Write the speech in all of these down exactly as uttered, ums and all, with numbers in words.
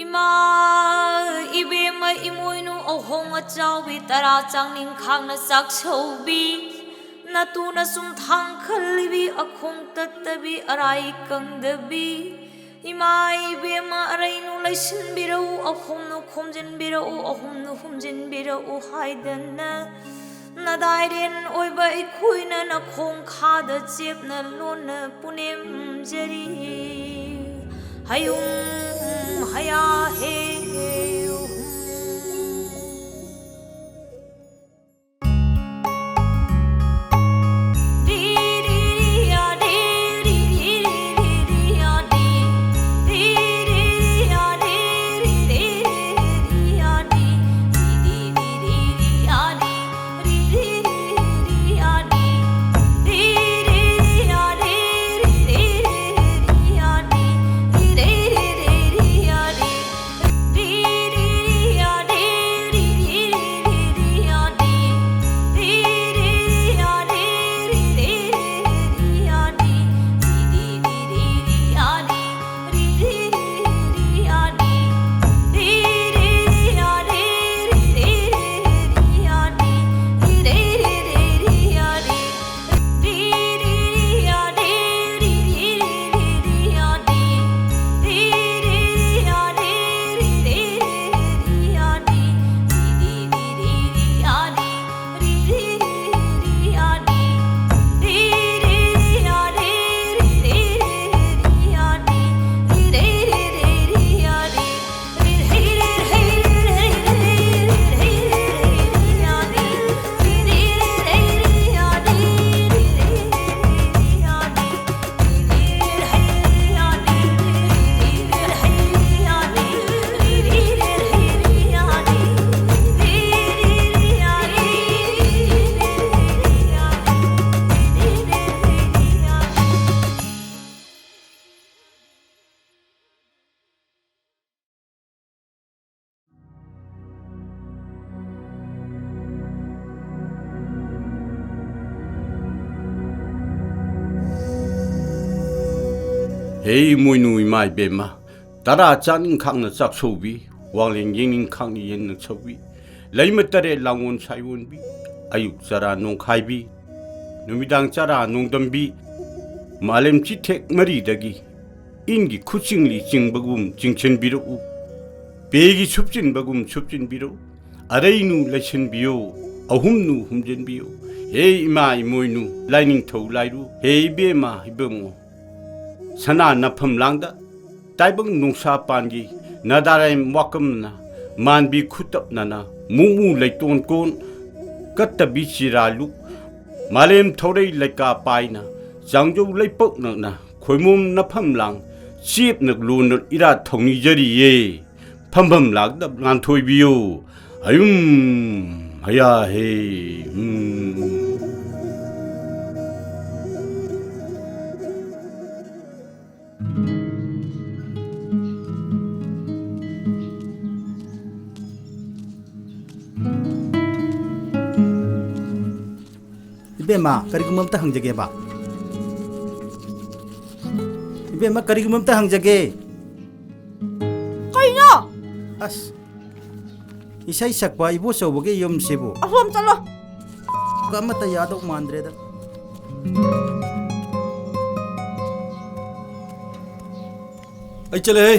ꯏꯃꯥ ꯏꯕꯦꯝꯃ ꯏꯃꯣꯏꯅꯨ ꯑꯍꯣꯡ ꯑꯆꯥꯎꯕꯤ ꯇꯔꯥ ꯆꯥꯡꯅꯤꯡ ꯈꯥꯡꯅ ꯆꯥꯛꯁꯧꯕꯤ, ꯅꯇꯨ ꯅꯁꯨꯝ ꯊꯥꯡ ꯈꯜꯂꯤꯕꯤ ꯑꯈꯣꯡ ꯇꯠꯇꯕꯤ ꯑꯔꯥꯏ ꯀꯪꯗꯕꯤ, ꯏꯃꯥ ꯏꯕꯦꯝꯃ ꯑꯔꯩꯅꯨ ꯂꯩꯁꯤꯟꯕꯤꯔꯛꯎ, ꯑꯍꯨꯝꯅꯨ ꯈꯣꯝꯖꯤꯟꯕꯤꯔꯛꯎ, ꯑꯍꯨꯝꯅꯨ ꯍꯨꯝꯖꯤꯟꯕꯤꯔꯛꯎ ꯍꯥꯏꯗꯅ ꯅꯗꯥꯏꯔꯦꯟ ꯑꯣꯏꯕ ꯑꯩꯈꯣꯏꯅ ꯅꯈꯣꯡ ꯈꯥꯗ ꯆꯦꯞꯅ ꯂꯣꯟꯅ ꯄꯨꯅꯦꯝꯖꯔꯤ꯫ ꯍꯌꯨꯝ ꯍꯌꯥ ꯍꯦ ꯍꯨꯝ꯫ ꯍꯦ ꯏꯃꯣꯏꯅꯨ ꯏꯃꯥ ꯏꯕꯦꯝꯃ, ꯇꯔꯥ ꯆꯥꯅꯤꯡ ꯈꯥꯛꯅ ꯆꯥꯛ ꯁꯧꯕꯤ, ꯋꯥꯡꯂꯦꯟ ꯌꯦꯡꯅꯤꯡ ꯈꯥꯛꯅ ꯌꯦꯟꯅ ꯁꯧꯕꯤ, ꯂꯩꯃ ꯇꯔꯦꯠ ꯂꯥꯡꯒꯣꯜ ꯁꯥꯏꯑꯣꯟꯕꯤ, ꯑꯌꯨꯛ ꯆꯔꯥ ꯅꯣꯡꯈꯥꯏꯕꯤ, ꯅꯨꯃꯤꯗꯥꯡ ꯆꯔꯥ ꯅꯣꯡꯗꯝꯕꯤ, ꯃꯥꯂꯦꯝ ꯆꯤꯊꯦꯛ ꯃꯔꯤꯗꯒꯤ ꯏꯟꯒꯤ ꯈꯨꯆꯤꯡꯂꯤ ꯆꯤꯡꯕꯒꯨꯝ ꯆꯤꯡꯁꯤꯟꯕꯤꯔꯛꯎ, ꯄꯦꯒꯤ ꯁꯨꯞꯆꯤꯟꯕꯒꯨꯝ ꯁꯨꯞꯆꯤꯟꯕꯤꯔꯛꯎ, ꯑꯔꯩꯅꯨ ꯂꯩꯁꯤꯟꯕꯤꯌꯨ, ꯑꯍꯨꯝꯅꯨ ꯍꯨꯝꯖꯤꯟꯕꯤꯌꯨ, ꯍꯦ ꯏꯃꯥ ꯏꯃꯣꯏꯅꯨ, ꯂꯥꯏꯅꯤꯡꯊꯧ ꯂꯥꯏꯔꯨ, ꯍꯦ ꯏꯕꯦꯝꯃ ꯏꯕꯨꯡꯉꯣ, ꯁꯅꯥ ꯅꯐꯝ ꯂꯥꯡꯗ ꯇꯥꯏꯕꯪ ꯅꯨꯡꯁꯥ ꯄꯥꯟꯒꯤ ꯅꯥꯗꯥꯔꯥꯏꯝ ꯋꯥꯀꯝꯅ ꯃꯥꯟꯕꯤ ꯈꯨꯇꯞꯅꯅ ꯃꯨꯃꯨ ꯂꯩꯇꯣꯟ ꯀꯣꯟ ꯀꯠꯇꯕꯤ ꯆꯤꯔꯥꯂꯨꯛ ꯃꯥꯂꯦꯝ ꯊꯧꯔꯩ ꯂꯩꯀꯥ ꯄꯥꯏꯅ ꯆꯥꯡꯖꯧ ꯂꯩꯄꯛ ꯅꯛꯅ ꯈꯣꯏꯃꯣꯝ ꯅꯐꯝ ꯂꯥꯡ ꯆꯦꯞꯅ ꯂꯣꯟꯅ ꯏꯔꯥꯠ ꯊꯧꯅꯤꯖꯔꯤꯌꯦ꯫ ꯐꯝꯐꯝ ꯂꯥꯛꯇ ꯂꯥꯟꯊꯣꯏꯕꯤꯌꯨ꯫ ꯍꯌꯨꯝ ꯍꯌꯥ ꯍꯦ꯫ ꯎꯝ꯫ ꯏꯕꯦꯝꯃ, ꯀꯔꯤꯒꯨꯝꯕ ꯑꯝꯇ ꯍꯪꯖꯒꯦꯕ꯫ ꯏꯕꯦꯝꯃ, ꯀꯔꯤꯒꯨꯝꯕ ꯑꯝꯇ ꯍꯪꯖꯒꯦ꯫ ꯀꯩꯅꯣ? ꯑꯁ, ꯏꯁꯩ ꯁꯛꯄ ꯏꯕꯣꯆꯧꯕꯒꯤ ꯌꯨꯝꯁꯤꯕꯨ꯫ ꯑꯁꯣꯝ ꯆꯠꯂꯣ꯫ ꯑꯃꯠꯇ ꯌꯥꯗꯧ ꯃꯥꯟꯗ꯭ꯔꯦꯗ꯫ ꯑꯩ ꯆꯠꯂꯦꯍꯦ꯫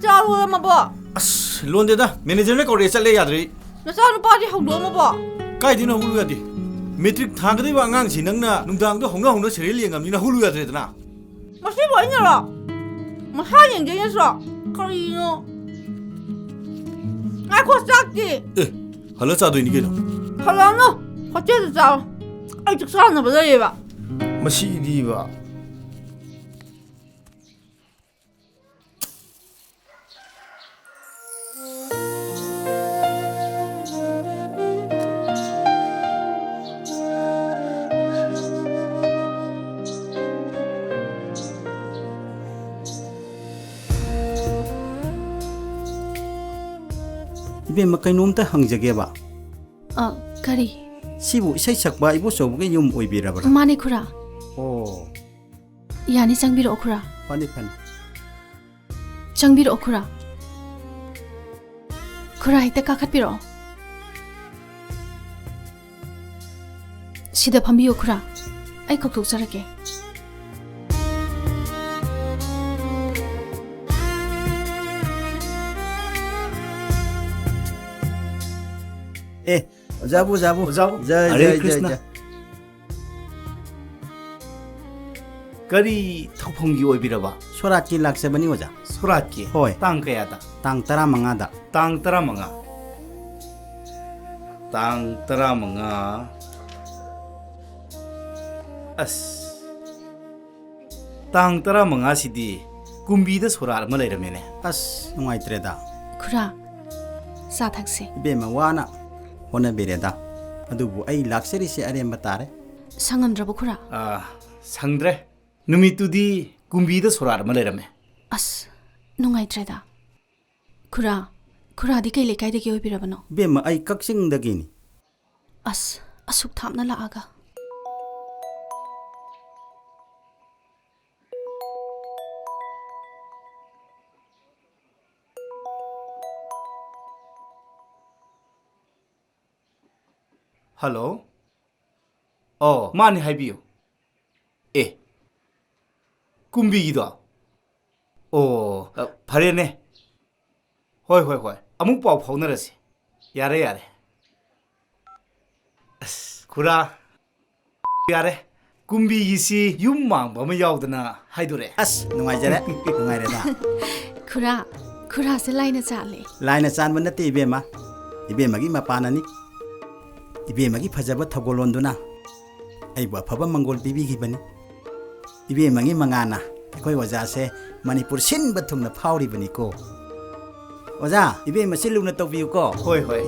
ꯆꯥ ꯂꯣꯜꯂꯝꯃꯕꯣ? ꯑꯁ, ꯂꯣꯟꯗꯦꯗ꯫ ꯃꯦꯅꯦꯖꯔꯅ ꯀꯧꯔꯛꯑꯦ, ꯆꯠꯂꯦ, ꯌꯥꯗ꯭ꯔꯦ꯫ ꯅꯆꯥꯅꯨꯄꯥꯗꯤ ꯍꯧꯗꯣꯛꯑꯝꯃꯕꯣ? ꯀꯥꯏꯗꯩꯅꯣ, ꯍꯧꯒꯠꯂꯨ ꯌꯥꯗꯦ꯫ ꯃꯦꯇ꯭ꯔꯤꯛ ꯊꯥꯒꯗꯧꯔꯤꯕ ꯑꯉꯥꯡꯁꯤ ꯅꯪꯅ ꯅꯨꯡꯗꯥꯡꯗ ꯍꯧꯅ ꯍꯧꯅ ꯁꯦꯔꯤꯌꯦꯜ ꯌꯦꯡꯉꯝꯅꯤꯅ ꯍꯧꯒꯠꯂꯨ ꯌꯥꯗ꯭ꯔꯦꯗꯅ꯫ ꯃꯁꯤꯕꯨ ꯑꯩꯅꯔꯣ? ꯃꯁꯥ ꯌꯦꯡꯖꯩ ꯅꯠꯇ꯭ꯔꯣ? ꯀꯔꯤꯅꯣ? ꯉꯥꯏꯈꯣ, ꯆꯥꯛꯇꯤ? ꯑꯦ, ꯍꯜꯂ ꯆꯥꯗꯣꯏꯅꯤ ꯀꯩꯅꯣ꯫ ꯍꯜꯂꯛꯑꯅꯨ, ꯍꯣꯇꯦꯜꯗ ꯆꯥꯔꯣ꯫ ꯑꯩ ꯆꯥꯛ ꯆꯥꯅꯕ ꯂꯩꯌꯦꯕ꯫ ꯃꯁꯤꯗꯤꯕ꯫ ꯏꯕꯦꯝꯃ, ꯀꯩꯅꯣꯝꯇ ꯍꯪꯖꯒꯦꯕ꯫ ꯑ, ꯀꯔꯤ? ꯁꯤꯕꯨ ꯏꯁꯩ ꯁꯛꯄ ꯏꯕꯣꯆꯧꯕꯒꯤ ꯌꯨꯝ ꯑꯣꯏꯕꯤꯔꯕ꯭ꯔꯥ? ꯃꯥꯅꯦ, ꯈꯨꯔꯥ꯫ ꯑꯣ꯫ ꯌꯥꯅꯤ, ꯆꯪꯕꯤꯔꯛꯑꯣ, ꯈꯨꯔꯥ꯫ ꯐꯅꯤ, ꯐꯅꯤ꯫ ꯆꯪꯕꯤꯔꯛꯑꯣ, ꯈꯨꯔꯥ꯫ ꯈꯨꯔꯥ, ꯍꯦꯛꯇ ꯀꯥꯈꯠꯄꯤꯔꯛꯑꯣ꯫ ꯁꯤꯗ ꯐꯝꯕꯤꯌꯨ, ꯈꯨꯔꯥ꯫ ꯑꯩ ꯀꯧꯊꯣꯛꯆꯔꯛꯀꯦ꯫ ꯑꯦ, ꯑꯣꯖꯥꯕꯨ, ꯑꯣꯖꯥꯕꯨ꯫ ꯑꯣꯖꯥꯕꯨ꯫ ꯖꯥꯏ, ꯍꯔꯦ ꯖꯥꯏ, ꯖꯥꯏ, ꯀ꯭ꯔꯤꯁꯅ꯫ ꯖꯥꯏ꯫ ꯀꯔꯤ ꯊꯧꯐꯝꯒꯤ ꯑꯣꯏꯕꯤꯔꯕ? ꯁꯣꯔꯥꯠꯀꯤ ꯂꯥꯛꯆꯕꯅꯤ, ꯑꯣꯖꯥ꯫ ꯁꯣꯔꯥꯠꯀꯤ? ꯍꯣꯏ꯫ ꯇꯥꯡ ꯀꯌꯥꯗ? ꯇꯥꯡ ꯇꯔꯥꯃꯉꯥꯗ꯫ ꯇꯥꯡ ꯇꯔꯥꯃꯉꯥ꯫ ꯇꯥꯡ ꯇꯔꯥꯃꯉꯥ꯫ ꯑꯁ, ꯇꯥꯡ ꯇꯔꯥꯃꯉꯥꯁꯤꯗꯤ ꯀꯨꯝꯕꯤꯗ ꯁꯣꯔꯥꯠ ꯑꯃ ꯂꯩꯔꯝꯃꯦꯅꯦ꯫ ꯑꯁ, ꯅꯨꯡꯉꯥꯏꯇ꯭ꯔꯦꯗ꯫ ꯈꯨꯔꯥ, ꯆꯥ ꯊꯛꯁꯦ꯫ ꯏꯕꯦꯝꯃ, ꯋꯥꯅ ꯍꯣꯠꯅꯕꯤꯔꯦꯗ꯫ ꯑꯗꯨꯕꯨ ꯑꯩ ꯂꯥꯛꯆꯔꯤꯁꯦ ꯑꯔꯦꯝꯕ ꯇꯥꯔꯦ꯫ ꯁꯪꯉꯝꯗ꯭ꯔꯕꯣ, ꯈꯨꯔꯥ? ꯑꯥ, ꯁꯪꯗ꯭ꯔꯦ꯫ ꯅꯨꯃꯤꯠꯇꯨꯗꯤ ꯀꯨꯝꯕꯤꯗ ꯁꯣꯔꯥꯠ ꯑꯃ ꯂꯩꯔꯝꯃꯦ꯫ ꯑꯁ, ꯅꯨꯡꯉꯥꯏꯇ꯭ꯔꯦꯗ꯫ ꯈꯨꯔꯥ, ꯈꯨꯔꯥꯗꯤ ꯀꯩ ꯂꯩꯀꯥꯏꯗꯒꯤ ꯑꯣꯏꯕꯤꯔꯕꯅꯣ? ꯏꯕꯦꯝꯃ, ꯑꯩ ꯀꯛꯆꯤꯡꯗꯒꯤꯅꯤ꯫ ꯑꯁ, ꯑꯁꯨꯛ ꯊꯥꯞꯅ ꯂꯥꯛꯑꯒ꯫ ꯍꯜꯂꯣ꯫ ꯑꯣ, ꯃꯥꯅꯤ, ꯍꯥꯏꯕꯤꯌꯨ꯫ ꯑꯦ, ꯀꯨꯝꯕꯤꯒꯤꯗꯣ? ꯑꯣ, ꯑ, ꯐꯔꯦꯅꯦ꯫ ꯍꯣꯏ, ꯍꯣꯏ, ꯍꯣꯏ꯫ ꯑꯃꯨꯛ ꯄꯥꯎ ꯐꯥꯎꯅꯔꯁꯤ꯫ ꯌꯥꯔꯦ, ꯌꯥꯔꯦ꯫ ꯑꯁ, ꯈꯨꯔꯥ, ꯌꯥꯔꯦ꯫ ꯀꯨꯝꯕꯤꯒꯤꯁꯤ ꯌꯨꯝ ꯃꯥꯡꯕ ꯑꯃ ꯌꯥꯎꯗꯅ ꯍꯥꯏꯗꯣꯔꯛꯑꯦ꯫ ꯑꯁ, ꯅꯨꯡꯉꯥꯏꯖꯔꯦ꯫ ꯅꯨꯡꯉꯥꯏꯔꯦꯗ꯫ ꯈꯨꯔꯥ, ꯈꯨꯔꯥꯁꯦ ꯂꯥꯏꯅ ꯆꯥꯜꯂꯦ꯫ ꯂꯥꯏꯅ ꯆꯥꯟꯕ ꯅꯠꯇꯦ, ꯏꯕꯦꯝꯃ꯫ ꯏꯕꯦꯝꯃꯒꯤ ꯃꯄꯥꯟꯅꯅꯤ꯫ ꯏꯕꯦꯝꯃꯒꯤ ꯐꯖꯕ ꯊꯧꯒꯜꯂꯣꯟꯗꯨꯅ ꯑꯩꯕꯨ ꯑꯐꯕ ꯃꯪꯒꯣꯜ ꯄꯤꯕꯤꯈꯤꯕꯅꯤ꯫ ꯏꯕꯦꯝꯃꯒꯤ ꯃꯉꯥꯜꯅ ꯑꯩꯈꯣꯏ ꯑꯣꯖꯥꯁꯦ ꯃꯅꯤꯄꯨꯔ ꯁꯤꯟꯕ ꯊꯨꯡꯅ ꯐꯥꯎꯔꯤꯕꯅꯤꯀꯣ꯫ ꯑꯣꯖꯥ, ꯏꯕꯦꯝꯃꯁꯤ ꯂꯨꯅ ꯇꯧꯕꯤꯌꯨꯀꯣ꯫ ꯍꯣꯏ, ꯍꯣꯏ꯫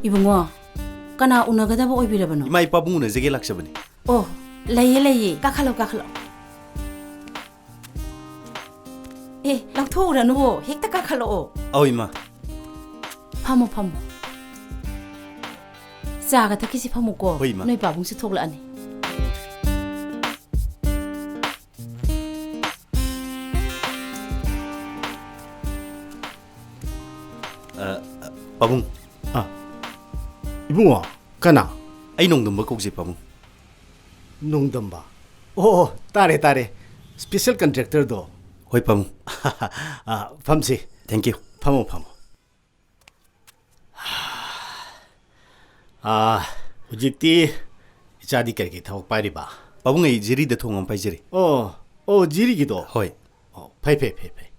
ꯏꯕꯨꯡꯉꯣ, ꯀꯅꯥ ꯎꯅꯒꯗꯕ ꯑꯣꯏꯕꯤꯔꯕꯅꯣ? ꯏꯃꯥ, ꯏꯄꯥꯕꯨꯡ ꯎꯅꯖꯒꯦ ꯂꯥꯛꯆꯕꯅꯤ꯫ ꯑꯣ, ꯂꯩꯌꯦ, ꯂꯩꯌꯦ꯫ ꯀꯥꯈꯠꯂꯣ, ꯀꯥꯈꯠꯂꯣ꯫ ꯑꯦ, ꯂꯧꯊꯣꯛꯎꯔꯅꯨ, ꯍꯦꯛꯇ ꯀꯥꯈꯠꯂꯛꯑꯣ꯫ ꯑꯧ, ꯏꯃꯥ꯫ ꯐꯝꯃꯣ, ꯐꯝꯃꯣ꯫ ꯆꯥꯒ ꯊꯛꯈꯤꯁꯤ, ꯐꯝꯃꯨꯀꯣ꯫ ꯍꯣꯏ, ꯏꯃꯥ꯫ ꯅꯣꯏ ꯄꯥꯕꯨꯡꯁꯨ ꯊꯣꯛꯂꯛꯑꯅꯤ꯫ ꯑ, ꯑ, ꯄꯥꯕꯨꯡ꯫ ꯑ, ꯏꯕꯨꯡꯉꯣ, ꯀꯅꯥ? ꯑꯩ ꯅꯣꯡꯗꯝꯕ ꯀꯧꯖꯩ, ꯄꯥꯕꯨꯡ꯫ ꯅꯣꯡꯗꯝꯕ? ꯑꯣ, ꯑꯣ, ꯇꯥꯔꯦ, ꯇꯥꯔꯦ꯫ Special contractorꯗꯣ꯫ ꯍꯣꯏ, ꯄꯥꯕꯨꯡ꯫ ꯑ, ꯐꯝꯁꯤ꯫ Thank you꯫ ꯐꯝꯃꯣ, ꯐꯝꯃꯣ꯫ ꯑ, ꯍꯧꯖꯤꯛꯇꯤ ꯏꯆꯥꯗꯤ ꯀꯔꯤ ꯀꯔꯤ ꯊꯕꯛ ꯄꯥꯏꯔꯤꯕ? ꯄꯥꯕꯨꯡ, ꯑꯩ ꯖꯤꯔꯤꯗ ꯊꯣꯡ ꯑꯃ ꯄꯥꯏꯖꯔꯤ꯫ ꯑꯣ, ꯑꯣ, ꯖꯤꯔꯤꯒꯤꯗꯣ? ꯍꯣꯏ꯫ ꯑꯣ, ꯐꯩ, ꯐꯩ, ꯐꯩ, ꯐꯩ꯫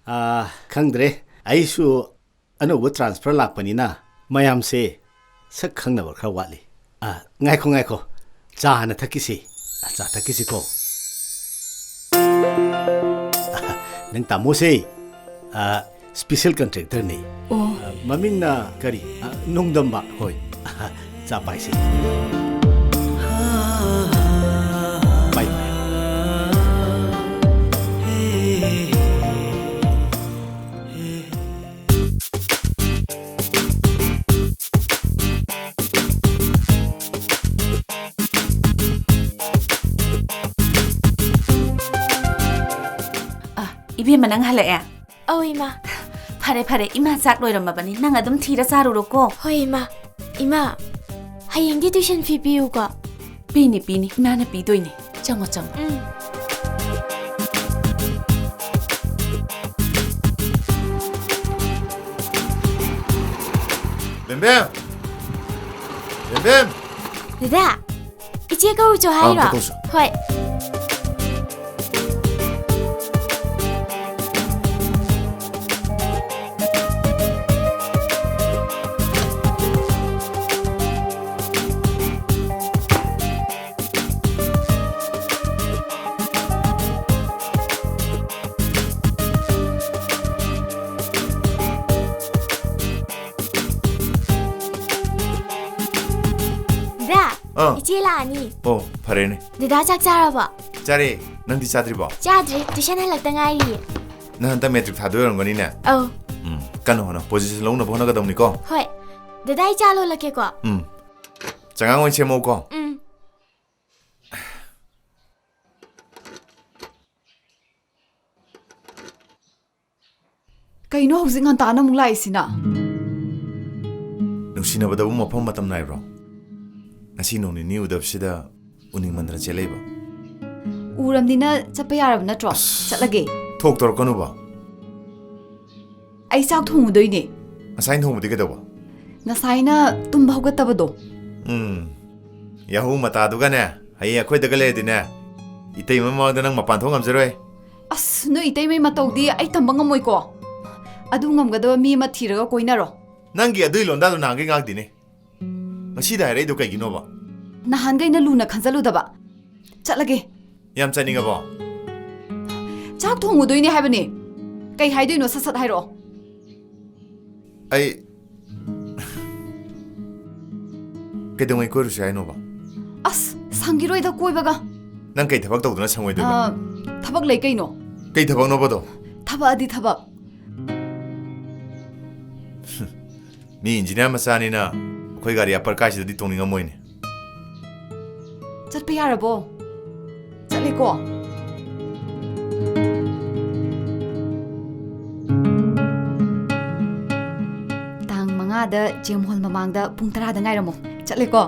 ꯑ, ꯈꯪꯗ꯭ꯔꯦ꯫ ꯑꯩꯁꯨ ꯑꯅꯧꯕ transfer ꯂꯥꯛꯄꯅꯤꯅ ꯃꯌꯥꯝꯁꯦ ꯁꯛ ꯈꯪꯅꯕ ꯈꯔ ꯋꯥꯠꯂꯤ꯫ ꯑ, ꯉꯥꯏꯈꯣ, ꯉꯥꯏꯈꯣ꯫ ꯆꯥ ꯍꯥꯟꯅ ꯊꯛꯈꯤꯁꯤ꯫ ꯑ, ꯆꯥ ꯊꯛꯈꯤꯁꯤꯀꯣ꯫ ꯅꯪ ꯇꯥꯃꯣꯁꯦ, ꯑ, special contractorꯅꯤ꯫ ꯑꯣ꯫ ꯑ, ꯃꯃꯤꯡꯅ ꯀꯔꯤ? ꯑ, ꯅꯣꯡꯗꯝꯕ꯫ ꯍꯣꯏ꯫ ꯆꯥ ꯄꯥꯏꯁꯤ꯫ ꯄꯥꯏ, ꯄꯥꯏ꯫ ꯑ, ꯏꯕꯦꯝꯃ, ꯅꯪ ꯍꯜꯂꯛꯑꯦ? ꯑꯧ, ꯏꯃꯥ꯫ ꯐꯔꯦ, ꯐꯔꯦ, ꯏꯃꯥ ꯆꯥꯛ ꯂꯣꯏꯔꯝꯃꯕꯅꯤ, ꯅꯪ ꯑꯗꯨꯝ ꯊꯤꯔ ꯆꯥꯔꯨꯔꯣꯀꯣ꯫ ꯍꯣꯏ, ꯏꯃꯥ꯫ ꯏꯃꯥ, ꯍꯌꯦꯡꯗꯤ tuition fee ꯄꯤꯌꯨꯀꯣ꯫ ꯄꯤꯅꯤ, ꯄꯤꯅꯤ, ꯏꯃꯥꯅ ꯄꯤꯗꯣꯏꯅꯤ꯫ ꯆꯪꯉꯣ, ꯆꯪꯉꯣ꯫ ꯎꯝ꯫ ꯕꯦꯝꯕꯦꯝ! ꯕꯦꯝꯕꯦꯝ! ꯗꯗꯥ, ꯏꯆꯦ ꯀꯧꯔꯨꯆꯣ ꯑꯥ, ꯍꯥꯏꯔꯣ? ꯑꯝꯇ ꯀꯧꯁꯣ꯫ ꯍꯣꯏ꯫ ꯑꯥ꯫ ꯏꯆꯦ ꯂꯥꯛꯑꯅꯤ꯫ ꯑꯣ, ꯐꯔꯦꯅꯦ꯫ ꯗꯗꯥ, ꯆꯥꯛ ꯆꯥꯔꯕꯣ? ꯆꯥꯔꯦ꯫ ꯅꯪꯗꯤ ꯆꯥꯗ꯭ꯔꯤꯕꯣ? ꯆꯥꯗ꯭ꯔꯤ, ꯇꯨꯏꯁꯟ ꯍꯜꯂꯛꯇ ꯉꯥꯏꯔꯤꯌꯦ꯫ ꯅꯪ ꯍꯟꯗꯛ ꯃꯦꯇ꯭ꯔꯤꯛ ꯊꯥꯗꯣꯏ ꯑꯣꯏꯔꯝꯒꯅꯤꯅꯦ? ꯑꯧ꯫ ꯎꯝ, ꯀꯟꯅ ꯍꯣꯠꯅꯧ꯫ ꯄꯣꯖꯤꯁꯟ ꯂꯧꯅꯕ ꯍꯣꯠꯅꯒꯗꯕꯅꯤꯀꯣ꯫ ꯍꯣꯏ꯫ ꯗꯗꯥ, ꯑꯩ ꯆꯥ ꯂꯣꯜꯂꯛꯀꯦꯀꯣ꯫ ꯎꯝ꯫ ꯆꯉꯥꯡ ꯑꯣꯏꯅ ꯁꯦꯝꯃꯛꯎꯀꯣ꯫ ꯎꯝ꯫ ꯀꯩꯅꯣ ꯍꯧꯖꯤꯛ ꯉꯟꯇꯥꯅ ꯑꯃꯨꯛ ꯂꯥꯛꯏꯁꯤꯅ? ꯅꯨꯡꯁꯤꯅꯕꯗꯕꯨ ꯃꯐꯝ ꯃꯇꯝ ꯅꯥꯏꯕ꯭ꯔꯣ? ꯉꯁꯤ ꯅꯣꯡ ꯅꯤꯅꯤ ꯎꯗꯕꯁꯤꯗ ꯎꯅꯤꯡꯃꯟꯗꯅ ꯆꯦꯜꯂꯛꯏꯕ꯫ ꯎꯔꯝꯅꯤꯅ ꯆꯠꯄ ꯌꯥꯔꯕ ꯅꯠꯇ꯭ꯔꯣ? ꯑꯁ꯫ ꯆꯠꯂꯒꯦ꯫ ꯊꯣꯛ ꯇꯧꯔꯛꯀꯅꯨꯕ꯫ ꯑꯩ ꯆꯥꯛ ꯊꯣꯡꯉꯨꯗꯣꯏꯅꯦ꯫ ꯉꯁꯥꯏ ꯊꯣꯡꯕꯗꯤ ꯀꯩꯗꯧꯕ? ꯉꯁꯥꯏꯅ ꯇꯨꯝꯕ ꯍꯧꯒꯠꯇꯕꯗꯣ꯫ ꯎꯝ꯫ ꯌꯥꯍꯧ ꯃꯇꯥꯗꯨꯒꯅꯦ, ꯍꯌꯦꯡ ꯑꯩꯈꯣꯏꯗꯒ ꯂꯩꯔꯗꯤꯅꯦ, ꯏꯇꯩꯃ ꯃꯃꯥꯡꯗ ꯅꯪ ꯃꯄꯥꯟ ꯊꯣꯛ ꯉꯝꯖꯔꯣꯏ꯫ ꯑꯁ, ꯅꯣꯏ ꯏꯇꯩꯃꯩ ꯃꯇꯧꯗꯤ ꯑꯩ ꯇꯝꯕ ꯉꯝꯃꯣꯏꯀꯣ꯫ ꯑꯗꯨ ꯉꯝꯒꯗꯕ ꯃꯤ ꯑꯃ ꯊꯤꯔꯒ ꯀꯣꯏꯅꯔꯣ꯫ ꯅꯪꯒꯤ ꯑꯗꯨꯏ ꯂꯣꯟꯗꯥꯗꯣ ꯅꯍꯥꯟꯒꯩ ꯉꯥꯡꯗꯦꯅꯦ꯫ ꯉꯁꯤꯗ ꯍꯥꯏꯔꯛꯏꯗꯣ ꯀꯩꯒꯤꯅꯣꯕ? ꯅꯍꯥꯟꯒꯩꯅ ꯂꯨꯅ ꯈꯟꯖꯜꯂꯨꯗꯕ꯫ ꯆꯠꯂꯒꯦ꯫ ꯌꯥꯝ ꯆꯠꯅꯤꯡꯉꯕꯣ? ꯆꯥꯛ ꯊꯣꯡꯉꯨꯗꯣꯏꯅꯦ ꯍꯥꯏꯕꯅꯦ꯫ ꯀꯩ ꯍꯥꯏꯗꯣꯏꯅꯣ, ꯁꯠ ꯁꯠ ꯍꯥꯏꯔꯛꯑꯣ꯫ ꯑꯩ ꯀꯩꯗꯧꯉꯩ ꯀꯣꯏꯔꯨꯁꯦ ꯍꯥꯏꯅꯣꯕ? ꯑꯁ, ꯁꯪꯈꯤꯔꯣꯏꯗ ꯀꯣꯏꯕꯒ꯫ ꯅꯪ ꯀꯩ ꯊꯕꯛ ꯇꯧꯗꯅ ꯁꯪꯉꯣꯏꯗꯣꯏꯕ? ꯑ, ꯊꯕꯛ ꯂꯩ ꯀꯩꯅꯣ꯫ ꯀꯩ ꯊꯕꯛꯅꯣꯕꯗꯣ? ꯊꯕꯛꯑꯗꯤ ꯊꯕꯛ꯫ ꯃꯤ ꯏꯟꯖꯤꯅꯤꯌꯥꯔ ꯃꯆꯥꯅꯤꯅ ꯑꯩꯈꯣꯏ ꯒꯥꯔꯤ ꯑꯄꯔ ꯀꯥꯏꯁꯤꯗꯗꯤ ꯇꯣꯡꯅꯤꯡꯉꯝꯃꯣꯏꯅꯦ꯫ ꯆꯠꯄ ꯌꯥꯔꯕꯣ? ꯆꯠꯂꯦꯀꯣ꯫ ꯇꯥꯡ ꯃꯉꯥꯗ ꯖꯦꯝ ꯍꯣꯜ ꯃꯃꯥꯡꯗ ꯄꯨꯡ ꯇꯔꯥꯗ ꯉꯥꯏꯔꯝꯃꯣ꯫ ꯆꯠꯂꯦꯀꯣ꯫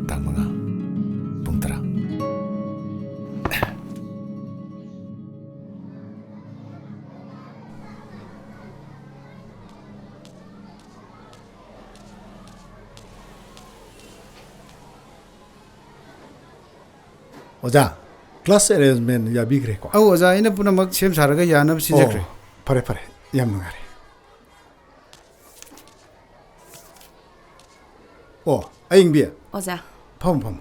ꯇꯥꯡ ꯃꯉꯥ, ꯄꯨꯡ ꯇꯔꯥ꯫ ꯑꯣꯖꯥ, ꯀ꯭ꯂꯥꯁ ꯑꯦꯔꯦꯟꯖꯃꯦꯟ ꯌꯥꯕꯤꯈ꯭ꯔꯦꯀꯣ? ꯑꯧ, ꯑꯣꯖꯥ, ꯑꯩꯅ ꯄꯨꯝꯅꯃꯛ ꯁꯦꯝ ꯁꯥꯔꯒ ꯌꯥꯅꯕ ꯁꯤꯟꯖꯈ꯭ꯔꯦ꯫ ꯑꯣ, ꯐꯔꯦ, ꯐꯔꯦ, ꯌꯥꯝ ꯅꯨꯡꯉꯥꯏꯔꯦ꯫ ꯑꯣ, ꯑꯌꯤꯡꯕꯤ꯫ ꯑꯣꯖꯥ꯫ ꯐꯝꯃꯨ, ꯐꯝꯃꯨ꯫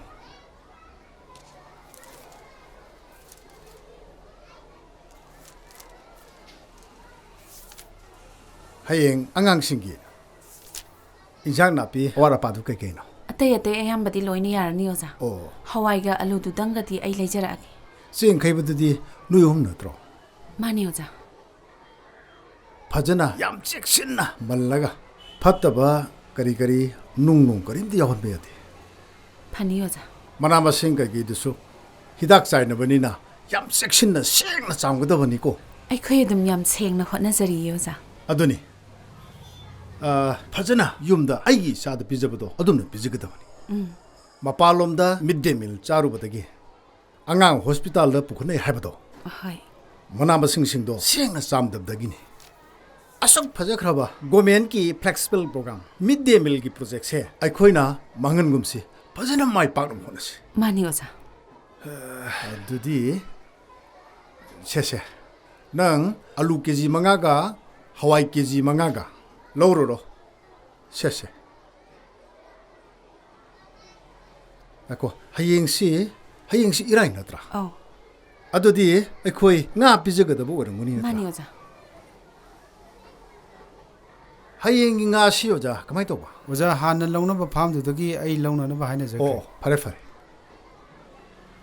ꯍꯌꯦꯡ ꯑꯉꯥꯡꯁꯤꯡꯒꯤ ꯏꯟꯁꯥꯡ ꯅꯥꯄꯤ ꯑꯋꯥꯠ ꯑꯄꯥꯗꯨ ꯀꯩꯀꯩꯅꯣ? ꯑꯇꯩ ꯑꯇꯩ ꯑꯌꯥꯝꯕꯗꯤ ꯂꯣꯏꯅ ꯌꯥꯔꯅꯤ, ꯑꯣꯖꯥ꯫ ꯑꯣ꯫ ꯍꯋꯥꯏꯒ ꯑꯂꯨꯗꯨꯗꯪꯒꯗꯤ ꯑꯩ ꯂꯩꯖꯔꯛꯑꯒꯦ꯫ ꯆꯦꯡ ꯈꯩꯕꯗꯨꯗꯤ ꯅꯣꯏ ꯑꯍꯨꯝ ꯅꯠꯇ꯭ꯔꯣ? ꯃꯥꯅꯤ, ꯑꯣꯖꯥ꯫ ꯐꯖꯅ ꯌꯥꯝ ꯆꯦꯛꯁꯤꯟꯅ ꯃꯜꯂꯒ, ꯐꯠꯇꯕ ꯀꯔꯤ ꯀꯔꯤ, ꯅꯨꯡ ꯅꯨꯡ ꯀꯔꯤꯝꯇ ꯌꯥꯎꯍꯟꯕ ꯌꯥꯗꯦ꯫ ꯐꯅꯤ, ꯑꯣꯖꯥ꯫ ꯃꯅꯥ ꯃꯁꯤꯡ ꯀꯩꯀꯩꯗꯨꯁꯨ ꯍꯤꯗꯥꯛ ꯆꯥꯏꯅꯕꯅꯤꯅ ꯌꯥꯝ ꯆꯦꯛꯁꯤꯟꯅ ꯁꯦꯡꯅ ꯆꯥꯝꯒꯗꯕꯅꯤꯀꯣ꯫ ꯑꯩꯈꯣꯏ ꯑꯗꯨꯝ ꯌꯥꯝ ꯁꯦꯡꯅ ꯍꯣꯠꯅꯖꯔꯤꯌꯦ, ꯑꯣꯖꯥ꯫ ꯑꯗꯨꯅꯤ, ꯑ, ꯐꯖꯅ ꯌꯨꯝꯗ ꯑꯩꯒꯤ ꯏꯆꯥꯗ ꯄꯤꯖꯕꯗꯣ ꯑꯗꯨꯝꯅ ꯄꯤꯖꯒꯗꯕꯅꯤ꯫ ꯎꯝ꯫ ꯃꯄꯥꯟꯂꯣꯝꯗ ꯃꯤꯗ ꯗꯦ ꯃꯤꯜ ꯆꯥꯔꯨꯕꯗꯒꯤ ꯑꯉꯥꯡ ꯍꯣꯁꯄꯤꯇꯥꯜꯗ ꯄꯨꯈꯠꯅꯩ ꯍꯥꯏꯕꯗꯣ, ꯍꯣꯏ꯫ ꯃꯅꯥ ꯃꯁꯤꯡꯁꯤꯡꯗꯣ ꯁꯦꯡꯅ ꯆꯥꯝꯗꯕꯗꯒꯤꯅꯤ꯫ ꯑꯁꯨꯛ ꯐꯖꯈ꯭ꯔꯕ ꯒꯣꯔꯃꯦꯟꯀꯤ ꯐ꯭ꯂꯦꯛꯁꯤꯕꯜ ꯄ꯭ꯔꯣꯒ꯭ꯔꯥꯝ ꯃꯤꯗ ꯗꯦ ꯃꯤꯜꯒꯤ ꯄ꯭ꯔꯣꯖꯦꯛꯁꯦ ꯑꯩꯈꯣꯏꯅ ꯃꯥꯡꯍꯟꯒꯨꯝꯁꯤ, ꯐꯖꯅ ꯃꯥꯏ ꯄꯥꯛꯅꯕ ꯍꯣꯠꯅꯁꯤ꯫ ꯃꯥꯅꯤ, ꯑꯣꯖꯥ꯫ ꯑꯗꯨꯗꯤ, ꯁꯦ, ꯁꯦ, ꯅꯪ ꯑꯂꯨ ꯀꯦ ꯖꯤ ꯃꯉꯥꯒ ꯍꯋꯥꯏ ꯀꯦ ꯖꯤ ꯃꯉꯥꯒ ꯂꯧꯔꯨꯔꯣ꯫ ꯁꯦ, ꯁꯦ꯫ ꯉꯥꯏꯈꯣ, ꯍꯌꯦꯡꯁꯤ, ꯍꯌꯦꯡꯁꯤ ꯏꯔꯥꯏ ꯅꯠꯇ꯭ꯔꯥ? ꯑꯧ꯫ ꯑꯗꯨꯗꯤ ꯑꯩꯈꯣꯏ ꯉꯥ ꯄꯤꯖꯒꯗꯕ ꯑꯣꯏꯔꯝꯒꯅꯤ, ꯅꯠꯇ꯭ꯔꯥ? ꯃꯥꯅꯤ, ꯑꯣꯖꯥ꯫ ꯍꯌꯦꯡꯒꯤ ꯉꯥꯁꯤ, ꯑꯣꯖꯥ, ꯀꯃꯥꯏꯅ ꯇꯧꯕ? ꯑꯣꯖꯥ, ꯍꯥꯟꯅ ꯂꯧꯅꯕ ꯐꯥꯝꯗꯨꯗꯒꯤ ꯑꯩ ꯂꯧꯅꯅꯕ ꯍꯥꯏꯅꯖꯈ꯭ꯔꯦ꯫ ꯑꯣ, ꯐꯔꯦ, ꯐꯔꯦ꯫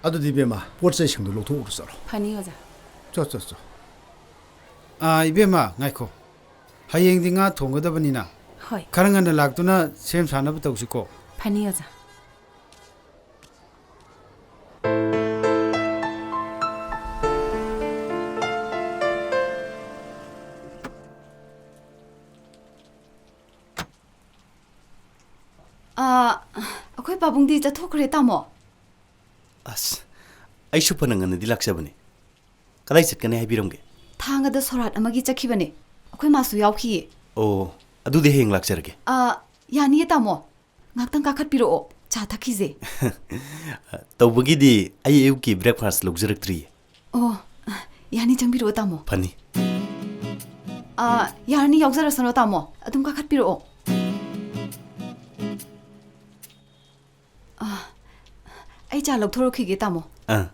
ꯑꯗꯨꯗꯤ, ꯏꯕꯦꯝꯃ, ꯄꯣꯠ ꯆꯩꯁꯤꯡꯗꯣ ꯂꯧꯊꯣꯛꯎꯔꯣ ꯆꯠꯂꯣ꯫ ꯐꯅꯤ, ꯑꯣꯖꯥ꯫ ꯆꯣ, ꯆꯣ, ꯆꯣ꯫ ꯑꯥ, ꯏꯕꯦꯝꯃ, ꯉꯥꯏꯈꯣ꯫ ꯍꯌꯦꯡꯗꯤ ꯉꯥ ꯊꯣꯡꯒꯗꯕꯅꯤꯅ, ꯍꯣꯏ꯫ ꯈꯔ ꯉꯟꯅ ꯂꯥꯛꯇꯨꯅ ꯁꯦꯝ ꯁꯥꯅꯕ ꯇꯧꯁꯤꯀꯣ꯫ ꯐꯅꯤ, ꯑꯣꯖꯥ꯫ ꯑꯥ, ꯑꯩꯈꯣꯏ ꯄꯥꯕꯨꯡꯗꯤ ꯆꯠꯊꯣꯛꯈ꯭ꯔꯦ, ꯇꯥꯃꯣ꯫ ꯑꯁ, ꯑꯩꯁꯨ ꯐꯅ ꯉꯟꯅꯗꯤ ꯂꯥꯛꯆꯕꯅꯦ꯫ ꯀꯗꯥꯏ ꯆꯠꯀꯅꯤ ꯍꯥꯏꯕꯤꯔꯝꯒꯦ? ꯊꯥꯡꯒꯗ ꯁꯣꯔꯥꯠ ꯑꯃꯒꯤ ꯆꯠꯈꯤꯕꯅꯦ꯫ ꯑꯩꯈꯣꯏ ꯃꯥꯁꯨ ꯌꯥꯎꯈꯤꯌꯦ꯫ ꯑꯣ, ꯑꯗꯨꯗꯤ ꯍꯌꯦꯡ ꯂꯥꯛꯆꯔꯒꯦ꯫ ꯑꯥ, ꯌꯥꯅꯤꯌꯦ, ꯇꯥꯃꯣ꯫ ꯉꯥꯛꯇꯪ ꯀꯥꯈꯠꯄꯤꯔꯛꯑꯣ, ꯆꯥ ꯊꯛꯈꯤꯁꯦ꯫ ꯇꯧꯕꯒꯤꯗꯤ ꯑꯩ ꯑꯌꯨꯛꯀꯤ breakfast ꯂꯧꯖꯔꯛꯇ꯭ꯔꯤꯌꯦ꯫ ꯑꯣ, ꯌꯥꯅꯤ, ꯆꯪꯕꯤꯔꯛꯑꯣ, ꯇꯥꯃꯣ꯫ ꯐꯅꯤ꯫ ꯑꯥ, ꯌꯥꯔꯅꯤ, ꯌꯥꯎꯖꯔꯁꯅꯨ, ꯇꯥꯃꯣ꯫ ꯑꯗꯨꯝ ꯀꯥꯈꯠꯄꯤꯔꯛꯑꯣ꯫ ꯑꯥ, ꯑꯩ ꯆꯥ ꯂꯧꯊꯣꯔꯛꯈꯤꯒꯦ, ꯇꯥꯃꯣ꯫ ꯑꯥ꯫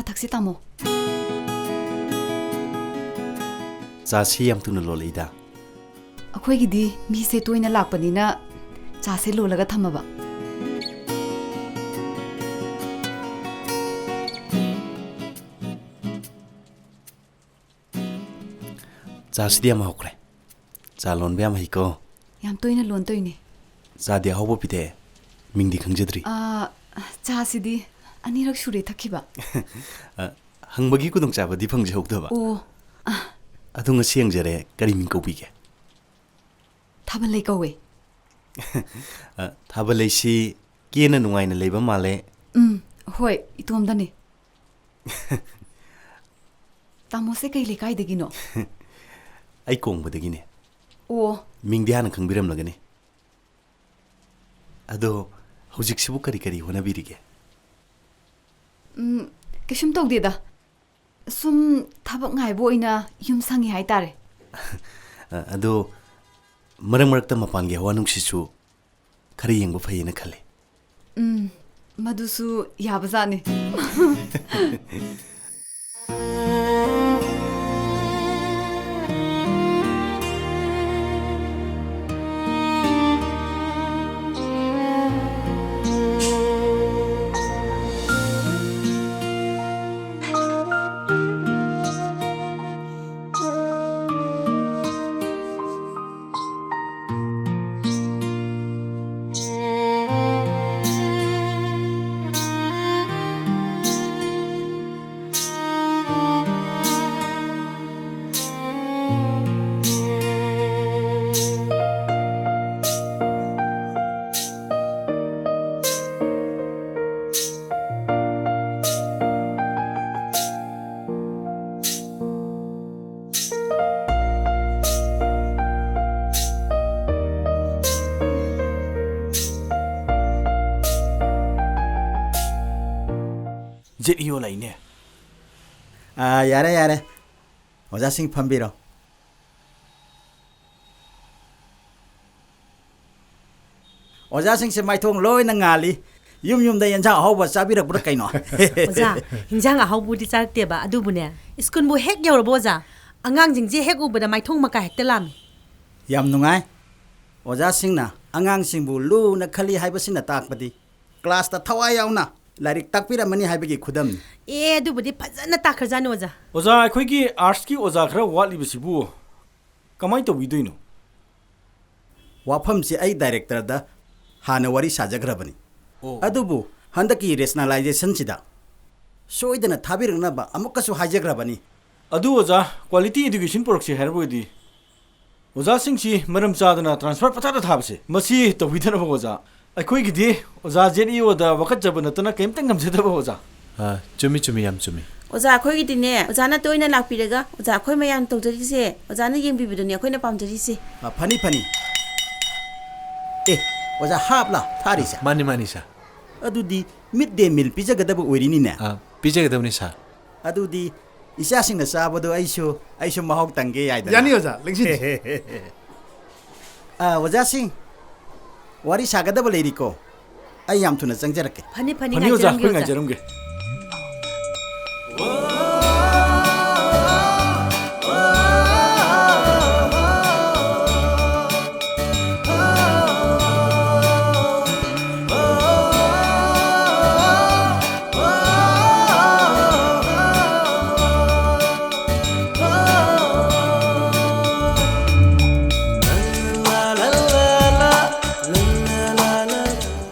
ꯊꯛꯁꯤ, ꯇꯥꯃꯣ꯫ ꯆꯥꯁꯤ ꯌꯥꯝ ꯊꯨꯅ ꯂꯣꯜꯂꯛꯏꯗ꯫ ꯑꯩꯈꯣꯏꯒꯤꯗꯤ ꯃꯤꯁꯦ ꯇꯣꯏꯅ ꯂꯥꯛꯄꯅꯤꯅ ꯆꯥꯁꯦ ꯂꯣꯜꯂꯒ ꯊꯝꯃꯕ꯫ ꯆꯥꯁꯤꯗꯤ ꯌꯥꯝ ꯍꯥꯎꯈ꯭ꯔꯦ꯫ ꯆꯥ ꯂꯣꯟꯕ ꯌꯥꯝ ꯍꯩꯀꯣ꯫ ꯌꯥꯝ ꯇꯣꯏꯅ ꯂꯣꯟꯗꯣꯏꯅꯦ꯫ ꯆꯥꯗꯤ ꯑꯍꯥꯎꯕ ꯄꯤꯊꯛꯑꯦ꯫ ꯃꯤꯡꯗꯤ ꯈꯪꯖꯗ꯭ꯔꯤ꯫ ꯑꯥ, ꯆꯥꯁꯤꯗꯤ ꯑꯅꯤꯔꯛ ꯁꯨꯔꯦ ꯊꯛꯈꯤꯕ꯫ ꯑ, ꯍꯪꯕꯒꯤ ꯈꯨꯗꯣꯡꯆꯥꯕꯗꯤ ꯐꯪꯖꯍꯧꯗꯕ꯫ ꯑꯣ, ꯑ꯫ ꯑꯗꯨ ꯉꯁꯤ ꯍꯪꯖꯔꯦ, ꯀꯔꯤ ꯃꯤꯡ ꯀꯧꯕꯤꯒꯦ? ꯊꯥꯕꯜꯂꯩ ꯀꯧꯋꯦ꯫ ꯑ, ꯊꯥꯕꯜꯂꯩꯁꯤ ꯀꯦꯅ ꯅꯨꯡꯉꯥꯏꯅ ꯂꯩꯕ ꯃꯥꯜꯂꯦ꯫ ꯎꯝ, ꯍꯣꯏ, ꯏꯇꯣꯝꯗꯅꯦ꯫ ꯇꯥꯃꯣꯁꯦ ꯀꯩ ꯂꯩꯀꯥꯏꯗꯒꯤꯅꯣ? ꯑꯩ ꯀꯣꯡꯕꯗꯒꯤꯅꯦ꯫ ꯑꯣ꯫ ꯃꯤꯡꯗꯤ ꯍꯥꯟꯅ ꯈꯪꯕꯤꯔꯝꯂꯒꯅꯤ꯫ ꯑꯗꯣ ꯍꯧꯖꯤꯛꯁꯤꯕꯨ ꯀꯔꯤ ꯀꯔꯤ ꯍꯣꯠꯅꯕꯤꯔꯤꯒꯦ? ꯎꯝ, ꯀꯩꯁꯨꯝ ꯇꯧꯗꯦꯗ꯫ ꯁꯨꯝ ꯊꯕꯛ ꯉꯥꯏꯕ ꯑꯣꯏꯅ ꯌꯨꯝ ꯁꯪꯉꯤ ꯍꯥꯏꯇꯥꯔꯦ꯫ ꯑ, ꯑꯗꯣ ꯃꯔꯛ ꯃꯔꯛꯇ ꯃꯄꯥꯟꯒꯤ ꯍꯋꯥ ꯅꯨꯡꯁꯤꯠꯁꯨ ꯈꯔ ꯌꯦꯡꯕ ꯐꯩꯌꯦꯅ ꯈꯜꯂꯤ꯫ ꯎꯝ, ꯃꯗꯨꯁꯨ ꯌꯥꯕꯖꯥꯠꯅꯤ꯫ ꯖꯤꯠ ꯏꯌꯣ ꯂꯩꯅꯦ꯫ ꯑꯥ, ꯌꯥꯔꯦ, ꯌꯥꯔꯦ꯫ ꯑꯣꯖꯥꯁꯤꯡ ꯐꯝꯕꯤꯔꯣ꯫ ꯑꯣꯖꯥꯁꯤꯡꯁꯦ ꯃꯥꯏꯊꯣꯡ ꯂꯣꯏꯅ ꯉꯥꯜꯂꯤ꯫ ꯌꯨꯝ ꯌꯨꯝꯗ ꯌꯦꯟꯁꯥꯡ ꯑꯍꯥꯎꯕ ꯆꯥꯕꯤꯔꯛꯄ꯭ꯔꯥ ꯀꯩꯅꯣ? ꯑꯣꯖꯥ, ꯍꯤꯟꯖꯥꯡ ꯑꯍꯥꯎꯕꯨꯗꯤ ꯆꯥꯔꯛꯇꯦꯕ, ꯑꯗꯨꯕꯨꯅꯦ, ꯁ꯭ꯀꯨꯜꯕꯨ ꯍꯦꯛ ꯌꯧꯔꯕ ꯑꯣꯖꯥ, ꯑꯉꯥꯡꯁꯤꯡꯁꯦ ꯍꯦꯛ ꯎꯕꯗ ꯃꯥꯏꯊꯣꯡ ꯃꯀꯥ ꯍꯦꯛꯇ ꯂꯥꯝꯃꯤ꯫ ꯌꯥꯝ ꯅꯨꯡꯉꯥꯏ꯫ ꯑꯣꯖꯥꯁꯤꯡꯅ ꯑꯉꯥꯡꯁꯤꯡꯕꯨ ꯂꯨꯅ ꯈꯜꯂꯤ ꯍꯥꯏꯕꯁꯤꯅ ꯇꯥꯛꯄꯗꯤ ꯀ꯭ꯂꯥꯁꯇ ꯊꯋꯥꯏ ꯌꯥꯎꯅ ꯂꯥꯏꯔꯤꯛ ꯇꯥꯛꯄꯤꯔꯝꯃꯅꯤ ꯍꯥꯏꯕꯒꯤ ꯈꯨꯗꯝꯅꯤ꯫ ꯑꯦ, ꯑꯗꯨꯕꯨꯗꯤ ꯐꯖꯅ ꯇꯥꯛꯈ꯭ꯔꯖꯥꯠꯅꯤ ꯑꯣꯖꯥ꯫ ꯑꯣꯖꯥ, ꯑꯩꯈꯣꯏꯒꯤ ꯑꯥꯔꯠꯁꯀꯤ ꯑꯣꯖꯥ ꯈꯔ ꯋꯥꯠꯂꯤꯕꯁꯤꯕꯨ ꯀꯃꯥꯏꯅ ꯇꯧꯕꯤꯗꯣꯏꯅꯣ? ꯋꯥꯐꯝꯁꯤ ꯑꯩ ꯗꯥꯏꯔꯦꯛꯇꯔꯗ ꯍꯥꯟꯅ ꯋꯥꯔꯤ ꯁꯥꯖꯈ꯭ꯔꯕꯅꯤ꯫ ꯑꯣ꯫ ꯑꯗꯨꯕꯨ ꯍꯟꯗꯛꯀꯤ ꯔꯦꯁꯅꯦꯂꯥꯏꯖꯦꯁꯟꯁꯤꯗ ꯁꯣꯏꯗꯅ ꯊꯥꯕꯤꯔꯛꯅꯕ ꯑꯃꯨꯛꯀꯁꯨ ꯍꯥꯏꯖꯈ꯭ꯔꯕꯅꯤ꯫ ꯑꯗꯨ ꯑꯣꯖꯥ, ꯀ꯭ꯋꯥꯂꯤꯇꯤ ꯑꯦꯗꯨꯀꯦꯁꯟ ꯄꯨꯔꯛꯁꯦ ꯍꯥꯏꯔꯕ ꯑꯣꯏꯗꯤ ꯑꯣꯖꯥꯁꯤꯡꯁꯤ ꯃꯔꯝ ꯆꯥꯗꯅ ꯇ꯭ꯔꯥꯟꯁꯐꯔ ꯄꯪꯊꯥꯗ ꯊꯥꯕꯁꯦ, ꯃꯁꯤ ꯇꯧꯕꯤꯗꯅꯕ ꯑꯣꯖꯥ꯫ ꯑꯩꯈꯣꯏꯒꯤꯗꯤ ꯑꯣꯖꯥ ꯖꯦꯠ ꯏ ꯑꯣꯗ ꯋꯥꯀꯠꯆꯕ ꯅꯠꯇꯅ ꯀꯩꯝꯇ ꯉꯝꯖꯗꯕ ꯑꯣꯖꯥ꯫ ꯑꯥ, ꯆꯨꯝꯃꯤ, ꯆꯨꯝꯃꯤ, ꯌꯥꯝ ꯆꯨꯝꯃꯤ꯫ ꯑꯣꯖꯥ, ꯑꯩꯈꯣꯏꯒꯤꯗꯤꯅꯦ, ꯑꯣꯖꯥꯅ ꯇꯣꯏꯅ ꯂꯥꯛꯄꯤꯔꯒ ꯑꯣꯖꯥ ꯑꯩꯈꯣꯏ ꯃꯌꯥꯝ ꯇꯧꯖꯔꯤꯁꯦ, ꯑꯣꯖꯥꯅ ꯌꯦꯡꯕꯤꯕꯗꯨꯅꯦ ꯑꯩꯈꯣꯏꯅ ꯄꯥꯝꯖꯔꯤꯁꯦ꯫ ꯑ, ꯐꯅꯤ, ꯐꯅꯤ꯫ ꯑꯦ, ꯑꯣꯖꯥ ꯍꯥꯞꯂꯥ ꯊꯥꯔꯤꯁꯦ? ꯃꯥꯅꯤ, ꯃꯥꯅꯤ, ꯁꯥꯔ꯫ ꯑꯗꯨꯗꯤ ꯃꯤꯗ ꯗꯦ ꯃꯤꯜ ꯄꯤꯖꯒꯗꯕ ꯑꯣꯏꯔꯤꯅꯤꯅꯦ? ꯑ, ꯄꯤꯖꯒꯗꯕꯅꯤ, ꯁꯥꯔ꯫ ꯑꯗꯨꯗꯤ ꯏꯆꯥꯁꯤꯡꯅ ꯆꯥꯕꯗꯣ ꯑꯩꯁꯨ, ꯑꯩꯁꯨ ꯃꯍꯥꯎ ꯇꯪꯒꯦ ꯌꯥꯏꯗꯅ? ꯌꯥꯅꯤ, ꯑꯣꯖꯥ, ꯂꯦꯡꯁꯤꯟꯁꯤ꯫ ꯑ, ꯑꯣꯖꯥꯁꯤꯡ, ꯋꯥꯔꯤ ꯁꯥꯒꯗꯕ ꯂꯩꯔꯤꯀꯣ? ꯑꯩ ꯌꯥꯝ ꯊꯨꯅ ꯆꯪꯖꯔꯛꯀꯦ꯫ ꯐꯅꯤ, ꯐꯅꯤ, ꯐꯅꯤ, ꯑꯣꯖꯥ, ꯉꯥꯏꯖꯔꯝꯒꯦ, ꯑꯩꯈꯣꯏ ꯑꯣꯖꯥ꯫ ꯉꯥꯏꯖꯔꯝꯒꯦ꯫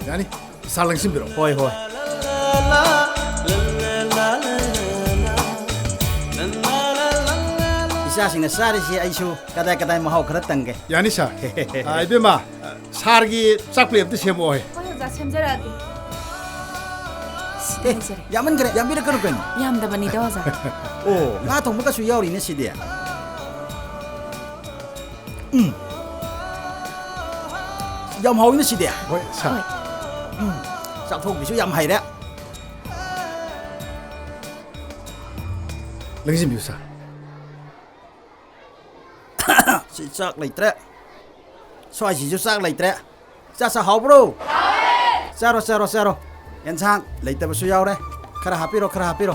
ꯌꯥꯅꯤ, ꯁꯥꯔ ꯂꯪꯁꯤꯟꯕꯤꯔꯣ꯫ ꯍꯣꯏ, ꯍꯣꯏ꯫ ꯏꯆꯥꯁꯤꯡꯅ ꯆꯥꯔꯤꯁꯤ ꯑꯩꯁꯨ ꯀꯗꯥꯏ ꯀꯗꯥꯏ ꯃꯍꯥꯎ ꯈꯔ ꯇꯪꯒꯦ꯫ ꯌꯥꯅꯤ, ꯁꯥꯔ꯫ ꯑ, ꯏꯕꯦꯝꯃ, ꯁꯥꯔꯒꯤ ꯆꯥꯛ ꯄ꯭ꯂꯦꯠ ꯑꯝꯇ ꯁꯦꯝꯃꯛꯑꯣ꯫ ꯍꯣꯏ, ꯑꯣꯖꯥ, ꯁꯦꯝꯖꯔꯛꯑꯒꯦ꯫ ꯁꯤ ꯑꯦ, ꯂꯩꯖꯔꯦ꯫ ꯌꯥꯝꯃꯟꯈ꯭ꯔꯦ, ꯌꯥꯝꯕꯤꯔꯛꯀꯅꯨ ꯀꯩꯅꯣ꯫ ꯌꯥꯝꯗꯕꯅꯤꯗ, ꯑꯣꯖꯥ꯫ ꯑꯣ, ꯉꯥ ꯊꯣꯡꯕꯒꯁꯨ ꯌꯥꯎꯔꯤꯅꯦ ꯁꯤꯗꯤ꯫ ꯎꯝ꯫ ꯌꯥꯝ ꯍꯥꯎꯋꯤꯅꯦ ꯁꯤꯗꯤ꯫ ꯍꯣꯏ, ꯁꯥꯔ꯫ ꯍꯣꯏ꯫ ꯎꯝ, ꯆꯥꯛꯊꯣꯡꯕꯤꯁꯨ ꯌꯥꯝ ꯍꯩꯔꯦ꯫ ꯂꯦꯡꯁꯤꯟꯕꯤꯌꯨ, ꯁꯥꯔ꯫ ꯁꯤ ꯆꯥꯛ ꯂꯩꯇ꯭ꯔꯦ꯫ ꯁ꯭ꯋꯥꯏꯁꯤꯁꯨ ꯆꯥꯛ ꯂꯩꯇ꯭ꯔꯦ꯫ ꯆꯥ ꯆꯥ ꯍꯥꯎꯕ꯭ꯔꯣ? ꯆꯥꯔꯣ, ꯆꯥꯔꯣ, ꯆꯥꯔꯣ꯫ ꯑꯦꯟꯁꯥꯡ ꯂꯩꯇꯕꯁꯨ ꯌꯥꯎꯔꯦ꯫ ꯈꯔ ꯍꯥꯞꯄꯤꯔꯣ, ꯈꯔ ꯍꯥꯞꯄꯤꯔꯣ꯫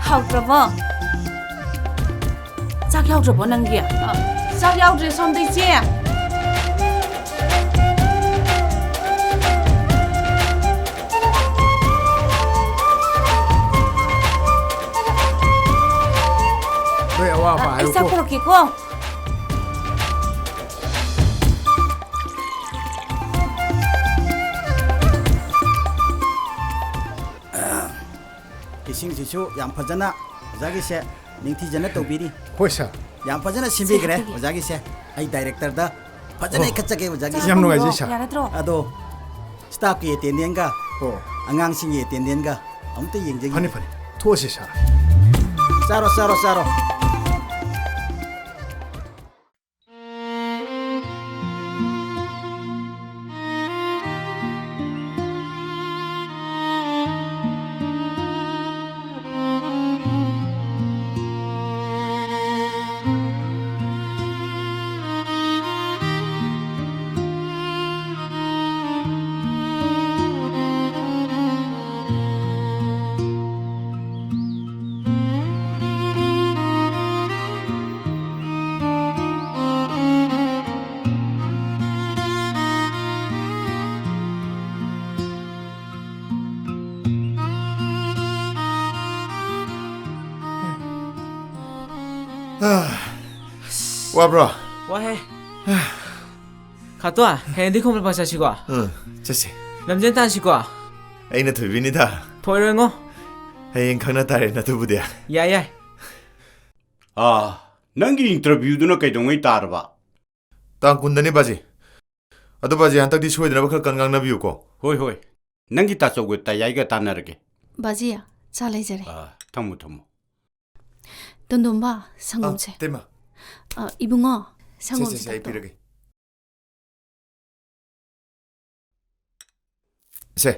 ꯍꯥꯎꯇ꯭ꯔꯕꯣ? ꯆꯥꯛ ꯌꯥꯎꯗ꯭ꯔꯕꯣ ꯅꯪꯒꯤ? ꯑ, ꯆꯥꯛ ꯌꯥꯎꯗ꯭ꯔꯦ ꯁꯣꯝꯗ, ꯏꯆꯦ꯫ ꯅꯣꯏ ꯑꯋꯥ ꯑꯄꯥ ꯑ, ꯑꯩ ꯆꯥꯛ ꯍꯥꯏꯌꯨꯀꯣ꯫ ꯄꯨꯔꯛꯀꯦꯀꯣ꯫ ꯏꯁꯤꯡꯁꯤꯁꯨ ꯌꯥꯝ ꯐꯖꯅ ꯑꯣꯖꯥꯒꯤꯁꯦ ꯅꯤꯡꯊꯤꯖꯅ ꯇꯧꯕꯤꯔꯤ꯫ ꯍꯣꯏ, ꯁꯥꯔ꯫ ꯌꯥꯝ ꯐꯖꯅ ꯁꯤꯟꯕꯤꯈ꯭ꯔꯦ ꯁꯦ, ꯑꯣꯖꯥꯒꯤꯁꯦ꯫ ꯑꯩ ꯗꯥꯏꯔꯦꯛꯇꯔꯗ ꯐꯖꯅ ꯑꯣ꯫ ꯍꯦꯛ ꯈꯠꯆꯒꯦ ꯑꯣꯖꯥꯒꯤꯁꯦ꯫ ꯌꯥꯝ ꯅꯨꯡꯉꯥꯏꯖꯩ, ꯁꯥꯔ꯫ ꯌꯥꯔꯗ꯭ꯔꯣ? ꯑꯗꯣ ꯁ꯭ꯇꯥꯐꯀꯤ ꯑꯦꯇꯦꯟꯗꯦꯟꯒ ꯑꯣ꯫ ꯑꯉꯥꯡꯁꯤꯡꯒꯤ ꯑꯦꯇꯦꯟꯗꯦꯟꯒ ꯑꯃꯨꯛꯇ ꯌꯦꯡꯖꯒꯦ꯫ ꯐꯅꯤ, ꯐꯅꯤ꯫ ꯊꯣꯛꯑꯁꯤ, ꯁꯥꯔ꯫ ꯆꯥꯔꯣ, ꯆꯥꯔꯣ, ꯆꯥꯔꯣ꯫ ꯋꯥꯕ꯭ꯔꯣ? ꯋꯥꯍꯦ꯫ ꯈꯥꯇꯣ, ꯍꯌꯦꯡꯗꯤ ꯈꯣꯝꯂꯛꯄ ꯆꯠꯁꯤꯀꯣ? ꯎꯝ, ꯆꯠꯁꯤ꯫ ꯂꯝꯖꯦꯟ ꯇꯥꯟꯁꯤꯀꯣ? ꯑꯩꯅ ꯊꯣꯏꯕꯤꯅꯤꯗ꯫ ꯊꯣꯏꯔꯣꯏꯉꯣ꯫ ꯍꯌꯦꯡ ꯈꯪꯅ ꯇꯥꯔꯦꯅ ꯑꯗꯨꯕꯨꯗꯤ꯫ ꯌꯥꯏ, ꯌꯥꯏ꯫ ꯑꯥ, ꯅꯪꯒꯤ ꯏꯟꯇꯔꯚ꯭ꯌꯨꯗꯨꯅ ꯀꯩꯗꯧꯉꯩ ꯇꯥꯔꯕ? ꯇꯥꯡ ꯀꯨꯟꯗꯅꯤ ꯕꯥꯖꯤ꯫ ꯑꯗꯣ ꯕꯥꯖꯤ, ꯍꯟꯗꯛꯇꯤ ꯁꯣꯏꯗꯅꯕ ꯈꯔ ꯀꯟ ꯉꯥꯡꯅꯕꯤꯌꯨꯀꯣ꯫ ꯍꯣꯏ, ꯍꯣꯏ꯫ ꯅꯪꯒꯤ ꯇꯥꯆꯧꯒ ꯇꯌꯥꯏꯒ ꯇꯥꯟꯅꯔꯒꯦ꯫ ꯕꯥꯖꯤ, ꯆꯥ ꯂꯩꯖꯔꯦ꯫ ꯑꯥ, ꯊꯝꯃꯣ, ꯊꯝꯃꯣ꯫ ꯇꯣꯟꯗꯣꯝꯕ, ꯁꯪꯒꯣꯝꯁꯦ꯫ ꯑꯥ, ꯏꯇꯩꯃ꯫ ꯑꯥ, ꯏꯕꯨꯡꯉꯣ, ꯁꯦ, ꯁꯪꯒꯣꯝꯁꯦ ꯁꯦ, ꯁꯦ, ꯑꯩ ꯊꯛꯇꯣꯛꯑꯣ꯫ ꯄꯤꯔꯒꯦ꯫ ꯁꯦ꯫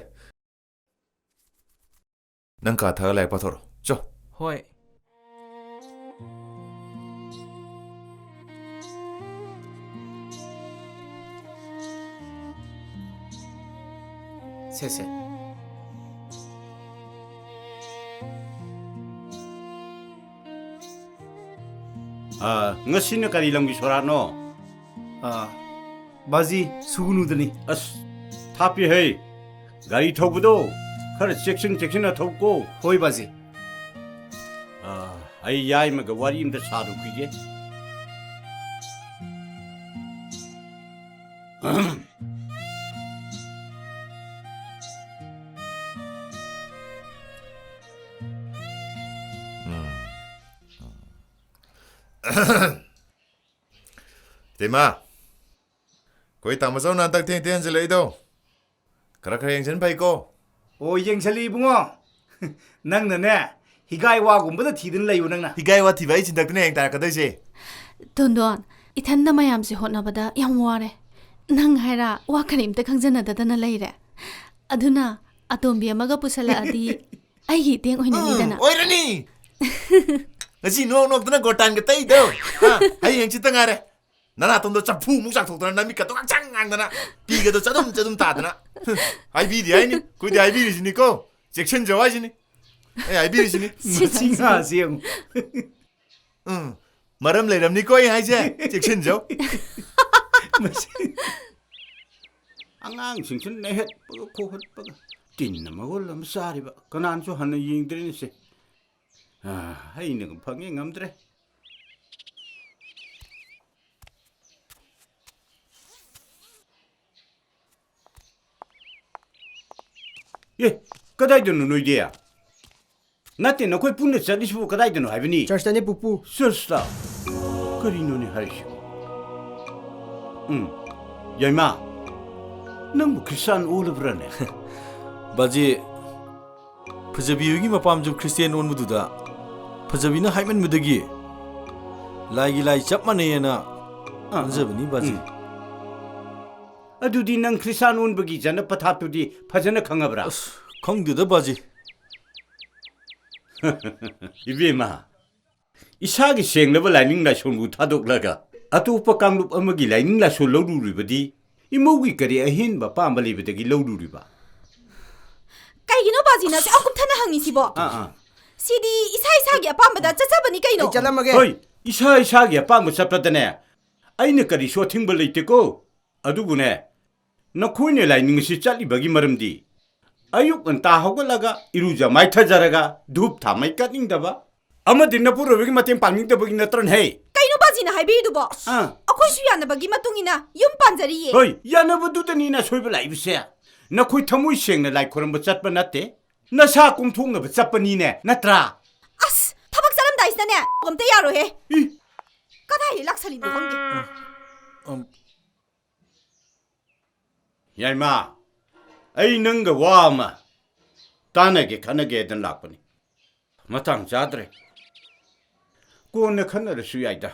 ꯅꯪ ꯀꯥ ꯊꯛꯑ ꯂꯥꯏꯔꯤꯛ ꯄꯥꯊꯣꯔꯛꯑꯣ꯫ ꯆꯣ꯫ ꯍꯣꯏ꯫ ꯁꯦ, ꯁꯦ꯫ ꯑꯥ, ꯉꯁꯤꯅ ꯀꯔꯤ ꯂꯝꯒꯤ ꯁꯣꯔꯥꯠꯅꯣ? ꯑꯥ, ꯕꯥꯖꯤ, ꯁꯨꯒꯅꯨꯗꯅꯤ꯫ ꯑꯁ, ꯊꯥꯞꯄꯤ ꯍꯩ꯫ ꯒꯥꯔꯤ ꯊꯧꯕꯗꯣ ꯈꯔ ꯆꯦꯛꯁꯤꯟ ꯆꯦꯛꯁꯤꯟꯅ ꯊꯧꯀꯣ꯫ ꯍꯣꯏ, ꯕꯥꯖꯤ꯫ ꯑꯥ, ꯑꯩ ꯌꯥꯏꯃꯒ ꯋꯥꯔꯤ ꯑꯝꯇ ꯁꯥꯔꯨꯈꯤꯒꯦ꯫ ꯏꯇꯩꯃ, ꯑꯩꯈꯣꯏ ꯇꯥꯃꯣꯆꯧꯅ ꯍꯟꯗꯛ ꯊꯦꯡ ꯊꯦꯡ ꯍꯟꯖꯤꯜꯂꯛꯏꯗꯣ ꯈꯔ ꯈꯔ ꯌꯦꯡꯁꯤꯟ ꯐꯩꯀꯣ꯫ ꯑꯣ, ꯌꯦꯡꯁꯜꯂꯤ ꯏꯕꯨꯡꯉꯣ꯫ ꯅꯪꯅꯅꯦ, ꯍꯤꯒꯥꯏ ꯋꯥꯒꯨꯝꯕꯗ ꯊꯤꯗꯨꯅ ꯂꯩꯌꯨ ꯅꯪꯅ꯫ ꯍꯤꯒꯥꯏ ꯋꯥ ꯊꯤꯕ ꯑꯩ ꯆꯤꯟꯊꯛꯇꯅ ꯍꯌꯦꯡ ꯇꯥꯔꯛꯀꯗꯣꯏꯁꯦ꯫ ꯇꯣꯟꯗꯣꯟ, ꯏꯊꯟꯗ ꯃꯌꯥꯝꯁꯦ ꯍꯣꯠꯅꯕꯗ ꯌꯥꯝ ꯋꯥꯔꯦ꯫ ꯅꯪ ꯍꯥꯏꯔ ꯋꯥ ꯀꯔꯤꯝꯇ ꯈꯪꯖꯅꯗꯗꯅ ꯂꯩꯔꯦ꯫ ꯑꯗꯨꯅ ꯑꯇꯣꯝꯕꯤ ꯑꯃꯒ ꯄꯨꯁꯜꯂꯛꯑꯗꯤ ꯑꯩꯒꯤ ꯏꯇꯦꯡ ꯑꯣꯏꯅꯅꯤꯗꯅ꯫ ꯎꯝ, ꯑꯣꯏꯔꯅꯤ꯫ ꯉꯁꯤ ꯅꯣꯛ ꯅꯣꯛꯇꯅ ꯒꯣꯇꯥꯟꯒ ꯇꯩꯗꯣ꯫ ꯍꯥ? ꯍꯌꯦꯡ ꯍꯪꯆꯤꯠꯇ ꯉꯥꯏꯔꯦ꯫ ꯅꯅꯥꯇꯣꯟꯗꯣ ꯆꯐꯨꯃꯨꯛ ꯆꯥꯊꯣꯛꯇꯅ, ꯅꯃꯤꯠꯀꯗꯣ ꯉꯥꯡꯁꯪ ꯉꯥꯡꯗꯅ, ꯄꯤꯒꯗꯣ ꯆꯗꯨꯝ ꯆꯗꯨꯝ ꯇꯥꯗꯅ꯫ ꯍꯥꯏꯕꯤꯗꯦ ꯍꯥꯏꯅꯤ, ꯑꯩꯈꯣꯏꯗꯤ ꯍꯥꯏꯕꯤꯔꯤꯁꯤꯅꯤꯀꯣ, ꯆꯦꯛꯁꯤꯟꯖꯧ ꯍꯥꯏꯁꯤꯅꯤ꯫ ꯑꯩ ꯍꯥꯏꯕꯤꯔꯤꯁꯤꯅꯤ꯫ ꯁꯤ ꯃꯁꯤ ꯁꯥꯏꯁꯦ꯫ ꯉꯥꯁꯦ ꯌꯦꯡꯉꯨ꯫ ꯎꯝ, ꯃꯔꯝ ꯂꯩꯔꯝꯅꯤꯀꯣ ꯑꯩ ꯍꯥꯏꯁꯦ, ꯆꯦꯛꯁꯤꯟꯖꯧ꯫ ꯃꯁꯤ ꯑꯉꯥꯡꯁꯤꯡꯁꯤꯅ ꯅꯩꯍꯠꯄꯒ ꯈꯣꯍꯠꯄꯒ ꯇꯤꯟꯅ ꯃꯒꯨꯜ ꯑꯃ ꯆꯥꯔꯤꯕ, ꯀꯅꯥꯅꯁꯨ ꯍꯟꯅ ꯌꯦꯡꯗ꯭ꯔꯦꯅꯦ ꯁꯦ꯫ ꯑꯥ, ꯑꯩꯅ ꯐꯪꯉꯦ ꯉꯝꯗ꯭ꯔꯦ꯫ ꯑꯦ, ꯀꯗꯥꯏꯗꯅꯣ ꯅꯣꯏꯗꯤ? ꯅꯠꯇꯦ, ꯅꯈꯣꯏ ꯄꯨꯟꯅ ꯆꯠꯂꯤꯁꯤꯕꯨ ꯀꯗꯥꯏꯗꯅꯣ ꯍꯥꯏꯕꯅꯤ? ꯆꯔꯆꯇꯅꯦ, ꯄꯨꯄꯨ꯫ ꯆꯔꯆꯇ? ꯀꯔꯤꯅꯣꯅꯦ ꯍꯥꯏꯔꯤꯁꯤꯕꯨ? ꯎꯝ, ꯌꯥꯏꯃ, ꯅꯪꯕꯨ ꯈ꯭ꯔꯤꯁꯇꯥꯟ ꯑꯣꯜꯂꯕ꯭ꯔꯥꯅꯦ? ꯕꯥꯖꯤ, ꯐꯖꯕꯤ ꯍꯣꯏꯒꯤ ꯃꯄꯥꯝꯁꯨ ꯈ꯭ꯔꯤꯁꯇꯤꯌꯥꯟ ꯑꯣꯟꯕꯗꯨꯗ ꯐꯖꯕꯤꯅ ꯍꯥꯏꯃꯟꯕꯗꯒꯤ ꯂꯥꯏꯒꯤ ꯂꯥꯏ ꯆꯞ ꯃꯥꯟꯅꯩꯌꯦꯅ ꯑꯥ, ꯑꯥ꯫ ꯑꯣꯟꯖꯕꯅꯤ, ꯕꯥꯖꯤ꯫ ꯎꯝ꯫ ꯑꯗꯨꯗꯤ ꯅꯪ ꯈ꯭ꯔꯤꯁꯇꯥꯟ ꯑꯣꯟꯕꯒꯤ ꯖꯅ ꯄꯊꯥꯞꯇꯨꯗꯤ ꯐꯖꯅ ꯈꯪꯉꯕ꯭ꯔꯥ? ꯑꯁ, ꯈꯪꯗꯦꯗ, ꯕꯥꯖꯤ꯫ ꯏꯕꯦꯝꯃ, ꯏꯁꯥꯒꯤ ꯁꯦꯡꯂꯕ ꯂꯥꯏꯅꯤꯡ ꯂꯥꯏꯁꯣꯟꯕꯨ ꯊꯥꯗꯣꯛꯂꯒ ꯑꯇꯣꯞꯄ ꯀꯥꯡꯂꯨꯞ ꯑꯃꯒꯤ ꯂꯥꯏꯅꯤꯡ ꯂꯥꯏꯁꯣꯟ ꯂꯧꯔꯨꯔꯤꯕꯗꯤ ꯏꯃꯧꯒꯤ ꯀꯔꯤ ꯑꯍꯦꯟꯕ ꯑꯄꯥꯝꯕ ꯂꯩꯕꯗꯒꯤ ꯂꯧꯔꯨꯔꯤꯕ? ꯀꯩꯒꯤꯅꯣ ꯕꯥꯖꯤꯅ ꯑꯁꯨꯛ ꯌꯥꯝ ꯀꯨꯞꯊꯅ ꯍꯪꯉꯤꯁꯤꯕꯣ? ꯑꯥ, ꯑꯥ꯫ ꯁꯤꯗꯤ ꯏꯁꯥ ꯏꯁꯥꯒꯤ ꯑꯄꯥꯝꯕꯗ ꯆꯠꯆꯕꯅꯤ ꯀꯩꯅꯣ꯫ ꯑꯩ ꯆꯠꯂꯝꯃꯒꯦ꯫ ꯍꯣꯏ, ꯏꯁꯥ ꯏꯁꯥꯒꯤ ꯑꯄꯥꯝꯕ ꯆꯠꯄꯗꯅꯦ ꯑꯩꯅ ꯀꯔꯤꯁꯨ ꯑꯊꯤꯡꯕ ꯂꯩꯇꯦꯀꯣ꯫ ꯑꯗꯨꯕꯨꯅꯦ, ꯅꯈꯣꯏꯅ ꯂꯥꯏꯅꯤꯡ ꯑꯁꯤ ꯆꯠꯂꯤꯕꯒꯤ ꯃꯔꯝꯗꯤ ꯑꯌꯨꯛ ꯉꯟꯇꯥ ꯍꯧꯒꯠꯂꯒ ꯏꯔꯨꯖ ꯃꯥꯏꯊꯖꯔꯒ ꯙꯨꯞ ꯊꯥꯃꯩ ꯀꯠꯅꯤꯡꯗꯕ ꯑꯃꯗꯤ ꯅꯄꯨꯔꯣꯏꯕꯒꯤ ꯃꯇꯦꯡ ꯄꯥꯡꯅꯤꯡꯗꯕꯒꯤ ꯅꯠꯇ꯭ꯔꯅꯦ? ꯀꯩꯅꯣ ꯕꯥꯖꯤꯅ ꯍꯥꯏꯕꯤꯔꯤꯗꯨꯕꯣ? ꯑꯥ꯫ ꯑꯩꯈꯣꯏꯁꯨ ꯌꯥꯅꯕꯒꯤ ꯃꯇꯨꯡ ꯏꯟꯅ ꯌꯨꯝ ꯄꯥꯟꯖꯔꯤꯌꯦ꯫ ꯍꯣꯏ, ꯌꯥꯅꯕꯗꯨꯗꯅꯤꯅ ꯑꯁꯣꯏꯕ ꯂꯥꯛꯏꯕꯁꯦ꯫ ꯅꯈꯣꯏ ꯊꯃꯣꯏ ꯁꯦꯡꯅ ꯂꯥꯏ ꯈꯣꯏꯔꯝꯕ ꯆꯠꯄ ꯅꯠꯇꯦ, ꯅꯁꯥ ꯀꯨꯝꯊꯣꯛꯅꯕ ꯆꯠꯄꯅꯤꯅꯦ, ꯅꯠꯇ꯭ꯔꯥ? ꯑꯁ, ꯊꯕꯛ ꯆꯠꯂꯝꯗꯥꯏꯁꯤꯗꯅꯦ ꯑꯝꯇ ꯌꯥꯔꯣꯏꯍꯦ꯫ ꯏ! ꯀꯗꯥꯏꯗ ꯂꯥꯛꯁꯜꯂꯤꯅꯣ ꯈꯪꯗꯦ꯫ ꯌꯥꯏꯃ, ꯑꯩ ꯅꯪꯒ ꯋꯥ ꯑꯃ ꯇꯥꯟꯅꯒꯦ ꯈꯟꯅꯒꯦꯗꯅ ꯂꯥꯛꯄꯅꯤ꯫ ꯃꯇꯥꯡ ꯆꯥꯗ꯭ꯔꯦ꯫ ꯀꯣꯟꯅ ꯈꯟꯅꯔꯁꯨ ꯌꯥꯏꯗ꯫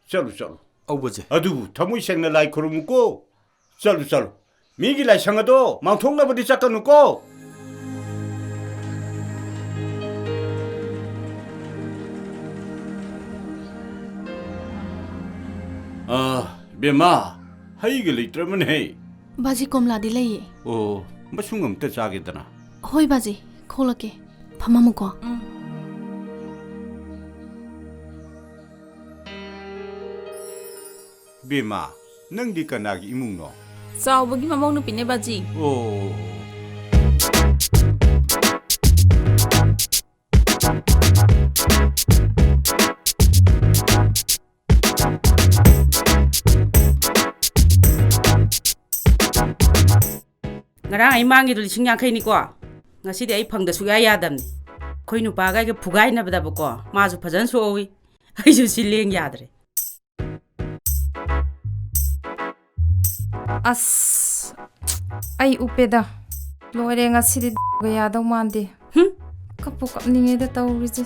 ꯆꯠꯂꯨ, ꯆꯠꯂꯨ꯫ ꯑꯧ, ꯕꯥꯖꯤ꯫ ꯑꯗꯨꯕꯨ ꯊꯃꯣꯏ ꯁꯦꯡꯅ ꯂꯥꯏ ꯈꯨꯔꯨꯝꯃꯨꯀꯣ꯫ ꯆꯠꯂꯨ, ꯆꯠꯂꯨ꯫ ꯃꯤꯒꯤ ꯂꯥꯏꯁꯪ ꯑꯗꯣ ꯃꯥꯡꯊꯣꯛꯅꯕꯗꯤ ꯆꯠꯀꯅꯨꯀꯣ꯫ ꯑꯥ, ꯕꯦꯝꯃ, ꯍꯩꯒ ꯂꯩꯇ꯭ꯔꯕꯅꯦꯍꯦ꯫ ꯕꯥꯖꯤ, ꯀꯣꯝꯂꯥꯗꯤ ꯂꯩꯌꯦ꯫ ꯑꯣ, ꯃꯁꯨꯡ ꯑꯝꯇ ꯆꯥꯒꯦꯗꯅ꯫ ꯍꯣꯏ ꯕꯥꯖꯤ, ꯈꯣꯛꯂꯛꯀꯦ꯫ ꯐꯝꯃꯝꯃꯨꯀꯣ꯫ ꯎꯝ꯫ ꯕꯦꯝꯃ, ꯅꯪꯗꯤ ꯀꯅꯥꯒꯤ ꯏꯃꯨꯡꯅꯣ? ꯆꯥꯎꯕꯒꯤ ꯃꯃꯧ ꯅꯨꯄꯤꯅꯦ ꯕꯥꯖꯤ꯫ ꯑꯣ꯫ ꯉꯔꯥꯡ ꯑꯩ ꯃꯥꯡꯉꯤꯗꯣ ꯂꯤꯁꯤꯡ ꯌꯥꯡꯈꯩꯅꯤꯀꯣ꯫ ꯉꯁꯤꯗꯤ ꯑꯩ ꯐꯪꯗ ꯁꯨꯛꯌꯥ ꯌꯥꯗꯕꯅꯤ꯫ ꯑꯩꯈꯣꯏ ꯅꯨꯄꯥꯒ ꯑꯩꯒ ꯐꯨꯒꯥꯏꯅꯕꯗꯕꯀꯣ, ꯃꯥꯁꯨ ꯐꯖꯅ ꯁꯣꯛꯍꯧꯋꯤ, ꯑꯩꯁꯨ ꯁꯤ ꯂꯦꯡ ꯌꯥꯗ꯭ꯔꯦ꯫ ꯑꯁ, ꯑꯩ ꯎꯞꯄꯦꯗ꯫ ꯂꯣꯏꯔꯦ, ꯉꯁꯤꯗꯤ ꯌꯥꯗꯧ ꯃꯥꯟꯗꯦ꯫ ꯍꯨꯝ꯫ ꯀꯞꯄꯨ ꯀꯞꯅꯤꯡꯉꯦꯗ ꯇꯧꯔꯤꯁꯦ꯫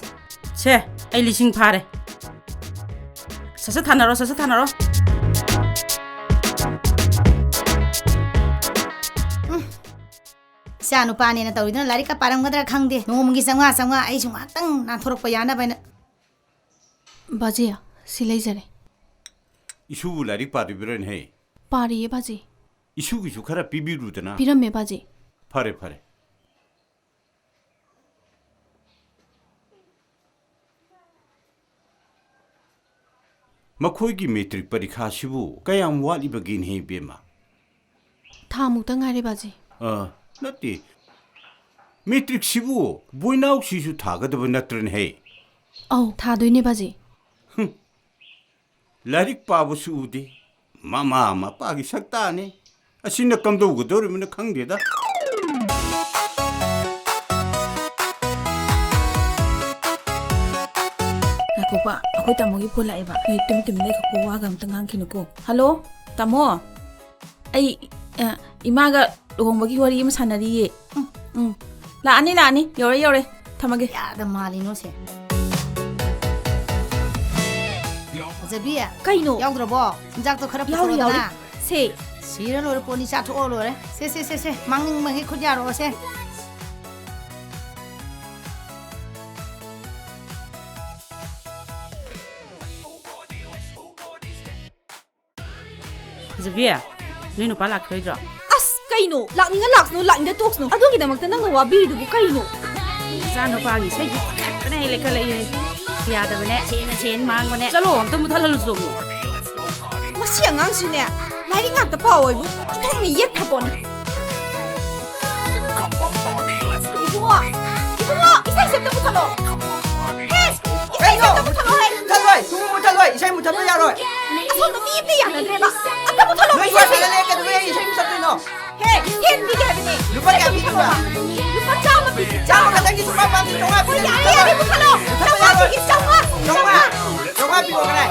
ꯁꯦ, ꯑꯩ ꯂꯤꯁꯤꯡ ꯐꯥꯔꯦ꯫ ꯁꯠ ꯁꯠ ꯊꯥꯅꯔꯣ, ꯁꯠ ꯁꯠ ꯊꯥꯅꯔꯣ꯫ ꯎꯝ꯫ ꯏꯆꯥ ꯅꯨꯄꯥꯅꯦꯅ ꯇꯧꯔꯤꯗꯨꯅ ꯂꯥꯏꯔꯤꯛꯀ ꯄꯥꯔꯝꯒꯗ꯭ꯔꯥ ꯈꯪꯗꯦ꯫ ꯅꯣꯡꯃꯒꯤ ꯆꯥꯝꯃꯉꯥ ꯆꯥꯝꯃꯉꯥ ꯑꯩꯁꯨ ꯉꯥꯏꯍꯥꯛꯇꯪ ꯅꯥꯟꯊꯣꯔꯛꯄ ꯌꯥꯅꯕ ꯍꯥꯏꯅ꯫ ꯕꯥꯖꯤ, ꯁꯤ ꯂꯩꯖꯔꯦ꯫ ꯏꯁꯨꯕꯨ ꯂꯥꯏꯔꯤꯛ ꯄꯥꯔꯤꯕ꯭ꯔꯥꯅꯦꯍꯦ? ꯄꯥꯔꯤꯌꯦ ꯕꯥꯖꯤ꯫ ꯏꯁꯨꯒꯤꯁꯨ ꯈꯔ ꯄꯤꯕꯤꯔꯨꯗꯅ꯫ ꯄꯤꯔꯝꯃꯦ ꯕꯥꯖꯤ꯫ ꯐꯔꯦ, ꯐꯔꯦ꯫ ꯃꯈꯣꯏꯒꯤ ꯃꯦꯇ꯭ꯔꯤꯛ ꯄꯔꯤꯈꯥꯁꯤꯕꯨ ꯀꯌꯥꯝ ꯋꯥꯠꯂꯤꯕꯒꯦꯅꯦꯍꯦ, ꯏꯕꯦꯝꯃ? ꯊꯥꯃꯨꯛꯇ ꯉꯥꯏꯔꯦ ꯕꯥꯖꯤ꯫ ꯑ, ꯅꯠꯇꯦ꯫ ꯃꯦꯇ꯭ꯔꯤꯛꯁꯤꯕꯨ ꯕꯣꯏꯅꯥꯎꯁꯤꯁꯨ ꯊꯥꯒꯗꯕ ꯅꯠꯇ꯭ꯔꯅꯦꯍꯦ? ꯑꯧ, ꯊꯥꯗꯣꯏꯅꯦ ꯕꯥꯖꯤ꯫ ꯍꯨꯝ꯫ ꯂꯥꯏꯔꯤꯛ ꯄꯥꯕꯁꯨ ꯎꯗꯦ, ꯃꯃꯥ ꯃꯄꯥꯒꯤ ꯁꯛꯇꯥꯅꯦ꯫ ꯑꯁꯤꯅ ꯀꯝꯗꯧꯒꯗꯧꯔꯤꯕꯅꯣ ꯈꯪꯗꯦꯗ꯫ ꯉꯥꯏꯈꯣꯕ, ꯑꯩꯈꯣꯏ ꯇꯥꯃꯣꯒꯤ ꯐꯣꯟ ꯂꯥꯛꯑꯦꯕ꯫ ꯅꯣꯏ ꯇꯨꯃꯤꯟ ꯇꯨꯃꯤꯟ ꯂꯩꯈꯣꯀꯣ, ꯋꯥꯒ ꯑꯝꯇ ꯉꯥꯡꯈꯤꯅꯨꯀꯣ꯫ ꯍꯜꯂꯣ, ꯇꯥꯃꯣ꯫ ꯑꯩ, ꯑ, ꯏꯃꯥꯒ ꯂꯨꯍꯣꯡꯕꯒꯤ ꯋꯥꯔꯤ ꯑꯃ ꯁꯥꯟꯅꯔꯤꯌꯦ꯫ ꯎꯝ, ꯎꯝ꯫ ꯂꯥꯛꯑꯅꯤ, ꯂꯥꯛꯑꯅꯤ꯫ ꯌꯧꯔꯦ, ꯌꯧꯔꯦ꯫ ꯊꯝꯃꯒꯦ꯫ ꯀꯌꯥꯗ ꯃꯥꯜꯂꯤꯅꯣ ꯁꯦ? ꯐꯖꯕꯤ꯫ ꯀꯩꯅꯣ? ꯌꯥꯎꯗ꯭ꯔꯕꯣ? ꯆꯤꯟꯖꯥꯛꯇꯣ ꯈꯔ ꯌꯥꯎꯔꯤ, ꯄꯨꯊꯣꯔꯛꯑꯣꯗꯅ꯫ ꯌꯥꯎꯔꯤ꯫ ꯁꯦ꯫ ꯁꯤꯔ ꯂꯣꯏꯔꯦ ꯄꯣꯠꯅꯤ, ꯆꯥꯊꯣꯛꯑ ꯂꯣꯏꯔꯦ꯫ ꯁꯦ, ꯁꯦ, ꯁꯦ, ꯁꯦ꯫ ꯃꯥꯡꯅꯤꯡꯕꯒꯤ ꯈꯨꯠ ꯌꯥꯔꯛꯑꯣ ꯁꯦ꯫ ꯐꯖꯕꯤ, ꯅꯣꯏ ꯅꯨꯄꯥ ꯂꯥꯛꯈꯤꯔꯣꯏꯗ꯭ꯔꯣ? ꯑꯁ, ꯀꯩꯅꯣ? ꯂꯥꯛꯅꯤꯡꯉ ꯂꯥꯛꯁꯅꯨ, ꯂꯥꯛꯅꯤꯡꯗ ꯇꯣꯛꯁꯅꯨ꯫ ꯑꯗꯨꯒꯤꯗꯃꯛꯇ ꯅꯪꯅ ꯋꯥꯕꯤꯔꯤꯗꯨꯕꯨ ꯀꯩꯅꯣ? ꯏꯆꯥ ꯅꯨꯄꯥꯒꯤ ꯏꯁꯩꯁꯦ ꯈꯠꯄꯅ ꯍꯦꯛ ꯂꯩꯈꯠꯂꯛꯏꯍꯦ꯫ ꯌꯥꯗꯕꯅꯦ, ꯁꯦꯟꯅ ꯁꯦꯟ ꯃꯥꯡꯕꯅꯦ꯫ ꯆꯠꯂꯣ, ꯑꯝꯇ ꯃꯨꯊꯠꯍꯜꯂꯨꯆꯣꯃꯤ꯫ ꯃꯁꯤ ꯑꯉꯥꯡꯁꯤꯅꯦ, ꯂꯥꯏꯔꯤꯛ ꯉꯥꯛꯇ ꯄꯥꯎ ꯍꯥꯏꯕꯨ ꯑꯣꯟꯊꯣꯛꯅ ꯌꯦꯠꯈ꯭ꯔꯄꯣꯠꯅꯤ꯫ ꯏꯕꯨꯡꯉꯣ, ꯏꯕꯨꯡꯉꯣ, ꯏꯁꯩꯁꯦ ꯑꯝꯇ ꯃꯨꯊꯠꯂꯣ꯫ ꯍꯦ, ꯏꯁꯩꯁꯦ ꯑꯝꯇ ꯃꯨꯊꯠꯂꯣ ꯍꯦ꯫ ꯃꯨꯊꯠꯂꯣꯏ, ꯁꯨꯡꯃꯨ ꯃꯨꯊꯠꯂꯣꯏ, ꯏꯁꯩ ꯃꯨꯊꯠꯄ ꯌꯥꯔꯣꯏ꯫ ꯑꯁꯣꯝꯗ ꯃꯤ ꯑꯝꯇ ꯌꯥꯅꯗ꯭ꯔꯦꯕ꯫ ꯑꯝꯇ ꯃꯨꯊꯠꯂꯣ, ꯅꯣꯏ ꯏꯁꯩꯁꯦ꯫ ꯌꯥꯅꯗ꯭ꯔꯦ, ꯀꯩꯗꯧꯕꯩ ꯑꯩ ꯏꯁꯩ ꯃꯨꯊꯠꯇꯣꯏꯅꯣ? ꯍꯦ, ꯁꯦꯟ ꯄꯤꯒꯦ ꯍꯥꯏꯕꯅꯦ꯫ ꯂꯨꯄꯥ ꯀꯌꯥ ꯄꯤꯗꯣꯏꯕ? ꯂꯨꯄꯥ ꯆꯥꯝꯃ ꯄꯤꯒꯦ꯫ ꯆꯥꯝꯃ ꯈꯛꯇꯪꯗꯤ ꯁꯨꯡꯄꯥ ꯄꯥꯝꯗꯦ, ꯆꯥꯝꯃꯉꯥ ꯄꯤꯗꯣꯏꯅꯦ꯫ ꯌꯥꯔꯦ, ꯌꯥꯔꯦ, ꯃꯨꯊꯠꯂꯣ꯫ ꯃꯨꯊꯠꯄ ꯆꯥꯝꯃꯉꯥ ꯌꯥꯔꯣꯏ꯫ ꯄꯤꯒꯦ, ꯆꯥꯝꯃꯉꯥ꯫ ꯆꯥꯝꯃꯉꯥ, ꯆꯥꯝꯃꯉꯥ ꯄꯤꯔꯛꯑꯣ ꯀꯗꯥꯏ?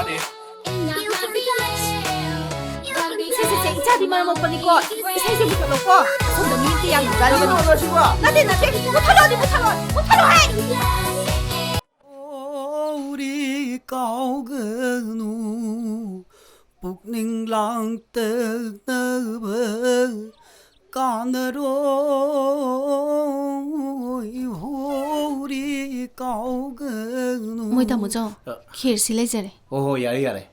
ꯁꯦ, ꯁꯦ, ꯁꯦ, ꯏꯆꯥꯗꯤ ꯃꯔꯝ ꯃꯣꯛꯄꯅꯤꯀꯣ꯫ ꯏꯁꯩꯁꯦ ꯃꯨꯊꯠꯂꯣꯀꯣ꯫ ꯑꯁꯣꯝꯗ ꯃꯤ ꯑꯝꯇ ꯌꯥꯝ ꯒꯥꯔꯤ ꯂꯩꯇ꯭ꯔꯕꯅꯤ꯫ ꯅꯣꯡꯂꯣ ꯁꯤꯕꯣ? ꯅꯠꯇꯦ, ꯅꯠꯇꯦ꯫ ꯃꯨꯊꯠꯂꯣꯗꯤ ꯃꯨꯊꯠꯂꯣ꯫ ꯃꯨꯊꯠꯂꯣ ꯍꯦ! ꯀꯥꯎꯔꯤ ꯀꯥꯎꯒꯅꯨ, ꯄꯨꯛꯅꯤꯡ ꯂꯥꯡꯇꯛꯅꯕ ꯀꯥꯟꯅꯔꯣꯏ ꯍꯣꯔꯤ ꯀꯥꯎꯒꯅꯨ꯫ ꯃꯣꯏ ꯇꯥꯃꯣ ꯆꯧ, ꯑ꯫ ꯈꯦꯔꯁꯤ ꯂꯩꯖꯔꯦ꯫ ꯍꯣ ꯍꯣ, ꯌꯥꯔꯦ ꯌꯥꯔꯦ꯫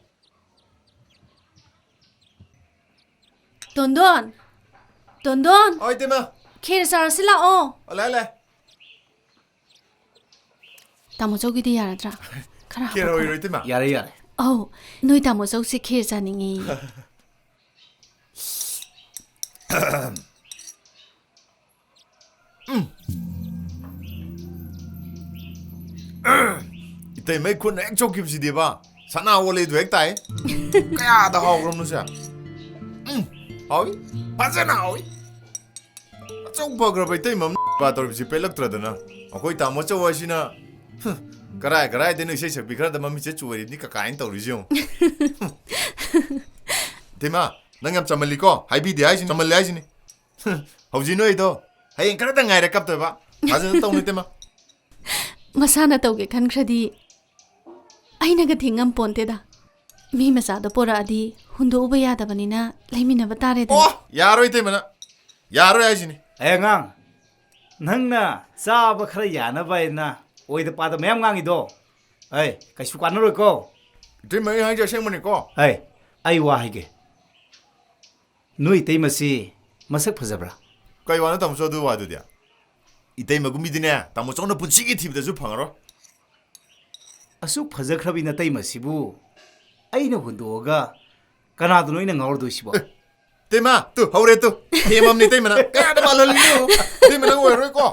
ꯇꯣꯟꯗꯣꯟ, ꯇꯣꯟꯗꯣꯟ꯫ ꯍꯣꯏ, ꯏꯇꯩꯃ꯫ ꯈꯦꯔ ꯆꯥꯔꯁꯤ ꯂꯥꯛꯑꯣ꯫ ꯑꯣ, ꯂꯥꯛꯑꯦ, ꯂꯥꯛꯑꯦ꯫ ꯇꯥꯃꯣ ꯆꯧꯒꯤꯗꯤ ꯌꯥꯔꯗ꯭ꯔꯥ? ꯈꯔ ꯈꯦꯔ ꯍꯥꯞꯄꯛꯈꯣꯔꯥ? ꯑꯣꯏꯔꯣꯏ, ꯏꯇꯩꯃ꯫ ꯌꯥꯔꯦ, ꯌꯥꯔꯦ꯫ ꯑꯧ, ꯅꯣꯏ ꯇꯥꯃꯣ ꯆꯧꯁꯦ ꯈꯦꯔ ꯆꯥꯅꯤꯡꯉꯦꯌꯦ꯫ ꯎꯝ꯫ ꯏꯇꯩꯃꯩ ꯈꯨꯠꯅ ꯍꯦꯛ ꯆꯣꯛꯈꯤꯕꯁꯤꯗꯤꯕ, ꯁꯅꯥ ꯑꯣꯜꯂꯦꯗꯨ ꯍꯦꯛ ꯇꯥꯏ꯫ ꯀꯌꯥꯗ ꯍꯥꯎꯈ꯭ꯔꯕꯅꯣ ꯁꯦ? ꯎꯝ, ꯍꯥꯎꯏ꯫ ꯐꯖꯅ ꯍꯥꯎꯏ꯫ ꯑꯆꯧ ꯐꯈ꯭ꯔꯕ ꯏꯇꯩꯃ ꯑꯃ ꯇꯧꯔꯤꯕꯁꯤ ꯄꯦꯜꯂꯛꯇ꯭ꯔꯗꯅ꯫ ꯑꯩꯈꯣꯏ ꯇꯥꯃꯣ ꯑꯆꯧ ꯍꯥꯏꯁꯤꯅ, ꯍꯨꯝ, ꯀꯔꯥꯏ ꯀꯔꯥꯏꯗꯩꯅꯣ ꯏꯁꯩ ꯁꯛꯄꯤ ꯈꯔꯗ ꯃꯃꯤꯠꯁꯦ ꯆꯨꯔꯤꯕꯅꯤ ꯀꯀꯥ ꯍꯥꯏꯅ ꯇꯧꯔꯤꯁꯤ ꯌꯦꯡꯉꯨ꯫ ꯍꯨꯝ꯫ ꯏꯇꯩꯃ, ꯅꯪ ꯌꯥꯝ ꯆꯝꯃꯜꯂꯤꯀꯣ꯫ ꯍꯥꯏꯕꯤꯗꯦ ꯍꯥꯏꯁꯤꯅꯤ, ꯆꯝꯃꯜꯂꯦ ꯍꯥꯏꯁꯤꯅꯤ꯫ ꯍꯨꯝ, ꯍꯧꯖꯤꯛ ꯅꯣꯏꯗꯣ ꯍꯌꯦꯡ ꯈꯔꯇ ꯉꯥꯏꯔꯦ ꯀꯞꯇꯣꯏꯕ꯫ ꯐꯖꯅ ꯇꯧꯅꯨ ꯏꯇꯩꯃ꯫ ꯃꯁꯥꯅ ꯇꯧꯒꯦ ꯈꯟꯈ꯭ꯔꯗꯤ ꯑꯩꯅꯒ ꯊꯤꯡꯉꯝ ꯄꯣꯟꯇꯦꯗ꯫ ꯃꯤ ꯃꯆꯥꯗꯣ ꯄꯣꯔꯛꯑꯗꯤ ꯍꯨꯟꯗꯣꯛꯎꯕ ꯌꯥꯗꯕꯅꯤꯅ ꯂꯩꯃꯤꯟꯅꯕ ꯇꯥꯔꯦꯗꯅ꯫ ꯑꯣ, ꯌꯥꯔꯣꯏ ꯏꯇꯩꯃ ꯅꯪ꯫ ꯌꯥꯔꯣꯏ ꯍꯥꯏꯁꯤꯅꯤ꯫ ꯑꯩ ꯑꯉꯥꯡ, ꯅꯪꯅ ꯆꯥꯕ ꯈꯔ ꯌꯥꯅꯕ ꯍꯥꯏꯅ ꯑꯣꯏꯗ ꯄꯥꯗ ꯃꯌꯥꯝ ꯉꯥꯡꯉꯤꯗꯣ, ꯑꯩ ꯀꯩꯁꯨ ꯀꯥꯟꯅꯔꯣꯏꯀꯣ꯫ ꯏꯇꯩꯃ, ꯑꯩ ꯍꯥꯏꯁꯦ ꯑꯁꯦꯡꯕꯅꯤꯀꯣ꯫ ꯑꯩ, ꯑꯩ ꯋꯥ ꯍꯥꯏꯒꯦ꯫ ꯅꯣꯏ ꯏꯇꯩꯃꯁꯤ ꯃꯁꯛ ꯐꯖꯕ꯭ꯔꯥ? ꯀꯩ ꯋꯥꯅꯣ ꯇꯥꯃꯣ ꯆꯧ ꯑꯗꯨ ꯋꯥꯗꯨꯗꯤ? ꯏꯇꯩꯃꯒꯨꯝꯕꯤꯗꯤꯅꯦ, ꯇꯥꯃꯣ ꯆꯧꯅ ꯄꯨꯟꯁꯤꯒꯤ ꯊꯤꯕꯗꯁꯨ ꯐꯪꯉꯔꯣꯏ꯫ ꯑꯁꯨꯛ ꯐꯖꯈ꯭ꯔꯕꯤ ꯅꯇꯩꯃꯁꯤꯕꯨ ꯑꯩꯅ ꯍꯨꯟꯗꯣꯛꯑꯒ ꯀꯅꯥꯗꯅꯣ ꯑꯩꯅ ꯉꯥꯎꯔꯗꯣꯏꯁꯤꯕꯣ? ꯑꯦ, ꯏꯇꯩꯃ, ꯇꯨ, ꯍꯧꯔꯦ ꯇꯨ꯫ ꯊꯦꯝꯃꯝꯅꯤ ꯏꯇꯩꯃꯅ꯫ ꯀꯌꯥꯗ ꯃꯥꯜꯍꯜꯂꯤꯅꯣ? ꯏꯇꯩꯃ ꯅꯪ ꯑꯣꯏꯔꯔꯣꯏꯀꯣ꯫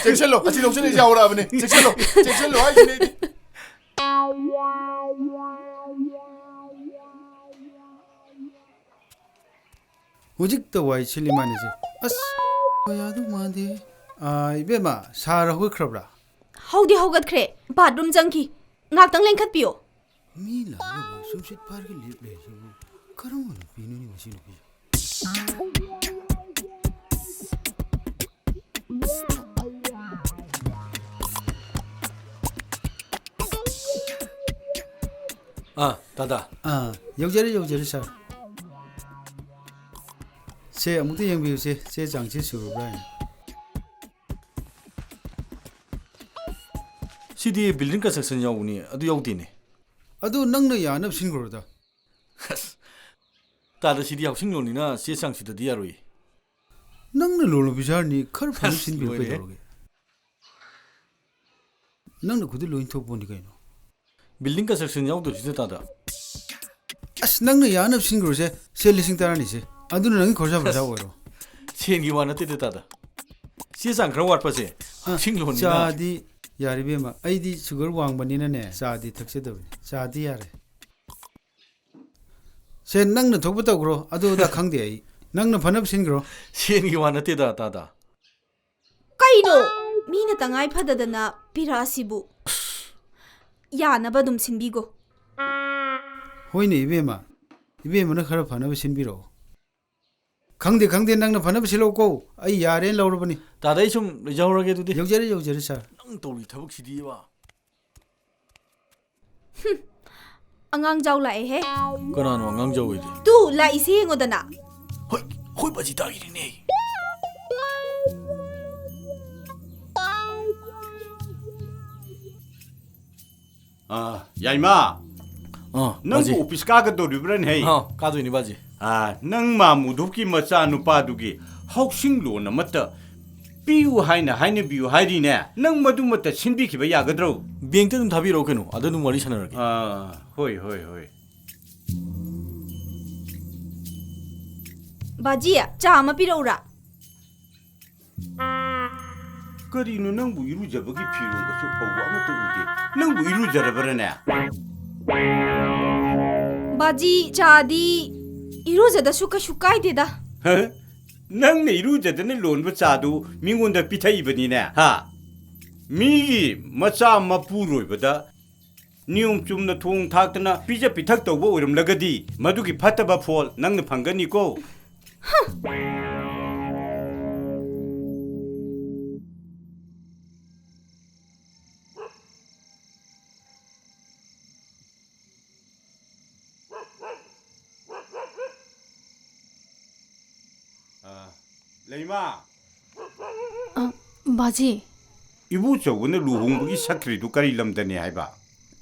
ꯆꯦꯛꯁꯤꯜꯂꯣ, ꯑꯁꯤ ꯅꯣꯛꯁꯤꯜꯂꯤꯁꯦ ꯍꯧꯔꯛꯑꯕꯅꯤ꯫ ꯆꯦꯛꯁꯤꯜꯂꯣ, ꯆꯦꯛꯁꯤꯜꯂꯣ ꯍꯥꯏꯁꯤꯅꯤ ꯑꯩꯗꯤ꯫ ꯍꯧꯖꯤꯛꯇ ꯋꯥꯏ ꯁꯤꯜꯂꯤ ꯃꯥꯅꯤꯁꯦ꯫ ꯑꯁ, ꯌꯥꯗꯧ ꯃꯥꯟꯗꯦ꯫ ꯑꯥ, ꯏꯕꯦꯝꯃ, ꯁꯥꯔ ꯍꯧꯒꯠꯈ꯭ꯔꯕ꯭ꯔꯥ? ꯍꯧꯗꯤ ꯍꯧꯒꯠꯈ꯭ꯔꯦ, ꯕꯥꯠꯔꯨꯝ ꯆꯪꯈꯤ꯫ ꯉꯥꯛꯇꯪ ꯂꯦꯡꯈꯠꯄꯤꯌꯣ꯫ ꯃꯤ ꯂꯥꯛꯅꯕ ꯁꯨꯝꯁꯤꯠ ꯐꯥꯔꯒ ꯂꯦꯞ ꯂꯩꯔꯤꯁꯤꯕꯨ ꯀꯔꯝꯕ ꯅꯨꯄꯤꯅꯣꯅꯦ ꯃꯁꯤ ꯅꯨꯄꯤꯁꯦ? ꯑꯥ, ꯗꯥꯗꯥ꯫ ꯑꯥ, ꯌꯧꯖꯔꯦ, ꯌꯧꯖꯔꯦ, ꯁꯥꯔ꯫ ꯁꯦ, ꯑꯃꯨꯛꯇ ꯌꯦꯡꯕꯤꯌꯨꯁꯦ, ꯆꯦ ꯆꯥꯡꯁꯤ ꯁꯨꯔꯕ꯭ꯔꯥ ꯍꯥꯏꯅ꯫ ꯁꯤꯗꯤ building construction ꯌꯥꯎꯕꯅꯤ, ꯑꯗꯨ ꯌꯥꯎꯗꯦꯅꯦ꯫ ꯑꯗꯨ ꯅꯪꯅ ꯌꯥꯅꯕ ꯁꯤꯟꯈ꯭ꯔꯣꯗ꯫ ꯑꯁ, ꯇꯥꯗ, ꯁꯤꯗꯤ housing loanꯅꯤꯅ ꯆꯦ ꯆꯥꯡ ꯁꯨꯗꯗꯤ ꯌꯥꯔꯣꯏ꯫ ꯅꯪꯅ loan officerꯅꯤ, ꯈꯔ ꯐꯅ ꯑꯁ, ꯁꯤꯟꯕꯤꯌꯨ ꯂꯣꯏꯔꯦꯍꯦ꯫ ꯀꯩꯗꯧꯔꯒꯦ? ꯅꯪꯅ ꯈꯨꯗꯤ ꯂꯣꯏ ꯊꯣꯛꯄꯅꯤ ꯀꯩꯅꯣ꯫ Building construction ꯌꯥꯎꯗꯕꯁꯤꯗ, ꯇꯥꯗ꯫ ꯑꯁ, ꯅꯪꯅ ꯌꯥꯅꯕ ꯁꯤꯟꯈ꯭ꯔꯣꯁꯦ꯫ ꯁꯦ, ꯂꯤꯁꯤꯡ ꯇꯔꯥꯅꯤꯁꯦ꯫ ꯑꯗꯨꯅ ꯅꯪꯒꯤ ꯈꯣꯔꯁꯥ ꯕꯔꯁꯥ ꯑꯁ꯫ ꯑꯣꯏꯔꯣ꯫ ꯁꯦꯟꯒꯤ ꯋꯥ ꯅꯠꯇꯦꯗ, ꯇꯥꯗ꯫ ꯆꯦ ꯆꯥꯡ ꯈꯔ ꯋꯥꯠꯄꯁꯦ꯫ ꯑ, housing loanꯅꯤꯅ꯫ ꯆꯥꯗꯤ ꯌꯥꯔꯦ ꯏꯕꯦꯝꯃ, ꯑꯩꯗꯤ sugar ꯋꯥꯡꯕꯅꯤꯅꯅꯦ, ꯆꯥꯗꯤ ꯊꯛꯆꯗꯕꯅꯤ꯫ ꯆꯥꯗꯤ ꯌꯥꯔꯦ꯫ ꯁꯦ, ꯅꯪꯅ ꯊꯣꯛꯄ ꯇꯧꯈ꯭ꯔꯣ, ꯑꯗꯨ ꯑꯗꯥ ꯈꯪꯗꯦ ꯑꯩ꯫ ꯅꯪꯅ ꯐꯅꯕ ꯁꯤꯟꯈ꯭ꯔꯣ꯫ ꯁꯦꯟꯒꯤ ꯋꯥ ꯅꯠꯇꯦꯗ, ꯇꯥꯗ꯫ ꯀꯩꯅꯣ? ꯃꯤꯅ ꯇꯉꯥꯏ ꯐꯗꯗꯅ ꯄꯤꯔꯛꯑꯁꯤꯕꯨ꯫ ꯌꯥꯅꯕ ꯑꯗꯨꯝ ꯁꯤꯟꯕꯤꯒꯣ꯫ ꯍꯣꯏꯅꯦ ꯏꯕꯦꯝꯃ, ꯏꯕꯦꯝꯃꯅ ꯈꯔ ꯐꯅꯕ ꯁꯤꯟꯕꯤꯔꯛꯑꯣ꯫ ꯈꯪꯗꯦ, ꯈꯪꯗꯦ, ꯅꯪꯅ ꯐꯅꯕ ꯁꯤꯜꯂꯛꯎꯀꯣ꯫ ꯑꯩ ꯌꯥꯔꯦꯅ ꯂꯧꯔꯕꯅꯤ꯫ ꯇꯥꯗ, ꯑꯩ ꯁꯨꯝ ꯂꯩꯖꯍꯧꯔꯒꯦ ꯑꯗꯨꯗꯤ꯫ ꯌꯧꯖꯔꯦ, ꯌꯧꯖꯔꯦ, sir꯫ ꯅꯪ ꯇꯧꯔꯤ ꯊꯕꯛꯁꯤꯗꯤꯕ꯫ ꯑꯉꯥꯡ ꯖꯥꯎ ꯂꯥꯛꯑꯦꯍꯦ꯫ ꯀꯅꯥꯅꯣ ꯑꯉꯥꯡ ꯖꯥꯎ ꯍꯥꯏꯗꯤ? ꯇꯨ, ꯂꯥꯛꯏꯁꯦ ꯌꯦꯡꯉꯣꯗꯅ꯫ ꯍꯣꯏ, ꯍꯣꯏ, ꯕꯥꯖꯤ ꯇꯥꯈꯤꯔꯤꯅꯦ꯫ ꯑꯥ, ꯌꯥꯏꯃ꯫ ꯑꯥ, ꯅꯪꯕꯨ ꯕꯥꯖꯤ꯫ Office ꯀꯥꯒꯗꯧꯔꯤꯕ꯭ꯔꯥꯅꯦ? ꯑꯥ, ꯀꯥꯗꯣꯏꯅꯤ, ꯕꯥꯖꯤ꯫ ꯑꯥ, ꯅꯪ ꯃꯥꯃꯨꯗꯨꯀꯤ ꯃꯆꯥ ꯅꯨꯄꯥꯗꯨꯒꯤ housing loan ꯑꯃꯠꯇ ꯄꯤꯌꯨ ꯍꯥꯏꯅ ꯍꯥꯏꯅꯕꯤꯌꯨ ꯍꯥꯏꯔꯤꯅꯦ꯫ ꯅꯪ ꯃꯗꯨꯃꯠꯇ ꯁꯤꯟꯕꯤꯈꯤꯕ ꯌꯥꯒꯗ꯭ꯔꯣ? Bankꯇ ꯑꯗꯨꯝ ꯊꯥꯕꯤꯔꯛꯑꯣ ꯀꯩꯅꯣ, ꯑꯗ ꯑꯗꯨꯝ ꯋꯥꯔꯤ ꯁꯥꯟꯅꯔꯒꯦ꯫ ꯑꯥ, ꯍꯣꯏ, ꯍꯣꯏ, ꯍꯣꯏ꯫ ꯕꯥꯖꯤ, ꯆꯥ ꯑꯃ ꯄꯤꯔꯛꯎꯔꯥ? ꯀꯔꯤꯅꯣ, ꯅꯪꯕꯨ ꯏꯔꯨꯖꯕꯒꯤ ꯐꯤꯔꯣꯜꯒꯁꯨ ꯐꯧꯕ ꯑꯃꯠꯇ ꯎꯗꯦ꯫ ꯅꯪꯕꯨ ꯏꯔꯨꯖꯔꯕ꯭ꯔꯅꯦ? ꯕꯥꯖꯤ, ꯆꯥꯗꯤ ꯏꯔꯨꯖꯗꯁꯨ ꯀꯩꯁꯨ ꯀꯥꯏꯗꯦꯗ꯫ ꯍ? ꯅꯪꯅ ꯏꯔꯨꯖꯗꯅ ꯂꯣꯟꯕ ꯆꯥꯗꯨ ꯃꯤꯉꯣꯟꯗ ꯄꯤꯊꯛꯏꯕꯅꯤꯅꯦ, ꯍꯥ? ꯃꯤꯒꯤ ꯃꯆꯥ ꯃꯄꯨꯔꯣꯏꯕꯗ ꯅꯤꯌꯣꯝ ꯆꯨꯝꯅ ꯊꯣꯡ ꯊꯥꯛꯇꯅ ꯄꯤꯖ ꯄꯤꯊꯛ ꯇꯧꯕ ꯑꯣꯏꯔꯝꯂꯒꯗꯤ, ꯃꯗꯨꯒꯤ ꯐꯠꯇꯕ ꯐꯣꯜ ꯅꯪꯅ ꯐꯪꯒꯅꯤꯀꯣ꯫ ꯕꯥ꯫ ꯑ, ꯕꯥꯖꯤ꯫ ꯏꯕꯣꯆꯧꯕꯅ ꯂꯨꯍꯣꯡꯕꯒꯤ ꯁꯛꯈ꯭ꯔꯤꯗꯨ ꯀꯔꯤ ꯂꯝꯗꯅꯦ ꯍꯥꯏꯕ?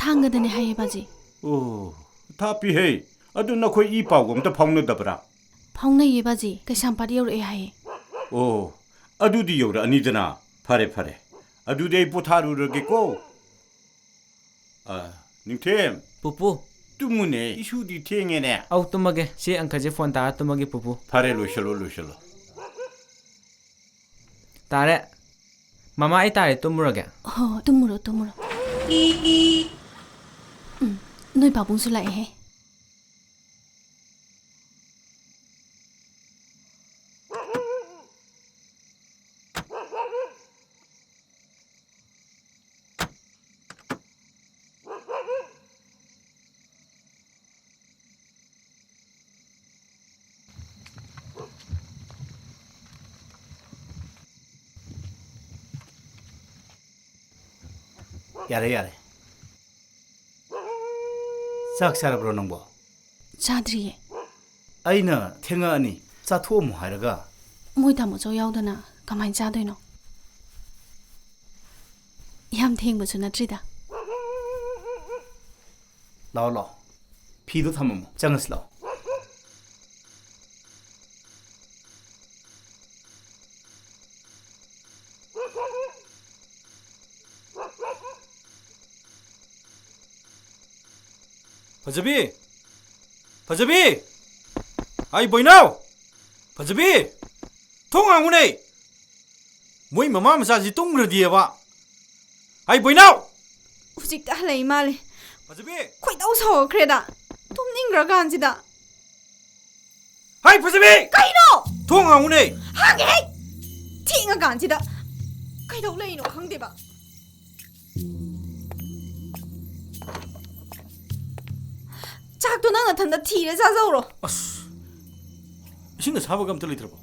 ꯊꯥꯡꯒꯗꯅꯦ ꯍꯥꯏꯌꯦ, ꯕꯥꯖꯤ꯫ ꯑꯣ, ꯊꯥꯞꯄꯤꯍꯦ꯫ ꯑꯗꯨ ꯅꯈꯣꯏ ꯏ ꯄꯥꯎꯒ ꯑꯝꯇ ꯐꯥꯎꯅꯗꯕ꯭ꯔꯥ? ꯐꯥꯎꯅꯩꯌꯦ, ꯕꯥꯖꯤ꯫ ꯀꯩꯁꯥꯝꯄꯥꯠ ꯌꯧꯔꯛꯑꯦ ꯍꯥꯏꯌꯦ꯫ ꯑꯣ, ꯑꯗꯨꯗꯤ ꯌꯧꯔꯛꯑꯅꯤꯗꯅ꯫ ꯐꯔꯦ, ꯐꯔꯦ꯫ ꯑꯗꯨꯗꯤ ꯑꯩ ꯄꯣꯊꯥꯔꯨꯔꯒꯦꯀꯣ꯫ ꯑ, ꯅꯤꯡꯊꯦꯝ꯫ ꯄꯨꯄꯨ꯫ ꯇꯨꯝꯃꯨꯅꯦ, ꯏꯁꯨꯗꯤ ꯊꯦꯡꯉꯦꯅꯦ꯫ ꯑꯧ, ꯇꯨꯝꯃꯒꯦ꯫ ꯁꯤ ꯑꯪꯀꯜꯁꯦ ꯐꯣꯟ ꯇꯥꯔ ꯇꯨꯝꯃꯒꯦ, ꯄꯨꯄꯨ꯫ ꯐꯔꯦ, ꯂꯣꯏꯁꯜꯂꯣ, ꯂꯣꯏꯁꯜꯂꯣ꯫ ꯇꯥꯔꯦ꯫ ꯃꯃꯥ, ꯑꯩ ꯇꯥꯔꯦ, ꯇꯨꯝꯃꯨꯔꯒꯦ꯫ ꯍꯣ, ꯇꯨꯝꯃꯨꯔꯣ, ꯇꯨꯝꯃꯨꯔꯣ꯫ ꯎꯝ, ꯅꯣꯏ ꯄꯥꯕꯨꯡꯁꯨ ꯂꯥꯛꯑꯦꯍꯦ꯫ ꯌꯥꯔꯦ, ꯌꯥꯔꯦ꯫ ꯆꯥꯛ ꯆꯥꯔꯕ꯭ꯔꯣ ꯅꯪꯕꯣ? ꯆꯥꯗ꯭ꯔꯤꯌꯦ꯫ ꯑꯩꯅ ꯊꯦꯡꯉꯛꯑꯅꯤ, ꯆꯥꯊꯣꯛꯑꯝꯃꯣ ꯍꯥꯏꯔꯒ꯫ ꯃꯣꯏ ꯇꯥꯃꯣꯆꯧ ꯌꯥꯎꯗꯅ ꯀꯃꯥꯏꯅ ꯆꯥꯗꯣꯏꯅꯣ? ꯌꯥꯝ ꯊꯦꯡꯕꯁꯨ ꯅꯠꯇ꯭ꯔꯤꯗ꯫ ꯂꯥꯛꯑꯣ, ꯂꯥꯛꯑꯣ꯫ ꯐꯤꯗꯣ ꯊꯝꯃꯝꯃꯣ, ꯆꯪꯉꯁꯤ ꯂꯥꯛꯑꯣ꯫ ꯐꯖꯕꯤ! ꯐꯖꯕꯤ! ꯑꯩ ꯕꯣꯏꯅꯥꯎ! ꯐꯖꯕꯤ! ꯊꯣꯡ ꯍꯥꯡꯉꯨꯅꯦ! ꯃꯣꯏ ꯃꯃꯥ ꯃꯆꯥꯁꯤ ꯇꯨꯝꯈ꯭ꯔꯗꯤꯑꯕ꯫ ꯑꯩ ꯕꯣꯏꯅꯥꯎ! ꯍꯧꯖꯤꯛꯇ ꯍꯜꯂꯛꯏ ꯃꯥꯜꯂꯦ꯫ ꯐꯖꯕꯤ! ꯈꯣꯏꯗꯧ ꯁꯥꯎꯒꯠꯈ꯭ꯔꯦꯗ꯫ ꯇꯨꯝꯅꯤꯡꯈ꯭ꯔ ꯀꯥꯟꯁꯤꯗ꯫ ꯍꯥꯏ, ꯐꯖꯕꯤ! ꯀꯩꯅꯣ? ꯊꯣꯡ ꯍꯥꯡꯉꯨꯅꯦ! ꯍꯥꯡꯒꯦ ꯍꯦ! ꯊꯦꯡꯉꯀꯥꯟꯁꯤꯗ ꯀꯩꯗꯧ ꯂꯩꯔꯤꯅꯣ ꯈꯪꯗꯦꯕ꯫ ꯆꯥꯛꯇꯣ ꯅꯪ ꯅꯊꯟꯗ ꯊꯤꯔ ꯆꯥꯖꯧꯔꯣ꯫ ꯑꯁ, ꯏꯁꯤꯡ ꯑꯁꯥꯕꯒ ꯑꯝꯇ ꯂꯩꯇ꯭ꯔꯕꯣ?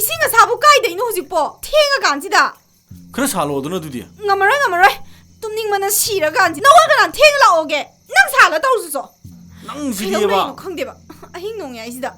ꯏꯁꯤꯡ ꯑꯁꯥꯕꯨ ꯀꯥꯏꯗꯩꯅꯣ ꯍꯧꯖꯤꯛꯄꯣ? ꯊꯦꯡꯉꯀꯥꯟꯁꯤꯗ꯫ ꯈꯔ ꯁꯥꯍꯜꯂꯣꯗꯅ ꯑꯗꯨꯗꯤ꯫ ꯉꯝꯃꯔꯣꯏ, ꯉꯝꯃꯔꯣꯏ꯫ ꯇꯨꯝꯅꯤꯡꯕꯅ ꯁꯤꯔꯀꯥꯟꯁꯤ꯫ ꯅꯋꯥ ꯀꯅꯥ ꯊꯦꯡꯅ ꯂꯥꯛꯑꯣꯒꯦ? ꯅꯪ ꯁꯥꯍꯜꯂ ꯇꯧꯔꯨꯁꯨ ꯆꯣ꯫ ꯅꯪꯁꯤꯗꯤꯕ꯫ ꯀꯩꯗꯧ ꯂꯩꯔꯤꯅꯣ ꯈꯪꯗꯦꯕ꯫ ꯑꯍꯤꯡ ꯅꯣꯡꯌꯥꯏꯁꯤꯗ꯫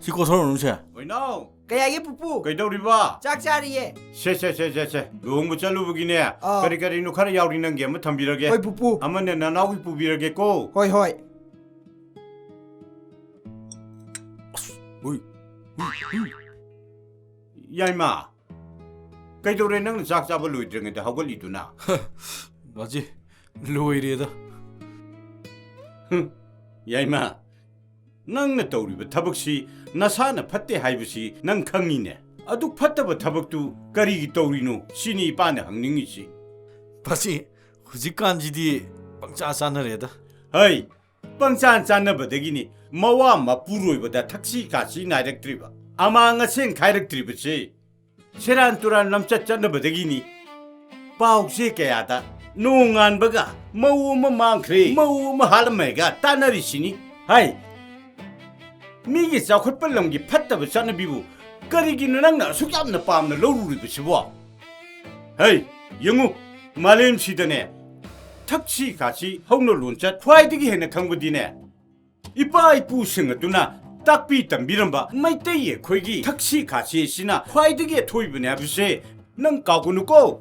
ꯁꯤ ꯀꯣꯊꯣꯔꯛꯎꯅꯨꯁꯦ꯫ ꯍꯣꯏꯅꯥꯎ꯫ ꯀꯩ ꯍꯥꯏꯒꯦ, ꯄꯨꯄꯨ? ꯀꯩꯗꯧꯔꯤꯕ? ꯆꯥꯛ ꯆꯥꯔꯤꯌꯦ꯫ ꯁꯦ, ꯁꯦ, ꯁꯦ, ꯁꯦ, ꯁꯦ꯫ ꯂꯨꯍꯣꯡꯕ ꯆꯠꯂꯨꯕꯒꯤꯅꯦ, ꯑꯥ꯫ ꯀꯔꯤ ꯀꯔꯤꯅꯣ ꯈꯔ ꯌꯥꯎꯔꯤ ꯅꯪꯒꯤ ꯑꯃ ꯊꯝꯕꯤꯔꯒꯦ꯫ ꯍꯣꯏ, ꯄꯨꯄꯨ꯫ ꯑꯃꯅ ꯅꯅꯥꯎꯒꯤ ꯄꯨꯕꯤꯔꯒꯦꯀꯣ꯫ ꯍꯣꯏ, ꯍꯣꯏ꯫ ꯑꯁ, ꯍꯨꯏ, ꯍꯨꯏ, ꯍꯨꯏ꯫ ꯌꯥꯏꯃ, ꯀꯩꯗꯧꯔꯦ ꯅꯪꯅ ꯆꯥꯛ ꯆꯥꯕ ꯂꯣꯏꯗ꯭ꯔꯤꯉꯩꯗ ꯍꯧꯒꯠꯂꯤꯗꯨꯅ? ꯕꯥꯖꯤ, ꯂꯣꯏꯔꯦꯗ꯫ ꯍꯨꯝ, ꯌꯥꯏꯃ, ꯅꯪꯅ ꯇꯧꯔꯤꯕ ꯊꯕꯛꯁꯤ ꯅꯁꯥꯅ ꯐꯠꯇꯦ ꯍꯥꯏꯕꯁꯤ ꯅꯪ ꯈꯪꯉꯤꯅꯦ꯫ ꯑꯗꯨꯛ ꯐꯠꯇꯕ ꯊꯕꯛꯇꯨ ꯀꯔꯤꯒꯤ ꯇꯧꯔꯤꯅꯣ ꯁꯤꯅꯤ ꯏꯄꯥꯅ ꯍꯪꯅꯤꯡꯉꯤꯁꯤ꯫ ꯕꯥꯖꯤ, ꯍꯧꯖꯤꯛꯀꯥꯟꯁꯤꯗꯤ ꯄꯪꯆꯥ ꯆꯥꯅꯔꯦꯗ꯫ ꯍꯩ, ꯄꯪꯆꯥ ꯆꯥꯅꯕꯗꯒꯤꯅꯤ ꯃꯋꯥ ꯃꯄꯨꯔꯣꯏꯕꯗ ꯊꯛꯁꯤ ꯈꯥꯁꯤ ꯅꯥꯏꯔꯛꯇ꯭ꯔꯤꯕ, ꯑꯃꯥꯡ ꯑꯁꯦꯡ ꯈꯥꯏꯔꯛꯇ꯭ꯔꯤꯕꯁꯤ꯫ ꯁꯦꯔꯥꯟ ꯇꯨꯔꯥꯟ ꯂꯝꯆꯠ ꯆꯠꯅꯕꯗꯒꯤꯅꯤ ꯄꯥꯎꯆꯦ ꯀꯌꯥꯗ ꯅꯣꯡꯉꯥꯟꯕꯒ ꯃꯧ ꯑꯃ ꯃꯥꯡꯈ꯭ꯔꯦ, ꯃꯧ ꯑꯃ ꯍꯥꯠꯂꯝꯃꯦꯒ ꯇꯥꯟꯅꯔꯤꯁꯤꯅꯤ꯫ ꯍꯥꯏ, ꯃꯤꯒꯤ ꯆꯥꯎꯈꯠꯄ ꯂꯝꯒꯤ ꯐꯠꯇꯕ ꯆꯠꯅꯕꯤꯕꯨ ꯀꯔꯤꯒꯤꯅꯣ ꯅꯪꯅ ꯑꯁꯨꯛ ꯌꯥꯝꯅ ꯄꯥꯝꯅ ꯂꯧꯔꯨꯔꯤꯕꯁꯤꯕꯣ? ꯍꯩ, ꯌꯦꯡꯉꯨ, ꯃꯥꯂꯦꯝꯁꯤꯗꯅꯦ, ꯊꯛꯁꯤ ꯈꯥꯁꯤ ꯍꯧꯅ ꯂꯣꯟꯆꯠ ꯈ꯭ꯋꯥꯏꯗꯒꯤ ꯍꯦꯟꯅ ꯈꯪꯕꯗꯤꯅꯦ, ꯏꯄꯥ ꯏꯄꯨꯁꯤꯡ ꯑꯗꯨꯅ ꯇꯥꯛꯄꯤ ꯇꯝꯕꯤꯔꯝꯕ ꯃꯩꯇꯩ ꯑꯩꯈꯣꯏꯒꯤ ꯊꯛꯁꯤ ꯈꯥꯁꯤ ꯑꯁꯤꯅ ꯈ꯭ꯋꯥꯏꯗꯒꯤ ꯑꯊꯣꯏꯕꯅꯦ ꯍꯥꯏꯕꯁꯦ ꯅꯪ ꯀꯥꯎꯒꯅꯨꯀꯣ꯫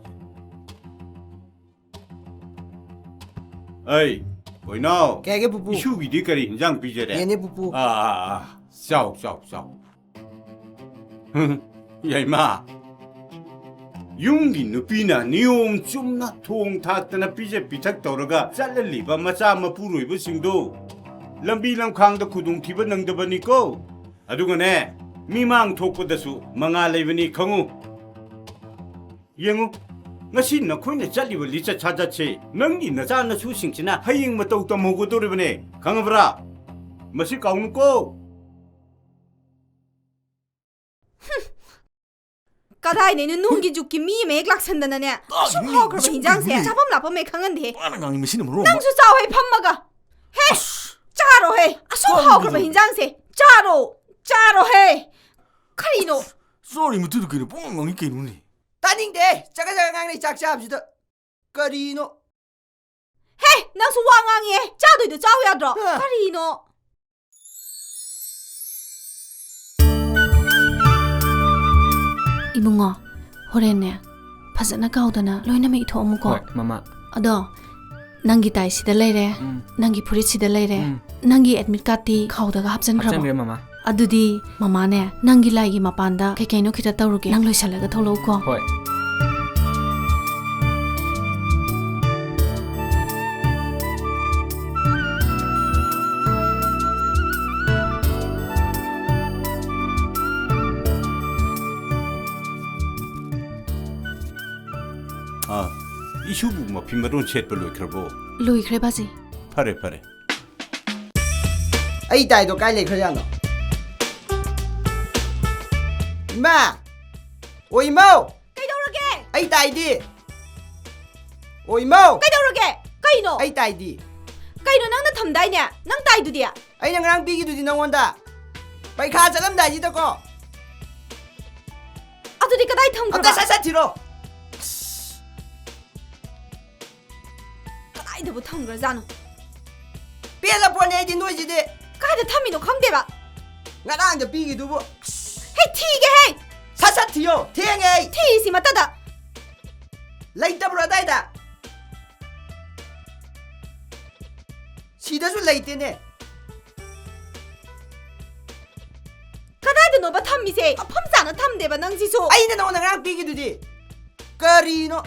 ꯑꯩ, ꯀꯣꯏꯅꯥꯎ꯫ ꯀꯩ ꯍꯥꯏꯒꯦ, ꯄꯨꯄꯨ? ꯏꯁꯨꯒꯤꯗꯤ ꯀꯔꯤ ꯍꯤꯟꯖꯥꯡ ꯄꯤꯖꯔꯦ? ꯌꯦꯟꯅꯦ, ꯄꯨꯄꯨ꯫ ꯑꯥ, ꯑꯥ, ꯑꯥ꯫ ꯆꯥꯎ, ꯆꯥꯎ, ꯆꯥꯎ꯫ ꯌꯥꯏꯃ, ꯌꯨꯝꯒꯤ ꯅꯨꯄꯤꯅ ꯅꯤꯌꯣꯝ ꯆꯨꯝꯅ ꯊꯣꯡ ꯊꯥꯛꯇꯅ ꯄꯤꯖ ꯄꯤꯊꯛ ꯇꯧꯔꯒ ꯆꯠꯂꯜꯂꯤꯕ ꯃꯆꯥ ꯃꯄꯨꯔꯣꯏꯕꯁꯤꯡꯗꯣ ꯂꯝꯕꯤ ꯂꯝꯈꯥꯡꯗ ꯈꯨꯗꯣꯡꯊꯤꯕ ꯅꯪꯗꯕꯅꯤꯀꯣ꯫ ꯑꯗꯨꯒꯅꯦ, ꯃꯤꯃꯥꯡ ꯊꯣꯛꯄꯗꯁꯨ ꯃꯉꯥ ꯂꯩꯕꯅꯤ ꯈꯪꯉꯨ꯫ ꯌꯦꯡꯉꯨ, ꯉꯁꯤ ꯅꯈꯣꯏꯅ ꯆꯠꯂꯤꯕ ꯂꯤꯆꯠ ꯁꯥꯖꯠꯁꯦ ꯅꯪꯒꯤ ꯅꯆꯥ ꯅꯁꯨꯁꯤꯡꯁꯤꯅ ꯍꯌꯦꯡ ꯃꯇꯧ ꯇꯝꯍꯧꯒꯗꯧꯔꯤꯕꯅꯦ, ꯈꯪꯉꯕ꯭ꯔꯥ? ꯃꯁꯤ ꯀꯥꯎꯅꯨꯀꯣ꯫ ꯀꯗꯥꯏꯗꯩꯅꯣ, ꯅꯨꯡꯒꯤ ꯖꯨꯛꯀꯤ ꯃꯤ ꯑꯃ ꯍꯦꯛ ꯂꯥꯛꯁꯟꯗꯅꯅꯦ꯫ ꯀꯥꯏꯗꯩꯅꯣ? ꯑꯁꯨꯛ ꯍꯥꯎꯈ꯭ꯔꯕ ꯃꯁꯤ ꯍꯤꯟꯖꯥꯡꯁꯦ ꯀꯩꯅꯣꯅꯦ? ꯆꯥꯐꯝ ꯂꯥꯛꯐꯝ ꯍꯦꯛ ꯈꯪꯍꯟꯗꯦ꯫ ꯃꯥꯅ ꯉꯥꯡꯉꯤ ꯃꯁꯤꯅ ꯃꯔꯣꯟ ꯑꯃ꯫ ꯅꯪꯁꯨ ꯆꯥꯎꯍꯦ ꯐꯝꯃꯒ꯫ ꯍꯦ! ꯑꯁ! ꯆꯥꯔꯣꯍꯦ! ꯑꯁꯨꯛ ꯆꯥꯔꯣ ꯍꯥꯎꯈ꯭ꯔꯕ ꯀꯩꯗꯧꯔꯒꯦ? ꯍꯤꯟꯖꯥꯡꯁꯦ ꯆꯥꯔꯣ! ꯆꯥꯔꯣꯍꯦ! ꯀꯔꯤꯅꯣ? ꯆꯥꯔꯤ ꯃꯇꯨꯡꯗ ꯀꯩꯅꯣ ꯄꯨꯡꯉꯥꯡ ꯉꯥꯡꯉꯤ ꯀꯩꯅꯣꯅꯦ? ꯇꯥꯅꯤꯡꯗꯦ! ꯆꯒꯠ ꯆꯒꯠ ꯉꯥꯡꯅꯩ ꯆꯥꯛ ꯆꯥꯕꯁꯤꯗ꯫ ꯀꯔꯤꯅꯣ? ꯍꯦ! ꯅꯪꯁꯨ ꯋꯥ ꯉꯥꯡꯉꯤꯍꯦ! ꯆꯥꯗꯣꯏꯗꯣ ꯆꯥꯎ ꯌꯥꯗ꯭ꯔꯣ? ꯑ꯫ ꯀꯔꯤꯅꯣ? ꯏꯕꯨꯡꯉꯣ, ꯍꯣꯔꯦꯟꯅꯦ ꯐꯖꯅ ꯀꯥꯎꯗꯅ ꯂꯣꯏꯅꯃꯛ ꯏꯊꯣꯛꯑꯝꯃꯨꯀꯣ꯫ ꯍꯣꯏ, ꯃꯃꯥ꯫ ꯑꯗꯣ ꯅꯪꯒꯤ tie ꯁꯤꯗ ꯂꯩꯔꯦ, ꯎꯝ꯫ ꯅꯪꯒꯤ ꯐꯨꯔꯤꯠ ꯁꯤꯗ ꯂꯩꯔꯦ, ꯎꯝ꯫ ꯅꯪꯒꯤ admit card ꯇꯤ ꯈꯥꯎꯗꯒ ꯍꯥꯞꯆꯟꯈ꯭ꯔꯕꯣ? ꯍꯥꯞꯆꯟꯈ꯭ꯔꯦ, ꯃꯃꯥ꯫ ꯑꯗꯨꯗꯤ ꯃꯃꯥꯅꯦ ꯅꯪꯒꯤ ꯂꯥꯏꯒꯤ ꯃꯄꯥꯟꯗ ꯀꯩ ꯀꯩꯅꯣ ꯈꯤꯇ ꯇꯧꯔꯨꯒꯦ, ꯅꯪ ꯂꯣꯏꯁꯜꯂꯒ ꯊꯣꯛꯂꯛꯎꯀꯣ꯫ ꯍꯣꯏ꯫ ꯑꯥ, ꯏꯁꯨꯕꯨ ꯃꯐꯤ ꯃꯔꯣꯟ ꯁꯦꯠꯄ ꯂꯣꯏꯈ꯭ꯔꯕꯣ? ꯂꯣꯏꯈ꯭ꯔꯦ, ꯕꯥꯖꯤ꯫ ꯐꯔꯦ, ꯐꯔꯦ꯫ ꯑꯩ tie ꯗꯣ ꯀꯥꯏ ꯂꯩꯈ꯭ꯔꯖꯥꯠꯅꯣ? ꯏꯃꯥ! ꯑꯣ, ꯏꯃꯧ! ꯀꯩꯗꯧꯔꯒꯦ? ꯑꯩ tie ꯗꯤ? ꯑꯣ, ꯏꯃꯧ! ꯀꯩꯗꯧꯔꯒꯦ? ꯀꯩꯅꯣ? ꯑꯩ tie ꯗꯤ? ꯀꯩꯅꯣ ꯅꯪꯅ ꯊꯝꯗꯥꯏꯅꯦ? ꯅꯪ tie ꯗꯨꯗꯤ? ꯑꯩꯅ ꯉꯔꯥꯡ ꯄꯤꯈꯤꯗꯨꯗꯤ ꯅꯉꯣꯟꯗ꯫ ꯄꯩꯈꯥ ꯆꯠꯂꯝꯗꯥꯏꯁꯤꯗꯀꯣ꯫ ꯑꯗꯨꯗꯤ ꯀꯗꯥꯏ ꯊꯝꯈ꯭ꯔꯕ? ꯑꯝꯇ ꯁꯠ ꯁꯠ ꯊꯤꯔꯣ꯫ ꯑꯁ꯫ ꯀꯗꯥꯏꯗꯕꯨ ꯊꯝꯈ꯭ꯔꯖꯥꯠꯅꯣ? ꯄꯦꯜꯂ ꯄꯣꯠꯅꯤ ꯑꯩꯗꯤ ꯅꯣꯏꯁꯤꯗꯤ꯫ ꯀꯥꯏꯗ ꯊꯝꯃꯤꯅꯣ ꯈꯪꯗꯦꯕ꯫ ꯉꯔꯥꯡꯗ ꯄꯤꯈꯤꯗꯨꯕꯨ꯫ ꯍꯦ, ꯊꯤꯒꯦ ꯍꯦ! ꯁꯠ ꯁꯠ ꯊꯤꯌꯣ, ꯊꯦꯡꯉꯦ ꯑꯩ꯫ ꯊꯤꯁꯤ ꯃꯇꯗ꯫ ꯂꯩꯇꯕ꯭ꯔꯣ ꯑꯗꯥꯏꯗ? ꯁꯤꯗꯁꯨ ꯂꯩꯇꯦꯅꯦ꯫ ꯀꯗꯥꯏꯗꯅꯣꯕ ꯊꯝꯃꯤꯁꯦ? ꯃꯐꯝ ꯆꯥꯅ ꯊꯝꯗꯦꯕ ꯅꯪꯁꯤꯁꯨ꯫ ꯑꯩꯅ ꯅꯉꯣꯟꯗ ꯉꯔꯥꯡ ꯄꯤꯈꯤꯗꯨꯗꯤ꯫ ꯀꯔꯤꯅꯣ?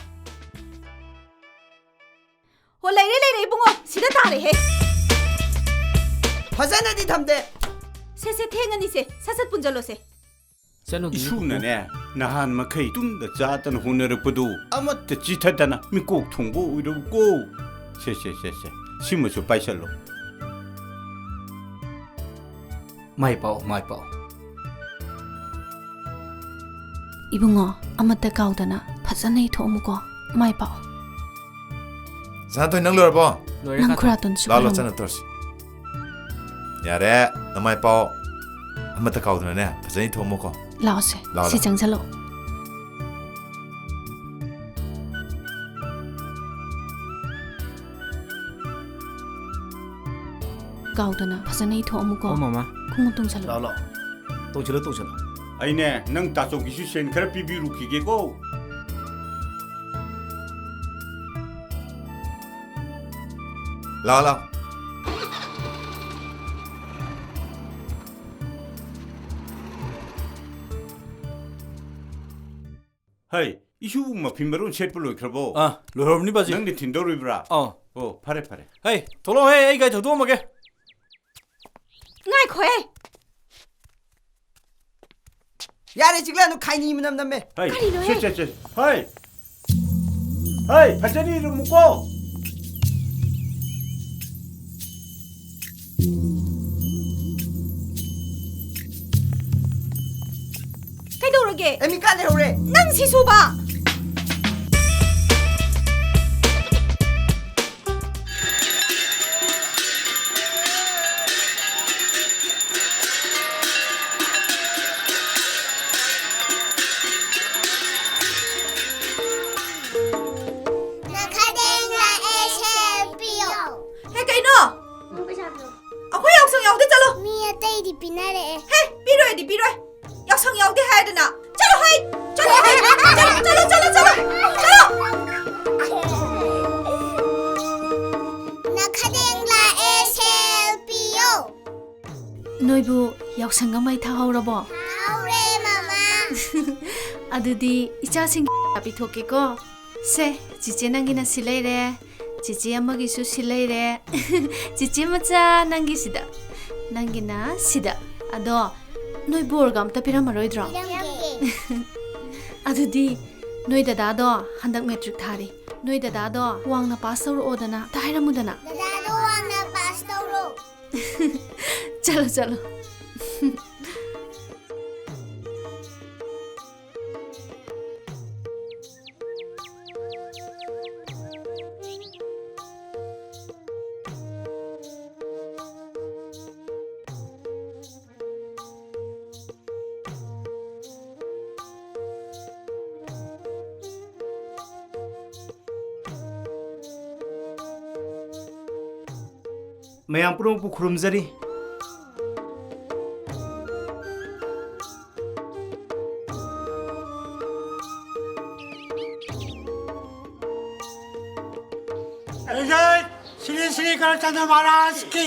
ꯍꯣ, ꯂꯩꯔꯦ, ꯂꯩꯔꯦ, ꯏꯕꯨꯡꯉꯣ꯫ ꯁꯤꯗ ꯇꯥꯔꯦꯍꯦ꯫ ꯐꯖꯅꯗꯤ ꯊꯝꯗꯦ꯫ ꯁꯦ, ꯁꯦ, ꯊꯦꯡꯉꯅꯤꯁꯦ꯫ ꯁꯠ, ꯁꯠ ꯄꯨꯟꯖꯜꯂꯣꯁꯦ꯫ ꯆꯠꯂꯨꯈꯤꯒꯦ, ꯏꯁꯨꯅꯅꯦ, ꯅꯍꯥꯟ ꯃꯈꯩ ꯇꯨꯝꯗ ꯆꯥꯗꯅ ꯍꯣꯠꯅꯔꯛꯄꯗꯨ ꯑꯃꯠꯇ ꯆꯤꯊꯗꯅ ꯃꯤꯀꯣꯛ ꯊꯣꯡꯕ ꯑꯣꯏꯔꯕꯀꯣ꯫ ꯁꯦ, ꯁꯦ, ꯁꯦ, ꯁꯦ꯫ ꯁꯤꯃꯁꯨ ꯄꯥꯏꯁꯜꯂꯣ꯫ ꯃꯥꯏ ꯄꯥꯛꯑꯣ, ꯃꯥꯏ ꯄꯥꯛꯑꯣ꯫ ꯏꯕꯨꯡꯉꯣ, ꯑꯃꯠꯇ ꯀꯥꯎꯗꯅ ꯐꯖꯅ ꯏꯊꯣꯛꯑꯝꯃꯨꯀꯣ꯫ ꯃꯥꯏ ꯄꯥꯛꯑꯣ꯫ ꯁꯅꯥꯇꯣꯟ, ꯅꯪ ꯂꯣꯏꯔꯕꯣ? ꯂꯣꯏꯔꯦ, ꯅꯪ ꯀꯥꯇꯣꯟ꯫ ꯈꯨꯔꯥꯇꯣꯟꯁꯨ ꯂꯥꯛꯑꯣ, ꯂꯥꯛꯑꯣ, ꯈꯨꯔꯨꯝꯃꯨ꯫ ꯆꯠꯅ ꯇꯧꯔꯁꯤ꯫ ꯌꯥꯔꯦ, ꯅꯃꯥꯏ ꯄꯥꯛꯑꯣ꯫ ꯑꯃꯠꯇ ꯀꯥꯎꯗꯅꯅꯦ, ꯐꯖꯅ ꯏꯊꯣꯛꯑꯝꯃꯨꯀꯣ꯫ ꯂꯥꯛꯑꯣꯁꯦ, ꯂꯥꯛꯑꯣ, ꯁꯤ ꯂꯥꯛꯑꯣ꯫ ꯆꯪꯁꯜꯂꯛꯑꯣ꯫ ꯀꯥꯎꯗꯅ ꯐꯖꯅ ꯏꯊꯣꯛꯑꯝꯃꯨꯀꯣ꯫ ꯑꯣ, ꯃꯃꯥ꯫ ꯈꯣꯡꯎꯞ ꯇꯣꯡꯁꯜꯂꯣ꯫ ꯂꯥꯛꯑꯣ, ꯂꯥꯛꯑꯣ꯫ ꯇꯣꯡꯁꯤꯜꯂꯣ, ꯇꯣꯡꯁꯤꯜꯂꯣ꯫ ꯑꯩꯅꯦ, ꯅꯪ ꯇꯥꯆꯧꯒꯤꯁꯨ ꯁꯦꯟ ꯈꯔ ꯄꯤꯕꯤꯔꯨꯈꯤꯒꯦꯀꯣ꯫ ꯂꯥꯛꯑꯣ, ꯂꯥꯛꯑꯣ꯫ ꯍꯩ, ꯏꯁꯨꯕꯨ ꯃꯐꯤ ꯃꯔꯣꯟ ꯁꯦꯠꯄ ꯂꯣꯏꯈ꯭ꯔꯕꯣ? ꯑꯥ, ꯂꯣꯏꯍꯧꯔꯕꯅꯤ, ꯕꯥꯖꯤ꯫ ꯅꯪꯗꯤ ꯊꯤꯟꯗꯧꯔꯤꯕ꯭ꯔꯥ? ꯑꯥ꯫ ꯑꯣ, ꯐꯔꯦ, ꯐꯔꯦ꯫ ꯍꯩ, ꯊꯣꯛꯂꯛꯑꯣꯍꯦ, ꯑꯩ ꯒꯥꯔꯤ ꯊꯧꯗꯣꯛꯑꯝꯃꯒꯦ꯫ ꯉꯥꯏꯈꯣꯍꯦ! ꯌꯥꯔꯦ, ꯆꯤꯛꯂꯛꯑꯅꯨ, ꯈꯥꯏꯅꯤ ꯃꯅꯝ ꯅꯝꯃꯦ꯫ ꯍꯩ, ꯀꯔꯤꯅꯣꯍꯦ? ꯁꯦ, ꯁꯦ, ꯁꯦ꯫ ꯍꯩ! ꯍꯩ, ꯐꯖꯅ ꯏꯔꯨꯝꯃꯨꯀꯣ꯫ ꯀꯩꯗꯧꯔꯒꯦ? ꯑꯦꯃꯤꯀꯥ ꯂꯩꯍꯧꯔꯦ꯫ ꯅꯪ ꯁꯤꯁꯨꯕ! ꯅꯈꯗꯦꯡ ꯂꯥꯛꯑꯦ, ꯁꯦꯜ ꯄꯤꯌꯣ꯫ ꯍꯦ, ꯀꯩꯅꯣ? ꯅꯪ ꯄꯩꯁꯥ ꯄꯤꯌꯣ꯫ ꯑꯩꯈꯣꯏ ꯌꯥꯎꯁꯪ ꯌꯥꯎꯗꯦ, ꯆꯠꯂꯣ꯫ ꯃꯤ ꯑꯇꯩꯗꯤ ꯄꯤꯅꯔꯛꯑꯦ꯫ ꯍꯦ, ꯄꯤꯔꯣꯏꯗꯤ ꯄꯤꯔꯣꯏ꯫ ꯌꯥꯎꯁꯪ ꯌꯥꯎꯗꯦ ꯍꯥꯏꯗꯅ꯫ ꯆꯠꯂꯣ ꯍꯩ! ꯆꯠꯂꯣ ꯍꯩ! ꯆꯠꯂꯣ, ꯆꯠꯂꯣ, ꯆꯠꯂꯣ, ꯆꯠꯂꯣ! ꯆꯠꯂꯣ! ꯅꯈꯗꯦꯡ ꯂꯥꯛꯑꯦ, ꯁꯦꯜ ꯄꯤꯌꯣ꯫ ꯅꯣꯏꯕꯨ ꯌꯥꯎꯁꯪꯒ ꯃꯩ ꯊꯥꯍꯧꯔꯕꯣ? ꯊꯥꯍꯧꯔꯦ, ꯃꯃꯥ꯫ ꯑꯗꯨꯗꯤ ꯏꯆꯥꯁꯤꯡ ꯄꯤꯊꯣꯛꯀꯦꯀꯣ꯫ ꯁꯦ, ꯆꯤꯆꯦ ꯅꯪꯒꯤꯅ ꯁꯤ ꯂꯩꯔꯦ, ꯆꯤꯆꯦ ꯑꯃꯒꯤꯁꯨ ꯁꯤ ꯂꯩꯔꯦ, ꯆꯤꯆꯦ ꯃꯆꯥ ꯅꯪꯒꯤꯁꯤꯗ, ꯅꯪꯒꯤꯅ ꯁꯤꯗ꯫ ꯑꯗꯣ ꯅꯣꯏ ꯕꯣꯔꯒ ꯑꯝꯇ ꯄꯤꯔꯝꯃꯔꯣꯏꯗ꯭ꯔꯣ? ꯄꯤꯔꯝꯒꯦ꯫ ꯑꯗꯨꯗꯤ ꯅꯣꯏ ꯗꯗꯥꯗꯣ ꯍꯟꯗꯛ ꯃꯦꯇ꯭ꯔꯤꯛ ꯊꯥꯔꯤ꯫ ꯅꯣꯏ ꯗꯗꯥꯗꯣ ꯋꯥꯡꯅ ꯄꯥꯁ ꯇꯧꯔꯛꯑꯣꯗꯅ ꯑꯝꯇ ꯍꯥꯏꯔꯝꯃꯨꯗꯅ꯫ ꯗꯗꯥꯗꯣ ꯋꯥꯡꯅ ꯄꯥꯁ ꯇꯧꯔꯣ꯫ ꯆꯠꯂꯣ, ꯆꯠꯂꯣ꯫ ꯃꯌꯥꯝ ꯄꯨꯝꯅꯃꯛꯄꯨ ꯈꯨꯔꯨꯝꯖꯔꯤ꯫ जय श्री श्री करचंद महाराज की।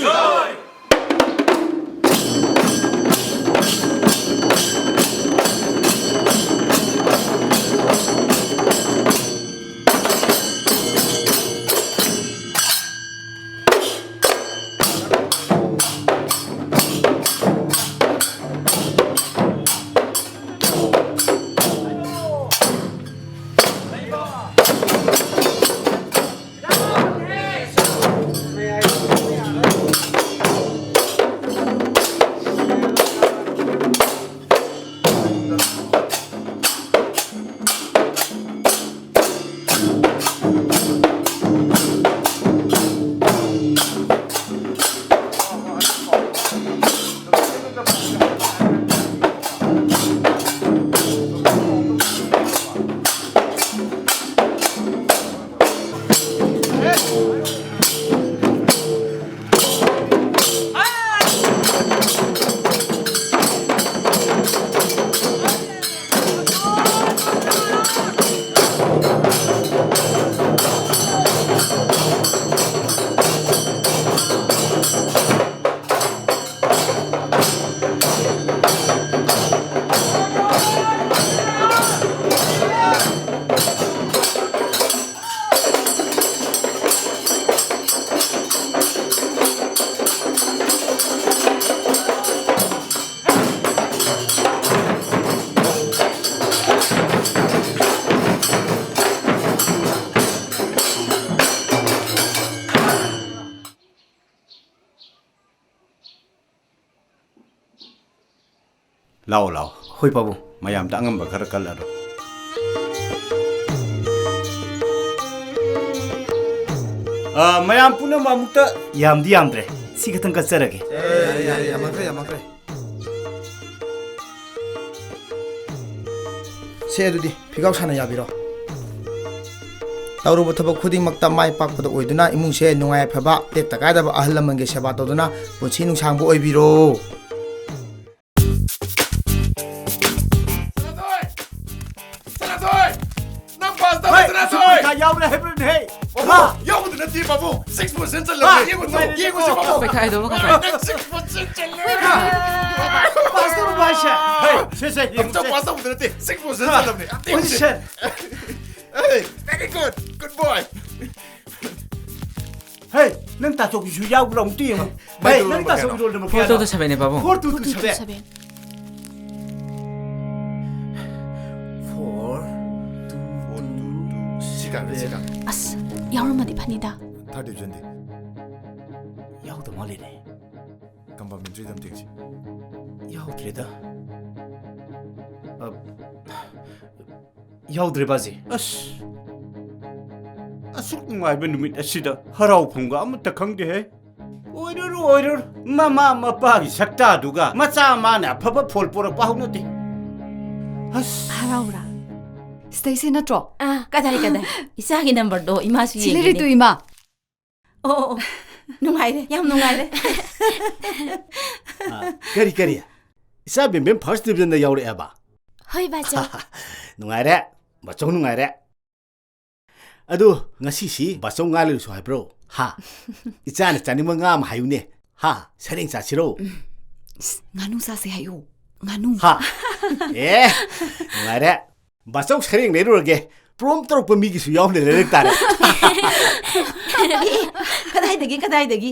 ꯂꯥꯛꯑꯣ, ꯂꯥꯛꯑꯣ꯫ ꯍꯣꯏ, ꯄꯥꯕꯨꯡ꯫ ꯃꯌꯥꯝꯗ ꯑꯉꯝꯕ ꯈꯔ ꯀꯜꯂꯔꯣ꯫ ꯑ, ꯃꯌꯥꯝ ꯄꯨꯝꯅꯃꯛ ꯑꯃꯨꯛꯇ ꯌꯥꯝꯗꯤ ꯌꯥꯝꯗ꯭ꯔꯦ꯫ ꯁꯤ ꯈꯛꯇꯪ ꯀꯠꯆꯔꯒꯦ꯫ ꯑꯦ, ꯌꯥꯔꯦ, ꯌꯥꯝꯃꯟꯈ꯭ꯔꯦ, ꯌꯥꯝꯃꯟꯈ꯭ꯔꯦ꯫ ꯁꯦ, ꯑꯗꯨꯗꯤ ꯐꯤꯒꯥꯎ ꯁꯥꯟꯅ ꯌꯥꯕꯤꯔꯣ꯫ ꯇꯧꯔꯨꯕ ꯊꯕꯛ ꯈꯨꯗꯤꯡꯃꯛꯇ ꯃꯥꯏ ꯄꯥꯛꯄꯗ ꯑꯣꯏꯗꯨꯅ, ꯏꯃꯨꯡꯁꯦ ꯅꯨꯡꯉꯥꯏ ꯌꯥꯏꯐꯕ, ꯇꯦꯛꯇ ꯀꯥꯏꯗꯕ ꯑꯍꯜ ꯂꯃꯟꯒꯤ ꯁꯦꯕꯥ ꯇꯧꯗꯨꯅ ꯄꯨꯟꯁꯤ ꯅꯨꯡꯁꯥꯡꯕ ꯑꯣꯏꯕꯤꯔꯣ꯫ ꯁꯅꯥꯊꯣꯏ! ꯁꯅꯥꯊꯣꯏ! ꯅꯪ ꯄꯥꯁ ꯇꯧꯔꯦ, ꯍꯣꯏ, ꯁꯅꯥꯊꯣꯏ! ꯄꯩꯈꯥ ꯌꯥꯎꯔꯦ ꯍꯥꯏꯕ꯭ꯔꯅꯦꯍꯦ? ꯑꯣꯍꯣ, ꯍꯥ? ꯌꯥꯎꯕꯗꯨ ꯅꯠꯇꯦ ꯄꯥꯕꯨꯡ, six percent ꯆꯜꯂꯝꯃꯦ꯫ ꯌꯦꯡꯉꯨ ꯆꯣ, ꯌꯦꯡꯉꯨ ꯆꯣ ꯄꯥꯕꯨꯡ꯫ ꯄꯩꯈꯥ ꯍꯥꯏꯗꯣꯛꯑꯒ ꯀꯥꯏ? ꯅꯪ six percent ꯆꯜꯂꯦ꯫ ꯄꯥꯁ ꯇꯧꯔꯕꯣ ꯍꯥꯏꯁꯦ? ꯍꯦ, ꯁꯦ, ꯁꯦ, ꯌꯦꯡꯉꯨ ꯁꯦ꯫ ꯄꯥꯁ ꯇꯧꯕꯗ ꯅꯠꯇꯦ, six percent ꯆꯜꯂꯝꯃꯦ꯫ ꯑꯝꯇ ꯌꯦꯡꯉꯨ ꯁꯦ꯫ Position. Hey, very good, good boy. ꯍꯦ, ꯅꯪ ꯇꯥꯊꯣꯛꯄꯤꯁꯨ ꯌꯥꯎꯕ꯭ꯔꯥ ꯑꯃꯨꯛꯇ ꯌꯦꯡꯉꯣ꯫ ꯍꯦ, ꯅꯪ ꯇꯥꯊꯣꯛꯄꯤ roll number ꯀꯌꯥꯅꯣ? Four two two seven ꯅꯦ ꯄꯥꯕꯨꯡ꯫ Four two two seven꯫ Four two two seven꯫ Four two two seven꯫ ꯁꯤ ꯀꯥꯟꯗ, ꯁꯤ ꯀꯥꯟꯗ꯫ ꯑꯁ, ꯌꯥꯎꯔꯝꯃꯗꯤ ꯐꯅꯤꯗ꯫ Third division ꯗꯤ? ꯌꯥꯎꯗ ꯃꯥꯜꯂꯤꯅꯦ꯫ Compartment three ꯗ ꯑꯝꯇ ꯌꯦꯡꯁꯤ꯫ ꯌꯥꯎꯗ꯭ꯔꯦꯗ꯫ ꯑ, ꯌꯥꯎꯗ꯭ꯔꯦ ꯕꯥꯖꯤ꯫ ꯑꯁ, ꯑꯁꯨꯛ ꯅꯨꯡꯉꯥꯏꯕ ꯅꯨꯃꯤꯠ ꯑꯁꯤꯗ ꯍꯔꯥꯎꯐꯝꯒ ꯑꯃꯠꯇ ꯈꯪꯗꯦꯍꯦ꯫ ꯑꯣꯏꯔꯨꯔꯨ, ꯑꯣꯏꯔꯨꯔꯨ꯫ ꯃꯃꯥ ꯃꯄꯥꯒꯤ ꯁꯛꯇꯥꯗꯨꯒ ꯃꯆꯥ ꯃꯥꯅ ꯑꯐꯕ ꯐꯣꯜ ꯄꯣꯔꯛꯄ ꯍꯧꯅꯗꯦ꯫ ꯑꯁ꯫ ꯍꯔꯥꯎꯔꯥ? ꯁꯤꯗꯩꯁꯦ ꯅꯠꯇ꯭ꯔꯣ? ꯑꯥ, ꯀꯗꯥꯏ, ꯀꯗꯥꯏ? ꯏꯆꯥꯒꯤ number ꯗꯣ ꯏꯃꯥꯁꯨ ꯁꯤ ꯌꯦꯡꯒꯦꯅꯦ꯫ ꯂꯩꯔꯦ ꯇꯨ, ꯏꯃꯥ꯫ ꯑꯣ, ꯑꯣ, ꯑꯣ꯫ ꯅꯨꯡꯉꯥꯏꯔꯦ, ꯌꯥꯝ ꯅꯨꯡꯉꯥꯏꯔꯦ꯫ ꯑꯥ, ꯀꯔꯤ, ꯀꯔꯤ? ꯏꯆꯥ ꯕꯦꯝꯕꯦꯝ first division ꯗ ꯌꯥꯎꯔꯛꯑꯦꯕ? ꯍꯣꯏ, ꯕꯥꯆꯧ꯫ ꯅꯨꯡꯉꯥꯏꯔꯦ, ꯕꯥꯆꯧ ꯅꯨꯡꯉꯥꯏꯔꯦ꯫ ꯑꯗꯨ ꯉꯁꯤꯁꯤ ꯕꯥꯆꯧ ꯉꯥ ꯂꯩꯔꯨꯁꯨ ꯍꯥꯏꯕ꯭ꯔꯣ? ꯍꯥ? ꯏꯆꯥꯅ ꯆꯥꯅꯤꯡꯕ ꯉꯥ ꯑꯃ ꯍꯥꯏꯌꯨꯅꯦ꯫ ꯍꯥ? ꯁꯔꯦꯡ ꯆꯥꯁꯤꯔꯣ? ꯏꯁ, ꯉꯥꯅꯨ ꯆꯥꯁꯦ ꯍꯥꯏꯌꯨ꯫ ꯉꯥꯅꯨ꯫ ꯍꯥ? ꯑꯦ, ꯅꯨꯡꯉꯥꯏꯔꯦ꯫ ꯕꯥꯆꯧ ꯁꯔꯦꯡ ꯂꯩꯔꯨꯔꯒꯦ꯫ Prompt ꯇꯧꯔꯛꯄ ꯃꯤꯒꯤꯁꯨ ꯌꯥꯎꯅ ꯂꯩꯔꯛ ꯇꯥꯔꯦ꯫ ꯀꯗꯥꯏꯗꯒꯤ, ꯀꯗꯥꯏꯗꯒꯤ?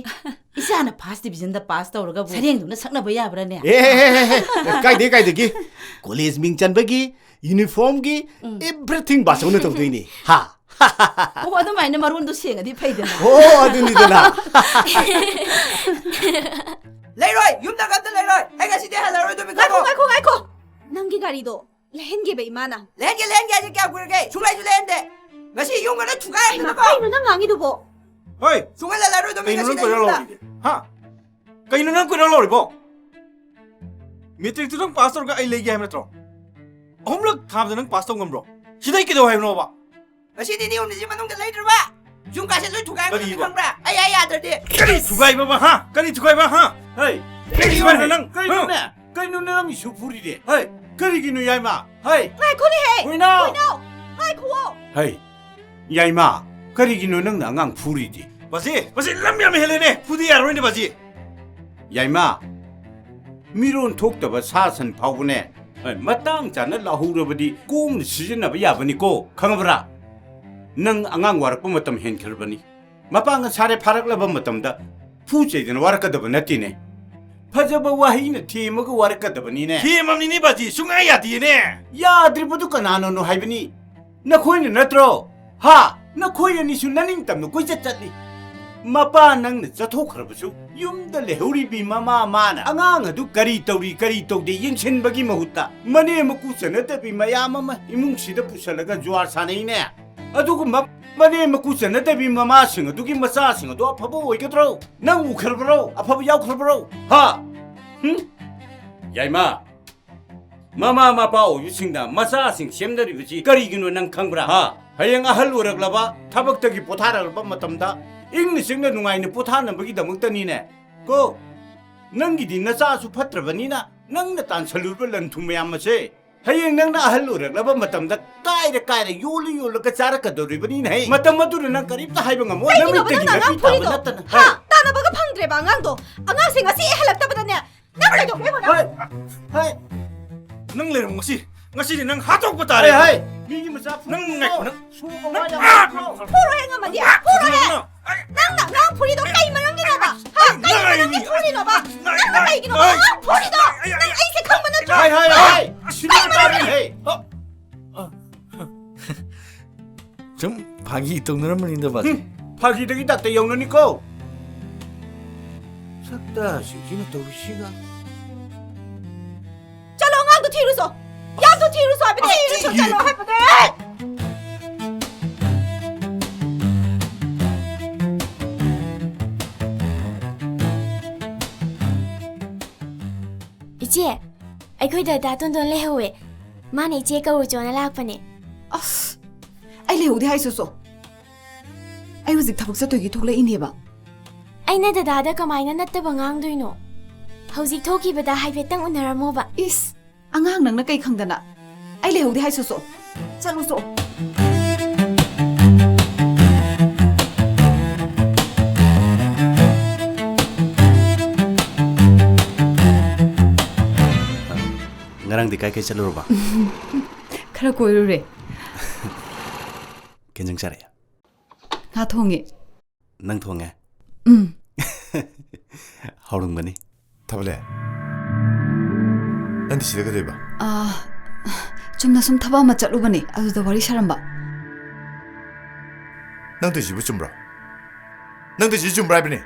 ꯏꯆꯥꯅ first division ꯗ pass ꯇꯧꯔꯒꯕꯨ ꯁꯔꯦꯡꯗꯨꯅ ꯁꯛꯅꯕ ꯌꯥꯕ꯭ꯔꯥꯅꯦ? ꯑꯦ, ꯑꯦ, ꯑꯦ, ꯑꯦ, ꯑꯦ, ꯀꯥꯏꯗꯦ, ꯀꯥꯏꯗꯒꯤ? College ꯃꯤꯡ ꯆꯟꯕꯒꯤ, uniform ꯒꯤ, ꯎꯝ꯫ Everything ꯕꯥꯆꯧꯅ ꯇꯧꯗꯣꯏꯅꯤ꯫ ꯍꯥ? ꯑꯣ, ꯑꯗꯨꯃꯥꯏꯅ ꯃꯔꯣꯟꯗꯣ ꯁꯦꯡꯉꯗꯤ ꯐꯩꯗꯅ꯫ ꯑꯣ, ꯑꯗꯨꯅꯤꯗꯅ꯫ ꯂꯩꯔꯣꯏ, ꯌꯨꯝꯗꯒ ꯑꯝꯇ ꯂꯩꯔꯣꯏ꯫ ꯑꯩ ꯉꯁꯤꯗꯤ ꯍꯜꯂꯔꯣꯏꯗꯣꯃꯤ, ꯉꯥꯏꯈꯣ, ꯈꯪꯉꯣ? ꯉꯥꯏꯈꯣ, ꯉꯥꯏꯈꯣ꯫ ꯅꯪꯒꯤ ꯒꯥꯔꯤꯗꯣ ꯂꯩꯍꯟꯒꯦꯕ ꯏꯃꯥꯅ꯫ ꯂꯩꯍꯟꯒꯦ, ꯂꯩꯍꯟꯒꯦ ꯍꯥꯏꯁꯦ ꯀꯌꯥꯝ ꯀꯨꯏꯔꯒꯦ? ꯁꯨꯡꯂꯩꯁꯨ ꯂꯩꯍꯟꯗꯦ꯫ ꯉꯁꯤ ꯌꯨꯝꯒ ꯂꯣꯏ ꯊꯨꯒꯥꯏꯔꯗꯅꯀꯣ꯫ ꯀꯩꯅꯣ ꯅꯪ ꯉꯥꯡꯉꯤꯗꯨꯕꯣ? ꯍꯣꯏ! ꯁꯨꯡꯂꯩ ꯂꯩꯍꯜꯂꯔꯣꯏꯗꯣꯃꯤ ꯀꯩꯅꯣ ꯅꯪ ꯉꯁꯤꯗꯤ ꯀꯣꯏꯔꯥꯡ ꯌꯨꯝꯗ꯫ ꯂꯥꯎꯔꯤꯗꯤ? ꯍꯥ? ꯀꯩꯅꯣ ꯅꯪ ꯀꯣꯏꯔꯥꯡ ꯂꯥꯎꯔꯤꯕꯣ? Matric ꯇꯨ ꯅꯪ pass ꯇꯧꯔꯒ ꯑꯩ ꯂꯩꯒꯦ ꯍꯥꯏꯕ ꯅꯠꯇ꯭ꯔꯣ? ꯑꯍꯨꯝꯂꯛ ꯊꯥꯕꯗ ꯅꯪ pass ꯇꯧ ꯉꯝꯕ꯭ꯔꯣ? ꯁꯤꯗ ꯑꯩ ꯀꯩꯗꯧ ꯍꯥꯏꯕꯅꯣꯕ? ꯉꯁꯤ ꯅꯤꯅꯤ ꯍꯨꯝꯅꯤꯁꯤ ꯃꯅꯨꯡꯗ ꯂꯩꯗ꯭ꯔꯕ ꯌꯨꯝ ꯀꯥꯁꯦ ꯂꯣꯏ ꯊꯨꯒꯥꯏꯔꯒ ꯀꯔꯤꯕ? ꯈꯪꯕ꯭ꯔꯥ? ꯑꯩ, ꯑꯩ ꯌꯥꯗ꯭ꯔꯗꯤ꯫ ꯀꯔꯤ ꯊꯨꯒꯥꯏꯕꯕ, ꯍꯥ? ꯀꯔꯤ ꯊꯨꯒꯥꯏꯕ, ꯍꯥ? ꯍꯩ, ꯀꯔꯤ ꯀꯔꯤꯅꯣꯅꯦ? ꯊꯨꯒꯥꯏꯕ ꯅꯪ? ꯀꯩꯅꯣꯅꯦ? ꯍꯥ? ꯀꯩꯅꯣꯅꯦ ꯅꯪ ꯏꯁꯨ ꯐꯨꯔꯤꯗꯤ? ꯍꯩ, ꯀꯔꯤꯒꯤꯅꯣ ꯌꯥꯏꯃ? ꯍꯩ! ꯉꯥꯏꯈꯣꯅꯦꯍꯦ! ꯍꯨꯏꯅꯥꯎ! ꯍꯨꯏꯅꯥꯎ! ꯉꯥꯏꯈꯨꯋꯣ! ꯍꯩ, ꯌꯥꯏꯃ, ꯀꯔꯤꯒꯤꯅꯣ ꯅꯪꯅ ꯑꯉꯥꯡ ꯐꯨꯔꯤꯗꯤ? ꯕꯥꯖꯤ, ꯕꯥꯖꯤ, ꯂꯝ ꯌꯥꯝ ꯍꯦꯜꯂꯦꯅꯦ꯫ ꯐꯨꯗ ꯌꯥꯔꯣꯏꯅꯦ, ꯕꯥꯖꯤ꯫ ꯌꯥꯏꯃ, ꯃꯤꯔꯣꯟ ꯊꯣꯛꯇꯕ ꯁꯥ ꯁꯟ ꯐꯥꯎꯕꯅꯦ, ꯑꯦ, ꯃꯇꯥꯡ ꯆꯥꯅ ꯂꯥꯍꯧꯔꯕꯗꯤ ꯀꯣꯝꯅ ꯁꯤꯖꯤꯟꯅꯕ ꯌꯥꯕꯅꯤꯀꯣ, ꯈꯪꯉꯕ꯭ꯔꯥ? ꯅꯪ ꯑꯉꯥꯡ ꯋꯥꯔꯛꯄ ꯃꯇꯝ ꯍꯦꯟꯈ꯭ꯔꯕꯅꯤ꯫ ꯃꯄꯥ ꯉꯁꯥꯔꯦ ꯐꯥꯔꯛꯂꯕ ꯃꯇꯝꯗ ꯐꯨ ꯆꯩꯗꯅ ꯋꯥꯔꯛꯀꯗꯕ ꯅꯠꯇꯦꯅꯦ꯫ ꯐꯖꯕ ꯋꯥꯍꯩꯅ ꯊꯦꯝꯃꯒ ꯋꯥꯔꯛꯀꯗꯕꯅꯤꯅꯦ꯫ ꯊꯦꯝꯃꯕꯅꯤꯅꯦ ꯕꯥꯖꯤ, ꯁꯨꯡꯌꯥ ꯌꯥꯗꯦꯅꯦ꯫ ꯌꯥꯗ꯭ꯔꯤꯕꯗꯨ ꯀꯅꯥꯅꯅꯣ ꯍꯥꯏꯕꯅꯤ? ꯅꯈꯣꯏꯅ ꯅꯠꯇ꯭ꯔꯣ? ꯍꯥ? ꯅꯈꯣꯏ ꯑꯅꯤꯁꯨ ꯅꯅꯤꯡꯇꯝꯅ ꯀꯣꯏꯆꯠ ꯆꯠꯂꯤ꯫ ꯃꯄꯥ ꯅꯪꯅ ꯆꯠꯊꯣꯛꯈ꯭ꯔꯕꯁꯨ ꯌꯨꯝꯗ ꯂꯩꯍꯧꯔꯤꯕꯤ ꯃꯃꯥ ꯃꯥꯅ ꯑꯉꯥꯡ ꯑꯗꯨ ꯀꯔꯤ ꯇꯧꯔꯤ, ꯀꯔꯤ ꯇꯧꯗꯦ ꯌꯦꯡꯁꯤꯟꯕꯒꯤ ꯃꯍꯨꯠꯇ ꯃꯅꯦ ꯃꯀꯨ ꯆꯟꯅꯗꯕꯤ ꯃꯌꯥꯝ ꯑꯃ ꯏꯃꯨꯡꯁꯤꯗ ꯄꯨꯁꯜꯂꯒ ꯖꯨꯋꯥꯔ ꯁꯥꯟꯅꯩꯅꯦ꯫ ꯑꯗꯨꯒꯨꯝꯕ ꯃꯅꯦ ꯃꯀꯨ ꯆꯟꯅꯗꯕꯤ ꯃꯃꯥꯁꯤꯡ ꯑꯗꯨꯒꯤ ꯃꯆꯥꯁꯤꯡ ꯑꯗꯨ ꯑꯐꯕ ꯑꯣꯏꯒꯗ꯭ꯔꯣ? ꯅꯪ ꯎꯈ꯭ꯔꯕ꯭ꯔꯣ? ꯑꯐꯕ ꯌꯥꯎꯈ꯭ꯔꯕ꯭ꯔꯣ? ꯍꯥ? ꯍꯨꯝ? ꯌꯥꯏꯃ, ꯃꯃꯥ ꯃꯄꯥ ꯑꯣꯏꯕꯁꯤꯡꯅ ꯃꯆꯥꯁꯤꯡ ꯁꯦꯝꯅꯔꯤꯕꯁꯤ ꯀꯔꯤꯒꯤꯅꯣ ꯅꯪ ꯈꯪꯕ꯭ꯔꯥ? ꯍꯥ? ꯍꯌꯦꯡ ꯑꯍꯜ ꯑꯣꯏꯔꯛꯂꯕ ꯊꯕꯛꯇꯒꯤ ꯄꯣꯊꯥꯔꯛꯂꯕ ꯃꯇꯝꯗ ꯏꯪꯅ ꯆꯤꯛꯅ ꯅꯨꯡꯉꯥꯏꯅ ꯄꯣꯊꯥꯅꯕꯒꯤꯗꯃꯛꯇꯅꯤꯅꯦ꯫ ꯀꯣ, ꯅꯪꯒꯤꯗꯤ ꯅꯆꯥꯁꯨ ꯐꯠꯇ꯭ꯔꯕꯅꯤꯅ ꯅꯪꯅ ꯇꯥꯟꯁꯜꯂꯨꯔꯕ ꯂꯟ ꯊꯨꯝ ꯃꯌꯥꯝ ꯑꯁꯦ ꯍꯌꯦꯡ ꯅꯪꯅ ꯑꯍꯜ ꯑꯣꯏꯔꯛꯂꯕ ꯃꯇꯝꯗ ꯀꯥꯏꯔ ꯀꯥꯏꯔ ꯌꯣꯜꯂ ꯌꯣꯜꯂꯒ ꯆꯥꯔꯛꯀꯗꯧꯔꯤꯕꯅꯤꯅꯦ꯫ ꯍꯩ, ꯃꯇꯝ ꯑꯗꯨꯗ ꯅꯪ ꯀꯔꯤꯝꯇ ꯍꯥꯏꯕ ꯉꯝꯃꯣꯏ꯫ ꯀꯩꯒꯤꯅꯣꯕ ꯅꯃꯤꯠꯇꯒꯤ ꯅꯪꯅ ꯅꯥꯄꯤ ꯑꯉꯥꯡ ꯇꯥꯕ ꯐꯨꯔꯤꯗꯣ? ꯅꯠꯇꯅ꯫ ꯍꯥ? ꯍꯩ꯫ ꯇꯥꯟꯅꯕꯒ ꯐꯪꯗ꯭ꯔꯦꯕ ꯑꯉꯥꯡꯗꯣ꯫ ꯑꯉꯥꯡꯁꯦ ꯉꯁꯤ ꯍꯜꯂꯛꯇꯕꯗꯅꯦ꯫ ꯅꯪ ꯀꯩꯗꯧꯕ? ꯍꯩ, ꯍꯩ꯫ ꯅꯪ ꯂꯩꯔꯝꯃꯣ ꯉꯁꯤ꯫ ꯉꯁꯤꯗꯤ ꯅꯪ ꯍꯥꯠꯇꯣꯛꯄ ꯇꯥꯔꯦ꯫ ꯍꯩ, ꯍꯩ꯫ ꯃꯤꯒꯤ ꯃꯆꯥ ꯅꯪ ꯐꯨꯔꯤꯗꯣ ꯉꯥꯏ-, ꯅꯪ ꯁꯨꯕ ꯋꯥ ꯌꯥꯝ ꯉꯥꯡꯕ꯭ꯔꯣ? ꯐꯨꯔꯣꯍꯦ ꯉꯝꯃꯗꯤ, ꯐꯨꯔꯣꯍꯦ꯫ ꯅꯪꯅ ꯑꯉꯥꯡ ꯐꯨꯔꯤꯗꯣ ꯀꯩ ꯃꯔꯝꯒꯤꯅꯣꯕ? ꯍꯥ? ꯀꯩ ꯃꯔꯝꯒꯤ ꯐꯨꯔꯤꯅꯣꯕ? ꯅꯪꯅ ꯀꯩꯒꯤꯅꯣꯕ ꯑꯉꯥꯡ ꯐꯨꯔꯤꯗꯣ? ꯅꯪ ꯑꯩꯁꯦ ꯈꯪꯕ ꯅꯠꯇ꯭ꯔꯣ? ꯍꯥꯏ, ꯍꯥꯏ, ꯍꯥꯏ꯫ ꯀꯩ ꯃꯔꯝꯒꯤ? ꯍꯥꯏ, ꯍꯥꯏ, ꯍꯥꯏ꯫ ꯁꯨꯝ ꯐꯥꯒꯤ ꯇꯧꯅꯔꯝꯕꯅꯤꯗ, ꯕꯥꯖꯤ꯫ ꯍꯨꯝ, ꯐꯥꯒꯤꯗꯒꯤ ꯗꯥꯛꯇꯔ ꯌꯧꯅꯅꯤꯀꯣ꯫ ꯁꯛꯇꯥꯁꯤꯡꯁꯤꯅ ꯇꯧꯔꯤꯁꯤꯒ꯫ ꯆꯠꯂꯣ, ꯑꯉꯥꯡꯗꯣ ꯊꯤꯔꯨꯆꯣ꯫ ꯌꯥꯝꯗꯣ ꯊꯤꯔꯨꯆꯣ ꯍꯥꯏꯕꯅꯦ꯫ ꯊꯤꯔꯨꯆꯣ, ꯆꯠꯂꯣ ꯍꯥꯏꯕꯅꯦ꯫ ꯏꯆꯦ, ꯑꯩꯈꯣꯏ ꯗꯗꯥ ꯇꯣꯟꯗꯣꯟ ꯂꯩꯍꯧꯋꯦ꯫ ꯃꯥꯅ ꯏꯆꯦ ꯀꯧꯔꯨꯆꯣꯅ ꯂꯥꯛꯄꯅꯦ꯫ ꯑꯁ, ꯑꯩ ꯂꯩꯍꯧꯗꯦ ꯍꯥꯏꯁꯨ ꯆꯣ꯫ ꯑꯩ ꯍꯧꯖꯤꯛ ꯊꯕꯛ ꯆꯠꯇꯣꯏꯒꯤ ꯊꯣꯛꯂꯛꯏꯅꯦꯕ꯫ ꯑꯩꯅ ꯗꯗꯥꯗ ꯀꯃꯥꯏꯅ ꯅꯠꯇꯕ ꯉꯥꯡꯗꯣꯏꯅꯣ? ꯍꯧꯖꯤꯛ ꯊꯣꯛꯈꯤꯕꯗ ꯍꯥꯏꯐꯦꯠꯇꯪ ꯎꯅꯔꯝꯃꯣꯕ꯫ ꯏꯁ, ꯑꯉꯥꯡ ꯅꯪꯅ ꯀꯩ ꯈꯪꯗꯅ? ꯑꯩ ꯂꯩꯍꯧꯗꯦ ꯍꯥꯏꯁꯨ ꯆꯣ꯫ ꯆꯠꯂꯨ ꯆꯣ꯫ ꯅꯪꯗꯤ ꯀꯥꯏ ꯀꯥꯏ ꯆꯠꯂꯨꯔꯕ? ꯈꯔ ꯀꯣꯏꯔꯨꯔꯦ꯫ ꯀꯩ ꯏꯟꯖꯥꯡ ꯆꯥꯔꯛꯑꯦ? ꯉꯥ ꯊꯣꯡꯉꯦ꯫ ꯅꯪ ꯊꯣꯡꯉꯦ? ꯎꯝ꯫ ꯍꯥꯎꯔꯝꯒꯅꯤ꯫ ꯊꯕꯂꯦ, ꯅꯪꯗꯤ ꯁꯤꯗ ꯀꯩꯗꯧꯕ? ꯑꯥ, ꯆꯨꯝꯅ ꯁꯨꯝ ꯊꯕꯛ ꯑꯃ ꯆꯠꯂꯨꯕꯅꯦ, ꯑꯗꯨꯗ ꯋꯥꯔꯤ ꯁꯥꯔꯝꯕ꯫ ꯅꯪ ꯇꯧꯏꯁꯤꯕꯨ ꯆꯨꯝꯕ꯭ꯔꯣ? ꯅꯪ ꯇꯧꯏꯁꯤ ꯆꯨꯝꯕ꯭ꯔꯥ ꯍꯥꯏꯕꯅꯦ?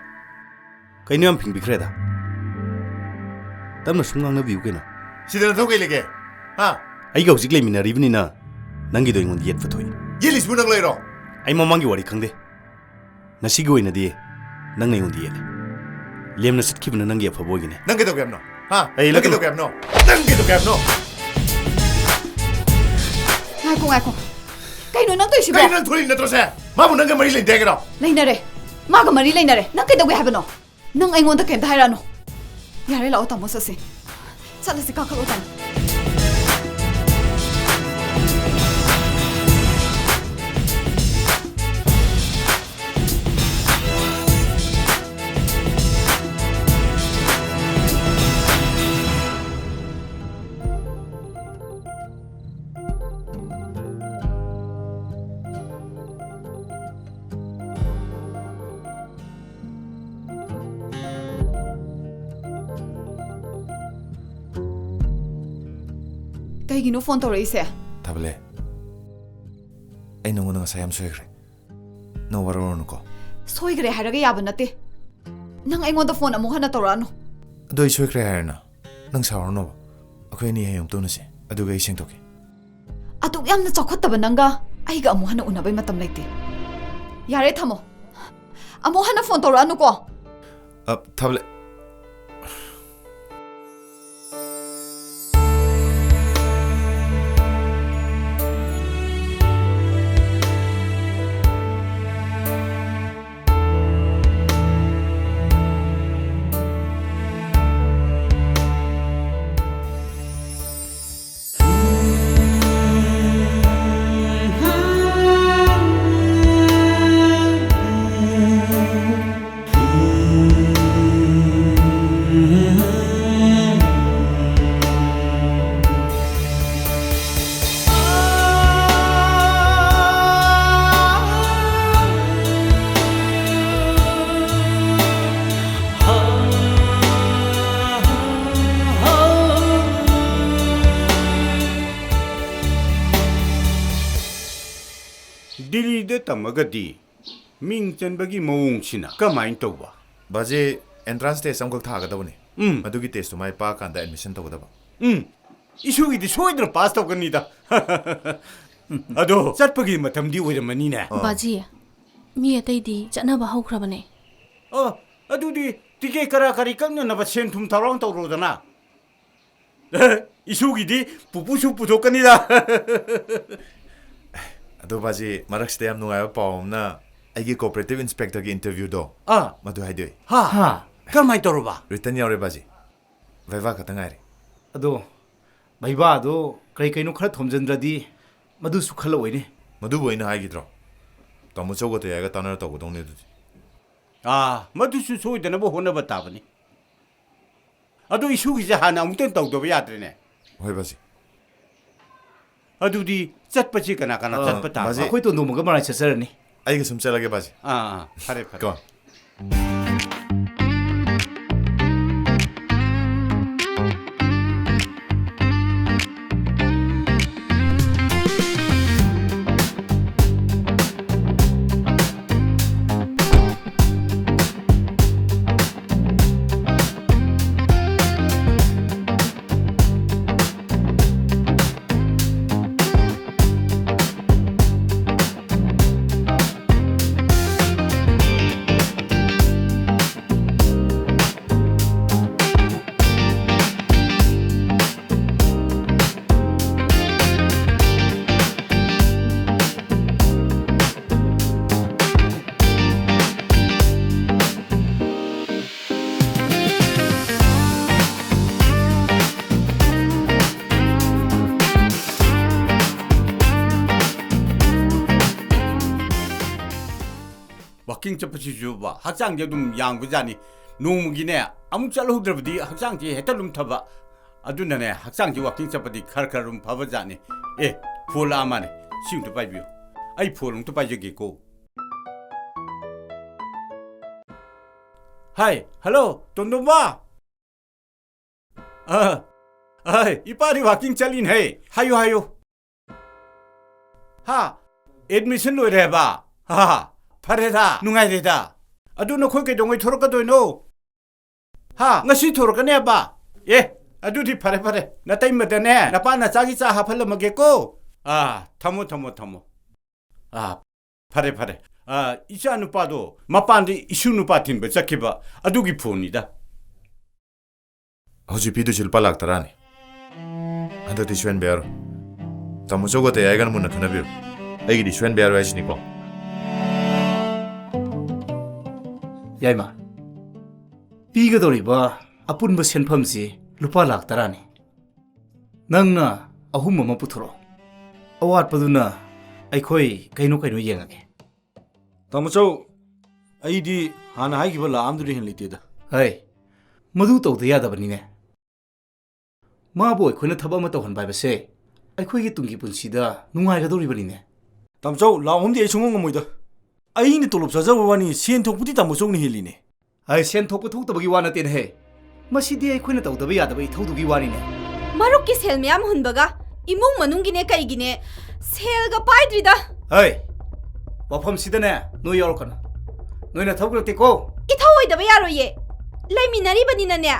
ꯀꯩꯅꯣ ꯌꯥꯝ ꯐꯤꯡꯕꯤꯈ꯭ꯔꯦꯗ? ꯇꯞꯅ ꯁꯨꯝ ꯉꯥꯡꯅꯕꯤꯌꯨ ꯀꯩꯅꯣ꯫ ꯁꯤꯗ ꯅꯊꯧ ꯀꯩ ꯂꯩꯒꯦ? ꯍꯥ? ꯑꯩꯒ ꯍꯧꯖꯤꯛ ꯂꯩꯃꯤꯟꯅꯔꯤꯕꯅꯤꯅ ꯅꯪꯒꯤꯗꯣ ꯑꯩꯉꯣꯟꯗ ꯌꯦꯠꯄ ꯊꯣꯛꯏ꯫ ꯌꯦꯠꯂꯤꯁꯤꯕꯨ ꯅꯪ ꯂꯩꯔꯣ? ꯑꯩ ꯃꯃꯥꯡꯒꯤ ꯋꯥꯔꯤ ꯈꯪꯗꯦ꯫ ꯉꯁꯤꯒꯤ ꯑꯣꯏꯅꯗꯤ ꯅꯪꯅ ꯑꯩꯉꯣꯟꯗ ꯌꯦꯠꯂꯦ꯫ ꯂꯦꯝꯅ ꯆꯠꯈꯤꯕꯅ ꯅꯪꯒꯤ ꯑꯐꯕ ꯑꯣꯏꯒꯅꯤ꯫ ꯅꯪ ꯀꯩꯗꯧꯒꯦ ꯍꯥꯏꯕꯅꯣ? ꯍꯥ? ꯑꯩ ꯅꯪ ꯂꯛꯀꯅꯨ꯫ ꯀꯩꯗꯧꯒꯦ ꯍꯥꯏꯕꯅꯣ? ꯅꯪ ꯀꯩꯗꯧꯒꯦ ꯍꯥꯏꯕꯅꯣ? ꯉꯥꯏꯈꯣ, ꯉꯥꯏꯈꯣ꯫ ꯀꯩꯅꯣ ꯅꯪ ꯇꯧꯏꯁꯤꯕꯣ? ꯀꯩꯅꯣ ꯅꯪ ꯊꯣꯛꯂꯛꯏ ꯅꯠꯇ꯭ꯔꯣ ꯁꯦ? ꯃꯥꯕꯨ ꯅꯪꯒ ꯃꯔꯤ ꯂꯩꯅꯗꯦ ꯍꯥꯏꯒꯦꯔꯣ? ꯂꯩꯅꯔꯦ꯫ ꯃꯥꯒ ꯃꯔꯤ ꯂꯩꯅꯔꯦ꯫ ꯅꯪ ꯀꯩꯗꯧꯒꯦ ꯍꯥꯏꯕꯅꯣ? ꯅꯪ ꯑꯩꯉꯣꯟꯗ ꯀꯩꯝꯇ ꯍꯥꯏꯔꯛꯑꯅꯨ꯫ ꯌꯥꯔꯦ, ꯂꯥꯛꯑꯣ, ꯇꯥꯃꯣ, ꯆꯠꯁꯤ꯫ ꯆꯠꯂꯁꯤ, ꯀꯥꯈꯠꯂꯣ, ꯇꯥꯃꯣ꯫ ꯀꯩꯒꯤꯅꯣ ꯐꯣꯟ ꯇꯧꯔꯛꯏꯁꯦ? ꯊꯥꯕꯂꯦ, ꯑꯩ ꯅꯉꯣꯟꯗ ꯉꯁꯥꯏ ꯌꯥꯝ ꯁꯣꯏꯈ꯭ꯔꯦ꯫ ꯅꯪ ꯋꯥꯔꯧꯔꯅꯨꯀꯣ꯫ ꯁꯣꯏꯈ꯭ꯔꯦ ꯍꯥꯏꯔꯒ ꯌꯥꯕ ꯅꯠꯇꯦ꯫ ꯅꯪ ꯑꯩꯉꯣꯟꯗ ꯐꯣꯟ ꯑꯃꯨꯛ ꯍꯟꯅ ꯇꯧꯔꯛꯑꯅꯨ꯫ ꯑꯗꯣ ꯑꯩ ꯁꯣꯏꯈ꯭ꯔꯦ ꯍꯥꯏꯔꯦꯅ꯫ ꯅꯪ ꯁꯥꯎꯔꯅꯣꯕ꯫ ꯑꯩꯈꯣꯏ ꯑꯅꯤ ꯍꯌꯦꯡ ꯑꯃꯨꯛ ꯇꯧꯅꯁꯦ꯫ ꯑꯗꯨꯒ ꯑꯩ ꯁꯦꯡꯗꯣꯛꯀꯦ꯫ ꯑꯗꯨꯛ ꯌꯥꯝꯅ ꯆꯥꯎꯈꯠꯇꯕ ꯅꯪꯒ ꯑꯩꯒ ꯑꯃꯨꯛ ꯍꯟꯅ ꯎꯅꯕꯩ ꯃꯇꯝ ꯂꯩꯇꯦ꯫ ꯌꯥꯔꯦ, ꯊꯝꯃꯣ꯫ ꯑꯃꯨꯛ ꯍꯟꯅ ꯐꯣꯟ ꯇꯧꯔꯛꯑꯅꯨꯀꯣ꯫ ꯑ, ꯊꯥꯕꯂꯦ꯫ ꯗꯤꯜꯂꯤꯗ ꯇꯝꯃꯒꯗꯤ ꯃꯤꯡ ꯆꯟꯕꯒꯤ ꯃꯑꯣꯡꯁꯤꯅ ꯀꯃꯥꯏꯅ ꯇꯧꯕ? ꯕꯥꯖꯤ, entrance test ꯑꯃꯈꯛ ꯊꯥꯒꯗꯕꯅꯤ꯫ ꯎꯝ꯫ ꯃꯗꯨꯒꯤ test ꯇꯨ ꯃꯥꯏ ꯄꯥꯛꯑꯀꯥꯟꯗ admission ꯇꯧꯒꯗꯕ꯫ ꯎꯝ꯫ ꯏꯁꯨꯒꯤꯗꯤ ꯁꯣꯏꯗꯅ pass ꯇꯧꯒꯅꯤꯗ꯫ ꯑꯗꯣ ꯆꯠꯄꯒꯤ ꯃꯇꯝꯗꯤ ꯑꯣꯏꯔꯝꯃꯅꯤꯅꯦ꯫ ꯑꯥ꯫ ꯕꯥꯖꯤ, ꯃꯤ ꯑꯇꯩꯗꯤ ꯆꯠꯅꯕ ꯍꯧꯈ꯭ꯔꯕꯅꯦ꯫ ꯑ, ꯑꯗꯨꯗꯤ ticket ꯀꯔꯥ ꯀꯔꯤ ꯀꯛꯅꯅꯕ ꯁꯦꯟ ꯊꯨꯝ ꯊꯧꯔꯥꯡ ꯇꯧꯔꯣꯗꯅ꯫ ꯏꯁꯨꯒꯤꯗꯤ ꯄꯨꯄꯨꯁꯨ ꯄꯨꯊꯣꯛꯀꯅꯤꯗ꯫ ꯑꯗꯣ ꯕꯥꯖꯤ, ꯃꯔꯛꯁꯤꯗ ꯌꯥꯝ ꯅꯨꯡꯉꯥꯏꯕ ꯄꯥꯎ ꯑꯃꯅ, ꯑꯩꯒꯤ cooperative inspector ꯒꯤ interview ꯗꯣ, ꯑꯥ꯫ ꯃꯗꯨ ꯍꯥꯏꯗꯣꯛꯑꯦ꯫ ꯍꯥ? ꯍꯥ? ꯀꯔꯝꯍꯥꯏꯅ ꯇꯧꯔꯕ? Written ꯌꯥꯎꯔꯦ ꯕꯥꯖꯤ꯫ Viva ꯈꯛꯇ ꯉꯥꯏꯔꯦ꯫ ꯑꯗꯣ viva ꯗꯣ ꯀꯩ ꯀꯩꯅꯣ ꯈꯔ ꯊꯣꯝꯖꯤꯟꯗ꯭ꯔꯗꯤ ꯃꯗꯨꯁꯨ ꯈꯜꯂꯛꯑꯣꯏꯅꯦ꯫ ꯃꯗꯨꯕꯨ ꯑꯩꯅ ꯍꯥꯏꯈꯤꯗ꯭ꯔꯣ? ꯇꯥꯃꯣ ꯆꯧꯒ ꯇꯌꯥꯏꯒ ꯇꯥꯟꯅꯔ ꯇꯧꯒꯗꯧꯅꯦ ꯑꯗꯨꯗꯤ꯫ ꯑꯥ, ꯃꯗꯨꯁꯨ ꯁꯣꯏꯗꯅꯕ ꯍꯣꯠꯅꯕ ꯇꯥꯕꯅꯤ꯫ ꯑꯗꯨ ꯏꯁꯨꯒꯤꯁꯦ ꯍꯥꯟꯅ ꯑꯃꯨꯛꯇꯪ ꯇꯧꯗꯕ ꯌꯥꯗ꯭ꯔꯦꯅꯦ꯫ ꯍꯣꯏ, ꯕꯥꯖꯤ꯫ ꯑꯗꯨꯗꯤ ꯆꯠꯄꯁꯤ ꯀꯅꯥ ꯀꯅꯥ ꯑ, ꯆꯠꯄ ꯇꯥꯕ? ꯕꯥꯖꯤ꯫ ꯑꯩꯈꯣꯏ ꯇꯣꯟꯗꯣꯝꯕꯒ ꯃꯔꯥꯏ ꯆꯠꯆꯔꯅꯤ꯫ ꯑꯩꯒ ꯁꯨꯝ ꯆꯠꯂꯒꯦ, ꯕꯥꯖꯤ꯫ ꯑꯥ, ꯑꯥ, ꯐꯔꯦ, ꯐꯔꯦ꯫ ꯀꯣ꯫ Walking ꯆꯠꯄꯁꯤꯁꯨꯕ ꯍꯛꯆꯥꯡꯁꯦ ꯑꯗꯨꯝ ꯌꯥꯡꯕꯖꯥꯠꯅꯤ꯫ ꯅꯣꯡꯃꯒꯤꯅꯦ, ꯑꯃꯨꯛ ꯆꯠꯍꯧꯗ꯭ꯔꯕꯗꯤ ꯍꯛꯆꯥꯡꯁꯦ ꯍꯦꯛꯇ ꯂꯨꯝꯊꯕ꯫ ꯑꯗꯨꯅꯅꯦ, ꯍꯛꯆꯥꯡꯁꯦ walking ꯆꯠꯄꯗꯤ ꯈꯔ ꯈꯔ ꯑꯗꯨꯝ ꯐꯕꯖꯥꯠꯅꯤ꯫ ꯑꯦ, phone ꯂꯥꯛꯑ ꯃꯥꯅꯦ, ꯁꯤ ꯑꯝꯇ ꯄꯥꯏꯕꯤꯌꯨ꯫ ꯑꯩ phone ꯑꯝꯇ ꯄꯥꯏꯖꯒꯦꯀꯣ꯫ ꯍꯥꯏ, hello, ꯇꯣꯟꯗꯣꯝꯕ꯫ ꯑ, ꯑ, ꯏꯄꯥꯗꯤ walking ꯆꯠꯂꯤꯅꯦ꯫ ꯍꯥꯏꯌꯨ, ꯍꯥꯏꯌꯨ꯫ ꯍꯥ? ꯑꯦꯗꯃꯤꯁꯟ ꯂꯣꯏꯔꯦ ꯍꯥꯏꯕ? ꯍꯥ, ꯐꯔꯦꯗ, ꯅꯨꯡꯉꯥꯏꯔꯦꯗ꯫ ꯑꯗꯨ ꯅꯈꯣꯏ ꯀꯩꯗꯧꯉꯩ ꯊꯣꯔꯛꯀꯗꯣꯏꯅꯣ? ꯍꯥ, ꯉꯁꯤ ꯊꯣꯔꯛꯀꯅꯦꯕ? ꯑꯦ, ꯑꯗꯨꯗꯤ ꯐꯔꯦ ꯐꯔꯦ, ꯅꯇꯩꯃꯗꯅꯦ ꯅꯄꯥ ꯅꯆꯥꯒꯤ ꯆꯥ ꯍꯥꯞꯍꯜꯂꯝꯃꯒꯦꯀꯣ꯫ ꯑꯥ, ꯊꯝꯃꯣ ꯊꯝꯃꯣ ꯊꯝꯃꯣ꯫ ꯑꯥ, ꯐꯔꯦ ꯐꯔꯦ꯫ ꯑꯥ, ꯏꯆꯥ ꯅꯨꯄꯥꯗꯣ ꯃꯄꯥꯟꯗ ꯏꯁꯨ ꯅꯨꯄꯥ ꯊꯤꯟꯕ ꯆꯠꯈꯤꯕ ꯑꯗꯨꯒꯤ ꯐꯣꯟꯅꯤꯗ꯫ ꯍꯧꯖꯤꯛ ꯄꯤꯗꯣꯏꯁꯤ ꯂꯨꯄꯥ ꯂꯥꯛ ꯇꯔꯥꯅꯤ꯫ ꯍꯟꯗꯛꯇꯤ ꯁꯣꯏꯍꯟꯕ ꯌꯥꯔꯣꯏ꯫ ꯇꯥꯃꯣ ꯆꯧꯒ ꯇꯌꯥꯏꯒꯅ ꯃꯨꯟꯅ ꯈꯟꯅꯕꯤꯔꯣ꯫ ꯑꯩꯒꯤꯗꯤ ꯁꯣꯏꯍꯟꯕ ꯌꯥꯔꯣꯏ ꯍꯥꯏꯁꯤꯅꯤꯀꯣ꯫ ꯌꯥꯏꯃ, ꯄꯤꯒꯗꯧꯔꯤꯕ ꯑꯄꯨꯟꯕ ꯁꯦꯟꯐꯝꯁꯤ ꯂꯨꯄꯥ ꯂꯥꯛ ꯇꯔꯥꯅꯤ꯫ ꯅꯪꯅ ꯑꯍꯨꯝ ꯑꯃ ꯄꯨꯊꯣꯔꯛꯑꯣ꯫ ꯑꯋꯥꯠꯄꯗꯨꯅ ꯑꯩꯈꯣꯏ ꯀꯩꯅꯣ ꯀꯩꯅꯣ ꯌꯦꯡꯉꯒꯦ꯫ ꯇꯥꯃꯣ ꯆꯧ, ꯑꯩꯗꯤ ꯍꯥꯟꯅ ꯍꯥꯏꯈꯤꯕ ꯂꯥꯛ ꯑꯃꯗꯨꯗꯤ ꯍꯦꯟꯅ ꯂꯩꯇꯦꯗ꯫ ꯍꯩ, ꯃꯗꯨ ꯇꯧꯗ ꯌꯥꯗꯕꯅꯤꯅꯦ꯫ ꯃꯥꯕꯨ ꯑꯩꯈꯣꯏꯅ ꯊꯕꯛ ꯑꯃ ꯇꯧꯍꯟꯕ ꯍꯥꯏꯕꯁꯦ ꯑꯩꯈꯣꯏꯒꯤ ꯇꯨꯡꯒꯤ ꯄꯨꯟꯁꯤꯗ ꯅꯨꯡꯉꯥꯏꯒꯗꯧꯔꯤꯕꯅꯤꯅꯦ꯫ ꯇꯥꯃꯣ ꯆꯧ, ꯂꯥꯛ ꯑꯍꯨꯝꯗꯤ ꯑꯩ ꯁꯨꯡꯉꯝ ꯉꯝꯃꯣꯏꯗ꯫ ꯑꯩꯅ ꯇꯣꯂꯣꯞ ꯆꯥꯖꯕ ꯋꯥꯅꯤ, ꯁꯦꯟ ꯊꯣꯛꯄꯗꯤ ꯇꯥꯃꯣ ꯆꯧꯅ ꯍꯦꯜꯂꯤꯅꯦ꯫ ꯑꯩ ꯁꯦꯟ ꯊꯣꯛꯄ ꯊꯣꯛꯇꯕꯒꯤ ꯋꯥ ꯅꯠꯇꯦꯅꯦꯍꯦ꯫ ꯃꯁꯤꯗꯤ ꯑꯩꯈꯣꯏꯅ ꯇꯧꯗꯕ ꯌꯥꯗꯕ ꯏꯊꯧꯗꯨꯒꯤ ꯋꯥꯅꯤꯅꯦ꯫ ꯃꯔꯨꯞꯀꯤ ꯁꯦꯜ ꯃꯌꯥꯝ ꯍꯨꯟꯕꯒ ꯏꯃꯨꯡ ꯃꯅꯨꯡꯒꯤꯅꯦ ꯀꯩꯒꯤꯅꯦ ꯁꯦꯜꯒ ꯄꯥꯏꯗ꯭ꯔꯤꯗ꯫ ꯍꯩ, ꯋꯥꯐꯝꯁꯤꯗꯅꯦ ꯅꯣꯏ ꯌꯥꯎꯔꯛꯀꯅꯨ꯫ ꯅꯣꯏꯅ ꯊꯧ ꯅꯠꯇꯦꯀꯣ꯫ ꯏꯊꯧ ꯑꯣꯏꯗꯕ ꯌꯥꯔꯣꯏꯌꯦ꯫ ꯂꯩꯃꯤꯟꯅꯔꯤꯕꯅꯤꯅꯅꯦ,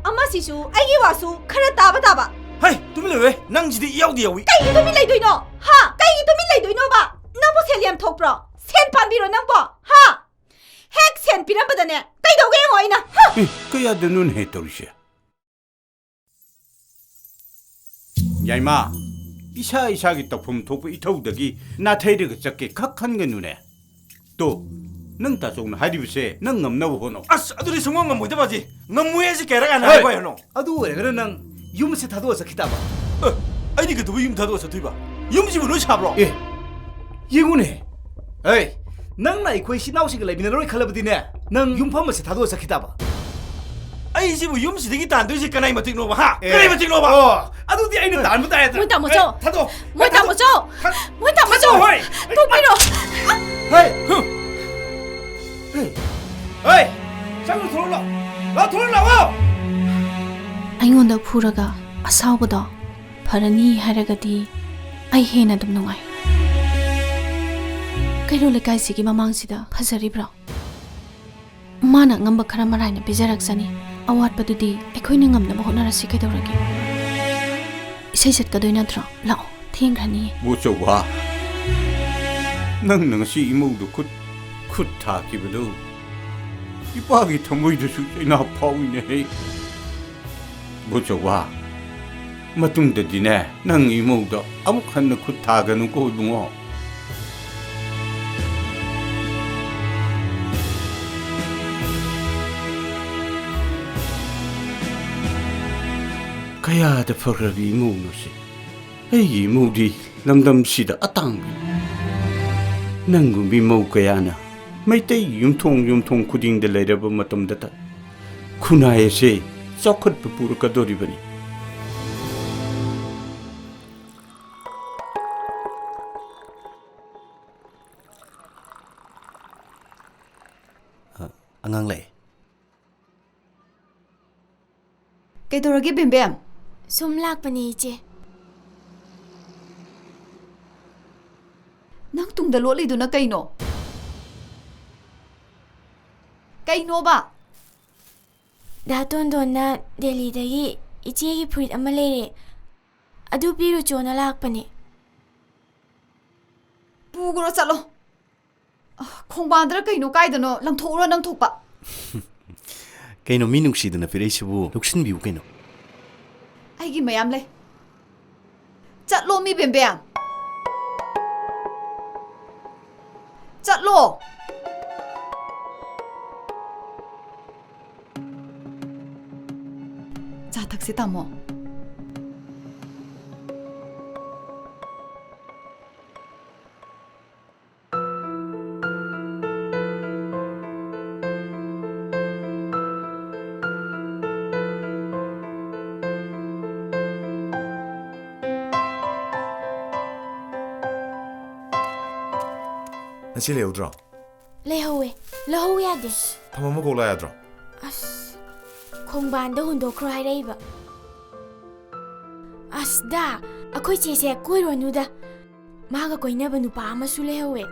ꯑꯃꯁꯤꯁꯨ ꯑꯩꯒꯤ ꯋꯥꯁꯨ ꯈꯔ ꯇꯥꯕ ꯇꯥꯕ꯫ ꯍꯩ, ꯇꯨꯃꯤꯟ ꯂꯩꯌꯨꯍꯦ, ꯅꯪꯁꯤꯗꯤ ꯏꯌꯥꯎꯗ ꯌꯥꯎꯏ꯫ ꯀꯩꯒꯤ ꯇꯨꯃꯤꯟ ꯂꯩꯗꯣꯏꯅꯣ? ꯍꯥ? ꯀꯩꯒꯤ ꯇꯨꯃꯤꯟ ꯂꯩꯗꯣꯏꯅꯣꯕ? ꯅꯪꯕꯨ ꯁꯦꯜ ꯌꯥꯝ ꯊꯣꯛꯄ꯭ꯔꯣ? ꯁꯦꯟ ꯄꯥꯝꯕꯤꯔꯣ ꯅꯪꯕꯣ? ꯍꯥ? ꯍꯦꯛ ꯁꯦꯟ ꯄꯤꯔꯝꯕꯗꯅꯦ ꯀꯩꯗꯧꯒꯦ ꯌꯦꯡꯉꯣ ꯑꯩꯅ꯫ ꯍꯥ! ꯑꯦ, ꯀꯌꯥꯗꯅꯣꯅꯦꯍꯦ ꯇꯧꯔꯤꯁꯦ? ꯌꯥꯏꯃ, ꯏꯁꯥ ꯏꯁꯥꯒꯤ ꯇꯧꯐꯝ ꯊꯣꯛꯄ ꯏꯊꯧꯗꯒꯤ ꯅꯥꯊꯩꯔꯒ ꯆꯠꯀꯦ ꯈꯛ ꯈꯟꯒꯅꯨꯅꯦ꯫ ꯇꯣ, ꯅꯪ ꯇꯥꯆꯧꯅ ꯍꯥꯏꯔꯤꯕꯁꯦ ꯅꯪ ꯉꯝꯅꯕ ꯍꯣꯠꯅꯧ꯫ ꯑꯁ, ꯑꯗꯨꯗꯤ ꯁꯨꯡꯉꯝ ꯉꯝꯃꯣꯏꯗꯕ ꯑꯁꯤ꯫ ꯉꯝꯃꯣꯏ ꯍꯥꯏꯁꯤ ꯀꯩ ꯍꯥꯏꯔ ꯀꯥꯟꯗ ꯍꯦ! ꯍꯥꯏꯕ ꯍꯥꯏꯅꯣ? ꯑꯗꯨ ꯑꯣꯏꯔꯒꯅ ꯅꯪ ꯌꯨꯝꯁꯦ ꯊꯥꯗꯣꯛꯑ ꯆꯠꯈꯤ ꯇꯥꯕ꯫ ꯑꯦ, ꯑꯩꯗꯤ ꯀꯩꯗꯧꯕꯩ ꯌꯨꯝ ꯊꯥꯗꯣꯛꯑ ꯆꯠꯇꯣꯏꯕ? ꯌꯨꯝꯁꯤꯕꯨ ꯂꯣꯏ ꯁꯥꯕ꯭ꯔꯣ? ꯑꯦ, ꯌꯦꯡꯉꯨꯅꯦ꯫ ꯑꯦ, ꯅꯪꯅ ꯑꯩꯈꯣꯏ ꯏꯆꯤꯟ ꯏꯅꯥꯎꯁꯤꯡꯒ ꯂꯩꯃꯤꯟꯅꯔꯣꯏ ꯈꯜꯂꯕꯗꯤꯅꯦ, ꯅꯪ ꯌꯨꯝꯐꯝ ꯑꯁꯤ ꯊꯥꯗꯣꯛꯑ ꯆꯠꯈꯤ ꯇꯥꯕ꯫ ꯑꯩꯁꯤꯕꯨ ꯌꯨꯝꯁꯤꯗꯒꯤ ꯇꯥꯟꯗꯣꯏꯁꯤ ꯀꯅꯥꯏ ꯃꯇꯤꯛꯅꯣꯕ, ꯍꯥ? ꯑꯦ꯫ ꯀꯅꯥꯏ ꯃꯇꯤꯛꯅꯣꯕ? ꯑꯣ, ꯑꯗꯨꯗꯤ ꯑꯩꯅ ꯇꯥꯟꯕ ꯇꯥꯏ꯫ ꯃꯣꯏ ꯇꯥꯃꯣ ꯆꯧ꯫ ꯑꯦ, ꯊꯥꯗꯣꯛꯑꯣ꯫ ꯃꯣꯏ ꯇꯥꯃꯣ ꯊꯥꯗꯣꯛꯑꯣ꯫ ꯆꯧ꯫ ꯊꯥ-, ꯃꯣꯏ ꯇꯥꯃꯣ ꯆꯧ꯫ ꯊꯥꯗꯣꯛꯑꯣ, ꯍꯣꯏ꯫ ꯇꯣꯛꯄꯤꯔꯣ꯫ ꯍꯦ! ꯍꯨꯝ! ꯍꯦ! ꯍꯦ! ꯆꯪꯉꯨ, ꯊꯣꯔꯛꯑꯣ ꯂꯥꯎ꯫ ꯂꯥꯎ, ꯊꯣꯔꯛꯑꯣ ꯂꯥꯛꯑꯣ! ꯑꯩꯉꯣꯟꯗ ꯐꯨꯔꯒ ꯑꯁꯥꯎꯕꯗꯣ ꯐꯔꯅꯤ ꯍꯥꯏꯔꯒꯗꯤ ꯑꯩ ꯍꯦꯟꯅ ꯑꯗꯨꯝ ꯅꯨꯡꯉꯥꯏ꯫ ꯀꯩꯔꯣꯜ ꯂꯩꯀꯥꯏꯁꯤꯒꯤ ꯃꯃꯥꯡꯁꯤꯗ ꯐꯖꯔꯤꯕ꯭ꯔꯣ? ꯃꯥꯅ ꯑꯉꯝꯕ ꯈꯔ ꯃꯔꯥꯏꯅ ꯄꯤꯖꯔꯛꯆꯅꯤ꯫ ꯑꯋꯥꯠꯄꯗꯨꯗꯤ ꯑꯩꯈꯣꯏꯅ ꯉꯝꯅꯕ ꯍꯣꯠꯅꯔꯁꯤ ꯀꯩꯗꯧꯔꯒꯦ? ꯏꯁꯩ ꯆꯠꯀꯗꯣꯏ ꯅꯠꯇ꯭ꯔꯣ? ꯂꯥꯛꯑꯣ, ꯊꯦꯡꯈ꯭ꯔꯅꯤꯌꯦ꯫ ꯕꯣꯆꯧꯕ, ꯅꯪꯅ ꯉꯁꯤ ꯏꯃꯧꯗ ꯈꯨꯠ, ꯈꯨꯠ ꯊꯥꯈꯤꯕꯗꯨ ꯏꯄꯥꯒꯤ ꯊꯃꯣꯏꯗꯁꯨ ꯆꯩꯅꯥ ꯐꯥꯎꯏꯅꯦꯍꯦ꯫ ꯕꯣꯆꯧꯕ, ꯃꯇꯨꯡꯗꯗꯤꯅꯦ, ꯅꯪ ꯏꯃꯧꯗ ꯑꯃꯨꯛ ꯍꯟꯅ ꯈꯨꯠ ꯊꯥꯒꯅꯨꯀꯣ ꯏꯕꯨꯡꯉꯣ꯫ ꯀꯌꯥꯗ ꯐꯈ꯭ꯔꯕ ꯏꯃꯧꯅꯣ ꯁꯤ? ꯑꯩꯒꯤ ꯏꯃꯧꯗꯤ ꯂꯝꯗꯝꯁꯤꯗ ꯑꯇꯥꯡꯕꯤ꯫ ꯅꯪꯒꯨꯝꯕꯤ ꯃꯧ ꯀꯌꯥꯅ ꯃꯩꯇꯩ ꯌꯨꯝꯊꯣꯡ ꯌꯨꯝꯊꯣꯡ ꯈꯨꯗꯤꯡꯗ ꯂꯩꯔꯕ ꯃꯇꯝꯗꯇ ꯈꯨꯟꯅꯥꯏ ꯑꯁꯦ ꯆꯥꯎꯈꯠꯄ ꯄꯨꯔꯛꯀꯗꯧꯔꯤꯕꯅꯤ꯫ ꯑ, ꯑꯉꯥꯡ ꯂꯥꯛꯑꯦ꯫ ꯀꯩꯗꯧꯔꯒꯦ, ꯕꯦꯝꯕꯦꯝ? ꯁꯨꯝ ꯂꯥꯛꯄꯅꯦ, ꯏꯆꯦ꯫ ꯅꯪ ꯇꯨꯡꯗ ꯂꯣꯠꯂꯤꯗꯨꯅ ꯀꯩꯅꯣ? ꯀꯩꯅꯣꯕ? ꯗꯥ ꯇꯣꯟꯗꯣꯟꯅ ꯗꯦꯜꯂꯤꯗꯒꯤ ꯏꯆꯦꯒꯤ ꯐꯨꯔꯤꯠ ꯑꯃ ꯂꯩꯔꯦ, ꯑꯗꯨ ꯄꯤꯔꯨꯆꯣꯅ ꯂꯥꯛꯄꯅꯦ꯫ ꯄꯨꯈ꯭ꯔꯣ, ꯆꯠꯂꯣ꯫ ꯑ, ꯈꯣꯡꯕꯥꯟꯗꯔ ꯀꯩꯅꯣ, ꯀꯥꯏꯗꯅꯣ ꯂꯪꯊꯣꯛꯎꯔꯣ ꯅꯪ ꯊꯣꯛꯄ꯫ ꯀꯩꯅꯣ, ꯃꯤ ꯅꯨꯡꯁꯤꯗꯅ ꯄꯤꯔꯛꯏꯁꯤꯕꯨ? ꯂꯧꯁꯤꯟꯕꯤꯌꯨ ꯀꯩꯅꯣ꯫ ꯑꯩꯒꯤ ꯃꯌꯥꯝ ꯂꯩ꯫ ꯆꯠꯂꯣ ꯃꯤ, ꯕꯦꯝꯕꯦꯝ꯫ ꯆꯠꯂꯣ꯫ ꯆꯥ ꯊꯛꯁꯦ, ꯇꯥꯃꯣ꯫ ꯉꯁꯤ ꯂꯩꯍꯧꯗ꯭ꯔꯣ? ꯂꯩꯍꯧꯋꯦ꯫ ꯂꯧꯍꯧ ꯌꯥꯗꯦ꯫ ꯊꯝꯃꯝꯃ ꯀꯣꯛ ꯂꯥꯛ ꯌꯥꯗ꯭ꯔꯣ? ꯑꯁ, ꯈꯣꯡꯕꯥꯟꯗ ꯍꯨꯟꯗꯣꯛꯈ꯭ꯔꯣ ꯍꯥꯏꯔꯛꯏꯕ꯫ ꯑꯁ ꯗꯥ, ꯑꯩꯈꯣꯏ ꯆꯦꯁꯦ ꯀꯣꯏꯔꯨꯔꯅꯨꯗ꯫ ꯃꯥꯒ ꯀꯣꯏꯅꯕ ꯅꯨꯄꯥ ꯑꯃꯁꯨ ꯂꯩꯍꯧꯋꯦ꯫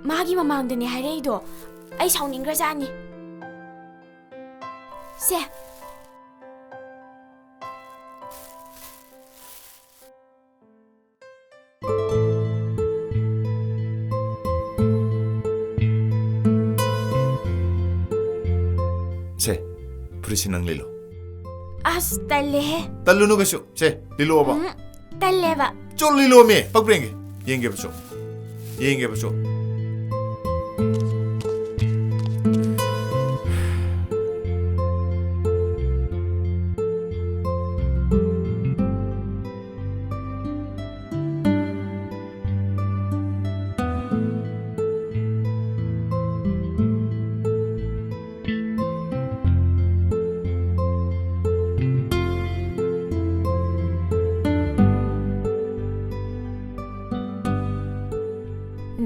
ꯃꯥꯒꯤ ꯃꯃꯥꯡꯗꯅꯦ ꯍꯥꯏꯔꯛꯏꯗꯣ꯫ ꯑꯩ ꯁꯥꯎꯅꯤꯡꯈ꯭ꯔꯖꯥꯠꯅꯤ꯫ ꯁꯦ꯫ ꯁꯦ, ꯐꯨꯔꯤꯠꯁꯤ ꯅꯪ ꯂꯤꯠꯂꯣ꯫ ꯑꯁ, ꯇꯜꯂꯦꯍꯦ꯫ ꯇꯜꯂꯨꯅꯨ ꯀꯩꯁꯨ꯫ ꯁꯦ, ꯂꯤꯠꯂꯣꯕ꯫ ꯎꯝ, ꯇꯜꯂꯦꯕ꯫ ꯆꯣ, ꯂꯤꯠꯂꯣꯃꯤ꯫ ꯄꯛꯄ꯭ꯔꯥ ꯌꯦꯡꯒꯦ꯫ ꯌꯦꯡꯒꯦꯕ ꯆꯣ꯫ ꯌꯦꯡꯒꯦꯕ ꯆꯣ꯫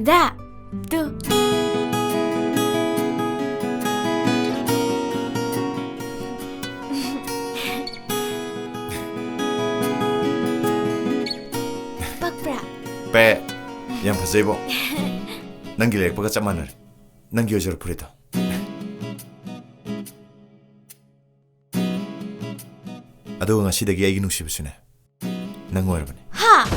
ꯗꯥ, ꯇꯨ꯫ ꯄꯛꯄ꯭ꯔꯥ? ꯄꯦ, ꯌꯥꯝ ꯐꯖꯩꯕꯣ꯫ ꯅꯪꯒꯤ ꯂꯩꯔꯛꯄꯒ ꯆꯞ ꯃꯥꯟꯅꯔꯦ꯫ ꯅꯪꯒꯤ ꯑꯣꯏꯖꯔꯣ ꯐꯨꯔꯤꯠꯇꯣ꯫ ꯑꯗꯨꯒ ꯉꯁꯤꯗꯒꯤ ꯑꯩꯒꯤ ꯅꯨꯡꯁꯤꯕꯁꯨꯅꯦ, ꯅꯪ ꯑꯣꯏꯔꯕꯅꯦ꯫ ꯍꯥ?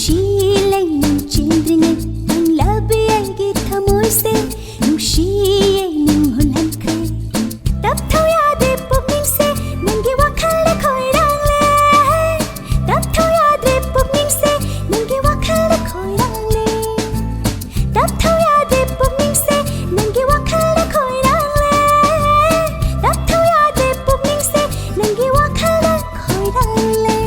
ꯅꯨꯡꯁꯤ ꯂꯩꯅꯨꯡ ꯆꯦꯟꯗ꯭ꯔꯤꯉꯩ ꯅꯪꯂꯕꯤ ꯑꯩꯒꯤ ꯊꯃꯣꯏꯁꯦ ꯅꯨꯡꯁꯤꯌꯦ ꯅꯨꯡ ꯍꯨꯜꯍꯟꯈ꯭ꯔꯦ꯫ ꯇꯞꯊꯧ ꯌꯥꯗꯦ ꯄꯨꯛꯅꯤꯡꯁꯦ ꯅꯪꯒꯤ ꯋꯥꯈꯜꯗ ꯈꯣꯏꯔꯥꯡꯂꯦ꯫ ꯇꯞꯊꯧ ꯌꯥꯗ꯭ꯔꯦ ꯄꯨꯛꯅꯤꯡꯁꯦ ꯅꯪꯒꯤ ꯋꯥꯈꯜꯗ ꯈꯣꯏꯔꯥꯡꯂꯦ꯫ ꯇꯞꯊꯧ ꯌꯥꯗ꯭ꯔꯦ ꯄꯨꯛꯅꯤꯡꯁꯦ ꯅꯪꯒꯤ ꯋꯥꯈꯜꯗ ꯈꯣꯏꯔꯥꯡꯂꯦ꯫ ꯇꯞꯊꯧ ꯌꯥꯗ꯭ꯔꯦ ꯄꯨꯛꯅꯤꯡꯁꯦ ꯅꯪꯒꯤ ꯋꯥꯈꯜꯗ ꯈꯣꯏꯔꯥꯡꯂꯦ꯫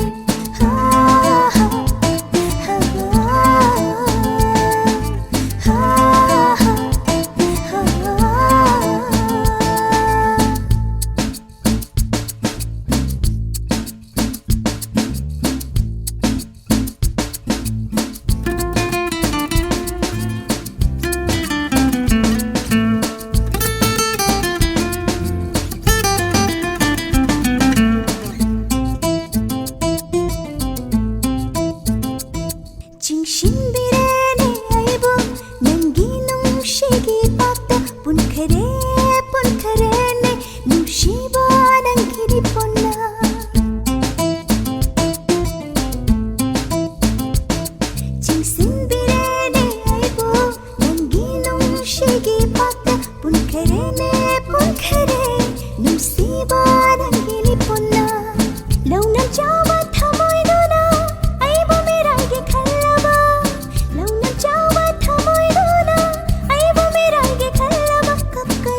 ꯆꯤꯡꯁꯤꯟꯕꯤꯔꯦꯅꯦ ꯑꯩꯕꯨ ꯅꯪꯒꯤ ꯅꯨꯡꯁꯤꯒꯤ ꯄꯥꯛꯇ ꯄꯨꯟꯈꯔꯦ, ꯄꯨꯟꯈꯔꯦꯅꯦ ꯅꯨꯡꯁꯤꯕ ꯅꯪꯒꯤ ꯂꯤꯛꯄꯣꯟꯅ꯫ ꯆꯤꯡꯁꯤꯟꯕꯤꯔꯦꯅꯦ ꯑꯩꯕꯨ ꯅꯪꯒꯤ ꯅꯨꯡꯁꯤꯒꯤ ꯄꯥꯛꯇ ꯄꯨꯟꯈꯔꯦꯅꯦ, ꯄꯨꯟꯈꯔꯦ ꯅꯨꯡꯁꯤꯕ ꯅꯪꯒꯤ ꯂꯤꯛꯄꯣꯟꯅ꯫ ꯂꯧꯅꯝ ꯆꯥꯎꯕ ꯊꯃꯣꯏꯗꯨꯅ ꯑꯩꯕꯨ ꯃꯤꯔꯥꯏꯒꯦ ꯈꯜꯂꯕ꯫ ꯂꯧꯅꯝ ꯆꯥꯎꯕ ꯊꯃꯣꯏꯗꯨꯅ ꯑꯩꯕꯨ ꯃꯤꯔꯥꯏꯒꯦ ꯈꯜꯂꯕ꯫ ꯀꯞꯀ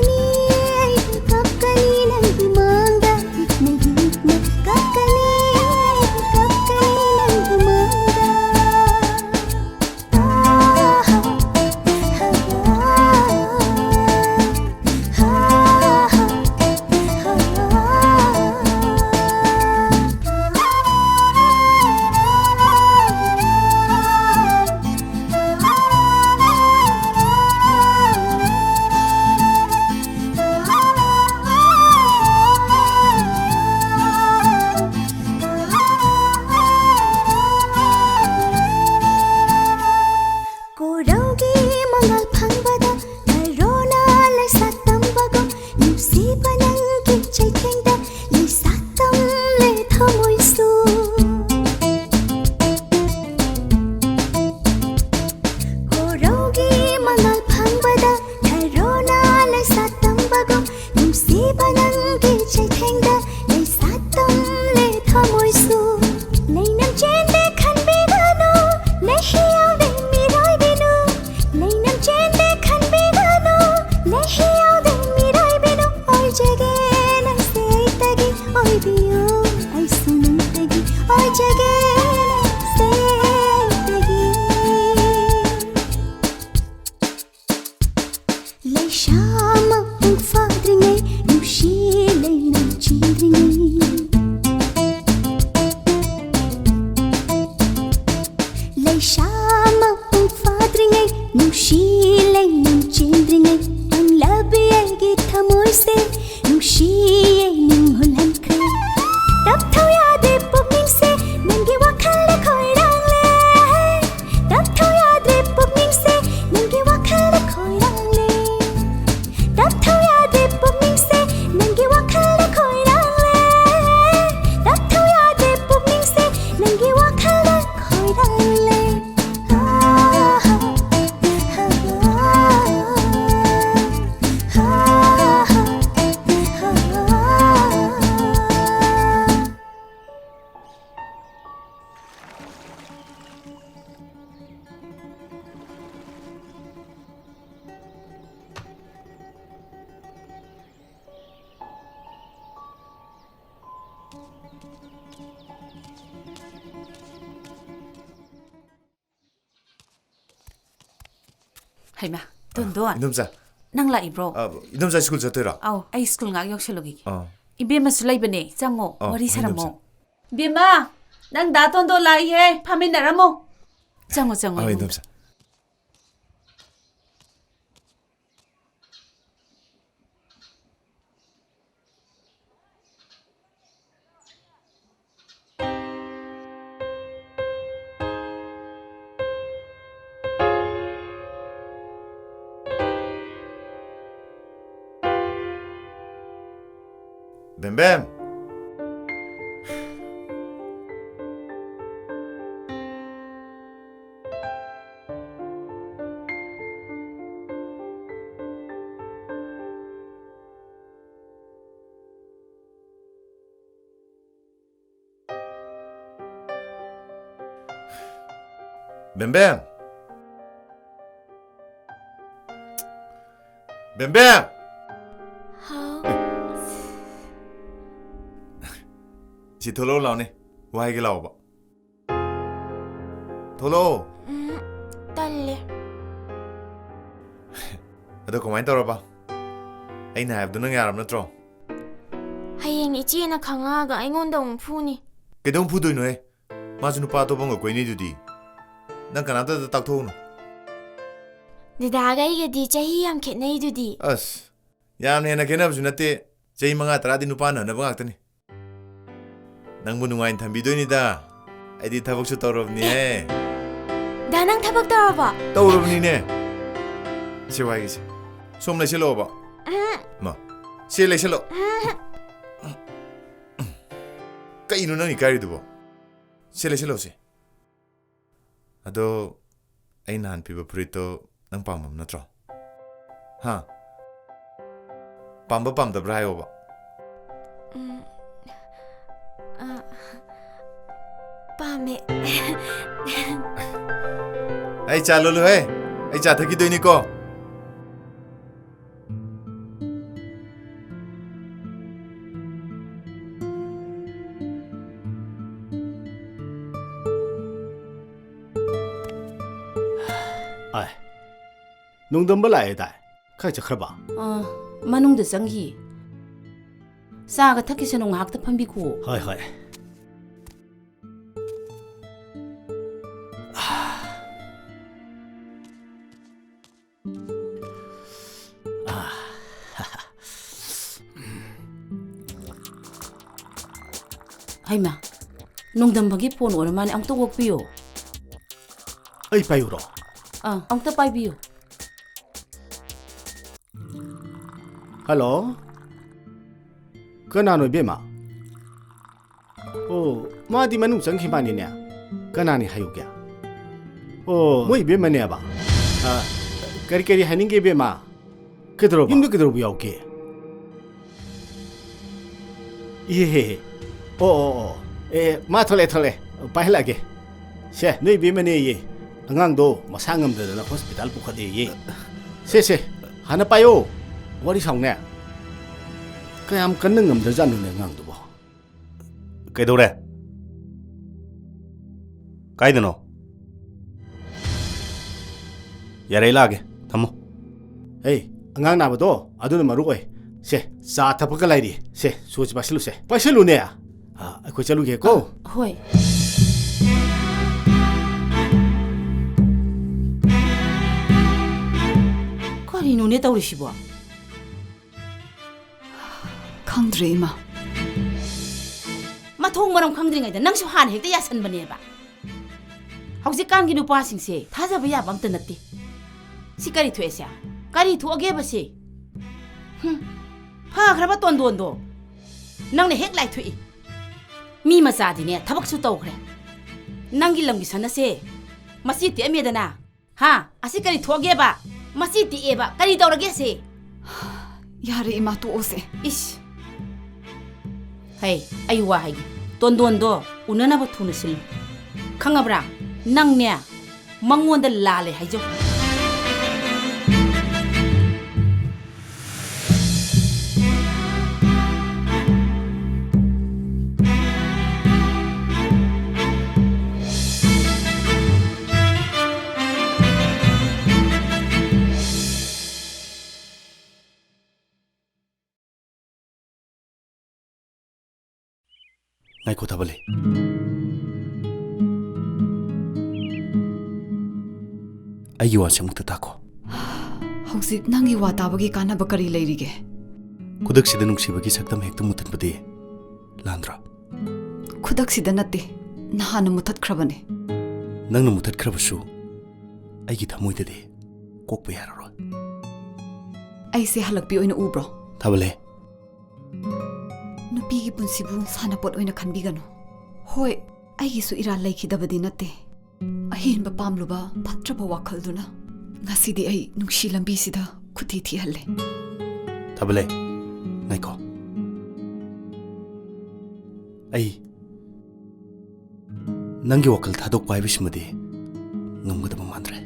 ꯏꯁꯥ ꯃꯄꯨꯡ ꯐꯥꯗ꯭ꯔꯤꯉꯩ, ꯅꯨꯡꯁꯤ ꯂꯩꯅꯨꯡ ꯆꯦꯟꯗ꯭ꯔꯤꯉꯩ, ꯄꯪꯂꯕꯤ ꯑꯩꯒꯤ ꯊꯃꯣꯏꯁꯦ, ꯅꯨꯡꯁꯤꯌꯦ ꯅꯤꯡ ꯍꯨꯜꯍꯟꯈ꯭ꯔꯦ꯫ ꯇꯞꯊꯧ ꯌꯥꯗꯦ ꯄꯨꯛꯅꯤꯡꯁꯦ, ꯅꯪꯒꯤ ꯋꯥꯈꯜꯗ ꯈꯣꯏꯔꯥꯡꯂꯦ꯫ ꯇꯞꯊꯧ ꯌꯥꯗ꯭ꯔꯦ ꯄꯨꯛꯅꯤꯡꯁꯦ, ꯅꯪꯒꯤ ꯋꯥꯈꯜꯗ ꯈꯣꯏꯔꯥꯡꯂꯦ꯫ ꯇꯞꯊꯧ ꯌꯥꯗꯦ ꯄꯨꯛꯅꯤꯡꯁꯦ, ꯅꯪꯒꯤ ꯋꯥꯈꯜꯗ ꯈꯣꯏꯔꯥꯡꯂꯦ꯫ ꯇꯞꯊꯧ ꯌꯥꯗꯦ ꯄꯨꯛꯅꯤꯡꯁꯦ, ꯅꯪꯒꯤ ꯋꯥꯈꯜꯗ ꯈꯣꯏꯔꯥꯡꯂꯦ꯫ ꯍꯩꯃꯥ, ꯇꯣꯟꯗꯣꯟ꯫ ꯏꯟꯗꯣꯝꯆꯥ꯫ ꯅꯪ ꯂꯥꯛꯏꯕ꯭ꯔꯣ? ꯑ, ꯏꯟꯗꯣꯝꯆꯥ ꯁ꯭ꯀꯨꯜ ꯆꯠꯇꯣꯏꯔꯣ? ꯑꯧ, ꯑꯩ ꯁ꯭ꯀꯨꯜ ꯉꯥꯏꯍꯥꯛ ꯌꯧꯁꯜꯂꯨꯈꯤꯒꯦ꯫ ꯑꯥ꯫ ꯏꯕꯦꯝꯃꯁꯨ ꯂꯩꯕꯅꯦ, ꯆꯪꯉꯣ, ꯑꯥ, ꯋꯥꯔꯤ ꯍꯣꯏ, ꯁꯥꯔꯝꯃꯣ꯫ ꯏꯟꯗꯣꯝꯆꯥ꯫ ꯏꯕꯦꯝꯃ, ꯅꯪ ꯗꯥ ꯇꯣꯟꯗꯣꯟ ꯂꯥꯛꯏꯍꯦ, ꯐꯝꯃꯤꯟꯅꯔꯝꯃꯣ꯫ ꯆꯪꯉꯣ, ꯆꯪꯉꯣ, ꯑꯥ, ꯏꯕꯨꯡ꯫ ꯏꯟꯗꯣꯝꯆꯥ꯫ ꯕꯦꯝꯕꯦꯝ! ꯕꯦꯝꯕꯦꯝ! ꯕꯦꯝꯕꯦꯝ! ꯍꯥꯎ꯫ ꯁꯤ ꯊꯣꯛꯂꯛꯑꯣ ꯂꯥꯎꯅꯦ, ꯋꯥ ꯍꯥꯏꯒꯦ ꯂꯥꯎꯕ꯫ ꯊꯣꯛꯂꯛꯑꯣ꯫ ꯎꯝ, ꯇꯜꯂꯦ꯫ ꯑꯗꯣ ꯀꯃꯥꯏꯅ ꯇꯧꯔꯕ? ꯑꯩꯅ ꯍꯥꯏꯕꯗꯣ ꯅꯪ ꯌꯥꯔꯕ ꯅꯠꯇ꯭ꯔꯣ? ꯍꯌꯦꯡ ꯏꯆꯦꯅ ꯈꯪꯉꯛꯑꯒ ꯑꯩꯉꯣꯟꯗ ꯑꯃꯨꯛ ꯐꯨꯅꯤ꯫ ꯀꯩꯗꯧ ꯐꯨꯗꯣꯏꯅꯣꯍꯦ? ꯃꯥꯁꯨ ꯅꯨꯄꯥ ꯑꯇꯣꯞꯄ ꯑꯃꯒ ꯀꯣꯏꯅꯩꯗꯨꯗꯤ꯫ ꯅꯪ ꯀꯅꯥꯝꯇꯗ ꯇꯥꯛꯊꯣꯛꯎꯅꯨ꯫ ꯗꯗꯥꯒ ꯑꯩꯒꯗꯤ ꯆꯍꯤ ꯌꯥꯝ ꯈꯦꯠꯅꯩꯗꯨꯗꯤ꯫ ꯑꯁ, ꯌꯥꯝꯅ ꯍꯦꯟꯅ ꯈꯦꯠꯅꯕꯁꯨ ꯅꯠꯇꯦ꯫ ꯆꯍꯤ ꯃꯉꯥ ꯇꯔꯥꯗꯤ ꯅꯨꯄꯥꯅ ꯍꯟꯅꯕ ꯉꯥꯛꯇꯅꯤ꯫ ꯅꯪꯕꯨ ꯅꯨꯡꯉꯥꯏꯅ ꯊꯝꯕꯤꯗꯣꯏꯅꯤꯗ꯫ ꯑꯩꯗꯤ ꯊꯕꯛꯁꯨ ꯇꯧꯔꯕꯅꯤꯍꯦ꯫ ꯗꯥ, ꯅꯪ ꯊꯕꯛ ꯇꯧꯔꯕꯣ? ꯇꯧꯔꯕꯅꯤꯅꯦ꯫ ꯁꯤ ꯋꯥꯏꯒꯤꯁꯦ꯫ ꯁꯣꯝ ꯂꯩꯁꯤꯜꯂꯛꯑꯣꯕ꯫ ꯎꯝ꯫ ꯃꯥ, ꯁꯤ ꯂꯩꯁꯤꯜꯂꯣ꯫ ꯎꯝ꯫ ꯀꯩꯅꯣ ꯅꯪ ꯏꯀꯥꯏꯔꯤꯗꯨꯕꯣ? ꯁꯤ ꯂꯩꯁꯤꯜꯂꯣ ꯁꯤ꯫ ꯑꯗꯣ ꯑꯩ ꯅꯍꯥꯟ ꯄꯤꯕ ꯐꯨꯔꯤꯠꯇꯣ ꯅꯪ ꯄꯥꯝꯃꯝ ꯅꯠꯇ꯭ꯔꯣ? ꯍꯥ? ꯄꯥꯝꯕ ꯄꯥꯝꯗꯕ꯭ꯔꯥ ꯍꯥꯏꯌꯣꯕ꯫ ꯎꯝ, ꯑ, ꯄꯥꯝꯃꯦ꯫ ꯑꯩ ꯆꯥ ꯂꯣꯜꯂꯨꯍꯦ꯫ ꯑꯩ ꯆꯥ ꯊꯛꯈꯤꯗꯣꯏꯅꯤꯀꯣ꯫ ꯑꯥꯏ, ꯅꯣꯡꯗꯝꯕ ꯂꯥꯛꯑꯦ ꯗꯥꯏ꯫ ꯈꯔ ꯆꯠꯈ꯭ꯔꯕ? ꯑꯥ, ꯃꯅꯨꯡꯗ ꯆꯪꯈꯤ꯫ ꯆꯥꯒ ꯊꯛꯈꯤꯁꯅꯨ, ꯉꯥꯏꯍꯥꯛꯇ ꯐꯝꯕꯤꯈꯨꯑꯣ꯫ ꯍꯣꯏ, ꯍꯣꯏ꯫ ꯍꯩꯃꯥ, ꯅꯣꯡꯗꯝꯕꯒꯤ ꯐꯣꯟ ꯑꯣꯏꯔ ꯃꯥꯅꯦ, ꯑꯃꯨꯛꯇ ꯑꯣꯛꯄꯤꯌꯣ꯫ ꯑꯩ ꯄꯥꯏꯌꯨꯔꯣ? ꯑꯥ, ꯑꯃꯨꯛꯇ ꯄꯥꯏꯕꯤꯌꯨ꯫ ꯍꯜꯂꯣ, ꯀꯅꯥꯅꯣ ꯏꯕꯦꯝꯃ? ꯑꯣ, ꯃꯥꯗꯤ ꯃꯅꯨꯡ ꯆꯪꯈꯤ ꯃꯥꯅꯤꯅꯦ꯫ ꯀꯅꯥꯅꯤ ꯍꯥꯏꯌꯨꯒꯦ? ꯑꯣ, ꯃꯣꯏ ꯏꯕꯦꯝꯃꯅꯦꯕ꯫ ꯑ, ꯀꯔꯤ ꯀꯔꯤ ꯍꯥꯏꯅꯤꯡꯒꯦ ꯏꯕꯦꯝꯃ? ꯀꯩꯗꯧꯔꯕ? ꯌꯨꯝꯗ ꯀꯩꯗꯧꯔꯕ ꯌꯥꯎꯒꯦ? ꯏꯍꯦ ꯍꯦ ꯍꯦ꯫ ꯑꯣ, ꯑꯣ, ꯑꯣ꯫ ꯑꯦ, ꯑꯦ, ꯃꯥ ꯊꯣꯛꯂꯛꯑꯦ, ꯊꯣꯛꯂꯛꯑꯦ꯫ ꯄꯥꯏꯍꯜꯂꯛꯑꯒꯦ꯫ ꯁꯦ, ꯅꯣꯏ ꯏꯕꯦꯝꯃꯅꯦꯌꯦ꯫ ꯑꯉꯥꯡꯗꯣ ꯃꯁꯥ ꯉꯝꯗꯗꯅ ꯍꯣꯁꯄꯤꯇꯥꯜ ꯄꯨꯈꯠꯂꯦꯌꯦ꯫ ꯁꯦ, ꯁꯦ, ꯍꯥꯟꯅ ꯄꯥꯏꯌꯣ꯫ ꯋꯥꯔꯤ ꯁꯥꯎꯅꯦ꯫ ꯀꯌꯥꯝ ꯀꯟꯅ ꯉꯝꯗ꯭ꯔꯖꯥꯠꯅꯣꯅꯦ ꯑꯉꯥꯡꯗꯨꯕꯣ? ꯀꯩꯗꯧꯔꯦ? ꯀꯥꯏꯗꯅꯣ? ꯌꯥꯔꯦ, ꯑꯩ ꯂꯥꯛꯑꯒꯦ꯫ ꯊꯝꯃꯣ꯫ ꯍꯦ, ꯑꯉꯥꯡ ꯅꯥꯕꯗꯣ ꯑꯗꯨꯅ ꯃꯔꯨ ꯑꯣꯏ꯫ ꯁꯦ, ꯆꯥ ꯊꯛꯄꯒ ꯂꯩꯔꯤ꯫ ꯁꯦ, ꯁꯣꯁꯤ ꯄꯥꯏꯁꯤꯜꯂꯨꯁꯦ꯫ ꯄꯥꯏꯁꯤꯜꯂꯨꯅꯦ꯫ ꯑ, ꯑꯩꯈꯣꯏ ꯆꯠꯂꯨꯒꯦꯀꯣ꯫ ꯍꯣꯏ꯫ ꯀꯩꯅꯣꯅꯦ ꯇꯧꯔꯤꯁꯤꯕꯣ? ꯈꯪꯗ꯭ꯔꯦ, ꯏꯃꯥ꯫ ꯃꯊꯣꯡ ꯃꯔꯝ ꯈꯪꯗ꯭ꯔꯤꯉꯩꯗ ꯅꯪꯁꯨ ꯍꯥꯟꯅ ꯍꯦꯛꯇ ꯌꯥꯁꯟꯕꯅꯦꯕ꯫ ꯍꯧꯖꯤꯛꯀꯥꯟꯒꯤ ꯅꯨꯄꯥꯁꯤꯡꯁꯦ ꯊꯥꯖꯕ ꯌꯥꯕ ꯑꯝꯇ ꯅꯠꯇꯦ꯫ ꯁꯤ ꯀꯔꯤ ꯊꯣꯛꯑꯦꯁꯦ? ꯀꯔꯤ ꯊꯣꯛꯑꯒꯦꯕ ꯁꯤ? ꯍꯨꯝ, ꯐꯈ꯭ꯔꯕ ꯇꯣꯟꯗꯣꯟꯗꯣ ꯅꯪꯅ ꯍꯦꯛ ꯂꯥꯏꯊꯣꯛꯏ꯫ ꯃꯤ ꯃꯆꯥꯗꯤꯅꯦ ꯊꯕꯛꯁꯨ ꯇꯧꯈ꯭ꯔꯦ꯫ ꯅꯪꯒꯤ ꯂꯝꯒꯤ ꯁꯟ ꯑꯁꯦ ꯃꯆꯤ ꯇꯦꯛꯑꯝꯃꯦꯗꯅ꯫ ꯍꯥ? ꯑꯁꯤ ꯀꯔꯤ ꯊꯣꯛꯑꯒꯦꯕ? ꯃꯆꯤ ꯇꯦꯛꯑꯦꯕ꯫ ꯀꯔꯤ ꯇꯧꯔꯒꯦ ꯁꯤ? ꯌꯥꯔꯦ ꯏꯃꯥ, ꯇꯣꯛꯑꯣꯁꯦ꯫ ꯏꯁ꯫ ꯍꯩ, ꯑꯩ ꯋꯥ ꯍꯥꯏꯒꯦ꯫ ꯇꯣꯟꯗꯣꯟꯗꯣ ꯎꯅꯅꯕ ꯊꯨꯅ ꯁꯤꯜꯂꯨ꯫ ꯈꯪꯉꯕ꯭ꯔꯥ? ꯅꯪꯅꯦ, ꯃꯉꯣꯟꯗ ꯂꯥꯜꯂꯦ ꯍꯥꯏꯖꯧ꯫ ꯉꯥꯏꯈꯣ, ꯊꯥꯕꯂꯩ꯫ ꯑꯩꯒꯤ ꯋꯥꯁꯦ ꯑꯃꯨꯛꯇ ꯇꯥꯈꯣ꯫ ꯍꯧꯖꯤꯛ ꯅꯪꯒꯤ ꯋꯥ ꯇꯥꯕꯒꯤ ꯀꯥꯟꯅꯕ ꯀꯔꯤ ꯂꯩꯔꯤꯒꯦ? ꯈꯨꯗꯛꯁꯤꯗ ꯅꯨꯡꯁꯤꯕꯒꯤ ꯁꯛꯇꯝ ꯍꯦꯛꯇ ꯃꯨꯊꯠꯄꯗꯤ ꯂꯥꯟꯗ꯭ꯔꯣ? ꯈꯨꯗꯛꯁꯤꯗ ꯅꯠꯇꯦ, ꯅꯍꯥꯟꯅ ꯃꯨꯊꯠꯈ꯭ꯔꯕꯅꯦ꯫ ꯅꯪꯅ ꯃꯨꯊꯠꯈ꯭ꯔꯕꯁꯨ ꯑꯩꯒꯤ ꯊꯃꯣꯏꯗꯗꯤ ꯀꯣꯛꯄ ꯌꯥꯔꯔꯣꯏ꯫ ꯑꯩꯁꯦ ꯍꯜꯂꯛꯄꯤ ꯑꯣꯏꯅ ꯎꯕ꯭ꯔꯣ? ꯊꯥꯕꯂꯩ꯫ ꯅꯨꯄꯤꯒꯤ ꯄꯨꯟꯁꯤꯕꯨ ꯁꯥꯟꯅꯄꯣꯠ ꯑꯣꯏꯅ ꯈꯟꯕꯤꯒꯅꯨ꯫ ꯍꯣꯏ, ꯑꯩꯒꯤꯁꯨ ꯏꯔꯥꯜ ꯂꯩꯈꯤꯗꯕꯗꯤ ꯅꯠꯇꯦ꯫ ꯑꯍꯦꯟꯕ ꯄꯥꯝꯂꯨꯕ ꯐꯠꯇ꯭ꯔꯕ ꯋꯥꯈꯜꯗꯨꯅ ꯉꯁꯤꯗꯤ ꯑꯩ ꯅꯨꯡꯁꯤ ꯂꯝꯕꯤꯁꯤꯗ ꯈꯨꯠꯊꯤ ꯊꯤꯍꯜꯂꯦ꯫ ꯊꯥꯕꯂꯩ, ꯉꯥꯏꯈꯣ꯫ ꯑꯩ ꯅꯪꯒꯤ ꯋꯥꯈꯜ ꯊꯥꯗꯣꯛꯄ ꯍꯥꯏꯕꯁꯤꯃꯗꯤ ꯉꯝꯒꯗꯕ ꯃꯥꯟꯗ꯭ꯔꯦ꯫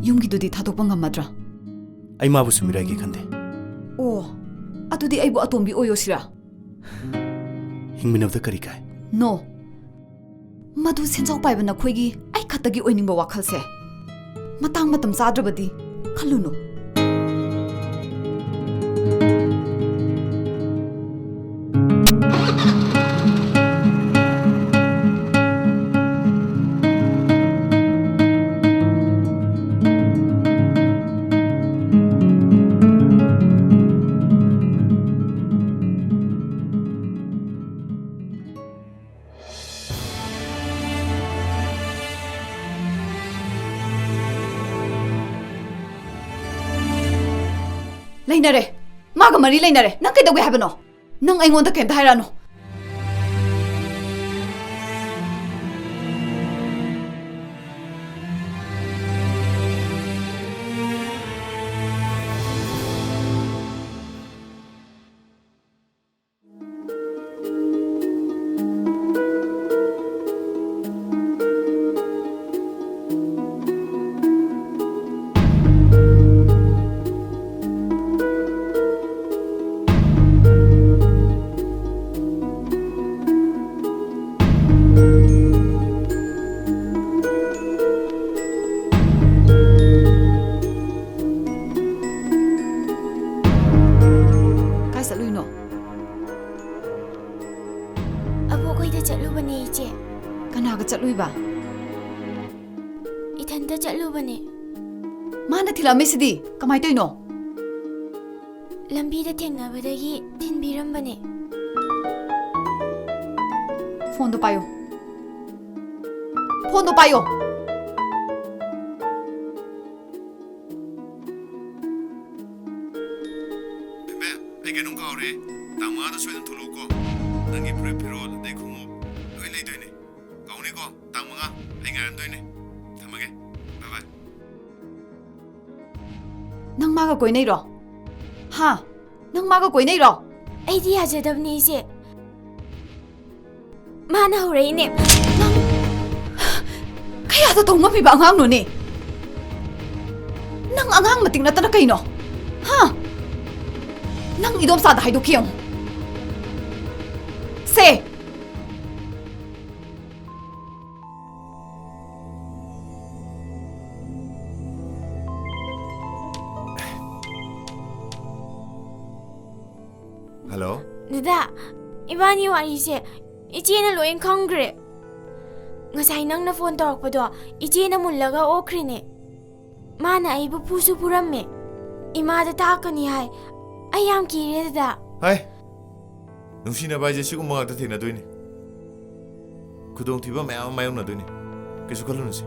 ꯌꯨꯝꯒꯤꯗꯨꯗꯤ ꯊꯥꯗꯣꯛꯄ ꯉꯝꯃꯗ꯭ꯔꯥ? ꯑꯩ ꯃꯥꯕꯨꯁꯨ ꯃꯤꯔꯥꯏꯒꯦ ꯈꯟꯗꯦ꯫ ꯑꯣ, ꯑꯗꯨꯗꯤ ꯑꯩꯕꯨ ꯑꯇꯣꯝꯕꯤ ꯑꯣꯏꯌꯣ ꯁꯤꯔꯥ? ꯍꯤꯡꯃꯤꯟꯅꯕꯗ ꯀꯔꯤ ꯀꯥꯏ? No꯫ ꯃꯗꯨ ꯁꯦꯟꯖꯥꯎ ꯄꯥꯏꯕ ꯅꯈꯣꯏꯒꯤ ꯑꯩ ꯈꯛꯇꯒꯤ ꯑꯣꯏꯅꯤꯡꯕ ꯋꯥꯈꯜꯁꯦ꯫ ꯃꯇꯥꯡ ꯃꯇꯝ ꯆꯥꯗ꯭ꯔꯕꯗꯤ ꯈꯜꯂꯨꯅꯨ꯫ ꯂꯩꯅꯔꯦ꯫ ꯃꯥꯒ ꯃꯔꯤ ꯂꯩꯅꯔꯦ꯫ ꯅꯪ ꯀꯩꯗꯧꯒꯦ ꯍꯥꯏꯕꯅꯣ? ꯅꯪ ꯑꯩꯉꯣꯟꯗ ꯀꯩꯝꯇ ꯍꯥꯏꯔꯛꯑꯅꯨ꯫ ꯀꯥꯏ ꯆꯠꯂꯨꯏꯅꯣ? ꯑꯕꯣꯛ ꯍꯣꯏꯗ ꯆꯠꯂꯨꯕꯅꯦ, ꯏꯆꯦ꯫ ꯀꯅꯥꯒ ꯆꯠꯂꯨꯏꯕ? ꯏꯊꯟꯇ ꯆꯠꯂꯨꯕꯅꯦ꯫ ꯃꯥꯅ ꯊꯤꯜꯂꯛꯑꯝꯃꯤꯁꯤꯗꯤ ꯀꯃꯥꯏ ꯇꯧꯔꯤꯅꯣ? ꯂꯝꯕꯤꯗ ꯊꯦꯡꯅꯕꯗꯒꯤ ꯊꯤꯟꯕꯤꯔꯝꯕꯅꯦ꯫ ꯐꯣꯟꯗꯣ ꯄꯥꯏꯌꯣ꯫ ꯐꯣꯟꯗꯣ ꯄꯥꯏꯌꯣ꯫ ꯕꯦꯝꯕꯦꯝ, ꯑꯩ ꯀꯩꯅꯣꯝ ꯀꯥꯎꯔꯦ꯫ ꯇꯥꯡ ꯃꯉꯥꯗ ꯁꯣꯏꯗꯅ ꯊꯣꯛꯂꯛꯎꯀꯣ꯫ ꯅꯪꯒꯤ ꯐꯨꯔꯤꯠ ꯐꯤꯔꯣꯜ ꯑꯗꯩ ꯈꯣꯡꯎꯞ ꯂꯣꯏ ꯂꯩꯗꯣꯏꯅꯦ꯫ ꯀꯥꯎꯅꯤꯀꯣ, ꯇꯥꯡ ꯃꯉꯥ꯫ ꯑꯩ ꯉꯥꯏꯔꯝꯗꯣꯏꯅꯦ꯫ ꯊꯝꯃꯒꯦ꯫ ꯕꯥꯏ ꯕꯥꯏ꯫ ꯅꯪ ꯃꯥꯒ ꯀꯣꯏꯅꯩꯔꯣ? ꯍꯥ? ꯅꯪ ꯃꯥꯒ ꯀꯣꯏꯅꯩꯔꯣ? ꯑꯩꯗꯤ ꯌꯥꯖꯗꯕꯅꯦ, ꯏꯆꯦ꯫ ꯃꯥꯅ ꯍꯧꯔꯛꯏꯅꯦ꯫ ꯅꯪ ꯀꯌꯥꯗ ꯇꯧ ꯉꯝꯃꯤꯕ ꯑꯉꯥꯡꯅꯣꯅꯦ? ꯅꯪ ꯑꯉꯥꯡ ꯃꯇꯤꯛ ꯅꯠꯇꯅ ꯀꯩꯅꯣ? ꯍꯥ? ꯅꯪ ꯏꯗꯣꯝꯆꯥꯗ ꯍꯥꯏꯗꯣꯛꯈꯤ ꯌꯦꯡꯉꯨ꯫ ꯁꯦ! ꯍꯜꯂꯣ? ꯗꯗꯥ, ꯏꯕꯥꯅꯤ ꯋꯥꯔꯤꯁꯦ ꯏꯆꯦꯅ ꯂꯣꯏ ꯈꯪꯈ꯭ꯔꯦ꯫ ꯉꯁꯥꯏ ꯅꯪꯅ ꯐꯣꯟ ꯇꯧꯔꯛꯄꯗꯣ ꯏꯆꯦꯅ ꯃꯨꯜꯂꯒ ꯑꯣꯛꯈ꯭ꯔꯤꯅꯦ꯫ ꯃꯥꯅ ꯑꯩꯕꯨ ꯐꯨꯁꯨ ꯐꯨꯔꯝꯃꯦ꯫ ꯏꯃꯥꯗ ꯇꯥꯛꯀꯅꯤ ꯍꯥꯏ꯫ ꯑꯩ ꯌꯥꯝ ꯀꯤꯔꯦ, ꯗꯗꯥ꯫ ꯍꯥꯏ, ꯅꯨꯡꯁꯤꯅꯕ ꯍꯥꯏꯁꯦ ꯁꯤꯒꯨꯝꯕ ꯉꯥꯛꯇ ꯊꯦꯡꯅꯗꯣꯏꯅꯤ꯫ ꯈꯨꯗꯣꯡꯊꯤꯕ ꯃꯌꯥꯝ ꯑꯃ ꯃꯥꯌꯣꯛꯅꯗꯣꯏꯅꯤ꯫ ꯀꯩꯁꯨ ꯈꯜꯂꯨꯅꯨꯁꯦ꯫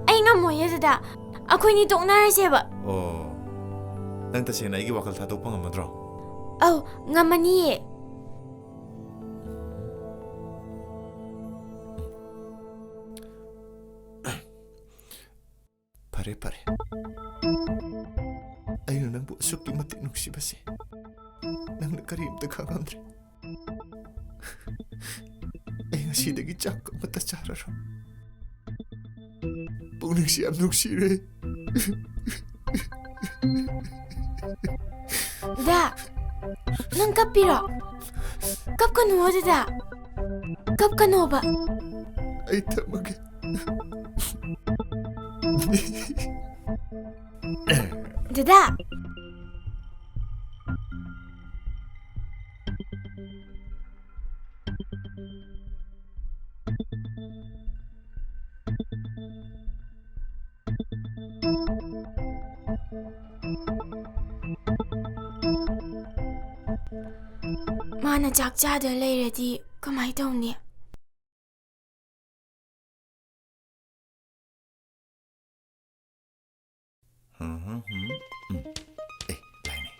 ꯑꯩ ꯉꯝꯃꯣꯏꯌꯦ, ꯗꯗꯥ꯫ ꯑꯩꯈꯣꯏꯅꯤ ꯇꯣꯛꯅꯔꯁꯦꯕ꯫ ꯑꯣ꯫ ꯅꯪ ꯇꯁꯦꯡꯅ ꯑꯩꯒꯤ ꯋꯥꯈꯜ ꯊꯥꯗꯣꯛꯄ ꯉꯝꯃꯗ꯭ꯔꯣ? ꯑꯧ, ꯉꯝꯃꯅꯤꯌꯦ꯫ ꯐꯔꯦ, ꯐꯔꯦ꯫ ꯑꯩꯅ ꯅꯪꯕꯨ ꯑꯁꯨꯛꯀꯤ ꯃꯇꯤꯛ ꯅꯨꯡꯁꯤꯕꯁꯦ ꯅꯪꯅ ꯀꯔꯤꯝꯇ ꯈꯪꯉꯝꯗ꯭ꯔꯦ꯫ ꯑꯩ ꯉꯁꯤꯗꯒꯤ ꯆꯥꯛ ꯑꯃꯠꯇ ꯆꯥꯔꯔꯣꯏ꯫ ꯄꯨꯛꯅꯤꯡꯁꯤ ꯌꯥꯝ ꯅꯨꯡꯁꯤꯔꯦ꯫ ꯗꯥ, ꯅꯪ ꯀꯞꯄꯤꯔꯣ? ꯀꯞꯀꯅꯨ, ꯗꯥꯗꯥ꯫ ꯀꯞꯀꯅꯣꯕ꯫ ꯑꯩ ꯊꯝꯃꯒꯦ꯫ ꯗꯥꯗꯥ꯫ ꯃꯥꯅ ꯆꯥꯛ ꯆꯥꯗ ꯂꯩꯔꯗꯤ ꯀꯃꯥꯏ ꯇꯧꯅꯤ? ꯍꯝ, ꯍꯝ, ꯍꯝ꯫ ꯎꯝ꯫ ꯑꯦ, ꯂꯥꯏꯅꯦ꯫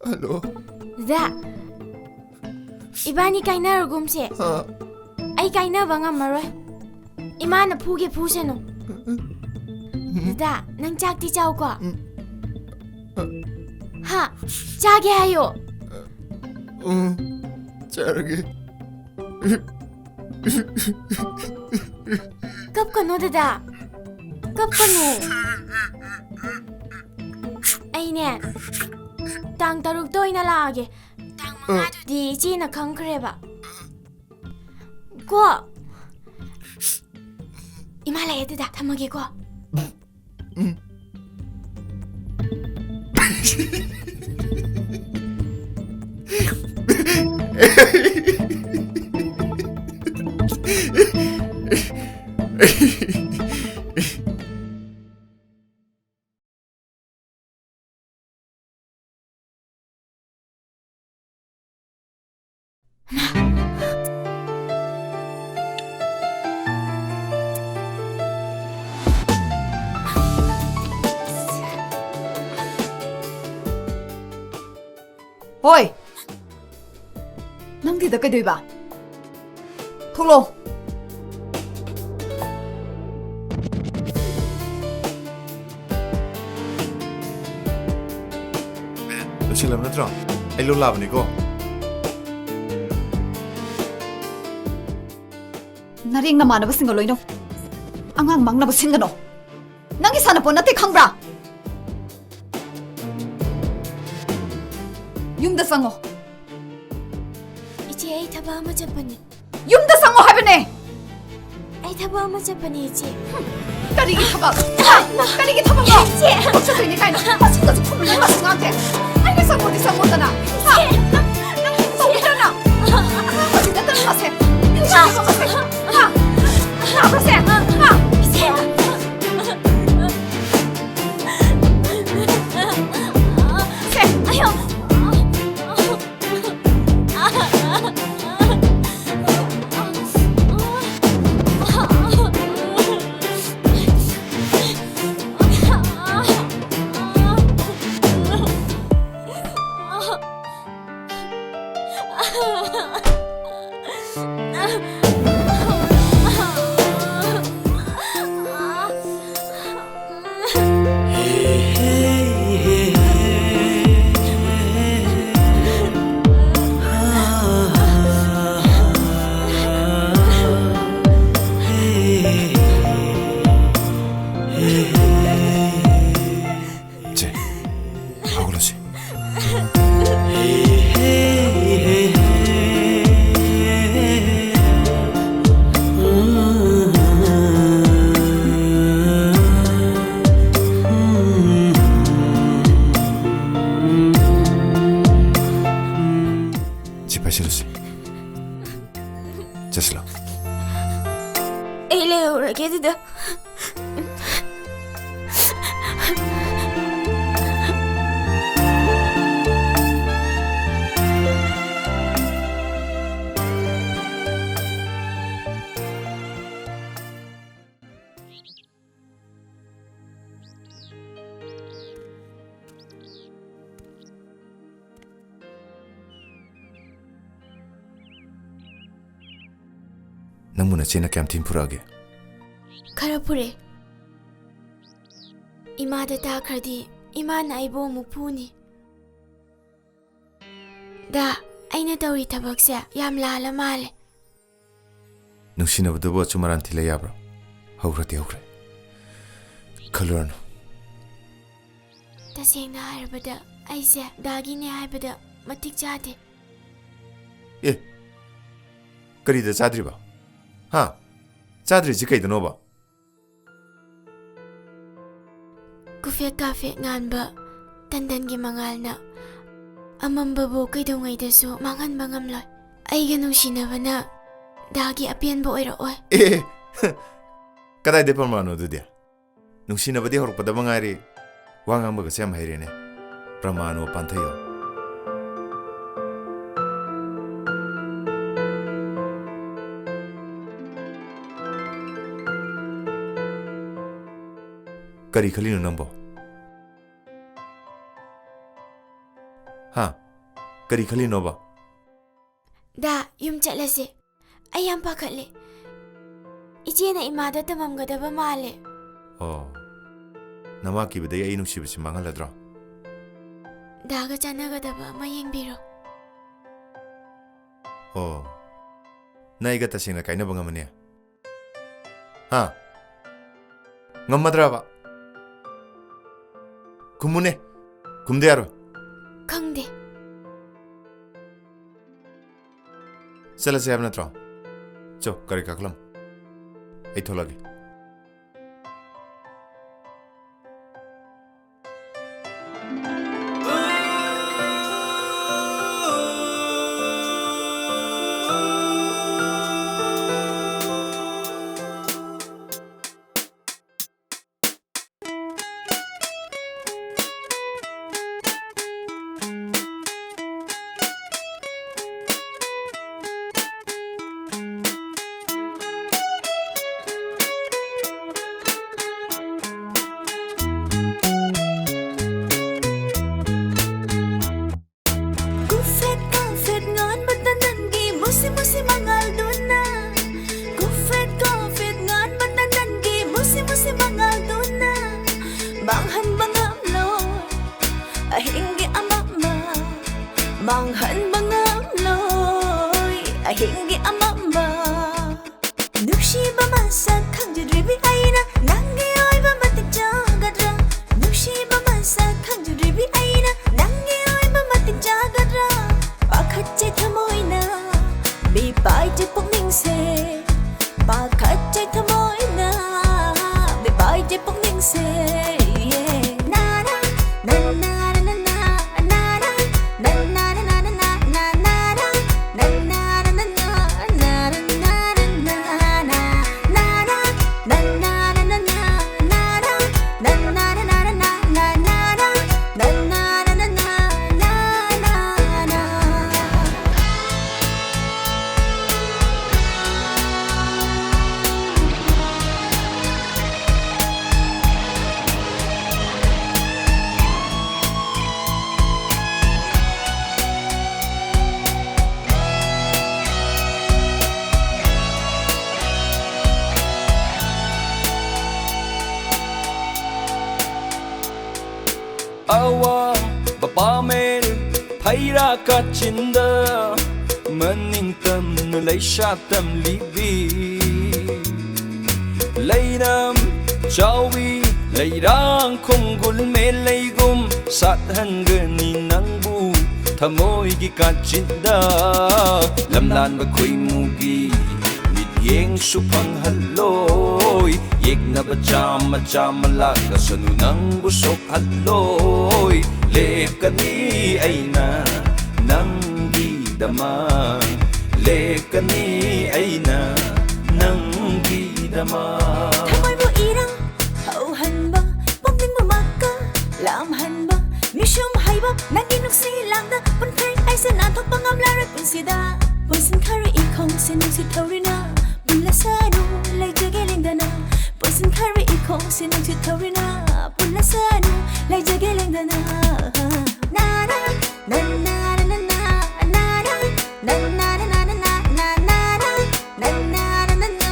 ꯍꯜꯂꯣ꯫ ꯗꯥ, ꯏꯕꯥꯅꯤ ꯀꯥꯏꯅꯔꯒꯨꯝꯁꯦ꯫ ꯍꯥ? ꯑꯩ ꯀꯥꯏꯅꯕ ꯉꯝꯃꯔꯣꯏ꯫ ꯏꯃꯥꯅ ꯐꯨꯒꯦ ꯐꯨꯁꯅꯨ꯫ ꯗꯥ, ꯅꯪ ꯆꯥꯛꯇꯤ ꯆꯥꯎꯀꯣ꯫ ꯎꯝ꯫ ꯍꯥ? ꯆꯥꯒꯦ ꯍꯥꯏꯌꯣ꯫ ꯎꯝ, ꯆꯥꯔꯒꯦ꯫ ꯀꯞꯀꯅꯣ ꯗꯥꯗꯥ, ꯀꯞꯀꯅꯣ꯫ ꯑꯩꯅꯦ, ꯇꯥꯡ ꯇꯔꯨꯛꯇ ꯑꯣꯏꯅ ꯂꯥꯛꯑꯒꯦ꯫ ꯇꯥꯡ ꯃꯉꯥꯗꯨꯗꯤ ꯏꯆꯦꯅ ꯈꯪꯈ꯭ꯔꯦꯕ꯫ ꯀꯣ? ꯏꯃꯥ ꯂꯥꯛꯑꯦ ꯗꯥꯗꯥ, ꯊꯝꯃꯒꯦꯀꯣ꯫ ꯍꯣꯏ꯫ ꯅꯪꯗꯤꯗ ꯀꯩꯗꯣꯏꯕ? ꯊꯣꯛꯂꯛꯑꯣ꯫ ꯂꯣꯏꯁꯤꯜꯂꯕ ꯅꯠꯇ꯭ꯔꯣ? ꯑꯩ ꯂꯧ ꯂꯥꯛꯑꯕꯅꯤꯀꯣ꯫ ꯅꯔꯦꯡ ꯅꯃꯥꯟꯅꯕꯁꯤꯡꯒ ꯂꯣꯏꯅꯧ꯫ ꯑꯉꯥꯡ ꯃꯥꯡꯅꯕ ꯁꯤꯟꯒꯅꯣ꯫ ꯅꯪꯒꯤ ꯁꯥꯟꯅꯄꯣꯠ ꯅꯠꯇꯦ, ꯈꯪꯕ꯭ꯔꯥ? ꯌꯨꯝꯗ ꯆꯪꯉꯣ꯫ ꯏꯆꯦ, ꯑꯩ ꯊꯕꯛ ꯑꯃ ꯆꯠꯄꯅꯦ꯫ ꯌꯨꯝꯗ ꯆꯪꯉꯣ ꯍꯥꯏꯕꯅꯦ꯫ ꯑꯩ ꯊꯕꯛ ꯑꯃ ꯆꯠꯄꯅꯦ, ꯏꯆꯦ꯫ ꯀꯔꯤꯒꯤ ꯊꯕꯛ? ꯍꯥ? ꯀꯔꯤꯒꯤ ꯊꯕꯛꯅꯣ? ꯏꯆꯦ! ꯊꯕꯛ ꯆꯠꯇꯣꯏꯅꯦ ꯀꯥꯏꯅ ꯃꯁꯤꯡꯒꯁꯨ ꯈꯨꯝꯅꯤꯡꯉꯥꯏ ꯃꯁꯤꯡ ꯉꯥꯡꯗꯦ꯫ ꯑꯩꯅ ꯆꯪꯉꯣꯗꯤ ꯆꯪꯉꯣꯗꯅ꯫ ꯍꯥ? ꯏꯆꯦ! ꯅꯪ, ꯅꯪ ꯇꯧꯕꯤꯗ꯭ꯔꯅ? ꯑꯉꯥꯡ ꯃꯆꯤꯟꯗ ꯇꯟꯕꯁꯦ꯫ ꯅꯥꯕ꯭ꯔꯁꯦ? ꯍꯥ? ꯅꯥꯕ꯭ꯔꯁꯦ? ꯍꯥ? ꯏꯆꯦ! ꯁꯦ! ꯑꯌꯣ! ꯆꯦ, ꯍꯧꯒꯠꯂꯁꯤ꯫ ꯁꯤ ꯄꯥꯏꯁꯤꯜꯂꯨꯁꯤ꯫ ꯆꯠꯁꯤꯂꯣ꯫ ꯑꯩ ꯂꯩꯍꯧꯔꯒꯦ ꯑꯗꯨꯗ꯫ ꯅꯪꯕꯨ ꯅꯆꯦꯅ ꯀꯌꯥꯝ ꯊꯤꯅ ꯐꯨꯔꯛꯑꯒꯦ? ꯈꯔ ꯐꯨꯔꯦ꯫ ꯏꯃꯥꯗ ꯇꯥꯈ꯭ꯔꯗꯤ ꯏꯃꯥꯅ ꯑꯩꯕꯨ ꯑꯃꯨꯛ ꯐꯨꯅꯤ꯫ ꯗꯥ, ꯑꯩꯅ ꯇꯧꯔꯤ ꯊꯕꯛꯁꯦ ꯌꯥꯝ ꯂꯥꯜꯂ ꯃꯥꯜꯂꯦ꯫ ꯅꯨꯡꯁꯤꯅꯕꯗꯨꯕꯨ ꯑꯆꯨꯝ ꯑꯔꯥꯟ ꯊꯤꯂ ꯌꯥꯕ꯭ꯔꯣ? ꯍꯧꯈ꯭ꯔꯗꯤ ꯍꯧꯈ꯭ꯔꯦ꯫ ꯈꯜꯂꯨꯔꯅꯨ꯫ ꯇꯁꯦꯡꯅ ꯍꯥꯏꯔꯕꯗ, ꯑꯩꯁꯦ ꯗꯥꯒꯤꯅꯦ ꯍꯥꯏꯕꯗ ꯃꯇꯤꯛ ꯆꯥꯗꯦ꯫ ꯑꯦ, ꯀꯔꯤꯗ ꯆꯥꯗ꯭ꯔꯤꯕ? ꯍꯥ? ꯆꯥꯗ꯭ꯔꯤꯁꯤ ꯀꯩꯗꯅꯣꯕ? ꯀꯨꯐꯦꯠ ꯀꯥꯐꯦꯠ ꯉꯥꯟꯕ ꯇꯟꯗꯟꯒꯤ ꯃꯉꯥꯜꯅ ꯑꯃꯝꯕꯕꯨ ꯀꯩꯗꯧꯉꯩꯗꯁꯨ ꯃꯥꯡꯍꯟꯕ ꯉꯝꯂꯣꯏ꯫ ꯑꯩꯒ ꯅꯨꯡꯁꯤꯅꯕꯅ ꯗꯥꯒꯤ ꯑꯄꯦꯟꯕ ꯑꯣꯏꯔꯛꯑꯣꯏ꯫ ꯑꯦ, ꯀꯗꯥꯏꯗꯩ ꯄ꯭ꯔꯃꯥꯟꯅꯣ ꯑꯗꯨꯗꯤ? ꯅꯨꯡꯁꯤꯅꯕꯗꯤ ꯍꯧꯔꯛꯄꯗ ꯃꯉꯥꯏꯔꯦ, ꯋꯥ ꯉꯥꯡꯕꯒꯁꯦ ꯌꯥꯝ ꯍꯩꯔꯦꯅꯦ꯫ ꯄ꯭ꯔꯃꯥꯟ ꯋꯥ ꯄꯥꯟꯊꯩꯌꯣ꯫ ꯀꯔꯤ ꯈꯜꯂꯤꯅꯣ ꯅꯪꯕꯣ? ꯍꯥ? ꯀꯔꯤ ꯈꯜꯂꯤꯅꯣꯕ? ꯗꯥ, ꯌꯨꯝ ꯆꯠꯂꯁꯦ꯫ ꯑꯩ ꯌꯥꯝ ꯄꯥꯈꯠꯂꯦ꯫ ꯏꯆꯦꯅ ꯏꯃꯥꯗ ꯇꯝꯃꯝꯒꯗꯕ ꯃꯥꯜꯂꯦ꯫ ꯑꯣ, ꯅꯃꯥ ꯀꯤꯕꯗꯒꯤ ꯑꯩ ꯅꯨꯡꯁꯤꯕꯁꯤ ꯃꯥꯡꯍꯜꯂꯗ꯭ꯔꯣ? ꯗꯥꯒ ꯆꯥꯟꯅꯒꯗꯕ ꯑꯃ ꯌꯦꯡꯕꯤꯔꯣ꯫ ꯑꯣ, ꯅꯪ ꯑꯩꯒ ꯇꯁꯦꯡꯅ ꯀꯥꯏꯅꯕ ꯉꯝꯃꯅꯤ? ꯍꯥ? ꯉꯝꯃꯗ꯭ꯔꯕ? ꯈꯨꯝꯃꯨꯅꯦ꯫ ꯈꯨꯝꯗ ꯌꯥꯔꯣꯏ꯫ ꯈꯪꯗꯦ꯫ ꯆꯠꯂꯁꯦ ꯍꯥꯏꯕ ꯅꯠꯇ꯭ꯔꯣ? ꯆꯣ, ꯒꯥꯔꯤ ꯀꯥꯈꯠꯂꯝꯃꯣ꯫ ꯑꯩ ꯊꯣꯛꯂꯛꯑꯒꯦ꯫ ꯑꯋꯥꯡꯕ ꯄꯥꯃꯦꯜ ꯐꯩꯔꯥ ꯀꯥꯆꯤꯟꯗ ꯃꯅꯤꯡ ꯇꯝꯅ ꯂꯩꯁꯥ ꯇꯝꯂꯤꯕꯤ꯫ ꯂꯩꯔꯝ ꯆꯥꯎꯏ ꯂꯩꯔꯥꯡ ꯈꯣꯡꯒꯨꯜ ꯃꯦꯂꯩꯒꯨꯝ ꯁꯥꯠꯍꯟꯒꯅꯤ ꯅꯪꯕꯨ ꯊꯃꯣꯏꯒꯤ ꯀꯥꯆꯤꯟꯗ꯫ ꯂꯝꯂꯥꯟꯕ ꯈꯣꯏꯃꯨꯒꯤ ꯃꯤꯠꯌꯦꯡꯁꯨ ꯐꯪꯍꯜꯂꯣꯏ꯫ ꯌꯦꯛꯅꯕ ꯆꯥꯝꯃ ꯆꯥꯝꯃ ꯂꯥꯛꯂꯁꯅꯨ ꯅꯪꯕꯨ ꯁꯣꯛꯍꯜꯂꯣꯏ꯫ ꯂꯦꯞꯀꯅꯤ ꯑꯩꯅ ꯅꯪꯒꯤꯗꯃꯛ꯫ ꯂꯦꯞꯀꯅꯤ ꯑꯩꯅ ꯅꯪꯒꯤꯗꯃꯛ꯫ ꯊꯃꯣꯏꯕꯨ ꯏꯔꯥꯡ ꯍꯧꯍꯟꯕ, ꯄꯨꯛꯅꯤꯡꯕꯨ ꯃꯀꯥ ꯂꯥꯝꯍꯟꯕ, ꯃꯤꯁꯨꯝ ꯍꯩꯕ ꯅꯪꯒꯤ ꯅꯨꯡꯁꯤ ꯂꯥꯡꯗ ꯄꯨꯟꯈꯩ ꯑꯩꯁꯦ ꯅꯥꯟꯊꯣꯛꯄ ꯉꯝꯂꯔꯣꯏ ꯄꯨꯟꯁꯤꯗ꯫ ꯄꯨꯟꯁꯤꯟꯈꯔ ꯏꯈꯣꯡꯁꯦ ꯅꯨꯡꯁꯤꯠ ꯊꯧꯔꯤꯅ ꯄꯨꯜꯂꯁꯅꯨ ꯂꯩꯖꯒꯦ ꯂꯦꯡꯗꯅ꯫ ꯄꯨꯟꯁꯤꯟꯈꯔ ꯏꯈꯣꯡꯁꯦ ꯅꯨꯡꯁꯤꯠ ꯊꯧꯔꯤꯅ ꯄꯨꯜꯂꯁꯅꯨ ꯂꯩꯖꯒꯦ ꯂꯦꯡꯗꯅ꯫ ꯅꯥꯅ, ꯅꯟꯅ, ꯅꯟꯅ, ꯅꯥꯅ, ꯅꯟꯅ, ꯅꯟꯅ, ꯅꯥꯅ, ꯅꯟꯅ, ꯅꯟꯅ,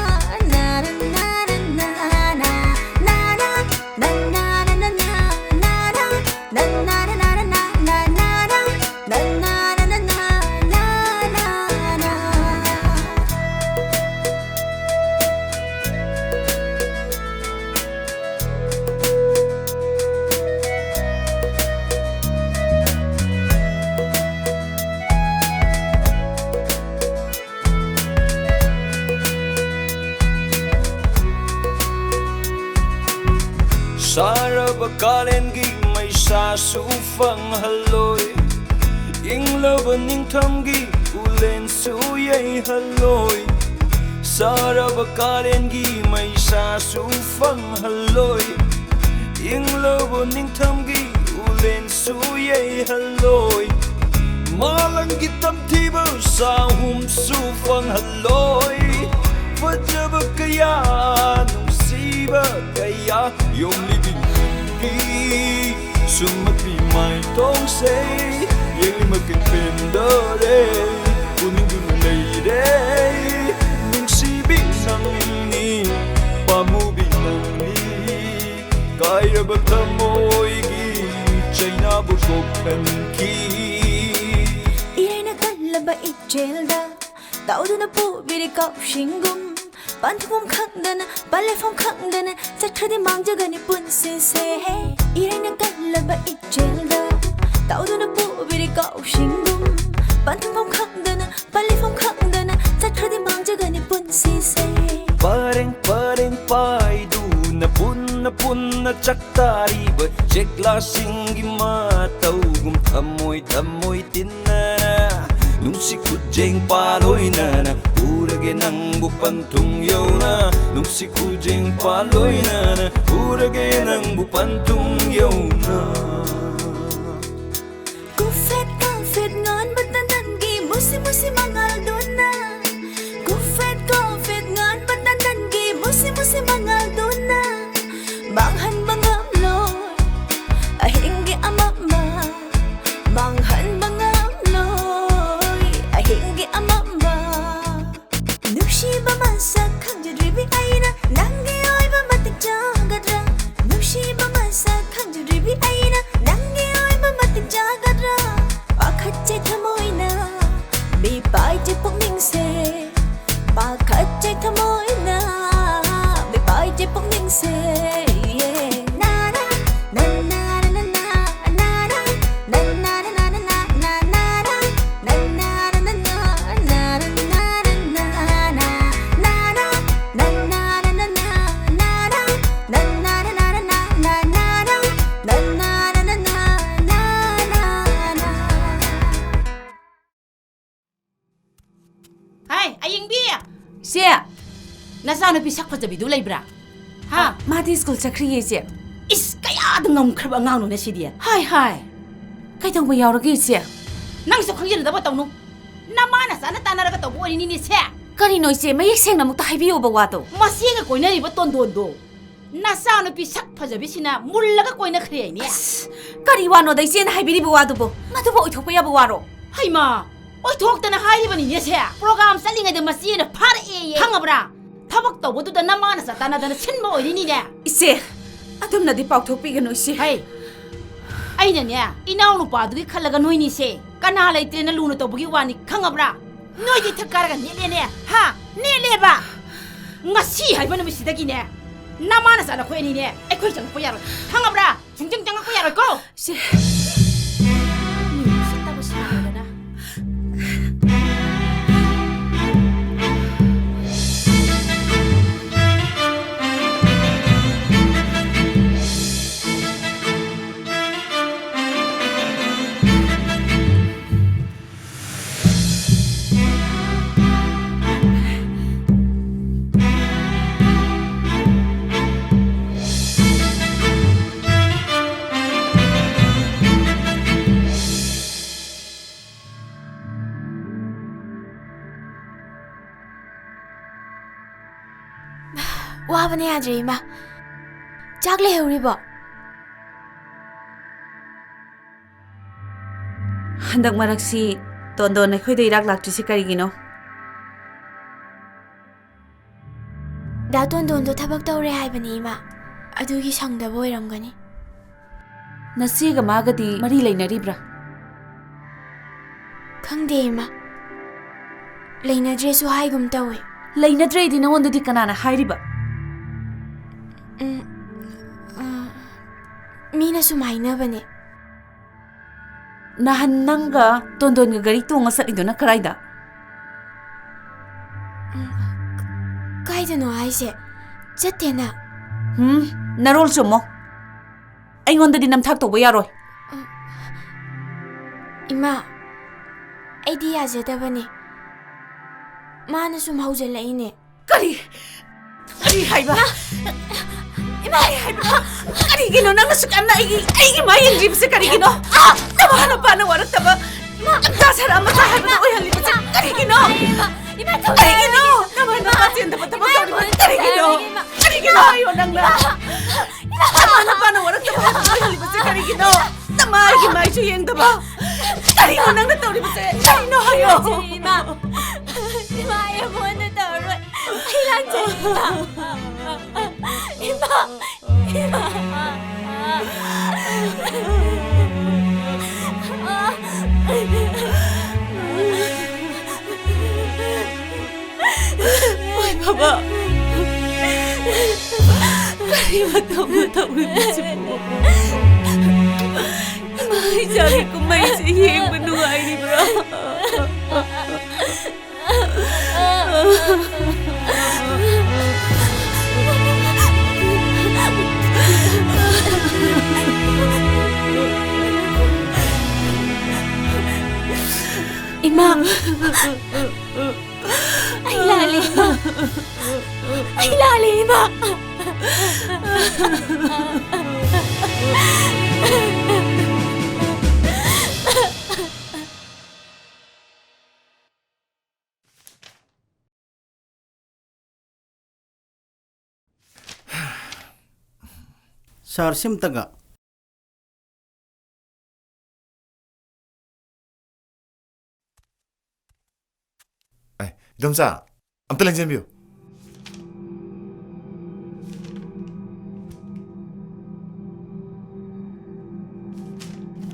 ꯁꯥꯔꯕ ꯀꯥꯂꯦꯟꯒꯤ ꯃꯩꯁꯥꯁꯨ ꯐꯪꯍꯜꯂꯣꯏ꯫ ꯏꯪꯂꯕ ꯅꯤꯡꯊꯝꯒꯤ ꯎꯂꯦꯟꯁꯨ ꯌꯩꯍꯜꯂꯣꯏ꯫ ꯁꯥꯔꯕ ꯀꯥꯂꯦꯟꯒꯤ ꯃꯩꯁꯥꯁꯨ ꯐꯪꯍꯜꯂꯣꯏ꯫ ꯏꯪꯂꯕ ꯅꯤꯡꯊꯝꯒꯤ ꯎꯂꯦꯟꯁꯨ ꯌꯩꯍꯜꯂꯣꯏ꯫ ꯃꯥꯂꯪꯒꯤ ꯇꯝꯊꯤꯕ ꯆꯥꯍꯨꯝꯁꯨ ꯐꯪꯍꯜꯂꯣꯏ꯫ ꯐꯖꯕ ꯀꯌꯥ ꯅꯨꯡꯁꯤꯕ ꯀꯌꯥ ꯌꯣꯝꯂꯤꯕꯤ ꯅꯪꯒꯤ ꯁꯨꯝꯃꯛꯄꯤ ꯃꯥꯏꯊꯣꯡꯁꯦ ꯌꯦꯡꯂꯤꯃꯛꯀꯤ ꯄꯦꯟꯗꯔꯦ꯫ ꯎꯅꯤꯡꯗꯨꯅ ꯂꯩꯔꯦ ꯅꯨꯡꯁꯤꯕꯤ ꯅꯪꯅꯤ ꯄꯥꯝꯃꯨꯕꯤ ꯅꯪꯅꯤ꯫ ꯀꯥꯏꯔꯕ ꯊꯃꯣꯏꯒꯤ ꯏꯆꯦꯜꯗ ꯇꯧꯗꯨꯅ ꯄꯨꯕꯤꯔꯤ ꯀꯥꯎꯁꯤꯡꯒꯨꯝ, ꯄꯟꯊꯨꯡꯐꯝ ꯈꯪꯗꯅ, ꯄꯟꯂꯩꯐꯝ ꯈꯪꯗꯅ ꯆꯠꯈ꯭ꯔꯗꯤ ꯃꯥꯡꯖꯒꯅꯤ ꯄꯨꯟꯁꯤꯁꯦ꯫ ꯏꯔꯩꯅ ꯀꯜꯂꯕ ꯏꯆꯦꯜꯗ ꯇꯧꯗꯨꯅ ꯄꯨꯕꯤꯔꯤ ꯀꯥꯎꯁꯤꯡꯒꯨꯝ, ꯄꯟꯊꯨꯡꯐꯝ ꯈꯪꯗꯅ, ꯄꯟꯂꯩꯐꯝ ꯈꯪꯗꯅ ꯆꯠꯈ꯭ꯔꯗꯤ ꯃꯥꯡꯖꯒꯅꯤ ꯄꯨꯟꯁꯤꯁꯦ꯫ ꯄꯔꯦꯡ ꯄꯔꯦꯡ ꯄꯥꯏꯗꯨꯅ ꯄꯨꯟꯅ ꯄꯨꯟꯅ ꯆꯥꯛꯇꯥꯔꯤꯕ ꯆꯦꯛꯂꯥꯁꯤꯡꯒꯤ ꯃꯇꯧꯒꯨꯝ ꯊꯝꯃꯣꯏ ꯊꯝꯃꯣꯏ ꯇꯤꯟꯅꯅ ꯅꯨꯡꯁꯤ ꯈꯨꯖꯦꯡ ꯄꯥꯂꯣꯏꯅꯅ ꯄꯨꯔꯒꯦ ꯅꯪꯕꯨ ꯄꯟꯊꯨꯡ ꯌꯧꯅ, ꯅꯨꯡꯁꯤ ꯈꯨꯖꯦꯡ ꯄꯥꯂꯣꯏꯅꯅ ꯄꯨꯔꯒꯦ ꯅꯪꯕꯨ ꯄꯟꯊꯨꯡ ꯌꯧꯅ꯫ ꯀꯨꯐꯦꯠ ꯀꯥꯐꯦꯠ ꯉꯥꯟꯕ ꯇꯅꯟꯒꯤ ꯃꯨꯁꯤ ꯃꯨꯁꯤ ꯃꯉꯥꯜꯗꯨꯅ, ꯀꯨꯐꯦꯠ ꯀꯥꯐꯦꯠ ꯉꯥꯟꯕ ꯇꯅꯟꯒꯤ ꯃꯨꯁꯤ ꯃꯨꯁꯤ ꯃꯉꯥꯜꯗꯨꯅ ꯃꯥꯡꯍꯟꯕ ꯉꯝꯂꯣꯏ ꯑꯍꯤꯡꯒꯤ ꯑꯃꯝꯕ, ꯃꯥꯡꯍꯟꯕ ꯉꯝꯂꯣꯏ ꯑꯍꯤꯡꯒꯤ ꯑꯃꯝꯕ꯫ ꯅꯨꯡꯁꯤꯕ ꯃꯁꯛ ꯈꯪꯖꯗ꯭ꯔꯤꯕꯤ ꯑꯩꯅ ꯅꯪꯒꯤ ꯑꯣꯏꯕ ꯃꯇꯤꯛ ꯆꯥꯒꯗ꯭ꯔꯥ? ꯅꯨꯡꯁꯤꯕ ꯃꯁꯛ ꯈꯪꯖꯗ꯭ꯔꯤꯕꯤ ꯑꯩꯅ ꯅꯪꯒꯤ ꯑꯣꯏꯕ ꯃꯇꯤꯛ ꯆꯥꯒꯗ꯭ꯔꯥ? ꯄꯥꯈꯠꯆꯩ ꯊꯃꯣꯏꯅ, ꯃꯤꯄꯥꯏꯖꯩ ꯄꯨꯛꯅꯤꯡꯁꯦ꯫ ꯄꯥꯈꯠꯆꯩ ꯊꯃꯣꯏꯅ, ꯃꯤꯄꯥꯏꯖꯩ ꯄꯨꯛꯅꯤꯡꯁꯦ꯫ ꯅꯥꯅ, ꯅꯥꯅ, ꯅꯥꯅ, ꯅꯥꯅ, ꯅꯥꯅ, ꯅꯥꯅ, ꯅꯥꯅ, ꯅꯥꯅ, ꯅꯥꯅ, ꯍꯥꯏ, ꯑꯌꯤꯡꯕꯤ! ꯆꯦ! ꯅꯆꯥꯅꯨꯄꯤ ꯁꯛ ꯐꯖꯕꯤꯗꯨ ꯂꯩꯕ꯭ꯔꯥ? ꯍꯥ? ꯃꯥꯗꯤ ꯁ꯭ꯀꯨꯜ ꯆꯠꯈ꯭ꯔꯤꯌꯦ, ꯏꯆꯦ꯫ ꯏꯁ, ꯀꯌꯥꯗ ꯉꯝꯈ꯭ꯔꯕ ꯑꯉꯥꯡꯅꯣꯅꯦ ꯁꯤꯗꯤ? ꯍꯥꯏ, ꯍꯥꯏ꯫ ꯀꯩꯗꯧꯕ ꯌꯥꯎꯔꯒꯦ, ꯏꯆꯦ? ꯅꯪꯁꯨ ꯈꯪꯖꯤꯟꯅꯗꯕ ꯇꯧꯅꯨ꯫ ꯅꯃꯥ ꯅꯆꯥꯅ ꯇꯥꯟꯅꯔꯒ ꯇꯧꯕ ꯑꯣꯏꯔꯤꯅꯤꯅꯦ ꯁꯦ꯫ ꯀꯔꯤꯅꯣ, ꯏꯆꯦ? ꯃꯌꯦꯛ ꯁꯦꯡꯅ ꯑꯃꯨꯛꯇ ꯍꯥꯏꯕꯤꯌꯣꯕ ꯋꯥꯗꯣ꯫ ꯃꯆꯦꯒ ꯀꯣꯏꯅꯔꯤꯕ ꯇꯣꯟꯗꯣꯟꯗꯣ ꯅꯆꯥꯅꯨꯄꯤ ꯁꯛ ꯐꯖꯕꯤꯁꯤꯅ ꯃꯨꯜꯂꯒ ꯀꯣꯏꯅꯈ꯭ꯔꯦ ꯍꯥꯏꯅꯦ꯫ ꯑꯁ, ꯀꯔꯤ ꯋꯥꯅꯣꯗ ꯏꯆꯦꯅ ꯍꯥꯏꯕꯤꯔꯤꯕ ꯋꯥꯗꯨꯕꯣ? ꯃꯗꯨꯕꯨ ꯑꯣꯏꯊꯣꯛꯄ ꯌꯥꯕ ꯋꯥꯔꯣ? ꯍꯩꯃꯥ, ꯑꯣꯏꯊꯣꯛꯇꯅ ꯍꯥꯏꯔꯤꯕꯅꯤꯅꯦ ꯁꯦ꯫ ꯄ꯭ꯔꯣꯒ꯭ꯔꯥꯝ ꯆꯠꯂꯤꯉꯩꯗ ꯃꯆꯦꯅ ꯐꯥꯔꯛꯑꯦꯌꯦ꯫ ꯈꯪꯉꯕ꯭ꯔꯥ? ꯊꯕꯛ ꯇꯧꯕꯗꯨꯗ ꯅꯃꯥ ꯅꯆꯥ ꯇꯥꯟꯅꯗꯅ ꯁꯤꯟꯕ ꯑꯣꯏꯔꯤꯅꯤꯅꯦ꯫ ꯏꯆꯦ, ꯑꯗꯨꯝꯅꯗꯤ ꯄꯥꯎꯊꯣꯛꯄꯤꯒꯅꯨ, ꯏꯆꯦ꯫ ꯍꯩ, ꯑꯩꯅꯅꯦ, ꯏꯅꯥꯎ ꯅꯨꯄꯥꯗꯨꯒꯤ ꯈꯜꯂꯒ ꯅꯣꯏꯅꯤꯁꯦ ꯀꯅꯥ ꯂꯩꯇꯦꯅ ꯂꯨꯅ ꯇꯧꯕꯒꯤ ꯋꯥꯅꯤ, ꯈꯪꯉꯕ꯭ꯔꯥ? ꯅꯣꯏꯗꯤ ꯏꯊꯛ ꯀꯥꯔꯒ ꯅꯦꯠꯂꯦꯅꯦ, ꯍꯥ? ꯅꯦꯠꯂꯦꯕ! ꯉꯁꯤ ꯍꯥꯏꯕ ꯅꯨꯃꯤꯠꯁꯤꯗꯒꯤꯅꯦ, ꯅꯃꯥ ꯅꯆꯥ ꯅꯈꯣꯏ ꯑꯅꯤꯅꯦ ꯑꯩꯈꯣꯏ ꯆꯪꯉꯛꯄ ꯌꯥꯔꯣꯏ, ꯈꯪꯉꯕ꯭ꯔꯥ? ꯁꯨꯡꯆꯪ ꯆꯪꯉꯛꯄ ꯌꯥꯔꯣꯏꯀꯣ꯫ ꯁꯦ꯫ ꯃꯤ ꯎꯁꯤꯠꯇꯕ ꯁꯥꯗꯅ꯫ ꯋꯥꯕꯅ ꯌꯥꯗ꯭ꯔꯦ, ꯏꯃꯥ꯫ ꯆꯥꯛ ꯂꯩꯍꯧꯔꯤꯕꯣ? ꯍꯟꯗꯛ ꯃꯔꯛꯁꯤ ꯇꯣꯟꯗꯣꯟ ꯑꯩꯈꯣꯏꯗ ꯏꯔꯥꯛ ꯂꯥꯛꯇ꯭ꯔꯤꯁꯤ ꯀꯔꯤꯒꯤꯅꯣ? ꯗꯥ ꯇꯣꯟꯗꯣꯟꯗꯣ ꯊꯕꯛ ꯇꯧꯔꯦ ꯍꯥꯏꯕꯅꯤ, ꯏꯃꯥ꯫ ꯑꯗꯨꯒꯤ ꯁꯪꯗꯕ ꯑꯣꯏꯔꯝꯒꯅꯤ꯫ ꯅꯆꯦꯒ ꯃꯥꯒꯗꯤ ꯃꯔꯤ ꯂꯩꯅꯔꯤꯕ꯭ꯔꯥ? ꯈꯪꯗꯦ, ꯏꯃꯥ꯫ ꯂꯩꯅꯗ꯭ꯔꯦꯁꯨ ꯍꯥꯏꯒꯨꯝ ꯇꯧꯏ꯫ ꯂꯩꯅꯗ꯭ꯔꯦꯗꯤ ꯅꯉꯣꯟꯗꯗꯤ ꯀꯅꯥꯅ ꯍꯥꯏꯔꯤꯕ? ꯎꯝ, ꯑ, ꯃꯤꯅ ꯁꯨꯝ ꯍꯥꯏꯅꯕꯅꯦ꯫ ꯅꯍꯥꯟ ꯅꯪꯒ ꯇꯣꯟꯗꯣꯟꯒ ꯒꯥꯔꯤ ꯇꯣꯡꯉ ꯆꯠꯂꯤꯗꯨꯅ ꯀꯗꯥꯏꯗ? ꯎꯝ, ꯀꯥꯏꯗꯅꯣ ꯍꯥꯏꯁꯦ? ꯆꯠꯇꯦꯅ꯫ ꯍꯨꯝ, ꯅꯔꯣꯜ ꯆꯨꯝꯃꯣ꯫ ꯑꯩꯉꯣꯟꯗꯗꯤ ꯅꯝꯊꯥꯛ ꯇꯧꯕ ꯌꯥꯔꯣꯏ꯫ ꯏꯃꯥ, ꯑꯩꯗꯤ ꯌꯥꯖꯗꯕꯅꯦ꯫ ꯃꯥꯅ ꯁꯨꯝ ꯍꯧꯖꯤꯜꯂꯛꯏꯅꯦ꯫ ꯀꯔꯤ? ꯀꯔꯤ ꯍꯥꯏꯕ? ꯏꯃꯥ! ꯀꯔꯤ ꯍꯥꯏꯕ? ꯀꯔꯤꯒꯤꯅꯣ ꯅꯪꯅ ꯁꯨꯛ ꯌꯥꯝꯅ ꯑꯩꯒꯤ, ꯑꯩꯒꯤ ꯃꯥꯏ ꯌꯦꯡꯗ꯭ꯔꯤꯕꯁꯦ ꯀꯔꯤꯒꯤꯅꯣ? ꯅꯃꯥ ꯅꯄꯥꯅ ꯋꯥꯔꯛꯇꯕ ꯏꯃꯥ! ꯅꯆꯥ ꯁꯔꯥ ꯃꯆꯥ ꯍꯥꯏꯕꯗꯣ ꯑꯣꯏꯍꯜꯂꯤꯕꯁꯦ ꯀꯔꯤꯒꯤꯅꯣ? ꯏꯃꯥ, ꯊꯧꯖꯥꯜ! ꯀꯔꯤꯒꯤꯅꯣ? ꯅꯃꯥ ꯅꯄꯥ ꯆꯦꯟꯗꯕ ꯊꯕꯛ ꯇꯧꯔꯤꯕ ꯀꯔꯤꯒꯤꯅꯣ? ꯏꯃꯥ! ꯀꯔꯤꯒꯤꯅꯣ ꯍꯥꯏꯌꯣ ꯅꯪꯅ? ꯏꯃꯥ! ꯅꯃꯥ ꯅꯄꯥꯅ ꯋꯥꯔꯛꯇꯕ ꯍꯥꯏꯕꯗꯣ ꯑꯣꯏꯍꯜꯂꯤꯕꯁꯦ ꯀꯔꯤꯒꯤꯅꯣ? ꯅꯃꯥꯒꯤ ꯃꯥꯏꯁꯨ ꯌꯦꯡꯗꯕ꯫ ꯀꯔꯤꯅꯣ ꯅꯪꯅ ꯇꯧꯔꯤꯕꯁꯦ? ꯀꯔꯤꯅꯣ ꯍꯥꯏꯌꯣ? ꯏꯃꯥ! ꯏꯃꯥ, ꯑꯩ ꯑꯃꯨꯛ ꯍꯟꯅ ꯇꯧꯔꯔꯣꯏ꯫ ꯑꯩ ꯂꯥꯟꯖꯔꯦ, ꯏꯃꯥ! ꯏꯃꯥ! ꯏꯃꯥ! ꯀꯔꯤ ꯃꯇꯧꯅꯣ ꯇꯧꯔꯤꯕꯁꯤꯕꯨ? ꯏꯃꯥ ꯏꯆꯥꯒꯤ ꯀꯨꯝꯍꯩꯁꯦ ꯌꯦꯡꯕ ꯅꯨꯡꯉꯥꯏꯔꯤꯕ꯭ꯔꯥ? ꯏꯃꯥ! ꯑꯩ ꯂꯥꯜꯂꯦ, ꯏꯃꯥ! ꯑꯩ ꯂꯥꯜꯂꯦ, ꯏꯃꯥ! ꯁꯥꯔ, ꯁꯤꯝꯇꯒ꯫ ꯑꯦ, ꯏꯗꯣꯝꯆꯥ, ꯑꯝꯇ ꯂꯦꯡꯁꯤꯟꯕꯤꯌꯨ꯫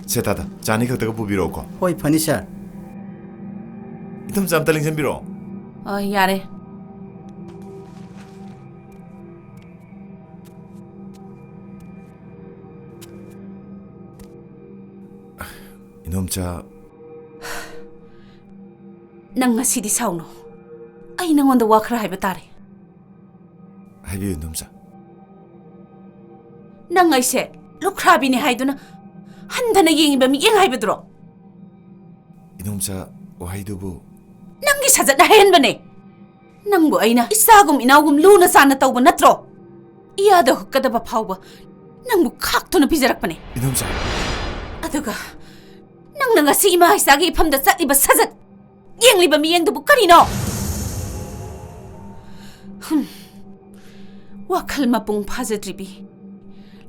ꯁꯦ, ꯇꯥꯗ, ꯆꯥ ꯑꯅꯤ ꯈꯛꯇꯒ ꯄꯨꯕꯤꯔꯛꯎꯀꯣ꯫ ꯍꯣꯏ, ꯐꯅꯤ, ꯁꯥꯔ꯫ ꯏꯗꯣꯝꯆꯥ, ꯑꯝꯇ ꯂꯦꯡꯁꯤꯟꯕꯤꯔꯛꯑꯣ꯫ ꯑ, ꯌꯥꯔꯦ꯫ ꯏꯗꯣꯝꯆꯥ꯫ ꯅꯪ ꯉꯁꯤꯗꯤ ꯁꯥꯎꯅꯨ꯫ ꯑꯩ ꯅꯪꯉꯣꯟꯗ ꯋꯥ ꯈꯔ ꯍꯥꯏꯕ ꯇꯥꯔꯦ꯫ ꯍꯥꯏꯕꯤꯌꯨ, ꯏꯗꯣꯝꯆꯥ꯫ ꯅꯪ ꯑꯩꯁꯦ ꯂꯨꯈ꯭ꯔꯥꯕꯤꯅꯦ ꯍꯥꯏꯗꯨꯅ ꯍꯟꯊꯅ ꯌꯦꯡꯉꯤꯕ ꯃꯤꯠꯌꯦꯡ ꯍꯥꯏꯕꯗꯨꯔꯣ? ꯏꯗꯣꯝꯆꯥ, ꯋꯥꯍꯩꯗꯨꯕꯨ꯫ ꯅꯪꯒꯤ ꯁꯥꯖꯠꯅ ꯍꯩꯍꯟꯕꯅꯦ꯫ ꯅꯪꯕꯨ ꯑꯩꯅ ꯏꯆꯥꯒꯨꯝ ꯏꯅꯥꯎꯒꯨꯝ ꯂꯨꯅ ꯆꯥꯟꯅ ꯇꯧꯕ ꯅꯠꯇ꯭ꯔꯣ? ꯏꯌꯥꯗ ꯍꯨꯛꯀꯗꯕ ꯐꯥꯎꯕ ꯅꯪꯕꯨ ꯈꯥꯛꯇꯨꯅ ꯄꯤꯖꯔꯛꯄꯅꯦ꯫ ꯏꯗꯣꯝꯆꯥ꯫ ꯑꯗꯨꯒ ꯅꯪꯅ ꯉꯁꯤ ꯏꯃꯥ ꯏꯆꯥꯒꯤ ꯏꯐꯝꯗ ꯆꯠꯂꯤꯕ ꯁꯥꯖꯠ, ꯌꯦꯡꯂꯤꯕ ꯃꯤꯠꯌꯦꯡꯗꯨꯕꯨ ꯀꯔꯤꯅꯣ? ꯍꯨꯝ꯫ ꯋꯥꯈꯜ ꯃꯄꯨꯡ ꯐꯥꯖꯗ꯭ꯔꯤꯕꯤ,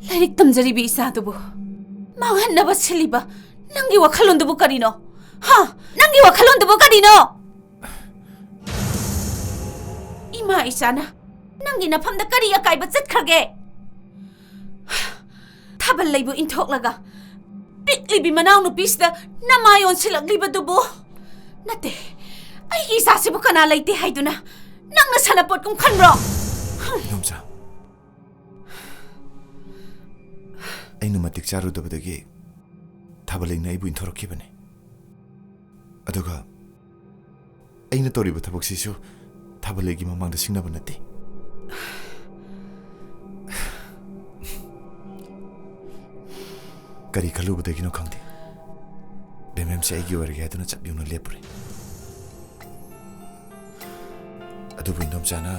ꯂꯥꯏꯔꯤꯛ ꯇꯝꯖꯔꯤꯕꯤ ꯏꯆꯥꯗꯨꯕꯨ ꯃꯥꯡꯍꯟꯅꯕ ꯁꯤꯜꯂꯤꯕ ꯅꯪꯒꯤ ꯋꯥꯈꯜꯂꯣꯟꯗꯨꯕꯨ ꯀꯔꯤꯅꯣ? ꯍꯥ? ꯅꯪꯒꯤ ꯋꯥꯈꯜꯂꯣꯟꯗꯨꯕꯨ ꯀꯔꯤꯅꯣ? ꯏꯃꯥ ꯏꯆꯥꯅ ꯅꯪꯒꯤ ꯅꯐꯝꯗ ꯀꯔꯤ ꯑꯀꯥꯏꯕ ꯆꯠꯈ꯭ꯔꯒꯦ? ꯊꯥꯕꯜ ꯂꯩꯕꯨ ꯏꯟꯊꯣꯛꯂꯒ ꯄꯤꯛꯂꯤꯕꯤ ꯃꯅꯥꯎꯅꯨꯄꯤꯁꯤꯗ ꯅꯃꯥꯏ ꯑꯣꯟꯁꯤꯜꯂꯛꯂꯤꯕꯗꯨꯕꯨ? ꯅꯠꯇꯦ, ꯑꯩꯒꯤ ꯏꯆꯥꯁꯤꯕꯨ ꯀꯅꯥ ꯂꯩꯇꯦ ꯍꯥꯏꯗꯨꯅ ꯅꯪꯅ ꯁꯥꯟꯅꯄꯣꯠꯀꯨꯝ ꯈꯟꯕ꯭ꯔꯣ? ꯏꯗꯣꯝꯆꯥ, ꯑꯩꯅ ꯃꯇꯤꯛ ꯆꯥꯔꯨꯗꯕꯗꯒꯤ ꯊꯥꯕꯂꯩꯅ ꯑꯩꯕꯨ ꯏꯟꯊꯣꯔꯛꯈꯤꯕꯅꯤ꯫ ꯑꯗꯨꯒ ꯑꯩꯅ ꯇꯧꯔꯤꯕ ꯊꯕꯛꯁꯤꯁꯨ ꯊꯥꯕꯂꯩꯒꯤ ꯃꯃꯥꯡꯗ ꯁꯤꯡꯅꯕ ꯅꯠꯇꯦ꯫ ꯀꯔꯤ ꯈꯜꯂꯨꯕꯗꯒꯤꯅꯣ ꯈꯪꯗꯦ, ꯕꯦꯝꯕꯦꯝꯁꯦ ꯑꯩꯒꯤ ꯑꯣꯏꯔꯒꯦ ꯍꯥꯏꯗꯨꯅ ꯆꯞ ꯌꯨꯡꯅ ꯂꯦꯞꯄꯨꯔꯦ꯫ ꯑꯗꯨꯕꯨ ꯏꯟꯗꯣꯝꯆꯥꯅ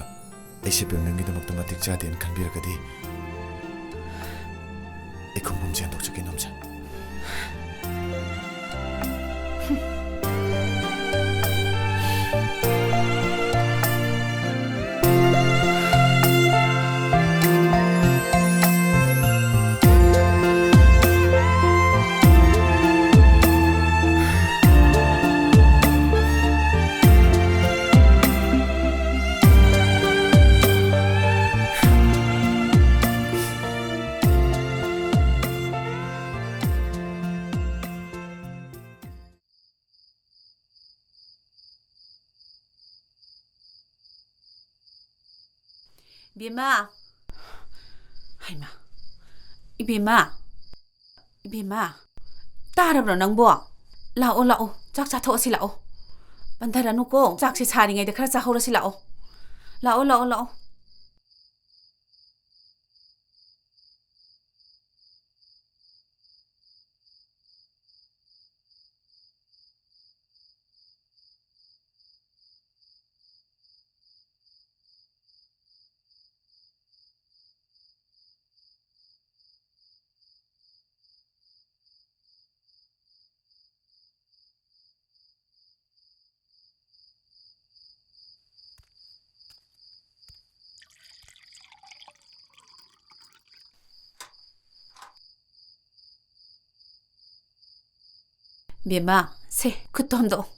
ꯑꯩꯁꯦ ꯕꯦꯝꯕꯦꯝꯒꯤꯗꯃꯛꯇ ꯃꯇꯤꯛ ꯆꯥꯗꯦꯅ ꯈꯟꯕꯤꯔꯒꯗꯤ ꯑꯩ ꯈꯣꯡꯕꯨꯝꯁꯦ ꯍꯟꯗꯣꯛꯆꯒꯦ, ꯏꯟꯗꯣꯝꯆꯥ꯫ ꯏꯕꯦꯝꯃ! ꯍꯩꯃꯥ! ꯏꯕꯦꯝꯃ! ꯏꯕꯦꯝꯃ! ꯇꯥꯔꯕ꯭ꯔꯣ ꯅꯪꯕꯣ? ꯂꯥꯛꯑꯣ, ꯂꯥꯛꯑꯣ, ꯆꯥꯛ ꯆꯥꯊꯣꯛꯑꯁꯤ ꯂꯥꯛꯑꯣ꯫ ꯄꯟꯊꯔꯅꯨꯀꯣ, ꯆꯥꯛꯁꯦ ꯁꯥꯔꯤꯉꯩꯗ ꯈꯔ ꯆꯥꯍꯧꯔꯁꯤ ꯂꯥꯛꯑꯣ꯫ ꯂꯥꯛꯑꯣ, ꯂꯥꯛꯑꯣ, ꯂꯥꯛꯑꯣ꯫ ꯕꯦꯝꯃ, ꯁꯦ, ꯈꯨꯠꯇꯣ ꯍꯟꯗꯣꯛꯑꯣ꯫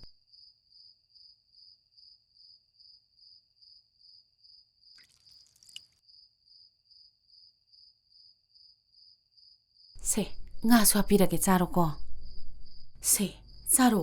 ꯁꯦ, ꯉꯥꯁꯨ ꯍꯥꯞꯄꯤꯔꯒꯦ, ꯆꯥꯔꯣꯀꯣ꯫ ꯁꯦ, ꯆꯥꯔꯣ꯫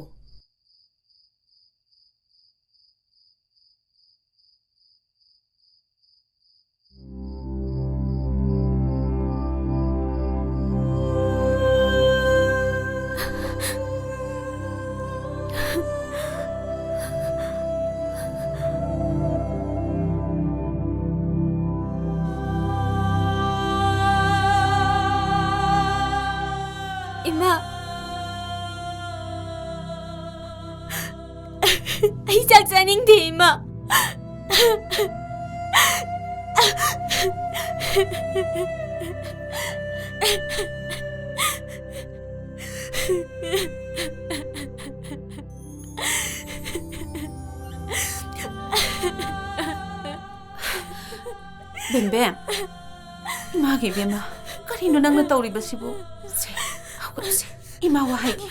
ꯕꯦꯝꯕꯦꯝ, ꯏꯃꯥꯒꯤ ꯏꯕꯦꯝꯃ, ꯀꯔꯤꯅꯣ ꯅꯪꯅ ꯇꯧꯔꯤꯕꯁꯤꯕꯨ? ꯁꯦ, ꯍꯧꯒꯠꯂꯨꯁꯦ, ꯏꯃꯥ ꯋꯥ ꯍꯥꯏꯒꯦ꯫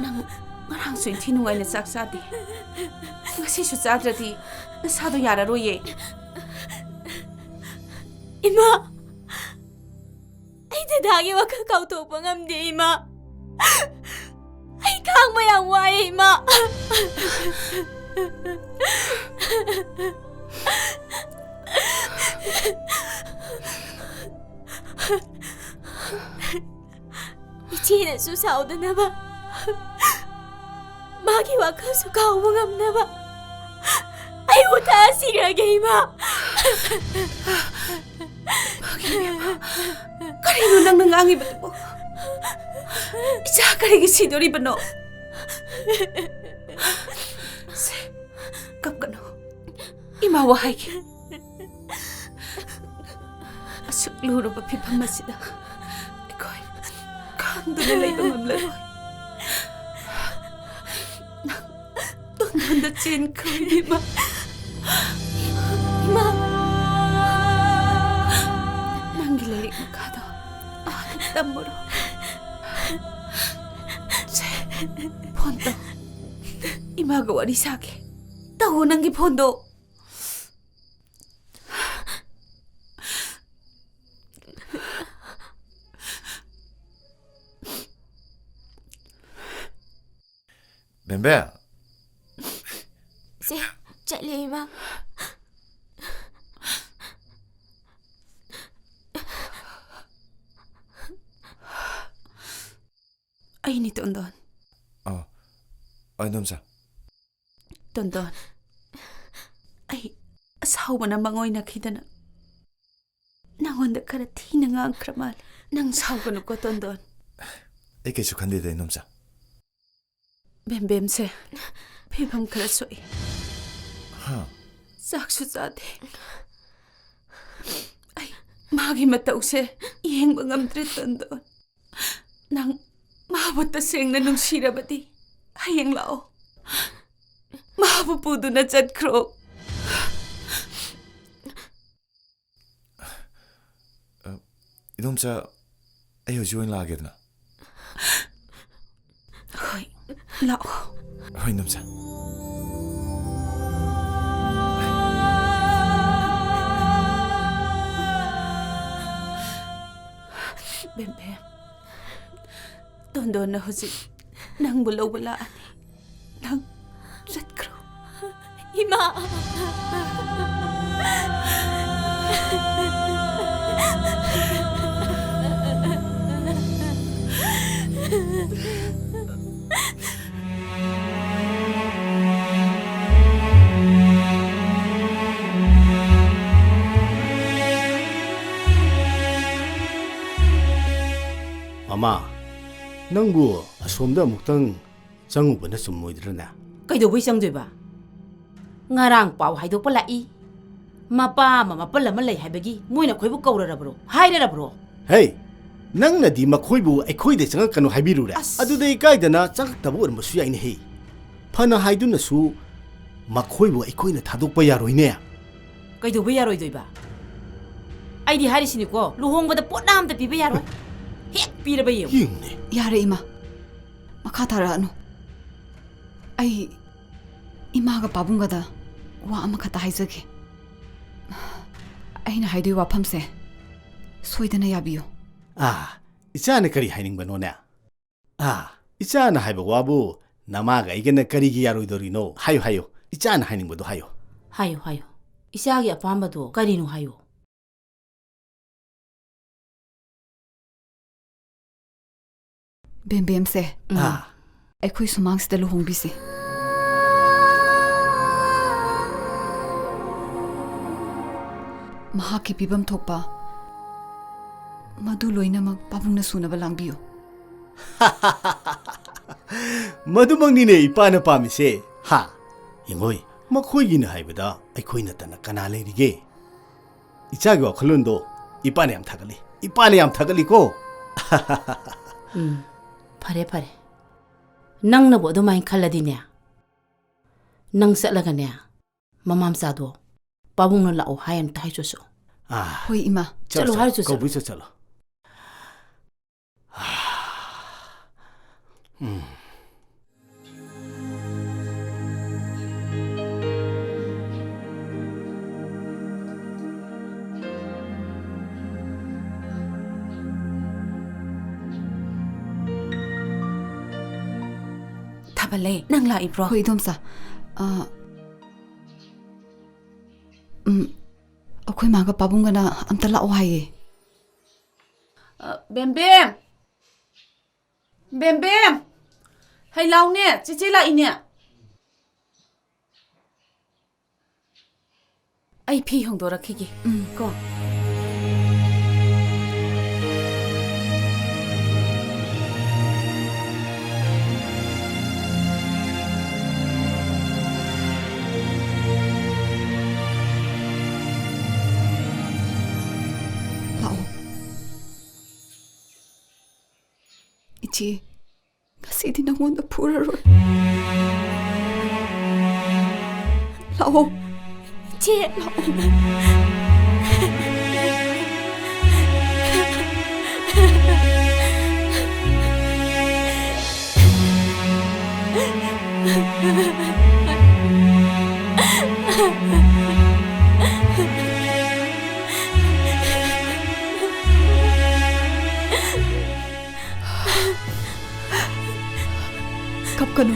ꯅꯪ ꯉꯔꯥꯡꯁꯨ ꯏꯟꯊꯤ ꯅꯨꯡꯉꯥꯏꯅ ꯆꯥꯛ ꯆꯥꯗꯦ꯫ ꯉꯁꯤꯁꯨ ꯆꯥꯗ꯭ꯔꯗꯤ ꯅꯁꯥꯗꯣ ꯌꯥꯔꯔꯣꯏꯌꯦ꯫ ꯏꯃꯥ! ꯑꯩ ꯗꯗꯥꯒꯤ ꯋꯥꯈꯜ ꯀꯥꯎꯊꯣꯛꯄ ꯉꯝꯗꯦ, ꯏꯃꯥ꯫ ꯑꯩ ꯈꯥꯡꯕ ꯌꯥꯝ ꯋꯥꯏꯌꯦ, ꯏꯃꯥ꯫ ꯏꯆꯦꯅꯁꯨ ꯁꯥꯎꯗꯅꯕ, ꯃꯥꯒꯤ ꯋꯥꯈꯜꯁꯨ ꯀꯥꯎꯕ ꯉꯝꯅꯕ ꯑꯩ ꯎꯊꯛꯑ ꯁꯤꯔꯒꯦ, ꯏꯃꯥ꯫ ꯀꯔꯤꯅꯣ ꯅꯪꯅ ꯉꯥꯡꯉꯤꯕꯗꯨꯕꯣ? ꯏꯆꯥ ꯀꯔꯤꯒꯤ ꯁꯤꯗꯣꯔꯤꯕꯅꯣ? ꯁꯦ, ꯀꯞꯀꯅꯨ꯫ ꯏꯃꯥ ꯋꯥ ꯍꯥꯏꯒꯦ꯫ ꯑꯁꯨꯛ ꯂꯨꯔꯕ ꯐꯤꯕꯝ ꯑꯁꯤꯗ ꯑꯩꯈꯣꯏ ꯈꯥꯡꯗꯨꯅ ꯂꯩꯕ ꯉꯝꯂꯔꯣꯏ꯫ ꯅꯪ ꯇꯣꯟꯗꯣꯟꯗ ꯆꯦꯟꯈ꯭ꯔꯣ, ꯏꯕꯦꯝꯃ꯫ ꯏꯃꯥ! ꯅꯪꯒꯤ ꯂꯥꯏꯔꯤꯛ ꯃꯈꯥꯗꯣ ꯑꯥꯗ ꯇꯝꯃꯨꯔꯣ꯫ ꯁꯦ, ꯐꯣꯟ ꯇꯧ꯫ ꯏꯃꯥꯒ ꯋꯥꯔꯤ ꯁꯥꯒꯦ꯫ ꯇꯧ ꯅꯪꯒꯤ ꯐꯣꯟꯗꯣ꯫ ꯕꯦꯝꯕꯦ꯫ ꯁꯦ, ꯆꯠꯂꯦ, ꯏꯃꯥ꯫ ꯑꯩꯅꯤ, ꯇꯣꯟꯗꯣꯟ꯫ ꯑꯣ, ꯑꯣ, ꯏꯗꯣꯝꯆꯥ꯫ ꯇꯣꯟꯗꯣꯟ, ꯑꯩ ꯑꯁꯥꯎꯕꯅ ꯃꯪꯑꯣꯏꯅꯈꯤꯗꯅ ꯅꯉꯣꯟꯗ ꯈꯔ ꯊꯤꯅ ꯉꯥꯡꯈ꯭ꯔ ꯃꯥꯜꯂꯦ꯫ ꯅꯪ ꯁꯥꯎꯒꯅꯨꯀꯣ, ꯇꯣꯟꯗꯣꯟ꯫ ꯑꯩ ꯀꯩꯁꯨ ꯈꯟꯗꯦꯗ, ꯏꯗꯣꯝꯆꯥ꯫ ꯕꯦꯝꯕꯦꯝꯁꯦ ꯐꯤꯕꯝ ꯈꯔ ꯁꯣꯛꯏ꯫ ꯍꯥ? ꯆꯥꯛꯁꯨ ꯆꯥꯗꯦ꯫ ꯑꯩ ꯃꯥꯒꯤ ꯃꯇꯧꯁꯦ ꯌꯦꯡꯕ ꯉꯝꯗ꯭ꯔꯦ, ꯇꯣꯟꯗꯣꯟ꯫ ꯅꯪ ꯃꯥꯕꯨ ꯇꯁꯦꯡꯅ ꯅꯨꯡꯁꯤꯔꯕꯗꯤ ꯍꯌꯦꯡ ꯂꯥꯛꯑꯣ꯫ ꯃꯥꯕꯨ ꯄꯨꯗꯨꯅ ꯆꯠꯈ꯭ꯔꯣ꯫ ꯑ, ꯏꯗꯣꯝꯆꯥ, ꯑꯩ ꯍꯧꯖꯤꯛ ꯑꯣꯏꯅ ꯂꯥꯛꯑꯒꯦꯗꯅ꯫ ꯍꯣꯏ, ꯂꯥꯛꯑꯣ꯫ ꯍꯣꯏ, ꯏꯗꯣꯝꯆꯥ꯫ ꯕꯦꯝꯕꯦꯝ, ꯇꯣꯟꯗꯣꯟꯅ ꯍꯧꯖꯤꯛ ꯅꯪꯕꯨ ꯂꯧꯕ ꯂꯥꯛꯑꯅꯤ꯫ ꯅꯪ ꯆꯠꯈ꯭ꯔꯣ꯫ ꯏꯃꯥ! ꯃꯃꯥ, ꯅꯪꯕꯨ ꯑꯁꯣꯝꯗ ꯑꯃꯨꯛꯇꯪ ꯆꯪꯉꯨꯕꯅ ꯆꯨꯝꯃꯣꯏꯗ꯭ꯔꯅꯦ? ꯀꯩꯗꯧꯕꯩ ꯆꯪꯗꯣꯏꯕ? ꯉꯔꯥꯡ ꯄꯥꯎ ꯍꯥꯏꯗꯣꯛꯄ ꯂꯥꯛꯏ꯫ ꯃꯄꯥ ꯑꯃ ꯃꯄꯜ ꯑꯃ ꯂꯩ ꯍꯥꯏꯕꯒꯤ ꯃꯣꯏꯅ ꯑꯩꯈꯣꯏꯕꯨ ꯀꯧꯔꯔꯕ꯭ꯔꯣ? ꯍꯥꯏꯔꯔꯕ꯭ꯔꯣ? ꯍꯦ, ꯅꯪꯅꯗꯤ ꯃꯈꯣꯏꯕꯨ ꯑꯩꯈꯣꯏꯗ ꯆꯪꯉꯛꯀꯅꯨ ꯍꯥꯏꯕꯤꯔꯨꯔꯦ꯫ ꯑꯁ! ꯑꯗꯨꯗ ꯏꯀꯥꯏꯗꯅ ꯆꯪꯉꯛꯇꯕ ꯑꯣꯏꯔꯝꯕꯁꯨ ꯌꯥꯏꯅꯦ ꯍꯦ꯫ ꯐꯅ ꯍꯥꯏꯗꯨꯅꯁꯨ ꯃꯈꯣꯏꯕꯨ ꯑꯩꯈꯣꯏꯅ ꯊꯥꯗꯣꯛꯄ ꯌꯥꯔꯣꯏꯅꯦ꯫ ꯀꯩꯗꯧꯕ ꯌꯥꯔꯣꯏꯗꯣꯏꯕ? ꯑꯩꯗꯤ ꯍꯥꯏꯔꯤꯁꯤꯅꯤꯀꯣ, ꯂꯨꯍꯣꯡꯕꯗ ꯄꯣꯠ ꯑꯃꯇ ꯄꯤꯕ ꯌꯥꯔꯣꯏ꯫ ꯍꯦꯛ ꯄꯤꯔꯕ ꯌꯦꯡꯉꯨ꯫ ꯌꯦꯡꯉꯨꯅꯦ꯫ ꯌꯥꯔꯦ, ꯏꯃꯥ꯫ ꯃꯈꯥ ꯇꯥꯔꯛꯑꯅꯨ꯫ ꯑꯩ ꯏꯃꯥꯒ ꯄꯥꯕꯨꯡꯒꯗ ꯋꯥ ꯑꯃꯈꯛꯇ ꯍꯥꯏꯖꯒꯦ꯫ ꯑꯩꯅ ꯍꯥꯏꯗꯣꯏ ꯋꯥꯐꯝꯁꯦ ꯁꯣꯏꯗꯅ ꯌꯥꯕꯤꯌꯨ꯫ ꯑꯥ, ꯏꯆꯥꯅ ꯀꯔꯤ ꯍꯥꯏꯅꯤꯡꯕꯅꯣꯅꯦ? ꯑꯥ, ꯏꯆꯥꯅ ꯍꯥꯏꯕ ꯋꯥꯕꯨ ꯅꯃꯥꯒ ꯑꯩꯒꯅ ꯀꯔꯤꯒꯤ ꯌꯥꯔꯣꯏꯗꯧꯔꯤꯅꯣ? ꯍꯥꯏꯌꯨ, ꯍꯥꯏꯌꯨ꯫ ꯏꯆꯥꯅ ꯍꯥꯏꯅꯤꯡꯕꯗꯣ ꯍꯥꯏꯌꯨ꯫ ꯍꯥꯏꯌꯨ, ꯍꯥꯏꯌꯨ꯫ ꯏꯆꯥꯒꯤ ꯑꯄꯥꯝꯕꯗꯣ ꯀꯔꯤꯅꯣ ꯍꯥꯏꯌꯨ꯫ ꯕꯦꯝꯕꯦꯝꯁꯦ ꯑꯥ꯫ ꯑꯩꯈꯣꯏ ꯁꯨꯃꯥꯡꯁꯤꯗ ꯂꯨꯍꯣꯡꯕꯤꯁꯤ꯫ ꯃꯍꯥꯛꯀꯤ ꯄꯤꯐꯝ ꯊꯣꯛꯄ ꯃꯗꯨ ꯂꯣꯏꯅꯃꯛ ꯄꯥꯕꯨꯡꯅ ꯁꯨꯅꯕ ꯂꯥꯡꯕꯤꯌꯨ꯫ ꯃꯗꯨꯃꯛꯅꯤꯅꯦ ꯏꯄꯥꯅ ꯄꯥꯝꯃꯤꯁꯦ꯫ ꯍꯥ? ꯌꯦꯡꯉꯣꯏ, ꯃꯈꯣꯏꯒꯤꯅ ꯍꯥꯏꯕꯗ ꯑꯩꯈꯣꯏ ꯅꯠꯇꯅ ꯀꯅꯥ ꯂꯩꯔꯤꯒꯦ? ꯏꯆꯥꯒꯤ ꯋꯥꯈꯜꯂꯣꯟꯗꯣ ꯏꯄꯥꯅ ꯌꯥꯝ ꯊꯥꯒꯠꯂꯤ꯫ ꯏꯄꯥꯅ ꯌꯥꯝ ꯊꯥꯒꯠꯂꯤꯀꯣ꯫ ꯎꯝ, ꯐꯔꯦ, ꯐꯔꯦ꯫ ꯅꯪꯅꯕꯨ ꯑꯗꯨꯃꯥꯏꯅ ꯈꯜꯂꯗꯤꯅꯦ, ꯅꯪ ꯆꯠꯂꯒꯅꯦ, ꯃꯃꯥ ꯃꯆꯥꯗꯣ ꯄꯥꯕꯨꯡꯅ ꯂꯥꯛꯑꯣ ꯍꯥꯏ ꯑꯝꯇ ꯍꯥꯏꯆꯣꯆꯣ꯫ ꯑꯥ, ꯍꯣꯏ, ꯏꯃꯥ꯫ ꯆꯠꯂꯣ, ꯆꯠꯂꯣ, ꯆꯠꯂꯣ, ꯍꯥꯏꯔꯨꯆꯣ, ꯆꯠꯂꯣ꯫ ꯀꯧꯕꯤꯆꯣ, ꯆꯠꯂꯣ꯫ ꯎꯝ꯫ ꯊꯥꯕꯜꯂꯩ, ꯅꯪ ꯂꯥꯛꯏꯕ꯭ꯔꯣ? ꯍꯣꯏ, ꯏꯗꯣꯝꯆꯥ꯫ ꯑ, ꯎꯝ, ꯑꯩꯈꯣꯏ ꯃꯥꯒ ꯄꯥꯕꯨꯡꯒꯅ ꯑꯝꯇ ꯂꯥꯛꯑꯣ ꯍꯥꯏꯌꯦ꯫ ꯑ, ꯕꯦꯝꯕꯦꯝ! ꯕꯦꯝꯕꯦꯝ! ꯍꯩ ꯂꯥꯎꯅꯦ, ꯆꯦꯆꯦ ꯂꯥꯛꯏꯅꯦ꯫ ꯑꯩ ꯐꯤ ꯍꯣꯡꯗꯣꯔꯛꯈꯤꯒꯦ꯫ ꯎꯝ꯫ ꯀꯣ꯫ ꯂꯥꯛꯑꯣ꯫ ꯏꯆꯦ, ꯉꯁꯤꯗꯤ ꯅꯉꯣꯟꯗ ꯐꯨꯔꯔꯣꯏ꯫ ꯂꯥꯛꯑꯣ꯫ ꯏꯆꯦ꯫ ꯂꯥꯛꯑꯣ꯫ ꯀꯞꯀꯅꯨ꯫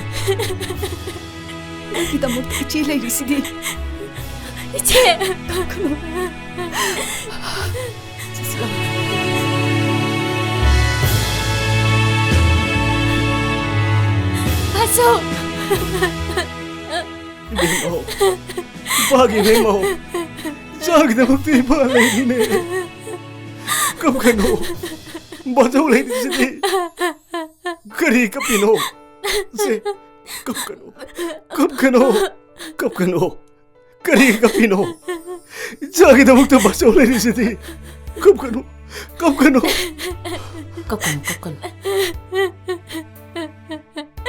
ꯅꯪꯒꯤꯗꯃꯛꯇ ꯏꯆꯦ ꯂꯩꯔꯤꯁꯤꯗꯤ꯫ ꯏꯆꯦ! ꯀꯞꯀꯅꯨ꯫ ꯆꯦꯆꯦ꯫ ꯑꯁꯨ! ꯏꯕꯦꯝꯃꯧ, ꯏꯄꯥꯒꯤ ꯏꯕꯦꯝꯃꯧ, ꯏꯆꯥꯒꯤꯗꯃꯛꯇ ꯏꯄꯥ ꯂꯩꯔꯤꯅꯦ꯫ ꯀꯞꯀꯅꯨ꯫ ꯕꯥꯖꯧ ꯂꯩꯔꯤꯁꯤꯗꯤ꯫ ꯀꯔꯤ ꯀꯞꯄꯤꯅꯣ? ꯁꯦ, ꯀꯞꯀꯅꯨ꯫ ꯀꯞꯀꯅꯨ꯫ ꯀꯞꯀꯅꯨ꯫ ꯀꯔꯤꯒꯤ ꯀꯞꯄꯤꯅꯣ? ꯏꯆꯥꯒꯤꯗꯃꯛꯇ ꯕꯥꯆꯧ ꯂꯩꯔꯤꯁꯤꯗꯤ꯫ ꯀꯞꯀꯅꯨ, ꯀꯞꯀꯅꯨ꯫ ꯀꯞꯀꯅꯨ, ꯀꯞꯀꯅꯨ꯫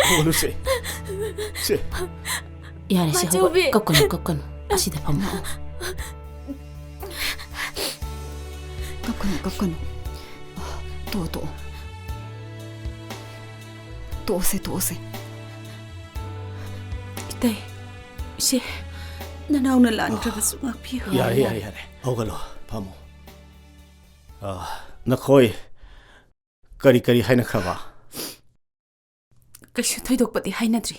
ꯍꯧꯒꯠꯂꯨꯁꯦ꯫ ꯁꯦ꯫ ꯌꯥꯔꯦ, ꯁꯦ, ꯃꯥꯆꯧꯕꯤ꯫ ꯍꯧꯒꯠ-, ꯀꯞꯀꯅꯨ, ꯀꯞꯀꯅꯨ꯫ ꯑꯁꯤꯗ ꯐꯝꯃꯣ꯫ ꯀꯞꯀꯅꯨ, ꯀꯞꯀꯅꯨ꯫ ꯇꯣꯛꯑꯣ, ꯇꯣꯛꯑꯣ꯫ ꯇꯣꯛꯑꯁꯦ, ꯇꯣꯛꯑꯁꯦ꯫ ꯏꯇꯩ, ꯏꯆꯦ, ꯅꯅꯥꯎꯅ ꯂꯥꯟꯈ꯭ꯔꯕꯁꯨ ꯉꯥꯛꯄꯤꯌꯨ꯫ ꯌꯥꯔꯦ, ꯌꯥꯔꯦ, ꯌꯥꯔꯦ꯫ ꯍꯧꯒꯠꯂꯣ, ꯐꯝꯃꯣ꯫ ꯑ, ꯅꯈꯣꯏ ꯀꯔꯤ ꯀꯔꯤ ꯍꯥꯏꯅꯈ꯭ꯔꯕ? ꯀꯩꯁꯨ ꯊꯣꯏꯗꯣꯛꯄꯗꯤ ꯍꯥꯏꯅꯗ꯭ꯔꯤ꯫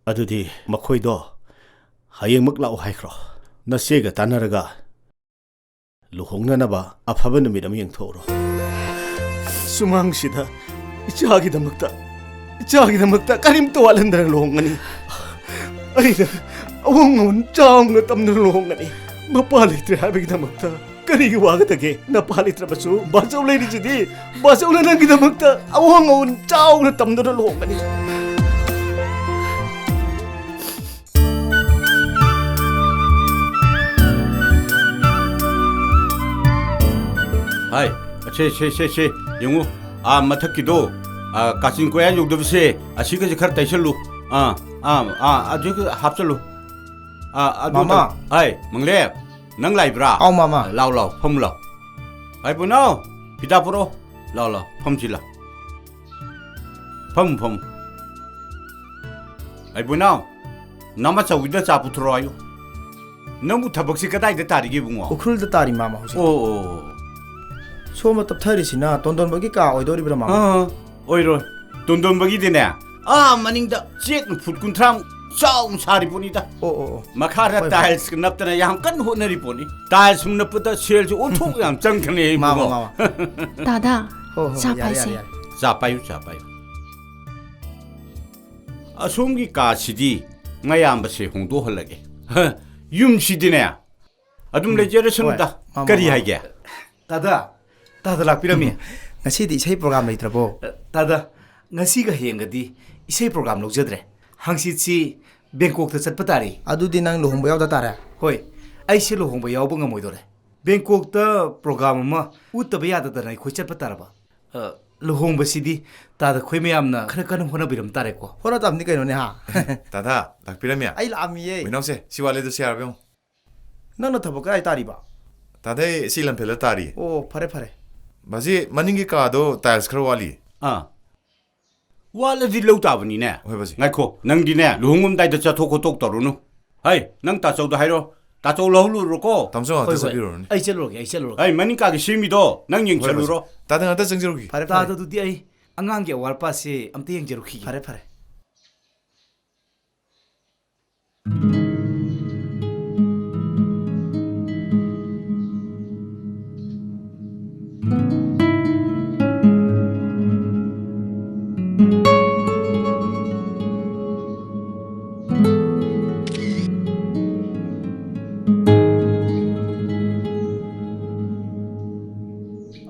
ꯑꯗꯨꯗꯤ ꯃꯈꯣꯏꯗꯣ ꯍꯌꯦꯡꯃꯛ ꯂꯥꯛꯑꯣ ꯍꯥꯏꯈ꯭ꯔꯣ꯫ ꯅꯆꯦꯒ ꯇꯥꯟꯅꯔꯒ ꯂꯨꯍꯣꯡꯅꯅꯕ ꯑꯐꯕ ꯅꯨꯃꯤꯠ ꯑꯃ ꯌꯦꯡꯊꯣꯛꯎꯔꯣ꯫ ꯁꯨꯃꯥꯡꯁꯤꯗ ꯏꯆꯥꯒꯤꯗꯃꯛꯇ, ꯏꯆꯥꯒꯤꯗꯃꯛꯇ ꯀꯔꯤꯝꯇ ꯋꯥꯠꯍꯟꯗꯅ ꯂꯨꯍꯣꯡꯒꯅꯤ꯫ ꯑꯩꯅ ꯑꯋꯥꯡ ꯑꯋꯥꯡ ꯆꯥꯎꯅ ꯇꯝꯗꯨꯅ ꯂꯨꯍꯣꯡꯒꯅꯤ꯫ ꯃꯄꯥ ꯂꯩꯇ꯭ꯔꯦ ꯍꯥꯏꯕꯒꯤꯗꯃꯛꯇ ꯀꯔꯤꯒꯤ ꯋꯥꯒꯗꯒꯦ? ꯅꯄꯥ ꯂꯩꯇ꯭ꯔꯕꯁꯨ ꯕꯥꯆꯧ ꯂꯩꯔꯤꯁꯤꯗꯤ꯫ ꯕꯥꯆꯧꯅ ꯅꯪꯒꯤꯗꯃꯛꯇ ꯑꯋꯥꯡ ꯑꯋꯥꯡ ꯆꯥꯎꯅ ꯇꯝꯗꯨꯅ ꯂꯨꯍꯣꯡꯒꯅꯤ꯫ ꯍꯥꯏ, ꯁꯦ, ꯁꯦ, ꯁꯦ, ꯁꯦ, ꯌꯦꯡꯉꯨ꯫ ꯑꯥ, ꯃꯊꯛꯀꯤꯗꯣ, ꯑꯥ, ꯀꯥꯆꯤꯟ ꯀꯣꯌꯥ ꯌꯧꯗꯕꯁꯦ, ꯑꯁꯤꯒꯁꯦ ꯈꯔ ꯇꯩꯁꯜꯂꯨ꯫ ꯑꯥ, ꯑꯥ, ꯑꯥ, ꯑꯗꯨ ꯍꯥꯞꯆꯜꯂꯨ꯫ ꯑꯥ, ꯑꯗꯨ ꯃꯃꯥ꯫ ꯇꯧ-, ꯍꯥꯏ, ꯃꯪꯂꯦ, ꯅꯪ ꯂꯥꯛꯏꯕ꯭ꯔꯥ? ꯑꯥꯎ, ꯃꯃꯥ꯫ ꯂꯥꯎ, ꯂꯥꯎ, ꯐꯝꯃꯨ ꯂꯥꯎ꯫ ꯍꯥꯏ, ꯄꯨꯅꯥꯎ, ꯐꯤꯗꯥ ꯄꯨꯔꯛꯑꯣ꯫ ꯂꯥꯎ, ꯂꯥꯎ, ꯐꯝꯁꯤ ꯂꯥꯎ꯫ ꯐꯝꯃꯨ, ꯐꯝꯃꯨ꯫ ꯑꯩ ꯕꯨꯅꯥꯎ, ꯅꯃꯥꯆꯧꯕꯤꯗ ꯆꯥ ꯄꯨꯊꯣꯔꯛꯑꯣ ꯍꯥꯏꯌꯨ꯫ ꯅꯪꯕꯨ ꯊꯕꯛꯁꯤ ꯀꯗꯥꯏꯗ ꯇꯥꯔꯤꯒꯦ, ꯏꯕꯨꯡꯉꯣ? ꯎꯈ꯭ꯔꯨꯜꯗ ꯇꯥꯔꯤ, ꯃꯥꯃ, ꯍꯧꯖꯤꯛ꯫ ꯑꯣ, ꯑꯣ, ꯑꯣ꯫ ꯁꯣꯝꯕ ꯇꯞꯊꯔꯤꯁꯤꯅ ꯇꯣꯟꯗꯣꯟꯕꯒꯤ ꯀꯥ ꯑꯣꯏꯗꯧꯔꯤꯕ꯭ꯔꯥ, ꯃꯥꯃ? ꯑꯥ, ꯑꯣꯏꯔꯣꯏ꯫ ꯇꯣꯟꯗꯣꯟꯕꯒꯤꯗꯤꯅꯦ, ꯑꯥ ꯃꯅꯤꯡꯗ ꯆꯦꯛꯅ ꯐꯨꯠ ꯀꯨꯟꯊ꯭ꯔꯥꯃꯨꯛ ꯆꯥꯎꯅ ꯁꯥꯔꯤ ꯄꯣꯠꯅꯤꯗ꯫ ꯑꯣ, ꯑꯣ, ꯑꯣ꯫ ꯃꯈꯥꯗ ꯍꯣꯏ, ꯍꯣꯏ꯫ ꯇꯥꯏꯜꯁꯀ ꯅꯞꯇꯅ ꯌꯥꯝ ꯀꯟꯅ ꯍꯣꯠꯅꯔꯤ ꯄꯣꯠꯅꯤ꯫ ꯇꯥꯏꯜꯁ ꯁꯨꯝ ꯅꯞꯄꯗ ꯁꯦꯜꯁꯦ ꯑꯣꯟꯊꯣꯛ ꯌꯥꯝ ꯆꯪꯈ꯭ꯔꯅꯤ, ꯃꯥꯃ, ꯏꯕꯨꯡꯉꯣ꯫ ꯃꯥꯃ꯫ ꯗꯥꯗꯥ, ꯍꯣ, ꯍꯣ, ꯆꯥ ꯌꯥꯔꯦ, ꯄꯥꯏꯁꯦ꯫ ꯌꯥꯔꯦ, ꯌꯥꯔꯦ꯫ ꯆꯥ ꯄꯥꯏꯌꯨ, ꯆꯥ ꯄꯥꯏꯌꯨ꯫ ꯑꯁꯣꯝꯒꯤ ꯀꯥꯁꯤꯗꯤ ꯃꯌꯥꯝꯕꯁꯦ ꯍꯣꯡꯗꯣꯛꯍꯜꯂꯒꯦ꯫ ꯍ, ꯌꯨꯝꯁꯤꯗꯤꯅꯦ, ꯑꯗꯨꯝ ꯎꯝ꯫ ꯂꯩꯖꯔꯁꯅꯨꯗ꯫ ꯍꯣꯏ, ꯃꯥꯃ, ꯀꯔꯤ ꯃꯥꯃ꯫ ꯍꯥꯏꯒꯦ? ꯇꯥꯗ, ꯇꯥꯗ ꯂꯥꯛꯄꯤꯔꯝꯃꯤ꯫ ꯉꯁꯤꯗꯤ ꯏꯁꯩ ꯄ꯭ꯔꯣꯒ꯭ꯔꯥꯝ ꯂꯩꯇ꯭ꯔꯕꯣ? ꯇꯥꯗ, ꯉꯁꯤꯒ ꯍꯌꯦꯡꯒꯗꯤ ꯏꯁꯩ ꯄ꯭ꯔꯣꯒ꯭ꯔꯥꯝ ꯂꯧꯖꯗ꯭ꯔꯦ꯫ ꯍꯪꯆꯤꯠꯁꯤ ꯕꯦꯡꯀꯣꯛꯇ ꯆꯠꯄ ꯇꯥꯔꯦ꯫ ꯑꯗꯨꯗꯤ ꯅꯪ ꯂꯨꯍꯣꯡꯕ ꯌꯥꯎꯗ ꯇꯥꯔꯦ꯫ ꯍꯣꯏ, ꯑꯩꯁꯦ ꯂꯨꯍꯣꯡꯕ ꯌꯥꯎꯕ ꯉꯝꯃꯣꯏꯗꯧꯔꯦ꯫ ꯕꯦꯡꯀꯣꯛꯇ ꯄ꯭ꯔꯣꯒ꯭ꯔꯥꯝ ꯑꯃ ꯎꯠꯇꯕ ꯌꯥꯗꯗꯅ ꯑꯩꯈꯣꯏ ꯆꯠꯄ ꯇꯥꯔꯕ꯫ ꯑ, ꯂꯨꯍꯣꯡꯕꯁꯤꯗꯤ ꯇꯥꯗ ꯑꯩꯈꯣꯏ ꯃꯌꯥꯝꯅ ꯈꯔ ꯀꯟꯅ ꯍꯣꯠꯅꯕꯤꯔꯝ ꯇꯥꯔꯦꯀꯣ꯫ ꯍꯣꯠꯅ ꯇꯥꯕꯅꯤ ꯀꯩꯅꯣꯅꯦ, ꯍꯥ? ꯇꯥꯗꯥ, ꯂꯥꯛꯄꯤꯔꯝꯃꯦ? ꯑꯩ ꯂꯥꯛꯑꯝꯃꯤꯌꯦ꯫ ꯃꯤꯅꯥꯎꯁꯦ, ꯁꯤ ꯋꯥꯠꯂꯦꯗꯣ ꯁꯤ ꯌꯥꯔꯕ ꯌꯦꯡꯉꯣ꯫ ꯅꯪꯅ ꯊꯕꯛ ꯀꯗꯥꯏ ꯇꯥꯔꯤꯕ? ꯇꯥꯗꯥ, ꯑꯩ ꯁꯤ ꯂꯝꯐꯦꯜꯗ ꯇꯥꯔꯤꯌꯦ꯫ ꯑꯣ, ꯐꯔꯦ, ꯐꯔꯦ꯫ ꯕꯥꯖꯤ, ꯃꯅꯤꯡꯒꯤ ꯀꯥꯗꯣ ꯇꯥꯏꯜꯁ ꯈꯔ ꯋꯥꯠꯂꯤ꯫ ꯑꯥ꯫ ꯋꯥꯠꯂꯗꯤ ꯂꯧ ꯇꯥꯕꯅꯤꯅꯦ꯫ ꯍꯣꯏ, ꯕꯥꯖꯤ꯫ ꯉꯥꯏꯈꯣ, ꯅꯪꯗꯤꯅꯦ, ꯂꯨꯍꯣꯡꯉꯝꯗꯥꯏꯗ ꯆꯠꯊꯣꯛ ꯈꯣꯠꯇꯣꯛ ꯇꯧꯔꯨꯅꯨ꯫ ꯍꯩ, ꯅꯪ ꯇꯥꯆꯧꯗ ꯍꯥꯏꯔꯣ꯫ ꯇꯥꯆꯧ ꯂꯧꯍꯜꯂꯨꯔꯣꯀꯣ꯫ ꯇꯥꯃꯣꯆꯧ ꯉꯥꯛꯇ ꯍꯣꯏ, ꯍꯣꯏ꯫ ꯆꯠꯄꯤꯔꯨꯔꯣꯅꯦ꯫ ꯑꯩ ꯆꯠꯂꯨꯔꯒꯦ, ꯑꯩ ꯆꯠꯂꯨꯔꯒꯦ꯫ ꯍꯩ, ꯃꯅꯤꯡ ꯀꯥꯒꯤ ꯁꯦꯝꯃꯤꯗꯣ ꯅꯪ ꯍꯣꯏ, ꯕꯥꯖꯤ꯫ ꯌꯦꯡꯁꯜꯂꯨꯔꯣ꯫ ꯇꯥꯗꯥ ꯉꯥꯛꯇ ꯆꯪꯖꯔꯨꯈꯤ꯫ ꯐꯔꯦ, ꯐꯔꯦ꯫ ꯇꯥꯗꯥ, ꯑꯗꯨꯗꯤ ꯑꯩ ꯑꯉꯥꯡꯒꯤ ꯑꯋꯥꯠ ꯑꯄꯥꯁꯦ ꯑꯝꯇ ꯌꯦꯡꯖꯔꯨꯈꯤꯒꯦ꯫ ꯐꯔꯦ, ꯐꯔꯦ꯫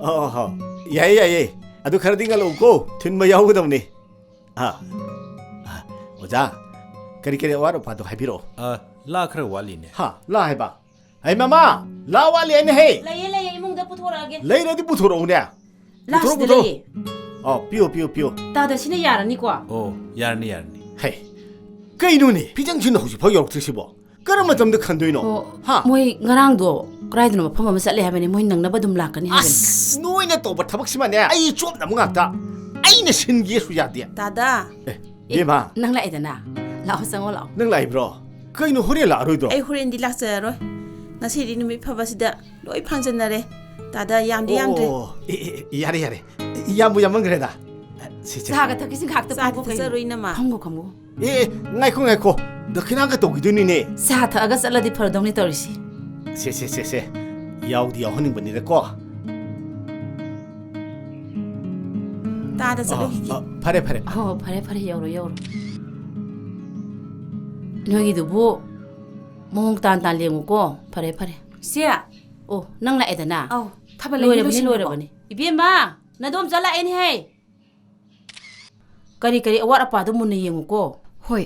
ꯑꯣ ꯍꯣ꯫ ꯌꯥꯏꯌꯦ, ꯌꯥꯏꯌꯦ꯫ ꯑꯗꯨ ꯈꯔꯗꯤ ꯉꯜꯂꯛꯎꯀꯣ꯫ ꯊꯤꯟꯕ ꯌꯥꯎꯒꯗꯕꯅꯤ꯫ ꯑꯥ꯫ ꯑꯥ, ꯑꯣꯖꯥ, ꯀꯔꯤ ꯀꯔꯤ ꯑꯋꯥꯠ ꯑꯄꯥꯗꯣ ꯍꯥꯏꯕꯤꯔꯛꯑꯣ꯫ ꯑ, ꯂꯥ ꯈꯔ ꯋꯥꯠꯂꯤꯅꯦ꯫ ꯍꯥ, ꯂꯥ ꯍꯥꯏꯕ? ꯍꯩ ꯃꯃꯥ, ꯂꯥ ꯋꯥꯠꯂꯤ ꯍꯥꯏꯅ ꯍꯦ꯫ ꯂꯩꯌꯦ, ꯂꯩꯌꯦ, ꯏꯃꯨꯡꯗ ꯄꯨꯊꯣꯔꯛꯑꯒꯦ꯫ ꯂꯩꯔꯗꯤ ꯄꯨꯊꯣꯔꯛꯎꯅꯦ꯫ ꯂꯥ ꯄꯨꯊꯣꯔꯛꯑꯣ, ꯁꯤꯗ ꯄꯨꯊꯣꯔꯛꯑꯣ꯫ ꯂꯩꯌꯦ꯫ ꯑꯣ, ꯄꯤꯌꯣ, ꯄꯤꯌꯣ, ꯄꯤꯌꯣ꯫ ꯇꯥꯗ, ꯁꯤꯅ ꯌꯥꯔꯅꯤꯀꯣ? ꯑꯣ, ꯌꯥꯔꯅꯤ, ꯌꯥꯔꯅꯤ꯫ ꯍꯩ, ꯀꯩꯅꯣꯅꯦ? ꯐꯤꯖꯪꯁꯤꯅ ꯍꯧꯖꯤꯛꯐꯥꯎ ꯌꯧꯔꯛꯇ꯭ꯔꯤꯁꯤꯕꯣ? ꯀꯔꯝꯕ ꯃꯇꯝꯗ ꯈꯟꯗꯣꯏꯅꯣ? ꯑꯣ, ꯍꯥ? ꯃꯣꯏ ꯉꯔꯥꯡꯗꯣ ꯀꯗꯥꯏꯗꯅꯣ ꯃꯐꯝ ꯑꯃ ꯆꯠꯂꯦ ꯍꯥꯏꯕꯅꯤ, ꯃꯣꯏ ꯅꯪꯅꯕ ꯑꯗꯨꯝ ꯂꯥꯛꯀꯅꯤ ꯍꯥꯏꯕꯅꯤ꯫ ꯑꯁ, ꯅꯣꯏꯅ ꯇꯧꯕ ꯊꯕꯛꯁꯤꯃꯅꯦ, ꯑꯩ ꯆꯣꯞꯅꯕ ꯉꯥꯛꯇ꯫ ꯑꯩꯅ ꯁꯤꯟꯒꯦꯁꯨ ꯌꯥꯗꯦ꯫ ꯇꯥꯗ꯫ ꯑꯦ, ꯑꯦ, ꯏꯕꯦꯝꯃ꯫ ꯅꯪ ꯂꯥꯛꯑꯦꯗꯅ꯫ ꯂꯥꯛꯑꯣ, ꯆꯪꯉꯣ, ꯂꯥꯛꯑꯣ꯫ ꯅꯪ ꯂꯥꯛꯏꯕ꯭ꯔꯣ? ꯀꯩꯅꯣ, ꯍꯣꯔꯦꯟ ꯂꯥꯛꯑꯔꯣꯏꯗ꯭ꯔꯣ? ꯑꯩ ꯍꯣꯔꯦꯟꯗꯤ ꯂꯥꯛꯆꯔꯔꯣꯏ꯫ ꯉꯁꯤꯗꯤ ꯅꯨꯃꯤꯠ ꯐꯕꯁꯤꯗ ꯂꯣꯏ ꯐꯪꯖꯟꯅꯔꯦ꯫ ꯇꯥꯗ, ꯌꯥꯝꯗꯤ ꯌꯥꯝꯗ꯭ꯔꯦ꯫ ꯑꯣ, ꯑꯦ, ꯑꯦ, ꯌꯥꯔꯦ, ꯌꯥꯔꯦ꯫ ꯌꯥꯝꯕꯨ ꯌꯥꯝꯃꯟꯈ꯭ꯔꯦꯗ꯫ ꯁꯦ, ꯁꯦ꯫ ꯆꯥꯒ ꯊꯛꯀꯤꯁꯤ ꯉꯥꯏꯍꯥꯛꯇ ꯆꯥꯗꯤ ꯐꯝꯈꯣ ꯀꯩꯅꯣ꯫ ꯊꯛꯆꯔꯣꯏ, ꯏꯅꯝꯃ꯫ ꯐꯝꯈꯣ, ꯐꯝꯈꯣ꯫ ꯑꯦ, ꯑꯦ, ꯉꯥꯏꯈꯣ, ꯉꯥꯏꯈꯣ꯫ ꯗꯈꯤꯅꯥꯒ ꯇꯧꯈꯤꯗꯣꯏꯅꯤꯅꯦ꯫ ꯆꯥ ꯊꯛꯑꯒ ꯆꯠꯂꯗꯤ ꯐꯔꯗꯧꯅꯤ ꯇꯧꯔꯤꯁꯤ꯫ ꯁꯦ, ꯁꯦ, ꯁꯦ, ꯁꯦ꯫ ꯌꯥꯎꯗꯤ ꯌꯥꯎꯍꯟꯅꯤꯡꯕꯅꯤꯗꯀꯣ꯫ ꯇꯥꯗ ꯑ, ꯆꯠꯂꯨꯈꯤꯒꯦ꯫ ꯑ, ꯐꯔꯦ, ꯐꯔꯦ꯫ ꯑꯣ, ꯐꯔꯦ, ꯐꯔꯦ, ꯌꯧꯔꯣ, ꯌꯧꯔꯣ꯫ ꯅꯣꯏꯒꯤꯗꯨꯕꯨ ꯃꯑꯣꯡ ꯇꯥꯟ ꯇꯥꯟ ꯂꯦꯡꯉꯨꯀꯣ꯫ ꯐꯔꯦ, ꯐꯔꯦ꯫ ꯁꯦ꯫ ꯑꯣ, ꯅꯪ ꯂꯥꯛꯑꯦꯗꯅ? ꯑꯧ, ꯊꯥꯕꯜ ꯂꯩꯕꯤ ꯂꯣꯏꯔꯕꯅꯤ, ꯂꯣꯏꯁꯤꯟꯈ꯭ꯔꯕꯣ? ꯂꯣꯏꯔꯕꯅꯤ꯫ ꯏꯕꯦꯝꯃ, ꯅꯗꯣꯝꯆꯥ ꯂꯥꯛꯑꯦꯅꯦꯍꯦ꯫ ꯀꯔꯤ ꯀꯔꯤ ꯑꯋꯥꯠ ꯑꯄꯥꯗꯣ ꯃꯨꯟꯅ ꯌꯦꯡꯉꯨꯀꯣ꯫ ꯍꯣꯏ꯫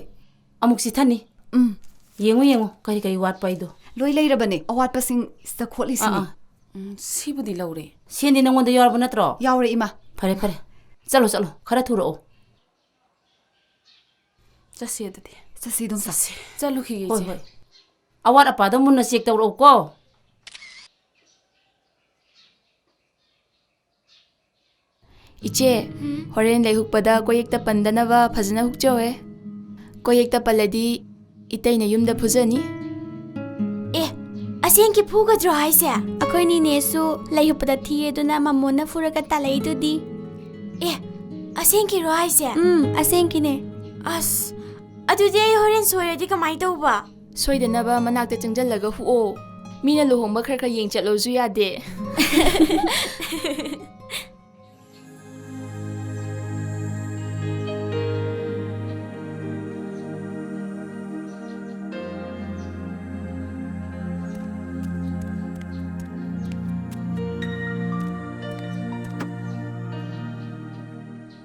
ꯑꯃꯨꯛ ꯆꯤꯊꯅꯤ꯫ ꯎꯝ꯫ ꯌꯦꯡꯉꯨ, ꯌꯦꯡꯉꯨ, ꯀꯔꯤ ꯀꯔꯤ ꯋꯥꯠꯄ ꯍꯥꯏꯗꯣ꯫ ꯂꯣꯏ ꯂꯩꯔꯕꯅꯦ, ꯑꯋꯥꯠꯄꯁꯤꯡ ꯁꯤꯗ ꯈꯣꯠꯂꯤꯁꯤꯅꯤ꯫ ꯑꯥ, ꯑꯥ꯫ ꯎꯝ, ꯁꯤꯕꯨꯗꯤ ꯂꯧꯔꯦ꯫ ꯁꯦꯟꯗꯤ ꯅꯪꯉꯣꯟꯗ ꯌꯥꯎꯔꯕ ꯅꯠꯇ꯭ꯔꯣ? ꯌꯥꯎꯔꯦ, ꯏꯃꯥ꯫ ꯐꯔꯦ, ꯐꯔꯦ꯫ ꯆꯠꯂꯣ, ꯆꯠꯂꯣ꯫ ꯈꯔ ꯊꯨꯔꯛꯑꯣ꯫ ꯆꯠꯁꯤ ꯑꯗꯨꯗꯤ꯫ ꯆꯠꯁꯤ ꯑꯗꯨꯝ꯫ ꯆꯠꯁꯤ꯫ ꯆꯠꯂꯨꯈꯤꯒꯦ, ꯍꯣꯏ, ꯏꯆꯦ꯫ ꯍꯣꯏ꯫ ꯑꯋꯥꯠ ꯑꯄꯥꯗꯣ ꯃꯨꯟꯅ ꯆꯦꯛ ꯇꯧꯔꯛꯎꯀꯣ꯫ ꯏꯆꯦ, ꯎꯝ? ꯍꯣꯔꯦꯟ ꯂꯩ ꯍꯨꯛꯄꯗ ꯀꯣꯌꯦꯛꯇ ꯄꯟꯗꯅꯕ ꯐꯖꯅ ꯍꯨꯛꯆꯧꯍꯦ꯫ ꯀꯣꯌꯦꯛꯇ ꯄꯜꯂꯗꯤ ꯏꯇꯩꯅ ꯌꯨꯝꯗ ꯐꯨꯖꯅꯤ꯫ ꯑꯦ, ꯑꯁꯦꯡꯀꯤ ꯐꯨꯒꯗ꯭ꯔꯣ ꯍꯥꯏꯁꯦ? ꯑꯩꯈꯣꯏ ꯅꯤꯅꯦꯁꯨ ꯂꯩ ꯍꯨꯛꯄꯗ ꯊꯤꯌꯦꯗꯨꯅ ꯃꯃꯣꯟꯅ ꯐꯨꯔꯒ ꯇꯥꯜꯂꯛꯏꯗꯨꯗꯤ꯫ ꯑꯦ, ꯑꯁꯦꯡꯀꯤꯔꯣ ꯍꯥꯏꯁꯦ? ꯎꯝ, ꯑꯁꯦꯡꯀꯤꯅꯦ꯫ ꯑꯁ, ꯑꯗꯨꯗꯤ ꯑꯩ ꯍꯣꯔꯦꯟ ꯁꯣꯏꯔꯗꯤ ꯀꯃꯥꯏ ꯇꯧꯕ? ꯁꯣꯏꯗꯅꯕ ꯃꯅꯥꯛꯇ ꯆꯪꯖꯜꯂꯒ ꯍꯨꯛꯑꯣ꯫ ꯃꯤꯅ ꯂꯨꯍꯣꯡꯕ ꯈꯔ ꯈꯔ ꯌꯦꯡ ꯆꯠꯂꯣꯁꯨ ꯌꯥꯗꯦ꯫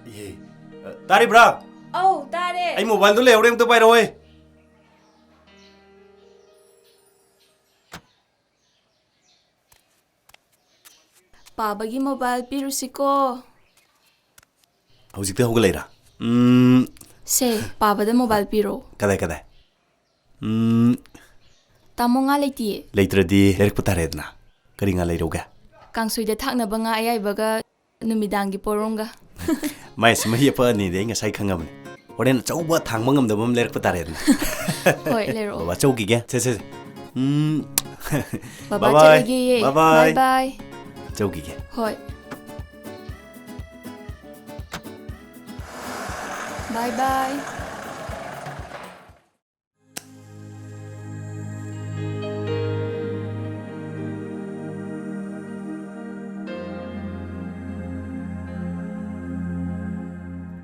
ꯏꯍꯦ, ꯇꯥꯔꯤꯕ꯭ꯔꯥ? ꯑꯧ, ꯇꯥꯔꯦ꯫ ꯑꯩ ꯃꯣꯕꯥꯏꯜꯗꯣ ꯂꯩꯍꯧꯔꯦ, ꯑꯝꯇ ꯄꯥꯏꯔꯛꯑꯣꯍꯦ꯫ ꯄꯥꯕꯒꯤ ꯃꯣꯕꯥꯏꯜ ꯄꯤꯔꯨꯁꯤꯀꯣ꯫ ꯍꯧꯖꯤꯛꯇ ꯍꯧꯒꯠꯂꯛꯏꯔꯥ? ꯎꯝ꯫ ꯁꯦ, ꯄꯥꯕꯗ ꯃꯣꯕꯥꯏꯜ ꯄꯤꯔꯣ꯫ ꯀꯗꯥꯏ, ꯀꯗꯥꯏ? ꯎꯝ꯫ ꯇꯥꯃꯣ, ꯉꯥ ꯂꯩꯇꯤꯌꯦ꯫ ꯂꯩꯇ꯭ꯔꯗꯤ ꯂꯩꯔꯛꯄ ꯇꯥꯔꯦꯗꯅ꯫ ꯀꯔꯤ ꯉꯥ ꯂꯩꯔꯧꯒꯦ? ꯀꯥꯡꯁꯣꯏꯗ ꯊꯥꯛꯅꯕ ꯉꯥ ꯑꯌꯥꯏꯕꯒ ꯅꯨꯃꯤꯗꯥꯡꯒꯤ ꯄꯣꯔꯣꯝꯒ꯫ ꯃꯥꯏꯁꯤ ꯃꯍꯤ ꯑꯐꯛ ꯑꯅꯤꯗꯤ ꯑꯩ ꯉꯁꯥꯏ ꯈꯪꯉꯕꯅꯤ꯫ ꯍꯣꯔꯦꯟ ꯑꯆꯧꯕ ꯊꯥꯡꯕ ꯉꯝꯗꯕ ꯑꯃ ꯂꯩꯔꯛꯄ ꯇꯥꯔꯦꯗꯅ꯫ ꯍꯣꯏ, ꯂꯩꯔꯛꯑꯣ꯫ ꯕꯕꯥ ꯆꯧꯈꯤꯒꯦ꯫ ꯁꯦ, ꯁꯦ, ꯁꯦ꯫ ꯎꯝ꯫ ꯕꯕꯥ ꯕꯥꯏ ꯕꯥꯏ꯫ ꯆꯠꯂꯒꯦꯌꯦ꯫ ꯕꯥꯏ ꯕꯥꯏ꯫ ꯕꯥꯏ ꯕꯥꯏ꯫ ꯆꯧꯈꯤꯒꯦ꯫ ꯍꯣꯏ꯫ ꯕꯥꯏ ꯕꯥꯏ꯫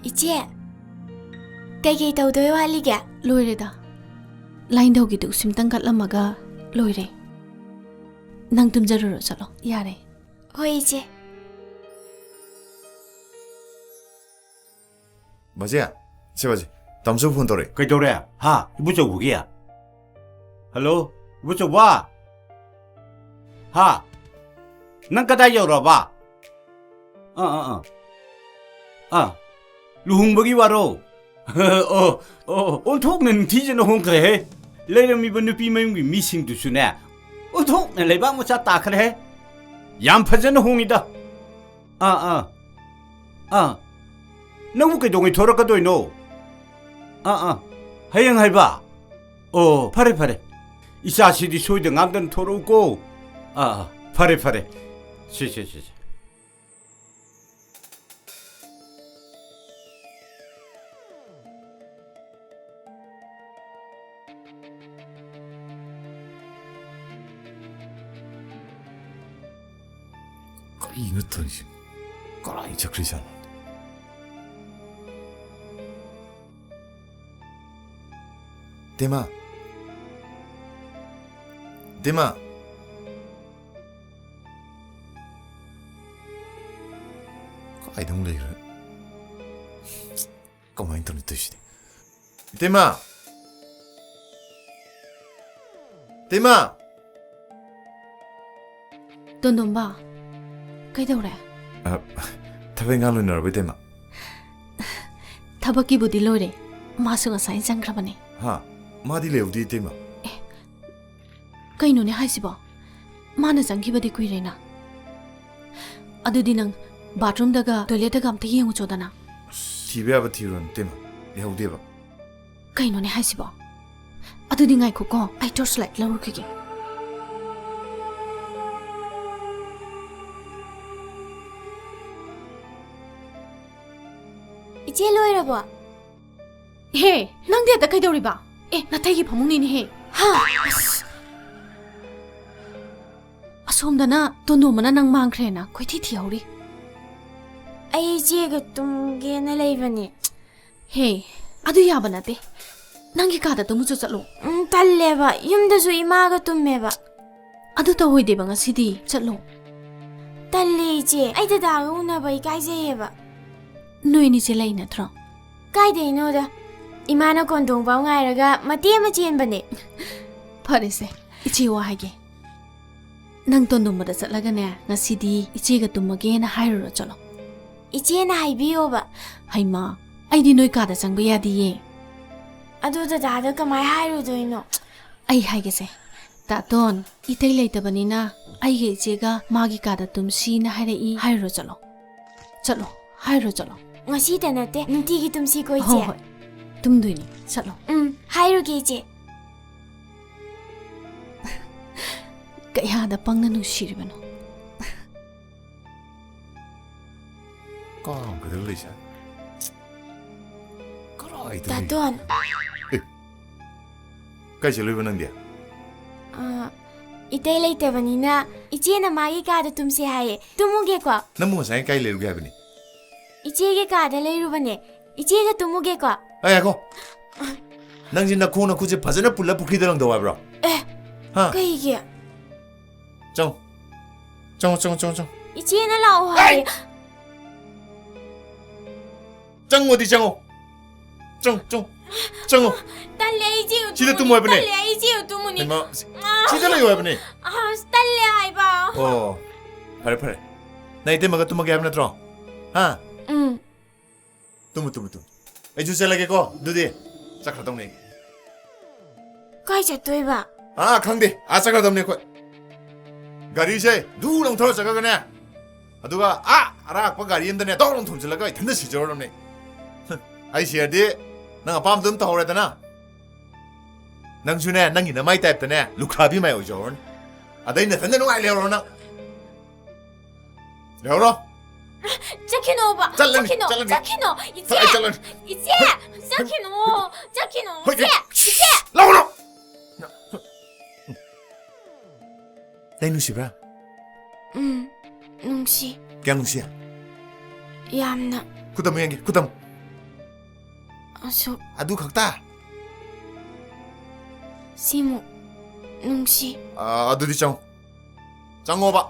ꯏꯆꯦ, ꯀꯩꯀꯩ ꯇꯧꯗꯣꯏ ꯋꯥꯠꯂꯤꯒꯦ? ꯂꯣꯏꯔꯦꯗ꯫ ꯂꯥꯏꯟꯙꯧꯒꯤꯗꯨ ꯎꯁꯤꯝꯇꯪ ꯀꯠꯂꯝꯃꯒ ꯂꯣꯏꯔꯦ꯫ ꯅꯪ ꯇꯨꯝꯖꯔꯨꯔꯣ, ꯆꯠꯂꯣ꯫ ꯌꯥꯔꯦ꯫ ꯍꯣꯏ, ꯏꯆꯦ꯫ ꯕꯥꯖꯤ, ꯁꯦ ꯕꯥꯖꯤ, ꯇꯥꯃꯣꯆꯧ ꯐꯣꯟ ꯇꯧꯔꯛꯑꯦ꯫ ꯀꯩꯗꯧꯔꯦ? ꯍꯥ? ꯏꯕꯨꯆꯧꯕꯒꯤ? ꯍꯜꯂꯣ? ꯏꯕꯨꯆꯧꯕ? ꯍꯥ? ꯅꯪ ꯀꯗꯥꯏ ꯌꯧꯔꯛꯑꯕ? ꯑꯥ, ꯑꯥ, ꯑꯥ꯫ ꯑꯥ, ꯂꯨꯍꯣꯡꯕꯒꯤ ꯋꯥꯔꯣ? ꯑꯣ, ꯑꯣ, ꯑꯣꯟꯊꯣꯛꯅ ꯅꯤꯡꯊꯤꯖꯅ ꯍꯣꯡꯈ꯭ꯔꯦꯍꯦ꯫ ꯂꯩꯔꯝꯃꯤꯕ ꯅꯨꯄꯤ ꯃꯌꯨꯝꯒꯤ ꯃꯤꯁꯤꯡꯗꯨꯁꯨꯅꯦ, ꯑꯣꯟꯊꯣꯛꯅ ꯂꯩꯕꯥꯛ ꯃꯆꯥ ꯇꯥꯈ꯭ꯔꯦꯍꯦ꯫ ꯌꯥꯝ ꯐꯖꯅ ꯍꯣꯡꯉꯤꯗ꯫ ꯑꯥ, ꯑꯥ꯫ ꯑꯥ꯫ ꯅꯪꯕꯨ ꯀꯩꯗꯧꯉꯩ ꯊꯣꯔꯛꯀꯗꯣꯏꯅꯣ? ꯑꯥ, ꯑꯥ꯫ ꯍꯌꯦꯡ ꯍꯥꯏꯕ? ꯑꯣ, ꯐꯔꯦ, ꯐꯔꯦ꯫ ꯏꯆꯥꯁꯤꯗꯤ ꯁꯣꯏꯗ ꯉꯥꯝꯗꯅ ꯊꯣꯔꯛꯎꯀꯣ꯫ ꯑꯥ, ꯑꯥ꯫ ꯐꯔꯦ, ꯐꯔꯦ꯫ ꯁꯦ, ꯁꯦ, ꯁꯦ, ꯁꯦ꯫ ꯀꯔꯤꯅꯣ ꯇꯧꯔꯤꯁꯦ? ꯀꯔꯥꯏ ꯆꯠꯈ꯭ꯔꯤꯖꯥꯠꯅꯣ? ꯇꯦꯃꯥ! ꯇꯦꯃꯥ! ꯀꯥꯏꯗ ꯑꯃꯨꯛ ꯂꯩꯈ꯭ꯔꯦ? ꯀꯃꯥꯏꯅ ꯇꯧꯅꯤ ꯇꯧꯔꯤꯁꯤꯗꯤ? ꯏꯇꯩꯃ! ꯏꯇꯩꯃ! ꯇꯣꯟꯗꯣꯝꯕ, ꯀꯩꯗꯧꯔꯦ? ꯑ, ꯊꯕꯛ ꯏꯪꯈꯥꯡ ꯂꯣꯏꯅꯔꯕꯣ, ꯏꯇꯩꯃ? ꯊꯕꯛꯀꯤꯕꯨꯗꯤ ꯂꯣꯏꯔꯦ꯫ ꯃꯥꯁꯨ ꯉꯁꯥꯏ ꯆꯪꯈ꯭ꯔꯕꯅꯦ꯫ ꯍꯥ? ꯃꯥꯗꯤ ꯂꯩꯍꯧꯗꯦ, ꯏꯇꯩꯃ꯫ ꯑꯦ, ꯀꯩꯅꯣꯅꯦ ꯍꯥꯏꯁꯤꯕꯣ? ꯃꯥꯅ ꯆꯪꯈꯤꯕꯗꯤ ꯀꯨꯏꯔꯦꯅ꯫ ꯑꯗꯨꯗꯤ ꯅꯪ bathroomꯗꯒ toiletꯇꯒ ꯑꯝꯇ ꯌꯦꯡꯉꯨꯆꯣꯗꯅ꯫ ꯑꯁ, ꯊꯤꯕ ꯌꯥꯕ ꯊꯤꯔꯨꯔꯣ, ꯏꯇꯩꯃ꯫ ꯂꯩꯍꯧꯗꯦꯕ꯫ ꯀꯩꯅꯣꯅꯦ ꯍꯥꯏꯁꯤꯕꯣ? ꯑꯗꯨꯗꯤ ꯉꯥꯏꯈꯣꯀꯣ, ꯑꯩ torch light ꯂꯧꯔꯨꯈꯤꯒꯦ꯫ ꯏꯆꯦ, ꯂꯣꯏꯔꯕꯣ? ꯍꯦ, ꯅꯪꯗꯤ ꯑꯗ ꯀꯩꯗꯧꯔꯤꯕ? ꯑꯦ, ꯅꯥꯇꯩꯒꯤ ꯐꯃꯨꯡꯅꯤꯅꯦꯍꯦ꯫ ꯍꯥ? ꯑꯁ! ꯑꯁꯣꯝꯗꯅ ꯇꯣꯟꯗꯣꯝꯕꯅ ꯅꯪ ꯃꯥꯡꯈ꯭ꯔꯦꯅ ꯀꯣꯏꯊꯤ ꯊꯤꯍꯧꯔꯤ꯫ ꯑꯩ ꯏꯆꯦꯒ ꯇꯨꯝꯒꯦꯅ ꯂꯩꯕꯅꯦ꯫ ꯍꯦ, ꯑꯗꯨ ꯌꯥꯕ ꯅꯠꯇꯦ꯫ ꯅꯪꯒꯤ ꯀꯥꯗ ꯇꯨꯝꯃꯨꯆꯣ ꯆꯠꯂꯣ꯫ ꯎꯝ, ꯇꯜꯂꯦꯕ꯫ ꯌꯨꯝꯗꯁꯨ ꯏꯃꯥꯒ ꯇꯨꯝꯃꯦꯕ꯫ ꯑꯗꯨ ꯇꯧꯍꯣꯏꯗꯦꯕ ꯉꯁꯤꯗꯤ꯫ ꯆꯠꯂꯣ꯫ ꯇꯜꯂꯦ ꯏꯆꯦ꯫ ꯑꯩ ꯗꯗꯥꯒ ꯎꯅꯕ ꯏꯀꯥꯏꯖꯩꯌꯦꯕ꯫ ꯅꯣꯏ ꯑꯅꯤꯁꯦ ꯂꯩ ꯅꯠꯇ꯭ꯔꯣ? ꯀꯥꯏꯗꯩꯅꯣꯗ꯫ ꯏꯃꯥꯅ ꯀꯣꯟꯗꯣꯡ ꯐꯥꯎ ꯉꯥꯏꯔꯒ ꯃꯇꯦꯛ ꯑꯃ ꯆꯦꯟꯕꯅꯦ꯫ ꯐꯔꯦꯁꯦ, ꯏꯆꯦ ꯋꯥ ꯍꯥꯏꯒꯦ꯫ ꯅꯪ ꯇꯣꯟꯗꯣꯝꯕꯗ ꯆꯠꯂꯒꯅꯦ, ꯉꯁꯤꯗꯤ ꯏꯆꯦꯒ ꯇꯨꯝꯃꯒꯦꯅ ꯍꯥꯏꯔꯨꯔꯣ, ꯆꯠꯂꯣ꯫ ꯏꯆꯦꯅ ꯍꯥꯏꯕꯤꯌꯣꯕ꯫ ꯍꯩꯃꯥ, ꯑꯩꯗꯤ ꯅꯣꯏ ꯀꯥꯗ ꯆꯪꯕ ꯌꯥꯗꯤꯌꯦ꯫ ꯑꯗꯨ ꯗꯗꯥꯗ ꯀꯃꯥꯏ ꯍꯥꯏꯔꯨꯗꯣꯏꯅꯣ? ꯑꯩ ꯍꯥꯏꯒꯦꯁꯦ, ꯇꯥꯇꯣꯟ, ꯏꯇꯩ ꯂꯩꯇꯕꯅꯤꯅ ꯑꯩꯒ ꯏꯆꯦꯒ ꯃꯥꯒꯤ ꯀꯥꯗ ꯇꯨꯝꯁꯤꯅ ꯍꯥꯏꯔꯛꯏ ꯍꯥꯏꯔꯨꯔꯣ, ꯆꯠꯂꯣ꯫ ꯆꯠꯂꯣ, ꯍꯥꯏꯔꯨꯔꯣ, ꯆꯠꯂꯣ꯫ ꯉꯁꯤꯇ ꯅꯠꯇꯦ, ꯅꯨꯡꯇꯤꯒꯤ ꯇꯨꯝꯁꯤꯀꯣ, ꯏꯆꯦ꯫ ꯍꯣꯏ, ꯍꯣꯏ꯫ ꯇꯨꯝꯗꯣꯏꯅꯤ, ꯆꯠꯂꯣ꯫ ꯎꯝ, ꯍꯥꯏꯔꯨꯒꯦ, ꯏꯆꯦ꯫ ꯀꯌꯥꯗ ꯄꯪꯅ ꯅꯨꯡꯁꯤꯔꯤꯕꯅꯣ꯫ ꯀꯥꯡ ꯀꯩꯗꯧ ꯂꯩꯁꯦ? ꯀꯔꯥꯏꯗ ꯂꯩ? ꯇꯥꯇꯣꯟ꯫ ꯑꯦ, ꯀꯥꯏ ꯆꯠꯂꯨꯏꯕ ꯅꯪꯗꯤ? ꯑ, ꯏꯇꯩ ꯂꯩꯇꯕꯅꯤꯅ ꯏꯆꯦꯅ ꯃꯥꯒꯤ ꯀꯥꯗ ꯇꯨꯝꯁꯦ ꯍꯥꯏꯌꯦ꯫ ꯇꯨꯝꯃꯨꯒꯦꯀꯣ? ꯅꯪꯕꯨ ꯉꯁꯥꯏ ꯀꯥꯏ ꯂꯩꯔꯨꯒꯦ ꯍꯥꯏꯕꯅꯤ? ꯏꯆꯦꯒꯤ ꯀꯥꯗ ꯂꯩꯔꯨꯕꯅꯦ꯫ ꯏꯆꯦꯒ ꯇꯨꯝꯃꯨꯒꯦꯀꯣ? ꯑꯦ, ꯉꯥꯏꯈꯣ꯫ ꯅꯪꯁꯦ ꯅꯈꯣꯡ ꯅꯈꯨꯠꯁꯦ ꯐꯖꯅ ꯄꯨꯜꯂ ꯄꯨꯈ꯭ꯔꯤꯗ ꯂꯪꯗꯧ ꯍꯥꯏꯕ꯭ꯔꯣ? ꯑꯦ, ꯍꯥ? ꯀꯩꯒꯤ? ꯆꯪꯉꯣ꯫ ꯆꯪꯉꯣ, ꯆꯪꯉꯣ, ꯆꯪꯉꯣ, ꯆꯪꯉꯣ꯫ ꯏꯆꯦꯅ ꯂꯥꯛꯑꯣ ꯍꯥꯏꯌꯦ꯫ ꯆꯪꯉꯣꯗꯤ ꯆꯪꯉꯣ꯫ ꯆꯪꯉꯣ, ꯆꯪꯉꯣ, ꯆꯪꯉꯣ꯫ ꯇꯜꯂꯦ, ꯑꯩ ꯏꯆꯦꯒ ꯁꯤꯗ ꯇꯨꯝꯃꯨꯅꯤ꯫ ꯇꯨꯝꯃꯣ ꯍꯥꯏꯕꯅꯦ꯫ ꯇꯜꯂꯦ, ꯑꯩ ꯏꯆꯦꯒ ꯇꯨꯝꯃꯨꯅꯤ꯫ ꯍꯩꯃꯥ, ꯁꯤ-, ꯑꯥ꯫ ꯁꯤꯗ ꯂꯩꯌꯣ ꯍꯥꯏꯕꯅꯦ꯫ ꯑꯁ, ꯇꯜꯂꯦ ꯍꯥꯏꯕ꯫ ꯑꯣ, ꯐꯔꯦ, ꯐꯔꯦ꯫ ꯅꯪ ꯏꯇꯩꯃꯒ ꯇꯨꯝꯃꯒꯦ ꯍꯥꯏꯕ ꯅꯠꯇ꯭ꯔꯣ? ꯍꯥ? ꯎꯝ꯫ ꯇꯨꯝꯃꯨ, ꯇꯨꯝꯃꯨ, ꯇꯨꯝꯃꯨ꯫ ꯑꯩꯁꯨ ꯆꯠꯂꯒꯦꯀꯣ, ꯑꯗꯨꯗꯤ꯫ ꯆꯠꯈ꯭ꯔꯗꯧꯅꯦ ꯑꯩ꯫ ꯀꯥꯏ ꯆꯠꯇꯣꯏꯕ? ꯑꯥ, ꯈꯪꯗꯦ꯫ ꯑꯥ ꯆꯠꯈ꯭ꯔꯗꯧꯅꯦ ꯑꯩꯈꯣꯏ꯫ ꯒꯥꯔꯤꯁꯦ ꯙꯨ ꯂꯥꯎ ꯊꯧꯔ ꯆꯠꯈ꯭ꯔꯒꯅꯦ꯫ ꯑꯗꯨꯒ ꯑꯥ ꯑꯔꯥꯛꯄ ꯒꯥꯔꯤ ꯑꯃꯗꯅꯦ ꯇꯧ ꯂꯥꯎ ꯊꯣꯝꯖꯤꯜꯂꯒ ꯏꯊꯟꯇ ꯁꯤꯖꯧꯔꯗꯕꯅꯦ꯫ ꯑꯩ ꯁꯤꯔꯗꯤ ꯅꯪ ꯑꯄꯥꯝꯕꯗꯨ ꯑꯗꯨꯝ ꯇꯧꯍꯧꯔꯦꯗꯅ꯫ ꯅꯪꯁꯨꯅꯦ, ꯅꯪꯒꯤ ꯅꯃꯥꯏ type ꯇꯅꯦ ꯂꯨꯈ꯭ꯔꯥꯕꯤ ꯃꯥꯏ ꯑꯣꯏꯖꯍꯧꯔꯅꯤ꯫ ꯑꯗꯩ ꯅꯊꯟꯗ ꯅꯨꯡꯉꯥꯏ ꯂꯩꯍꯧꯔꯣ ꯅꯪ꯫ ꯂꯩꯍꯧꯔꯣ꯫ ꯆꯠꯈꯤꯅꯣꯕ꯫ ꯆꯠꯂꯅꯤ, ꯆꯠꯈꯤꯅꯣ, ꯆꯠꯂꯅꯤ꯫ ꯆꯠꯈꯤꯅꯣ꯫ ꯏꯆꯦ! ꯆꯠꯂꯅꯤ, ꯆꯠꯂꯅꯤ꯫ ꯏꯆꯦ! ꯆꯠꯈꯤꯅꯣ꯫ ꯆꯠꯈꯤꯅꯣ꯫ ꯍꯣꯏ, ꯏꯆꯦ! ꯏꯆꯦ! ꯂꯥꯛꯎꯅꯣ! ꯅꯪ ꯅꯨꯡꯁꯤꯕ꯭ꯔꯥ? ꯎꯝ, ꯅꯨꯡꯁꯤ꯫ ꯀꯌꯥꯝ ꯅꯨꯡꯁꯤ? ꯌꯥꯝꯅ꯫ ꯈꯨꯠ ꯑꯃꯨꯛ ꯌꯦꯡꯒꯦ, ꯈꯨꯠ ꯑꯃꯨꯛ꯫ ꯑꯁꯨꯛ꯫ ꯑꯗꯨ ꯈꯛꯇ? ꯁꯤꯃꯨꯛ ꯅꯨꯡꯁꯤ꯫ ꯑꯥ, ꯑꯗꯨꯗꯤ ꯆꯪꯉꯣ꯫ ꯆꯪꯉꯣꯕ꯫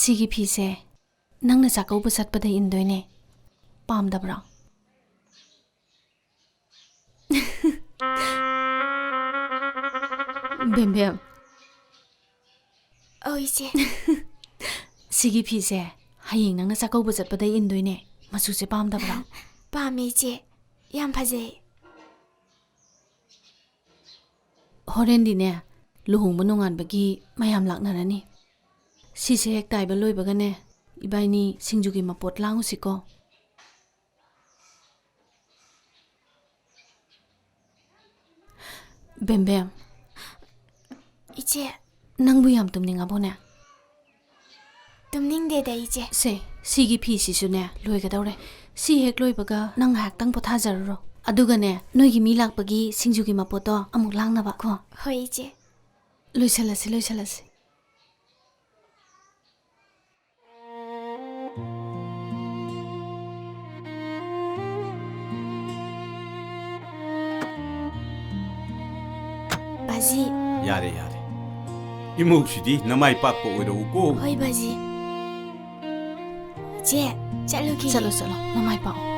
ꯁꯤꯒꯤ ꯐꯤꯁꯦ ꯅꯪꯅ ꯆꯥꯛꯀꯧꯕ ꯆꯠꯄꯗ ꯏꯟꯗꯣꯏꯅꯦ꯫ ꯄꯥꯝꯗꯕ꯭ꯔꯣ? ꯕꯦꯝꯕꯦꯝ꯫ ꯑꯧ, ꯏꯆꯦ꯫ ꯁꯤꯒꯤ ꯐꯤꯁꯦ ꯍꯌꯦꯡ ꯅꯪꯅ ꯆꯥꯛꯀꯧꯕ ꯆꯠꯄꯗ ꯏꯟꯗꯣꯏꯅꯦ꯫ ꯃꯆꯨꯁꯦ ꯄꯥꯝꯗꯕ꯭ꯔꯣ? ꯄꯥꯝꯃꯦ, ꯏꯆꯦ꯫ ꯌꯥꯝ ꯐꯖꯩ꯫ ꯍꯣꯔꯦꯟꯗꯤꯅꯦ, ꯂꯨꯍꯣꯡꯕ ꯅꯣꯡꯉꯥꯟꯕꯒꯤ ꯃꯌꯥꯝ ꯂꯥꯛꯅꯔꯅꯤ꯫ ꯁꯤꯁꯦ ꯍꯦꯛ ꯇꯥꯏꯕ ꯂꯣꯏꯕꯒꯅꯦ, ꯏꯕꯥꯏꯅꯤ ꯁꯤꯡꯖꯨꯒꯤ ꯃꯄꯣꯠ ꯂꯥꯡꯉꯨꯁꯤꯀꯣ꯫ ꯕꯦꯝꯕꯦꯝ꯫ ꯏꯆꯦ꯫ ꯅꯪꯕꯨ ꯌꯥꯝ ꯇꯨꯝꯅꯤꯡꯉꯕꯣꯅꯦ? ꯇꯨꯝꯅꯤꯡꯗꯦꯗ, ꯏꯆꯦ꯫ ꯁꯦ, ꯁꯤꯒꯤ ꯐꯤꯁꯤꯁꯨꯅꯦ, ꯂꯣꯏꯒꯗꯧꯔꯦ꯫ ꯁꯤ ꯍꯦꯛ ꯂꯣꯏꯕꯒ ꯅꯪ ꯉꯥꯏꯍꯥꯛꯇꯪ ꯄꯣꯊꯥꯖꯔꯨꯔꯣ꯫ ꯑꯗꯨꯒꯅꯦ, ꯅꯣꯏꯒꯤ ꯃꯤ ꯂꯥꯛꯄꯒꯤ ꯁꯤꯡꯖꯨꯒꯤ ꯃꯄꯣꯠꯇꯣ ꯑꯃꯨꯛ ꯂꯥꯡꯅꯕ ꯀꯣ꯫ ꯍꯣꯏ, ꯏꯆꯦ꯫ ꯂꯣꯏꯁꯜꯂꯁꯤ, ꯂꯣꯏꯁꯜꯂꯁꯤ꯫ ꯕꯥꯖꯤ꯫ ꯌꯥꯔꯦ, ꯌꯥꯔꯦ꯫ ꯏꯃꯧꯁꯤꯗꯤ ꯅꯃꯥꯏ ꯄꯥꯛꯄ ꯑꯣꯏꯔꯛꯎꯀꯣ꯫ ꯍꯣꯏ, ꯕꯥꯖꯤ꯫ ꯆꯦ, ꯆꯠꯂꯨꯈꯤꯒꯦ꯫ ꯆꯠꯂꯣ, ꯆꯠꯂꯣ, ꯅꯃꯥꯏ ꯄꯥꯛꯑꯣ꯫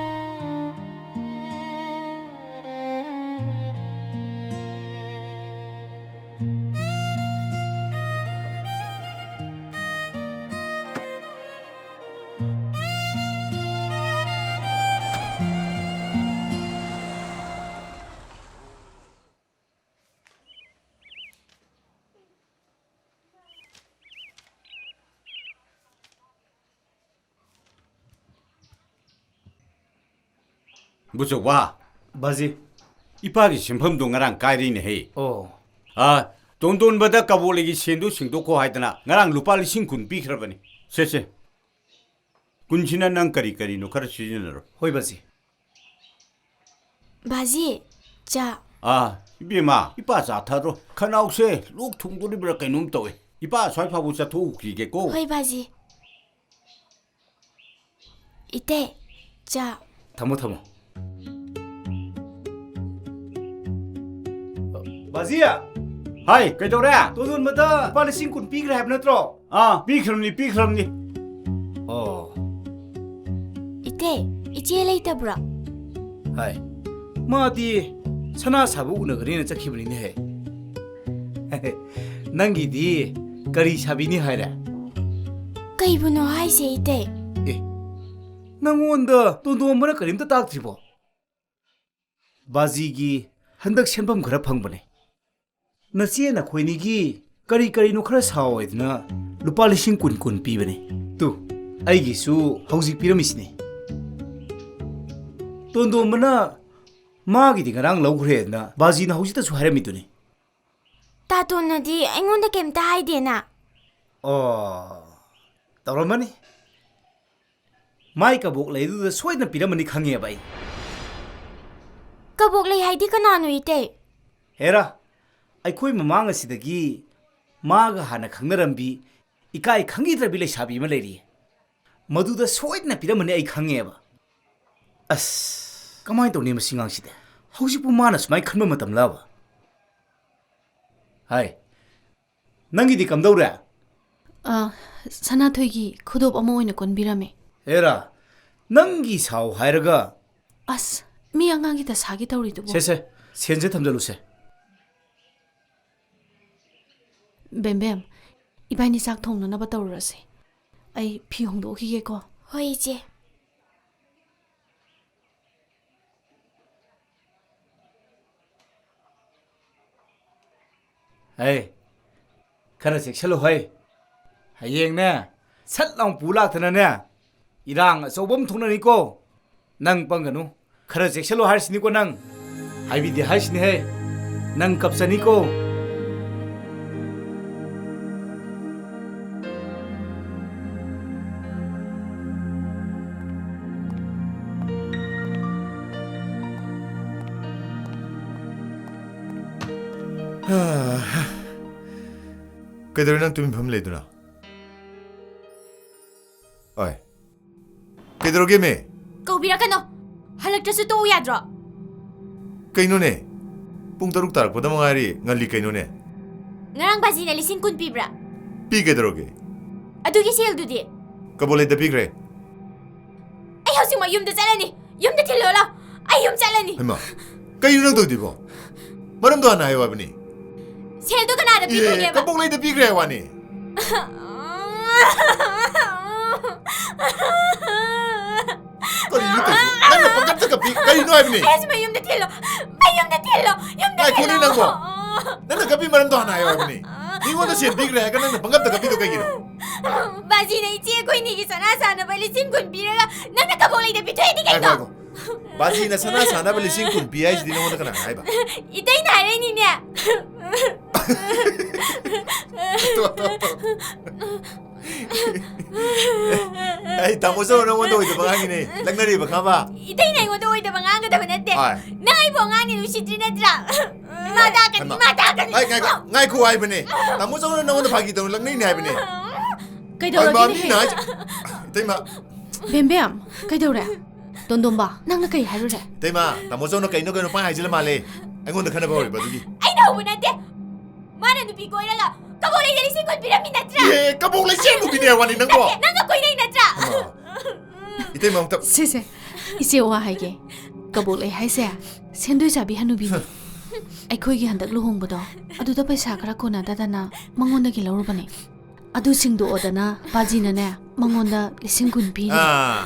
ꯕꯨꯆꯧꯕ꯫ ꯕꯥꯖꯤ꯫ ꯏꯄꯥꯒꯤ ꯁꯦꯟꯐꯝꯗꯣ ꯉꯔꯥꯡ ꯀꯥꯏꯔꯤꯅꯦꯍꯦ꯫ ꯑꯣ꯫ ꯑꯥ, ꯇꯣꯟꯗꯣꯟꯕꯗ ꯀꯕꯣꯛꯂꯩꯒꯤ ꯁꯦꯟꯗꯣ ꯁꯤꯡꯗꯣꯛꯈꯣ ꯍꯥꯏꯗꯅ ꯉꯔꯥꯡ ꯂꯨꯄꯥ ꯂꯤꯁꯤꯡ ꯀꯨꯟ ꯄꯤꯈ꯭ꯔꯕꯅꯤ꯫ ꯁꯦ, ꯁꯦ꯫ ꯀꯨꯟꯁꯤꯅ ꯅꯪ ꯀꯔꯤ ꯀꯔꯤꯅꯣ ꯈꯔ ꯁꯤꯖꯤꯟꯅꯔꯣ꯫ ꯍꯣꯏ, ꯕꯥꯖꯤ꯫ ꯕꯥꯖꯤ, ꯆꯥ꯫ ꯑꯥ, ꯏꯕꯦꯝꯃ, ꯏꯄꯥ ꯆꯥ ꯊꯛꯔꯣ꯫ ꯈꯅꯥꯎꯁꯦ ꯂꯣꯛ ꯊꯨꯡꯗꯣꯔꯤꯕ꯭ꯔꯥ ꯀꯩꯅꯣꯝ ꯇꯧꯋꯦ꯫ ꯏꯄꯥ ꯑꯁ꯭ꯋꯥꯏ ꯐꯥꯎꯕ ꯆꯠꯊꯣꯛꯎꯈꯤꯒꯦꯀꯣ꯫ ꯍꯣꯏ, ꯕꯥꯖꯤ꯫ ꯏꯇꯩ, ꯆꯥ꯫ ꯊꯝꯃꯣ, ꯊꯝꯃꯣ꯫ ꯕꯥꯖꯤ! ꯍꯥꯏ, ꯀꯩꯗꯧꯔꯦ? ꯇꯣꯟꯗꯣꯟꯕꯗ ꯂꯨꯄꯥ ꯂꯤꯁꯤꯡ ꯀꯨꯟ ꯄꯤꯈ꯭ꯔꯦ ꯍꯥꯏꯕ ꯅꯠꯇ꯭ꯔꯣ? ꯑꯥ, ꯄꯤꯈ꯭ꯔꯕꯅꯤ, ꯄꯤꯈ꯭ꯔꯕꯅꯤ꯫ ꯑꯣ꯫ ꯏꯇꯩ, ꯏꯆꯦ ꯂꯩꯇꯕ꯭ꯔꯣ? ꯍꯥꯏ, ꯃꯥꯗꯤ ꯁꯅꯥ ꯁꯥꯕ ꯎꯅꯒꯅꯤꯅ ꯆꯠꯈꯤꯕꯅꯤꯅꯦꯍꯦ꯫ ꯅꯪꯒꯤꯗꯤ ꯀꯔꯤ ꯁꯥꯕꯤꯅꯤ ꯍꯥꯏꯔꯦ? ꯀꯩꯕꯨꯅꯣ ꯍꯥꯏꯁꯦ, ꯏꯇꯩ? ꯑꯦ, ꯅꯪꯉꯣꯟꯗ ꯇꯣꯟꯗꯣꯟꯕꯅ ꯀꯔꯤꯝꯇ ꯇꯥꯛꯇ꯭ꯔꯤꯕꯣ? ꯕꯥꯖꯤꯒꯤ ꯍꯟꯗꯛ ꯁꯦꯟꯐꯝ ꯈꯔ ꯐꯪꯕꯅꯦ꯫ ꯅꯆꯦ ꯅꯈꯣꯏꯅꯤꯒꯤ ꯀꯔꯤ ꯀꯔꯤꯅꯣ ꯈꯔ ꯁꯥꯎ ꯍꯥꯏꯗꯅ ꯂꯨꯄꯥ ꯂꯤꯁꯤꯡ ꯀꯨꯟ ꯀꯨꯟ ꯄꯤꯕꯅꯦ꯫ ꯇꯨ, ꯑꯩꯒꯤꯁꯨ ꯍꯧꯖꯤꯛ ꯄꯤꯔꯝꯃꯤꯁꯤꯅꯦ꯫ ꯇꯣꯟꯗꯣꯝꯕꯅ ꯃꯥꯒꯤꯗꯤ ꯉꯔꯥꯡ ꯂꯧꯈ꯭ꯔꯦꯗꯅ ꯕꯥꯖꯤꯅ ꯍꯧꯖꯤꯛꯇꯁꯨ ꯍꯥꯏꯔꯝꯃꯤꯗꯨꯅꯤ꯫ ꯇꯥꯇꯣꯟꯅꯗꯤ ꯑꯩꯉꯣꯟꯗ ꯀꯩꯝꯇ ꯍꯥꯏꯗꯦꯅ꯫ ꯑꯣ, ꯇꯧꯔꯝꯃꯅꯤ꯫ ꯃꯥꯏ ꯀꯕꯣꯛ ꯂꯩꯗꯨꯗ ꯁꯣꯏꯗꯅ ꯄꯤꯔꯝꯃꯅꯤ ꯈꯪꯉꯦꯕ ꯑꯩ꯫ ꯀꯕꯣꯛ ꯂꯩ ꯍꯥꯏꯗꯤ ꯀꯅꯥꯅꯣ, ꯏꯇꯩ? ꯍꯦꯔꯥ, ꯑꯩꯈꯣꯏ ꯃꯃꯥꯡ ꯑꯁꯤꯗꯒꯤ ꯃꯥꯒ ꯍꯥꯟꯅ ꯈꯪꯅꯔꯝꯕꯤ, ꯏꯀꯥꯏ ꯈꯪꯈꯤꯗ꯭ꯔꯕꯤ ꯂꯩꯁꯥꯕꯤ ꯑꯃ ꯂꯩꯔꯤ꯫ ꯃꯗꯨꯗ ꯁꯣꯏꯗꯅ ꯄꯤꯔꯝꯃꯅꯤ ꯑꯩ ꯈꯪꯉꯦꯕ꯫ ꯑꯁ, ꯀꯃꯥꯏꯅ ꯇꯧꯅꯤ ꯃꯁꯤ ꯉꯥꯡꯁꯤꯗꯤ? ꯍꯧꯖꯤꯛꯄꯨ ꯃꯥꯅ ꯁꯨꯃꯥꯏꯅ ꯈꯟꯕ ꯃꯇꯝꯂꯕ? ꯍꯥꯏ, ꯅꯪꯒꯤꯗꯤ ꯀꯝꯗꯧꯔꯦ? ꯑ, ꯁꯅꯥꯊꯣꯏꯒꯤ ꯈꯨꯗꯣꯞ ꯑꯃ ꯑꯣꯏꯅ ꯀꯣꯟꯕꯤꯔꯝꯃꯦ꯫ ꯍꯦꯔꯥ, ꯅꯪꯒꯤ ꯁꯥꯎ ꯍꯥꯏꯔꯒ꯫ ꯑꯁ, ꯃꯤ ꯑꯉꯥꯡꯒꯤ ꯗꯁꯥꯒꯤ ꯇꯧꯔꯤꯗꯨꯕꯨ꯫ ꯁꯦ, ꯁꯦ, ꯁꯦꯟꯁꯦ ꯊꯝꯖꯜꯂꯨꯁꯦ꯫ ꯕꯦꯝꯕꯦꯝ, ꯏꯕꯥꯅꯤ ꯆꯥꯛ ꯊꯣꯡꯅꯅꯕ ꯇꯧꯔꯨꯔꯁꯦ꯫ ꯑꯩ ꯐꯤ ꯍꯣꯡꯗꯣꯛꯈꯤꯒꯦꯀꯣ꯫ ꯍꯣꯏ, ꯏꯆꯦ꯫ ꯍꯩ, ꯈꯔ ꯆꯦꯛꯁꯤꯜꯂꯨ ꯍꯩ꯫ ꯍꯌꯦꯡꯅꯦ, ꯁꯠ ꯂꯥꯎ ꯄꯨ ꯂꯥꯛꯇꯅꯅꯦ, ꯏꯔꯥꯡ ꯑꯆꯧꯕ ꯑꯃ ꯊꯣꯛꯅꯅꯤꯀꯣ꯫ ꯅꯪ ꯄꯪꯒꯅꯨ, ꯈꯔ ꯆꯦꯛꯁꯤꯜꯂꯨ ꯍꯥꯏꯔꯤꯁꯤꯅꯤꯀꯣ ꯅꯪ꯫ ꯍꯥꯏꯕꯤꯗꯦ ꯍꯥꯏꯔꯤꯁꯤꯅꯦꯍꯦ, ꯅꯪ ꯀꯞꯆꯅꯤꯀꯣ꯫ ꯀꯩꯗꯧꯔꯦ ꯅꯪ ꯇꯨꯃꯤꯟ ꯐꯝ ꯂꯩꯗꯨꯅ? ꯑꯣꯏ, ꯀꯩꯗꯧꯔꯒꯦ ꯃꯦ? ꯀꯧꯕꯤꯔꯛꯀꯅꯣ꯫ ꯍꯜꯂꯛꯇ꯭ꯔꯁꯨ ꯇꯣꯛꯎ ꯌꯥꯗ꯭ꯔꯣ? ꯀꯩꯅꯣꯅꯦ? ꯄꯨꯡ ꯇꯔꯨꯛ ꯇꯥꯔꯛꯄꯗ ꯃꯉꯥꯏꯔꯤ, ꯉꯜꯂꯤ ꯀꯩꯅꯣꯅꯦ? ꯉꯔꯥꯡ ꯕꯥꯖꯤꯅ ꯂꯤꯁꯤꯡ ꯀꯨꯟ ꯄꯤꯕ꯭ꯔꯥ? ꯄꯤ ꯀꯩꯗꯧꯔꯒꯦ? ꯑꯗꯨꯒꯤ ꯁꯦꯜꯗꯨꯗꯤ? ꯀꯕꯣꯂꯩꯗ ꯄꯤꯈ꯭ꯔꯦ꯫ ꯑꯩ ꯍꯧꯖꯤꯛꯃꯛ ꯌꯨꯝꯗ ꯆꯠꯂꯅꯤ꯫ ꯌꯨꯝꯗ ꯊꯤꯜꯂꯣ ꯂꯥꯎ꯫ ꯑꯩ ꯌꯨꯝ ꯆꯠꯂꯅꯤ꯫ ꯍꯩꯃꯥ, ꯀꯩꯅꯣ ꯅꯪ ꯇꯧꯗꯣꯏꯕꯣ? ꯃꯔꯝꯗꯣ ꯍꯥꯟꯅ ꯍꯥꯏꯌꯣ ꯍꯥꯏꯕꯅꯤ꯫ ꯁꯦꯜꯗꯣ ꯀꯅꯥꯗ ꯑꯦ, ꯄꯤꯈ꯭ꯔꯒꯦꯕ? ꯀꯕꯣꯛꯂꯩꯗ ꯄꯤꯈ꯭ꯔꯦ ꯍꯥꯏ ꯋꯥꯅꯤ꯫ ꯀꯔꯤꯅꯣ ꯇꯧꯔꯤꯁꯤꯕꯣ? ꯅꯪꯅ ꯄꯪꯀꯞꯇ ꯀꯞꯄꯤ ꯀꯔꯤꯅꯣ ꯍꯥꯏꯕꯅꯤ? ꯑꯩꯁꯨ ꯃꯌꯨꯝꯗ ꯊꯤꯜꯂꯣ꯫ ꯃꯌꯨꯝꯗ ꯊꯤꯜꯂꯣ꯫ ꯌꯨꯝꯗ ꯉꯥꯏꯈꯣꯅꯦ ꯊꯤꯜꯂꯣ꯫ ꯅꯪꯕꯣ꯫ ꯅꯪꯅ ꯀꯞꯄꯤ ꯃꯔꯝꯗꯣ ꯍꯥꯟꯅ ꯍꯥꯏꯌꯣ ꯍꯥꯏꯕꯅꯤ꯫ ꯃꯤꯉꯣꯟꯗ ꯁꯦꯜ ꯄꯤꯈ꯭ꯔꯦ ꯍꯥꯏꯔꯒ ꯅꯪꯅ ꯄꯪꯀꯞꯇ ꯀꯞꯄꯤꯗꯣ ꯀꯩꯒꯤꯅꯣ? ꯕꯥꯖꯤꯅ ꯏꯆꯦ ꯑꯩꯈꯣꯏꯅꯤꯒꯤ ꯁꯅꯥ ꯁꯥꯅꯕ ꯂꯤꯁꯤꯡ ꯀꯨꯟ ꯄꯤꯔꯒ ꯅꯪꯅ ꯀꯕꯣꯛꯂꯩꯗ ꯄꯤꯊꯣꯛꯏꯗꯤ ꯀꯩꯅꯣ? ꯉꯥꯏꯈꯣ, ꯉꯥꯏꯈꯣ꯫ ꯕꯥꯖꯤꯅ ꯁꯅꯥ ꯁꯥꯅꯕ ꯂꯤꯁꯤꯡ ꯀꯨꯟ ꯄꯤ ꯍꯥꯏꯁꯤꯗꯤ ꯅꯉꯣꯟꯗ ꯀꯅꯥꯅ ꯍꯥꯏꯕ? ꯏꯇꯩꯅ ꯍꯥꯏꯔꯛꯏꯅꯤꯅꯦ꯫ ꯇꯣ, ꯇꯣ, ꯇꯣ꯫ ꯑꯩ ꯇꯥꯃꯣ ꯆꯧꯅ ꯅꯉꯣꯟꯗ ꯑꯣꯏꯗꯕ ꯉꯥꯡꯉꯤꯅꯦ꯫ ꯂꯛꯅꯔꯤꯕ ꯈꯪꯉꯕ? ꯏꯇꯩꯅ ꯑꯩꯉꯣꯟꯗ ꯑꯣꯏꯗꯕ ꯉꯥꯡꯒꯗꯕ ꯅꯠꯇꯦ꯫ ꯍꯣꯏ꯫ ꯅꯪ ꯑꯩꯕꯨ ꯑꯉꯥꯡꯅꯤ ꯎꯁꯤꯠꯇ꯭ꯔꯤ ꯅꯠꯇ꯭ꯔꯥ? ꯏꯃꯥ ꯇꯥꯛꯀꯅꯤ, ꯍꯩꯃꯥ꯫ ꯏꯃꯥ ꯇꯥꯛꯀꯅꯤ꯫ ꯑꯩ ꯉꯥꯏꯈꯣ, ꯉꯥꯏꯈꯣ ꯍꯥꯏꯕꯅꯦ꯫ ꯇꯥꯃꯣ ꯆꯧꯅ ꯅꯉꯣꯟꯗ ꯐꯥꯒꯤ ꯇꯧꯅ ꯂꯛꯅꯩꯅꯦ ꯍꯥꯏꯕꯅꯦ꯫ ꯀꯩꯗꯧꯔꯒꯦ ꯍꯩꯃꯥ, ꯅꯦꯍꯦ? ꯃꯤꯅ ꯍꯥꯏꯁꯦ꯫ ꯏꯇꯩꯃ꯫ ꯕꯦꯝꯕꯦꯝ, ꯀꯩꯗꯧꯔꯦ? ꯇꯣꯟꯗꯣꯝꯕ, ꯅꯪꯅ ꯀꯩ ꯍꯥꯏꯔꯨꯔꯦ? ꯏꯇꯩꯃ, ꯇꯥꯃꯣ ꯆꯧꯅ ꯀꯩꯅꯣ ꯀꯩꯅꯣ ꯄꯥꯏ ꯍꯥꯏꯖꯤꯜꯂ ꯃꯥꯜꯂꯦ꯫ ꯑꯩꯉꯣꯟꯗ ꯈꯠꯅꯕ ꯍꯧꯔꯤꯕ ꯑꯗꯨꯒꯤ꯫ ꯑꯩꯅ ꯍꯧꯕ ꯅꯠꯇꯦ꯫ ꯃꯥꯅ ꯅꯨꯄꯤ ꯀꯣꯏꯔꯒ ꯀꯕꯣꯛꯂꯩꯗ ꯂꯤꯁꯤꯡ ꯀꯨꯟ ꯄꯤꯔꯝꯃꯤ ꯅꯠꯇ꯭ꯔꯥ? ꯑꯦ, ꯀꯕꯣꯛꯂꯩ ꯆꯦꯟꯕꯨ ꯄꯤꯅꯦ ꯍꯥꯏ ꯋꯥꯅꯤ ꯅꯪꯕꯣ꯫ ꯅꯠꯇꯦ, ꯅꯪꯒ ꯀꯣꯏꯅꯩ ꯅꯠꯇ꯭ꯔꯥ? ꯍꯩꯃꯥ꯫ ꯏꯇꯩꯃ ꯑꯝꯇ ꯁꯦ, ꯁꯦ, ꯏꯆꯦ ꯋꯥ ꯍꯥꯏꯒꯦ꯫ ꯀꯕꯣꯛꯂꯩ ꯍꯥꯏꯁꯦ ꯁꯦꯟꯗꯣꯏ ꯆꯥꯕꯤ ꯍꯅꯨꯕꯤꯅꯦ꯫ ꯑꯩꯈꯣꯏꯒꯤ ꯍꯟꯗꯛ ꯂꯨꯍꯣꯡꯕꯗꯣ ꯑꯗꯨꯗ ꯄꯩꯁꯥ ꯈꯔ ꯀꯣꯟꯅꯗꯗꯅ ꯃꯉꯣꯟꯗꯒꯤ ꯂꯧꯔꯨꯕꯅꯦ꯫ ꯑꯗꯨ ꯁꯤꯡꯗꯣꯛꯑꯣꯗꯅ ꯕꯥꯖꯤꯅꯅꯦ ꯃꯉꯣꯟꯗ ꯂꯤꯁꯤꯡ ꯀꯨꯟ ꯄꯤꯔꯦ꯫ ꯑꯥ꯫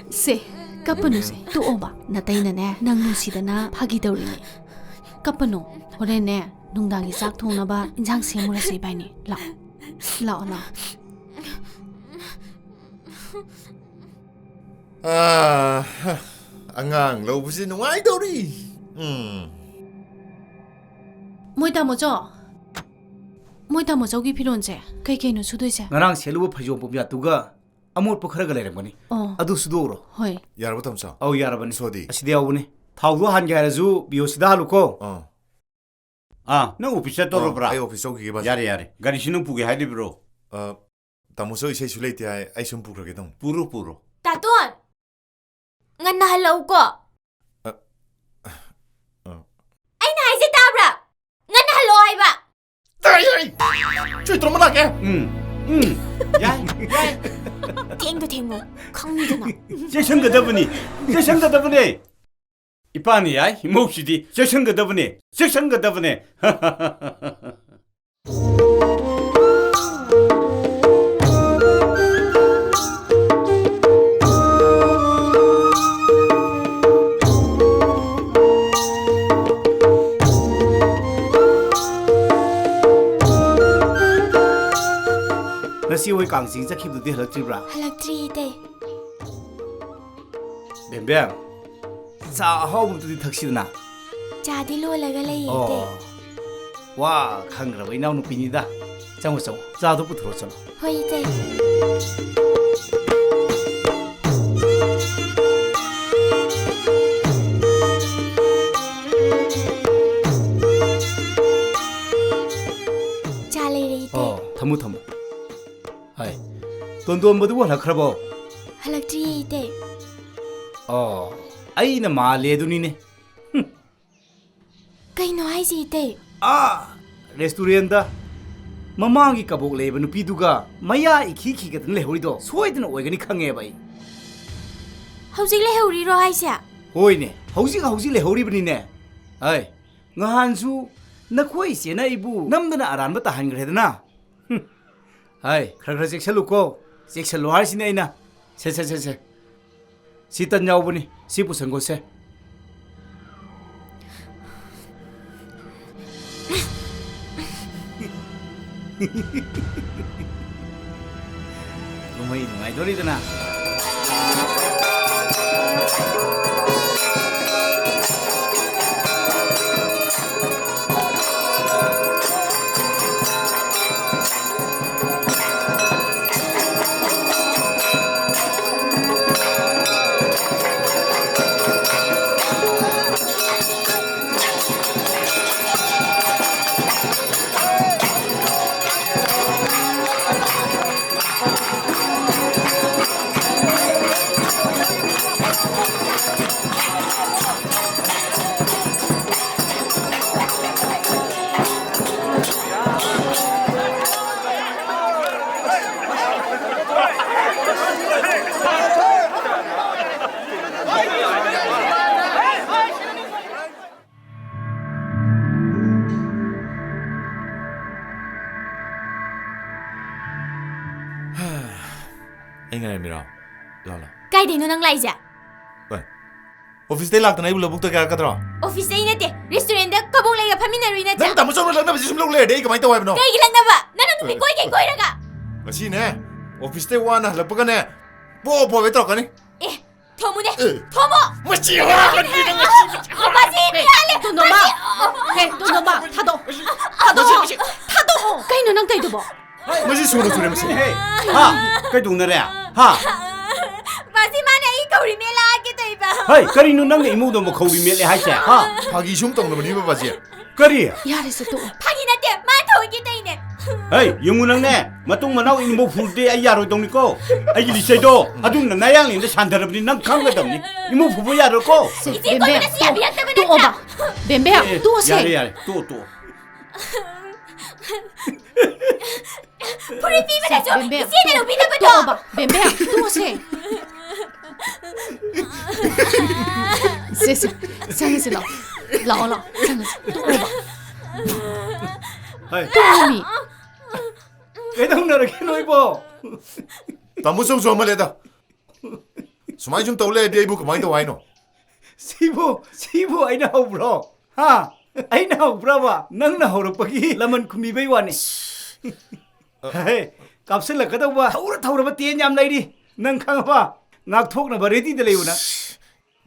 ꯁꯦ, ꯀꯞꯄꯅꯨꯁꯦ, ꯇꯣꯛꯑꯣꯕ꯫ ꯅꯇꯩꯅꯅꯦ ꯅꯪ ꯅꯨꯡꯁꯤꯗꯅ ꯐꯥꯒꯤ ꯇꯧꯔꯤꯅꯦ꯫ ꯀꯞꯄꯅꯨ꯫ ꯍꯣꯔꯦꯟꯅꯦ ꯅꯨꯡꯗꯥꯡꯒꯤ ꯆꯥꯛ ꯊꯣꯡꯅꯕ ꯏꯟꯖꯥꯡ ꯁꯦꯝꯃꯨꯔꯁꯦ ꯏꯕꯥꯏꯅꯤ꯫ ꯂꯥꯛꯑꯣ꯫ ꯂꯥꯛꯑꯣ, ꯂꯥꯛꯑꯣ꯫ ꯑꯥ, ꯑꯉꯥꯡ ꯂꯧꯕꯁꯤ ꯅꯨꯡꯉꯥꯏꯗꯧꯔꯤ꯫ ꯎꯝ꯫ ꯃꯣꯏ ꯇꯥꯃꯣꯆꯧ꯫ ꯃꯣꯏ ꯇꯥꯃꯣꯆꯧꯒꯤ ꯐꯤꯔꯣꯟꯁꯦ ꯀꯩ ꯀꯩꯅꯣ ꯁꯨꯗꯣꯏꯁꯦ? ꯉꯔꯥꯡ ꯁꯦꯠꯂꯨꯕ ꯐꯩꯖꯣꯝ ꯄꯨꯝꯌꯥꯠꯇꯨꯒ ꯑꯃꯣꯠꯄ ꯈꯔꯒ ꯂꯩꯔꯝꯒꯅꯤ꯫ ꯑꯣ꯫ ꯑꯗꯨ ꯁꯨꯗꯣꯛꯎꯔꯣ꯫ ꯍꯣꯏ꯫ ꯌꯥꯔꯕ ꯇꯥꯃꯣꯆꯧ? ꯑꯧ, ꯌꯥꯔꯕꯅꯤ꯫ ꯁꯣꯗꯤ꯫ ꯑꯁꯤꯗ ꯌꯥꯎꯕꯅꯤ꯫ ꯊꯥꯎꯗꯣ ꯍꯥꯟꯒꯦ ꯍꯥꯏꯔꯁꯨ ꯕꯤ ꯑꯣ ꯁꯤꯗ ꯍꯥꯜꯂꯨꯀꯣ꯫ ꯑꯥ꯫ ꯑꯥ, ꯅꯪ ꯑꯣꯐꯤꯁ ꯆꯠꯇꯧꯔꯕ꯭ꯔꯥ? ꯑꯥ, ꯑꯩ ꯑꯣꯐꯤꯁ ꯆꯧꯈꯤꯒꯦ, ꯕꯥꯖꯤ꯫ ꯌꯥꯔꯦ, ꯌꯥꯔꯦ꯫ ꯒꯥꯔꯤꯁꯤ ꯅꯪ ꯄꯨꯒꯦ ꯍꯥꯏꯔꯤꯕ꯭ꯔꯣ? ꯑꯥ, ꯇꯥꯃꯣꯆꯧ ꯏꯁꯩꯁꯨ ꯂꯩꯇꯦ ꯍꯥꯏ, ꯑꯩ ꯁꯨꯝ ꯄꯨꯈ꯭ꯔꯒꯦ ꯇꯧꯅꯤ꯫ ꯄꯨꯔꯣ, ꯄꯨꯔꯣ꯫ ꯇꯥꯇꯣꯟ! ꯉꯟꯅ ꯍꯜꯂꯛꯎꯀꯣ꯫ ꯑ, ꯑ꯫ ꯑꯩꯅ ꯍꯥꯏꯁꯦ ꯇꯥꯕ꯭ꯔꯥ? ꯉꯟꯅ ꯍꯜꯂꯛꯑꯣ ꯍꯥꯏꯕ꯫ ꯇꯧꯔꯝꯃ ꯂꯥꯛꯀꯦ꯫ ꯎꯝ, ꯎꯝ, ꯌꯥꯏ, ꯌꯥꯏ꯫ ꯊꯦꯡꯗ ꯊꯦꯡꯉꯣ, ꯈꯪꯅꯤꯗꯅ꯫ ꯆꯦꯛꯁꯤꯟꯒꯗꯕꯅꯤ, ꯆꯦꯛꯁꯤꯟꯒꯗꯕꯅꯦ꯫ ꯏꯄꯥꯅ ꯌꯥꯏ, ꯏꯃꯧꯁꯤꯗꯤ ꯆꯦꯛꯁꯤꯟꯒꯗꯕꯅꯦ, ꯆꯦꯛꯁꯤꯟꯒꯗꯕꯅꯦ꯫ ꯉꯁꯤ ꯍꯣꯏ ꯀꯥꯡ ꯆꯤꯡ ꯆꯠꯈꯤꯕꯗꯨꯗꯤ ꯍꯜꯂꯛꯇ꯭ꯔꯤꯕ꯭ꯔꯥ? ꯍꯜꯂꯛꯇ꯭ꯔꯤ, ꯏꯇꯩ꯫ ꯕꯦꯝꯕꯦꯝ, ꯆꯥ ꯑꯍꯥꯎꯕꯗꯨꯗꯤ ꯊꯛꯁꯤꯗꯅ꯫ ꯆꯥꯗꯤ ꯂꯣꯜꯂꯒ ꯂꯩꯌꯦ, ꯏꯇꯩ꯫ ꯑꯣ, ꯋꯥ ꯈꯪꯈ꯭ꯔꯕ ꯏꯅꯥꯎꯅꯨꯄꯤꯅꯤꯗ꯫ ꯆꯪꯉꯣ, ꯆꯪꯉꯣ, ꯆꯥꯗꯣ ꯄꯨꯊꯣꯔꯛꯑꯣ, ꯆꯠꯂꯣ꯫ ꯍꯣꯏ, ꯏꯇꯩ꯫ ꯆꯥ ꯂꯩꯔꯦ, ꯏꯇꯩ꯫ ꯑꯣ, ꯊꯝꯃꯨ, ꯊꯝꯃꯨ꯫ ꯍꯥꯏ, ꯇꯣꯟꯗꯣꯟꯕꯗꯨꯕꯨ ꯍꯜꯂꯛꯈ꯭ꯔꯕꯣ? ꯍꯜꯂꯛꯇ꯭ꯔꯤꯌꯦ, ꯏꯇꯩ꯫ ꯑꯣ, ꯑꯩꯅ ꯃꯥꯜꯂꯦ ꯑꯗꯨꯅꯤꯅꯦ꯫ ꯍꯨꯝ꯫ ꯀꯩꯅꯣ ꯍꯥꯏꯁꯦ, ꯏꯇꯩ? ꯑꯥ, ꯔꯦꯁꯇꯨꯔꯦꯟꯗ ꯃꯃꯥꯡꯒꯤ ꯀꯕꯣꯛ ꯂꯩꯕ ꯅꯨꯄꯤꯗꯨꯒ ꯃꯌꯥ ꯏꯈꯤ ꯈꯤꯒꯗꯅ ꯂꯩꯍꯧꯔꯤꯗꯣ ꯁꯣꯏꯗꯅ ꯑꯣꯏꯒꯅꯤ ꯈꯪꯉꯦꯕ ꯑꯩ꯫ ꯍꯧꯖꯤꯛ ꯂꯩꯍꯧꯔꯤꯔꯣ ꯍꯥꯏꯁꯦ? ꯍꯣꯏꯅꯦ, ꯍꯧꯖꯤꯛ ꯍꯧꯖꯤꯛ ꯂꯩꯍꯧꯔꯤꯕꯅꯤꯅꯦ꯫ ꯑꯩ, ꯉꯍꯥꯟꯁꯨ ꯅꯈꯣꯏ ꯏꯆꯦꯅ ꯑꯩꯕꯨ ꯅꯝꯗꯅ ꯑꯔꯥꯟꯕ ꯇꯥꯍꯟꯈ꯭ꯔꯦꯗꯅ꯫ ꯍꯨꯝ꯫ ꯍꯥꯏ, ꯈꯔ ꯈꯔ ꯆꯦꯛꯁꯜꯂꯨꯀꯣ꯫ ꯆꯦꯛꯁꯜꯂꯨ ꯍꯥꯏꯔꯤꯁꯤꯅꯦ ꯑꯩꯅ꯫ ꯁꯦ, ꯁꯦ, ꯁꯦ, ꯁꯦ꯫ ꯁꯤ ꯇꯟ ꯌꯥꯎꯕꯅꯤ꯫ ꯁꯤ ꯄꯨꯁꯟꯈꯣꯁꯦ꯫ ꯀꯨꯝꯍꯩ ꯅꯨꯡꯉꯥꯏꯗꯣꯔꯤꯗꯅ꯫ ꯑꯩ ꯉꯥꯏꯔꯝꯃꯤꯔꯣ? ꯂꯥꯎ, ꯂꯥꯎ꯫ ꯀꯥꯏꯗꯩꯅꯣ ꯅꯪ ꯂꯥꯛꯏꯁꯦ? ꯍꯣꯏ꯫ ꯑꯣꯐꯤꯁꯇꯩ ꯂꯥꯛꯇꯅ ꯑꯩꯕꯨ ꯂꯧꯕꯨꯛꯇ ꯀꯌꯥ ꯀꯗ꯭ꯔꯣ? ꯑꯣꯐꯤꯁꯇꯩ ꯅꯠꯇꯦ, ꯔꯦꯁꯇꯨꯔꯦꯟꯗ ꯀꯕꯣꯛ ꯂꯩꯒ ꯐꯝꯃꯤꯟꯅꯔꯨꯏ ꯅꯠꯇ꯭ꯔꯥ? ꯅꯪ ꯇꯥꯃꯣ ꯆꯧꯅ ꯂꯛꯅꯕꯁꯤ ꯁꯨꯝ ꯂꯧ ꯂꯩꯔꯗꯤ ꯑꯩ ꯀꯃꯥꯏꯅ ꯇꯧ ꯍꯥꯏꯕꯅꯣ? ꯀꯩꯒꯤ ꯂꯛꯅꯕ? ꯅꯪꯅ ꯅꯨꯄꯤ ꯑꯦ꯫ ꯀꯣꯏ ꯀꯩ ꯀꯣꯏꯔꯒ? ꯉꯁꯤꯅꯦ, ꯑꯣꯐꯤꯁꯇꯩ ꯋꯥꯅ ꯍꯜꯂꯛꯄꯒꯅꯦ, ꯄꯣ ꯄꯣ ꯍꯦꯛ ꯇꯧꯔꯛꯀꯅꯤ꯫ ꯑꯦ, ꯊꯣꯝꯃꯨꯅꯦ, ꯑꯦ꯫ ꯊꯣꯝꯃꯣ! ꯃꯁꯤ ꯍꯨꯔꯥꯟꯕꯅꯤꯅ ꯉꯁꯤ꯫ ꯃꯁꯤ ꯍꯨꯔꯥꯜꯂꯦ! ꯇꯣꯟꯗꯣꯝꯕ! ꯃꯁꯤ ꯍꯦ, ꯇꯣꯟꯗꯣꯝꯕ, ꯊꯥꯗꯣꯛꯑꯣ! ꯊꯥꯗꯣꯛꯑꯣ! ꯊꯥꯗꯣꯛꯑꯣ! ꯀꯩꯅꯣ ꯅꯪ ꯇꯧꯏꯗꯨꯕꯣ? ꯃꯁꯤ ꯁꯨꯅ ꯁꯨꯔꯦ ꯃꯁꯤ꯫ ꯍꯦ, ꯍꯥ? ꯀꯩꯗꯧꯅꯔꯦ? ꯍꯥ? ꯃꯁꯤ ꯃꯥꯅ ꯑꯩ ꯀꯧꯔꯤ ꯃꯦꯂꯥꯒꯦ ꯇꯧꯏꯕ꯫ ꯍꯩ, ꯀꯔꯤꯅꯣ ꯅꯪꯅ ꯏꯃꯧꯗ ꯑꯃꯨꯛ ꯈꯧꯔꯤ ꯃꯦꯠꯂꯦ ꯍꯥꯏꯁꯦ? ꯍꯥ? ꯐꯥꯒꯤ ꯁꯨꯝ ꯇꯧꯅꯕꯅꯤ ꯕꯕꯥꯖꯤ꯫ ꯀꯔꯤ? ꯌꯥꯔꯦꯁꯦ, ꯇꯣꯛꯑꯣ꯫ ꯐꯥꯒꯤ ꯅꯠꯇꯦ, ꯃꯥ ꯊꯧꯒꯤ ꯇꯧꯏꯅꯦ꯫ ꯍꯩ, ꯌꯦꯡꯉꯨ ꯅꯪꯅꯦ, ꯃꯇꯨꯡ ꯃꯅꯥꯎ ꯏꯃꯧ ꯐꯨꯔꯗꯤ ꯑꯩ ꯌꯥꯔꯣꯏꯗꯧꯅꯤꯀꯣ꯫ ꯑꯩꯒꯤ ꯂꯤꯆꯩꯗꯣ ꯑꯗꯨꯝꯅ ꯅꯌꯥꯡꯂꯦꯟꯗ ꯁꯥꯟꯊꯔꯕꯅꯤ, ꯅꯪ ꯈꯪꯒꯗꯕꯅꯤ꯫ ꯏꯃꯧ ꯐꯨꯕ ꯌꯥꯔꯣꯏꯀꯣ꯫ ꯁꯦ, ꯏꯆꯦ ꯕꯦꯝꯕꯦꯝ, ꯀꯣꯏꯕꯅꯁꯨ ꯇꯣꯛꯑꯣ꯫ ꯌꯥꯕꯤꯔꯛꯇꯕ ꯇꯣꯛꯑꯣꯕ꯫ ꯅꯠꯇ꯭ꯔꯥ? ꯕꯦꯝꯕꯦꯝ, ꯑꯦ, ꯇꯣꯛꯑꯣꯁꯦ꯫ ꯌꯥꯔꯦ, ꯌꯥꯔꯦ, ꯇꯣꯛꯑꯣ, ꯇꯣꯛꯑꯣ꯫ ꯐꯨꯔꯤꯠ ꯄꯤꯕꯗꯁꯨ ꯕꯦꯝꯕꯦꯝ, ꯏꯆꯦꯅ ꯂꯧꯕꯤꯗꯕꯗꯣ꯫ ꯇꯣꯛꯑꯣꯕ, ꯕꯦꯝꯕꯦꯝ, ꯇꯣꯛꯑꯣꯁꯦ꯫ ꯁꯦ, ꯁꯦ, ꯆꯪꯉꯁꯤ ꯂꯥꯛꯑꯣ꯫ ꯂꯥꯛꯑꯣ, ꯂꯥꯛꯑꯣ, ꯆꯪꯉꯁꯤ꯫ ꯇꯣꯛꯑꯣꯕ꯫ ꯍꯩ꯫ ꯇꯣꯛꯑꯣꯃꯤ꯫ ꯀꯩꯗꯧꯅꯔꯒꯦ ꯅꯣꯏꯕꯣ? ꯇꯥꯃꯣ ꯆꯧꯁꯨ ꯑꯃ ꯂꯩꯗ꯫ ꯁꯨꯃꯥꯏ ꯁꯨꯝ ꯇꯧ ꯂꯩꯔꯗꯤ ꯑꯩꯕꯨ ꯀꯃꯥꯏꯅ ꯇꯧ ꯍꯥꯏꯅꯣ? ꯁꯤꯕꯨ, ꯁꯤꯕꯨ ꯑꯩꯅ ꯍꯧꯕ꯭ꯔꯣ? ꯍꯥ? ꯑꯩꯅ ꯍꯧꯕ꯭ꯔꯕ? ꯅꯪꯅ ꯍꯧꯔꯛꯄꯒꯤ ꯂꯃꯟ ꯈꯨꯝꯕꯤꯕꯩ ꯋꯥꯅꯤ꯫ ꯍꯦ, ꯀꯥꯞꯁꯤꯜꯂꯛꯀꯗꯧꯕ ꯊꯧꯔ ꯊꯧꯔꯕ ꯇꯦꯟ ꯌꯥꯝ ꯂꯩꯔꯤ꯫ ꯅꯪ ꯈꯪꯉꯕ? ꯉꯥꯛꯊꯣꯛꯅꯕ ꯔꯦꯗꯤꯗ ꯂꯩꯌꯨ ꯅꯪ꯫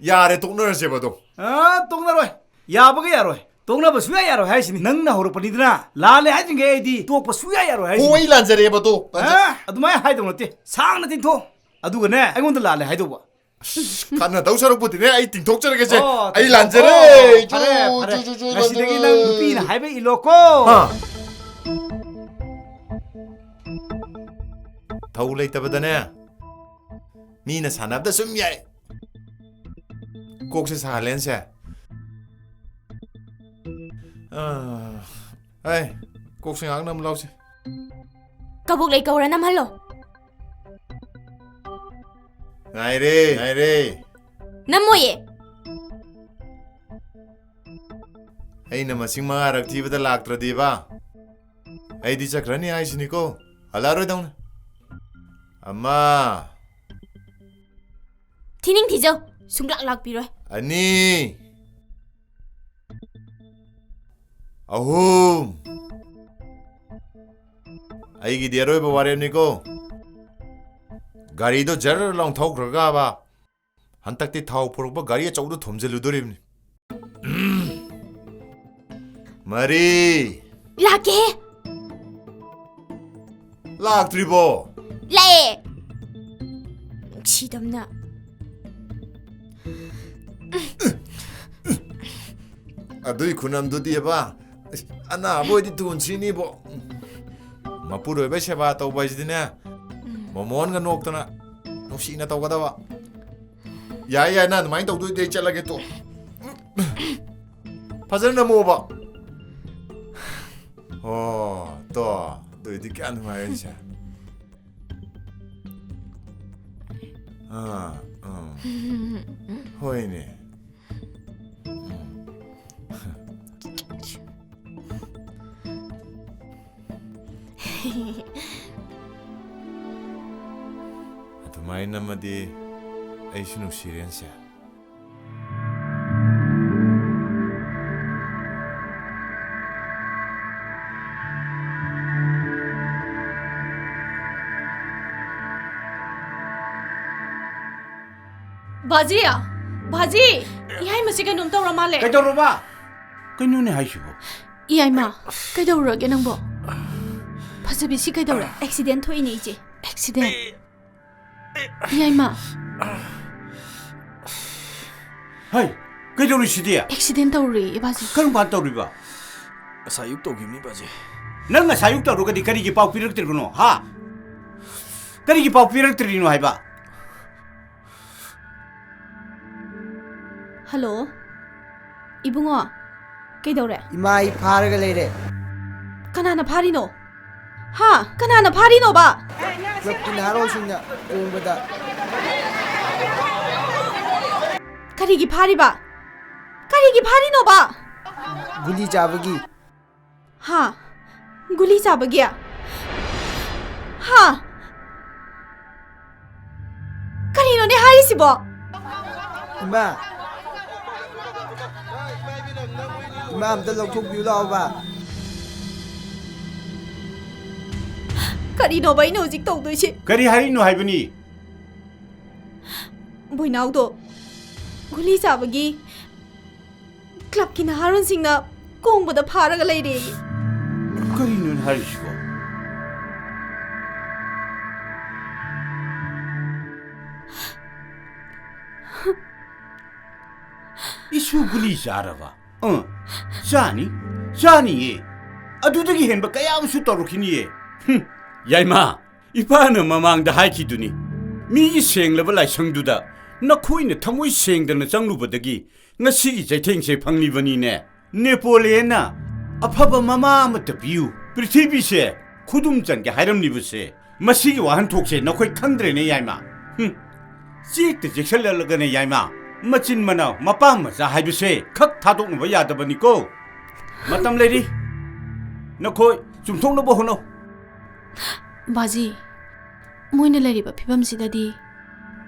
ꯌꯥꯔꯦ, ꯇꯣꯛꯅꯔꯁꯦꯕ ꯑꯗꯣ꯫ ꯑ, ꯇꯣꯛꯅꯔꯣꯏ꯫ ꯌꯥꯕꯒ ꯌꯥꯔꯣꯏ꯫ ꯇꯣꯛꯅꯕ ꯁꯨꯡꯌꯥ ꯌꯥꯔꯣꯏ ꯍꯥꯏꯁꯤꯅꯤ꯫ ꯅꯪꯅ ꯍꯧꯔꯛꯄꯅꯤꯗꯅ, ꯂꯥꯜꯂꯦ ꯍꯥꯏꯗ꯭ꯔꯤꯉꯩ ꯑꯩꯗꯤ ꯇꯣꯛꯄ ꯁꯨꯡꯌꯥ ꯌꯥꯔꯣꯏ ꯍꯥꯏꯁꯤꯅꯤ꯫ ꯑꯣ, ꯑꯩ ꯂꯥꯟꯖꯔꯦꯕ ꯑꯗꯣ꯫ ꯑ, ꯑꯗꯨꯃꯥꯏꯅ ꯍꯥꯏꯗꯧ ꯅꯠꯇꯦ꯫ ꯁꯥꯡꯅ ꯇꯤꯡꯊꯣꯛ꯫ ꯑꯗꯨꯒꯅꯦ, ꯑꯩꯉꯣꯟꯗ ꯂꯥꯜꯂꯦ ꯍꯥꯏꯗꯧꯕ꯫ ꯈꯠꯅꯗꯧ ꯁꯔꯨꯛꯄꯨꯗꯤꯅꯦ, ꯑꯩ ꯇꯤꯡꯊꯣꯛꯆꯔꯒꯦꯁꯦ꯫ ꯑꯣ, ꯑꯩ ꯂꯥꯟꯖꯔꯦ꯫ ꯑꯣ, ꯆꯨ, ꯐꯔꯦ, ꯆꯨ, ꯐꯔꯦ꯫ ꯆꯨ, ꯆꯨ, ꯉꯁꯤꯗꯒꯤ ꯂꯥꯟꯖꯔꯦ꯫ ꯅꯪ ꯅꯨꯄꯤꯅ ꯍꯥꯏꯕ ꯏꯜꯂꯣꯀꯣ꯫ ꯍꯥ? ꯊꯧ ꯂꯩꯇꯕꯗꯅꯦ, ꯃꯤꯅ ꯁꯥꯟꯅꯕꯗ ꯁꯨꯝ ꯌꯥꯏ꯫ ꯀꯣꯛꯁꯦ ꯁꯥꯍꯜꯂꯦꯅꯁꯦ꯫ ꯑꯥ, ꯍꯩ, ꯀꯣꯛꯁꯦ ꯉꯥꯏꯍꯥꯛ ꯅꯝ ꯂꯥꯎꯁꯦ꯫ ꯀꯕꯣꯛ ꯂꯩ ꯀꯧꯔ ꯅꯝꯍꯜꯂꯣ꯫ ꯉꯥꯏꯔꯦ, ꯉꯥꯏꯔꯦ꯫ ꯅꯝꯃꯣꯏꯌꯦ꯫ ꯑꯩꯅ ꯃꯁꯤꯡ ꯃꯉꯥꯔꯛ ꯊꯤꯕꯗ ꯂꯥꯛꯇ꯭ꯔꯗꯤꯕ, ꯑꯩꯗꯤ ꯆꯠꯈ꯭ꯔꯅꯤ ꯍꯥꯏꯁꯤꯅꯤꯀꯣ, ꯍꯜꯂꯛꯑꯔꯣꯏꯗꯧꯅꯤ꯫ ꯑꯃ꯫ ꯊꯤꯅꯤꯡ ꯊꯤꯖꯧ, ꯁꯨꯡꯂꯥꯛ ꯂꯥꯛꯄꯤꯔꯣꯏ꯫ ꯑꯅꯤ꯫ ꯑꯍꯨꯝ꯫ ꯑꯩꯒꯤꯗꯤ ꯑꯔꯣꯏꯕ ꯋꯥꯔꯦꯞꯅꯤꯀꯣ꯫ ꯒꯥꯔꯤꯗꯣ ꯖꯔ ꯂꯥꯎ ꯊꯧꯈ꯭ꯔꯒꯕ꯫ ꯍꯟꯗꯛꯇꯤ ꯊꯥꯎ ꯄꯨꯔꯛꯄ ꯒꯥꯔꯤ ꯑꯆꯧꯕꯗ ꯊꯣꯝꯖꯤꯜꯂꯨꯗꯣꯔꯤꯕꯅꯤ꯫ ꯃꯔꯤ꯫ ꯂꯥꯛꯀꯦ꯫ ꯂꯥꯛꯇ꯭ꯔꯤꯕꯣ? ꯂꯥꯛꯑꯦ꯫ ꯅꯨꯡꯁꯤꯗꯝꯅ꯫ ꯑꯗꯨꯏ ꯈꯨꯅꯝꯗꯨꯗꯤꯕ, ꯑꯁ, ꯑꯅꯥꯕ ꯑꯣꯏꯗꯤ ꯇꯨꯟ ꯁꯤꯅꯤꯕꯣ꯫ ꯃꯄꯨꯔꯣꯏꯕꯩ ꯁꯦꯕꯥ ꯇꯧꯕ ꯍꯥꯏꯁꯤꯗꯤꯅꯦ, ꯃꯣꯃꯣꯟꯒ ꯅꯣꯛꯇꯅ ꯅꯨꯡꯁꯤꯅ ꯇꯧꯒꯗꯕ꯫ ꯌꯥꯏ, ꯌꯥꯏ, ꯅꯪ ꯑꯗꯨꯃꯥꯏꯅ ꯇꯧꯗꯣꯏꯗꯤ ꯑꯩ ꯆꯠꯂꯒꯦ ꯇꯣ꯫ ꯐꯖꯅ ꯅꯝꯃꯣꯕ꯫ ꯑꯣ, ꯇꯣ, ꯑꯗꯨꯏꯗꯤ ꯀꯌꯥ ꯅꯨꯡꯉꯥꯏꯔꯦ ꯑꯩꯁꯦ꯫ ꯑꯥ, ꯑꯥ꯫ ꯍꯣꯏꯅꯦ꯫ ꯎꯝ꯫ ꯑꯗꯨꯃꯥꯏꯅ ꯅꯝꯃꯗꯤ ꯑꯩꯁꯨ ꯅꯨꯡꯁꯤꯔꯦꯅꯁꯦ꯫ ꯕꯥꯖꯤ! ꯕꯥꯖꯤ! ꯏꯌꯥꯏꯃꯁꯤ ꯀꯩꯅꯣꯝ ꯇꯧꯔ ꯃꯥꯜꯂꯦ꯫ ꯀꯩꯗꯧꯔꯕ? ꯀꯩꯅꯣꯅꯦ ꯍꯥꯏꯁꯤꯕꯣ? ꯏꯌꯥꯏꯃ, ꯀꯩꯗꯧꯔꯒꯦ ꯅꯪꯕꯣ? ꯐꯖꯕꯤꯁꯤ ꯀꯩꯗꯧꯔꯦ? ꯑꯦꯛꯁꯤꯗꯦꯟ ꯊꯣꯛꯏꯅꯦ, ꯏꯆꯦ꯫ ꯑꯦꯛꯁꯤꯗꯦꯟ? ꯏꯌꯥꯏꯃ꯫ ꯍꯩ, ꯀꯩꯗꯧꯔꯤꯁꯤꯗꯤ? ꯑꯦꯛꯁꯤꯗꯦꯟ ꯇꯧꯔꯦ, ꯏꯕꯥꯖꯤ꯫ ꯀꯔꯝ ꯀꯥꯟꯗ ꯇꯧꯔꯤꯕ? ꯉꯁꯥꯏ ꯑꯌꯨꯛ ꯇꯧꯈꯤꯕꯅꯤ, ꯕꯥꯖꯤ꯫ ꯅꯪ ꯉꯁꯥꯏ ꯑꯌꯨꯛ ꯇꯧꯔꯒꯗꯤ ꯀꯔꯤꯒꯤ ꯄꯥꯎ ꯄꯤꯔꯛꯇ꯭ꯔꯤꯕꯅꯣ, ꯍꯥ? ꯀꯔꯤꯒꯤ ꯄꯥꯎ ꯄꯤꯔꯛꯇ꯭ꯔꯤꯅꯣ ꯍꯥꯏꯕ? ꯍꯜꯂꯣ, ꯏꯕꯨꯡꯉꯣ, ꯀꯩꯗꯧꯔꯦ? ꯏꯃꯥ, ꯑꯩ ꯐꯥꯔꯒ ꯂꯩꯔꯦ꯫ ꯀꯅꯥꯅ ꯐꯥꯔꯤꯅꯣ? ꯍꯥ? ꯀꯅꯥꯅ ꯐꯥꯔꯤꯅꯣꯕ? ꯀ꯭ꯂꯕꯀꯤ ꯅꯍꯥꯔꯣꯜꯁꯤꯡꯅ ꯀꯣꯡꯕꯗ꯫ ꯀꯔꯤꯒꯤ ꯐꯥꯔꯤꯕ? ꯀꯔꯤꯒꯤ ꯐꯥꯔꯤꯅꯣꯕ? ꯒꯨꯂꯤ ꯆꯥꯕꯒꯤ꯫ ꯍꯥ? ꯒꯨꯂꯤ ꯆꯥꯕꯒꯤ? ꯍꯥ? ꯁꯤꯕꯣ? ꯏꯃꯥ! ꯏꯃꯥ, ꯑꯝꯇ ꯂꯧꯊꯣꯛꯄꯤꯌꯨ ꯂꯥꯛꯑꯣꯕ꯫ ꯀꯔꯤꯅꯣꯕ ꯑꯩꯅ ꯍꯧꯖꯤꯛ ꯇꯧꯗꯣꯏꯁꯦ? ꯀꯔꯤ ꯍꯥꯏꯔꯤꯅꯣ ꯍꯥꯏꯕꯅꯤ? ꯕꯣꯏꯅꯥꯎꯗꯣ ꯒꯨꯂꯤ ꯆꯥꯕꯒꯤ ꯀ꯭ꯂꯕꯀꯤ ꯅꯍꯥꯔꯣꯟꯁꯤꯡꯅ ꯀꯣꯡꯕꯗ ꯐꯥꯔꯒ ꯂꯩꯔꯦ꯫ ꯀꯔꯤꯅꯣ ꯍꯥꯏꯔꯤꯁꯤꯕꯣ? ꯏꯁꯨ ꯒꯨꯂꯤ ꯆꯥꯔꯕ? ꯑ, ꯆꯥꯅꯤ, ꯆꯥꯅꯤꯌꯦ꯫ ꯑꯗꯨꯗꯒꯤ ꯍꯦꯟꯕ ꯀꯌꯥ ꯑꯃꯁꯨ ꯇꯧꯔꯛꯈꯤꯅꯤꯌꯦ꯫ ꯍꯨꯝ, ꯌꯥꯏꯃ, ꯏꯄꯥꯅ ꯃꯃꯥꯡꯗ ꯍꯥꯏꯈꯤꯗꯨꯅꯤ, ꯃꯤꯒꯤ ꯁꯦꯡꯂꯕ ꯂꯥꯏꯁꯪꯗꯨꯗ ꯅꯈꯣꯏꯅ ꯊꯃꯣꯏ ꯁꯦꯡꯗꯅ ꯆꯪꯂꯨꯕꯗꯒꯤ ꯉꯁꯤꯒꯤ ꯆꯩꯊꯦꯡꯁꯦ ꯐꯪꯂꯤꯕꯅꯤꯅꯦ꯫ ꯅꯦꯄꯣꯂꯤꯌꯟꯅ ꯑꯐꯕ ꯃꯃꯥ ꯑꯃꯠꯇ ꯄꯤꯌꯨ, ꯄ꯭ꯔꯤꯊꯤꯕꯤꯁꯦ ꯈꯨꯗꯨꯝ ꯆꯟꯒꯦ ꯍꯥꯏꯔꯝꯂꯤꯕꯁꯦ, ꯃꯁꯤꯒꯤ ꯋꯥꯍꯟꯊꯣꯛꯁꯦ ꯅꯈꯣꯏ ꯈꯪꯗ꯭ꯔꯦꯅꯦ, ꯌꯥꯏꯃ꯫ ꯍꯨꯝ, ꯆꯦꯛꯇ ꯆꯦꯛꯁꯤꯜꯂꯛꯂꯒꯅꯦ, ꯌꯥꯏꯃ, ꯃꯆꯤꯟ ꯃꯅꯥꯎ, ꯃꯄꯥ ꯃꯆꯥ ꯍꯥꯏꯕꯁꯦ ꯈꯛ ꯊꯥꯗꯣꯛꯅꯕ ꯌꯥꯗꯕꯅꯤꯀꯣ꯫ ꯃꯇꯝ ꯂꯩꯔꯤ, ꯅꯈꯣꯏ ꯆꯨꯝꯊꯣꯛꯅꯕ ꯍꯣꯠꯅꯧ꯫ ꯕꯥꯖꯤ, ꯃꯣꯏꯅ ꯂꯩꯔꯤꯕ ꯐꯤꯕꯝꯁꯤꯗꯗꯤ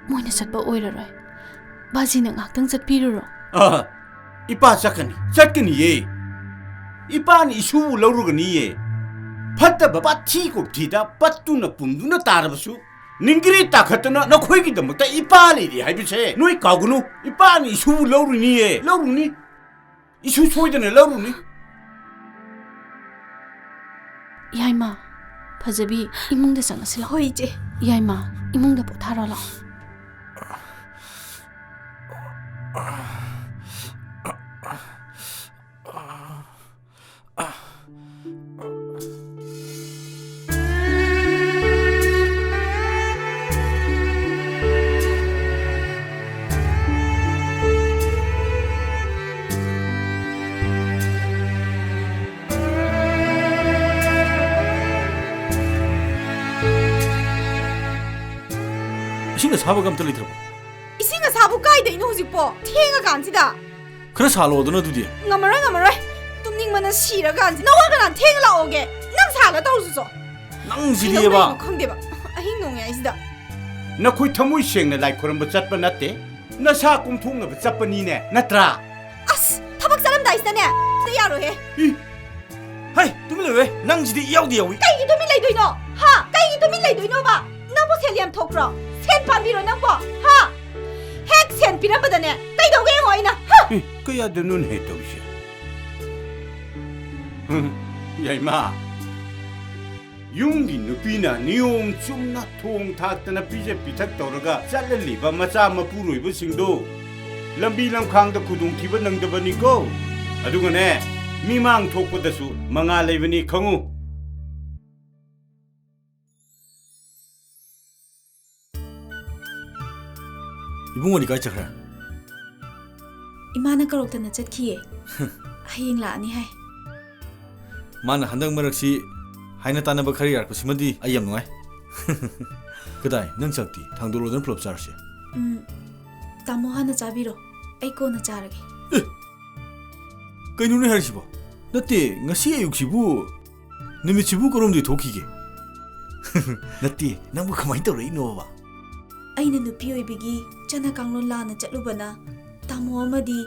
ꯃꯣꯏꯅ ꯆꯠꯄ ꯑꯣꯏꯔꯔꯣꯏ꯫ ꯕꯥꯖꯤꯅ ꯉꯥꯏꯍꯥꯛꯇꯪ ꯆꯠꯄꯤꯔꯨꯔꯣ꯫ ꯑ, ꯏꯄꯥ ꯆꯠꯀꯅꯤ, ꯆꯠꯀꯅꯤꯌꯦ꯫ ꯏꯄꯥꯅ ꯏꯁꯨꯕꯨ ꯂꯧꯔꯨꯒꯅꯤꯌꯦ꯫ ꯐꯠꯇꯕ ꯄꯥꯊꯤ ꯀꯣꯛꯊꯤꯗ ꯄꯠꯇꯨꯅ ꯄꯨꯝꯗꯨꯅ ꯇꯥꯔꯕꯁꯨ, ꯅꯤꯡꯒꯤꯔꯤ ꯇꯥꯈꯠꯇꯅ ꯅꯈꯣꯏꯒꯤꯗꯃꯛꯇ ꯏꯄꯥ ꯂꯩꯔꯤ ꯍꯥꯏꯕꯁꯦ ꯅꯣꯏ ꯀꯥꯎꯒꯅꯨ꯫ ꯏꯄꯥꯅ ꯏꯁꯨꯕꯨ ꯂꯧꯔꯨꯅꯤꯌꯦ, ꯂꯧꯔꯨꯅꯤ꯫ ꯏꯁꯨ ꯁꯣꯏꯗꯅ ꯂꯧꯔꯨꯅꯤ꯫ ꯌꯥꯏꯃ, ꯐꯖꯕꯤ, ꯏꯃꯨꯡꯗ ꯆꯪꯉꯁꯤ ꯂꯥꯛꯑꯣ꯫ ꯍꯣꯏ, ꯏꯆꯦ꯫ ꯌꯥꯏꯃ, ꯏꯃꯨꯡꯗ ꯄꯣꯊꯥꯔꯣ ꯂꯥꯛꯑꯣ꯫ ꯏꯁꯤꯡ ꯑꯁꯥꯕꯒ ꯑꯝꯇ ꯂꯩꯇ꯭ꯔꯕꯣ? ꯏꯁꯤꯡ ꯑꯁꯥꯕꯨ ꯀꯥꯏꯗꯩꯅꯣ ꯍꯧꯖꯤꯛꯄꯣ? ꯊꯦꯡꯉꯀꯥꯟꯁꯤꯗ꯫ ꯈꯔ ꯁꯥꯜꯂꯣꯗꯅ ꯑꯗꯨꯗꯤ꯫ ꯉꯝꯃꯔꯣꯏ, ꯉꯝꯃꯔꯣꯏ꯫ ꯇꯨꯝꯅꯤꯡꯕꯅ ꯁꯤꯔꯀꯥꯟꯁꯤ꯫ ꯅꯋꯥ ꯀꯅꯥ ꯊꯦꯡꯅ ꯂꯥꯛꯑꯣꯒꯦ? ꯅꯪ ꯁꯥꯜꯂ ꯇꯧꯔꯨꯆꯣ꯫ ꯅꯪꯁꯤꯗꯤꯕ꯫ ꯀꯩꯗꯧꯗꯣꯏꯅꯣ ꯈꯪꯗꯦꯕ꯫ ꯑꯍꯤꯡ ꯅꯣꯡꯌꯥꯏꯁꯤꯗ꯫ ꯅꯈꯣꯏ ꯊꯃꯣꯏ ꯁꯦꯡꯅ ꯂꯥꯏ ꯈꯨꯔꯨꯝꯕ ꯆꯠꯄ ꯅꯠꯇꯦ, ꯅꯁꯥ ꯀꯨꯝꯊꯣꯛꯅꯕ ꯆꯠꯄꯅꯤꯅꯦ, ꯅꯠꯇ꯭ꯔꯥ? ꯑꯁ, ꯊꯕꯛ ꯆꯠꯂꯝꯗꯥꯏꯁꯤꯗꯅꯦ, ꯑꯝꯇ ꯌꯥꯔꯣꯏꯍꯦ꯫ ꯏ! ꯍꯩ, ꯇꯨꯃꯤꯟ ꯂꯩꯌꯨꯍꯦ, ꯅꯪꯁꯤꯗꯤ ꯏꯌꯥꯎꯗ ꯌꯥꯎꯏ꯫ ꯀꯩꯒꯤ ꯇꯨꯃꯤꯟ ꯂꯩꯗꯣꯏꯅꯣ? ꯍꯥ? ꯀꯩꯒꯤ ꯇꯨꯃꯤꯟ ꯂꯩꯗꯣꯏꯅꯣꯕ? ꯅꯪꯕꯨ ꯁꯦꯜ ꯌꯥꯝ ꯊꯣꯛꯄ꯭ꯔꯣ? ꯁꯦꯟ ꯄꯥꯝꯕꯤꯔꯣ ꯅꯪꯕꯣ? ꯍꯥ? ꯍꯦꯛ ꯁꯦꯟ ꯄꯤꯔꯝꯕꯗꯅꯦ, ꯀꯩꯗꯧꯒꯦ ꯌꯦꯡꯉꯣ ꯑꯩꯅ꯫ ꯍꯥ! ꯏ, ꯀꯌꯥꯗꯅꯣꯅꯦ ꯇꯧꯔꯤꯁꯦ? ꯌꯥꯏꯃ, ꯌꯨꯝꯒꯤ ꯅꯨꯄꯤꯅ ꯅꯤꯌꯣꯝ ꯆꯨꯝꯅ ꯊꯣꯡ ꯊꯥꯛꯇꯅ ꯄꯤꯖ ꯄꯤꯊꯛ ꯇꯧꯔꯒ ꯆꯠꯂꯜꯂꯤꯕ ꯃꯆꯥ ꯃꯄꯨꯔꯣꯏꯕꯁꯤꯡꯗꯣ ꯂꯝꯕꯤ ꯂꯝꯈꯥꯡꯗ ꯈꯨꯗꯣꯡꯊꯤꯕ ꯅꯪꯗꯕꯅꯤꯀꯣ꯫ ꯑꯗꯨꯒꯅꯦ, ꯃꯤꯃꯥꯡ ꯊꯣꯛꯄꯗꯁꯨ ꯃꯉꯥ ꯂꯩꯕꯅꯤ ꯈꯪꯉꯨ꯫ ꯏꯕꯨꯡꯉꯣꯗꯤ ꯀꯥꯏ ꯆꯠꯈ꯭ꯔꯦ? ꯏꯃꯥꯅ ꯀꯧꯔꯛꯇꯅ ꯆꯠꯈꯤꯌꯦ꯫ ꯍꯌꯦꯡ ꯂꯥꯛꯑꯅꯤ ꯍꯥꯏ꯫ ꯃꯥꯅ ꯍꯟꯗꯛ ꯃꯔꯛꯁꯤ ꯍꯥꯏꯅ ꯇꯥꯟꯅꯕ ꯈꯔ ꯌꯥꯔꯛꯄꯁꯤꯃꯗꯤ ꯑꯩ ꯌꯥꯝ ꯅꯨꯡꯉꯥꯏ꯫ ꯀꯗꯥꯏ, ꯅꯪ ꯆꯥꯛꯇꯤ ꯊꯥꯡꯗꯣꯔꯛꯑꯣꯗꯅ ꯄꯨꯂꯞ ꯆꯥꯔꯁꯦ꯫ ꯎꯝ, ꯇꯥꯃꯣ ꯍꯥꯟꯅ ꯆꯥꯕꯤꯔꯣ, ꯑꯩ ꯀꯣꯟꯅ ꯆꯥꯔꯒꯦ꯫ ꯑꯦ! ꯀꯩꯅꯣꯅꯦ ꯍꯥꯏꯔꯤꯁꯤꯕꯣ? ꯅꯠꯇꯦ, ꯉꯁꯤ ꯑꯌꯨꯛꯁꯤꯕꯨ ꯅꯨꯃꯤꯠꯁꯤꯕꯨ ꯀꯔꯣꯝꯗꯩ ꯊꯣꯛꯈꯤꯒꯦ? ꯅꯠꯇꯦ, ꯅꯪꯕꯨ ꯀꯃꯥꯏꯅ ꯇꯧꯔꯛꯏꯅꯣꯕ? ꯑꯩꯅ ꯅꯨꯄꯤ ꯑꯣꯏꯕꯤꯒꯤ ꯆꯠꯅ ꯀꯥꯡꯂꯣꯟ ꯂꯥꯟꯅ ꯆꯠꯂꯨꯕꯅ ꯇꯥꯃꯣ ꯑꯃꯗꯤ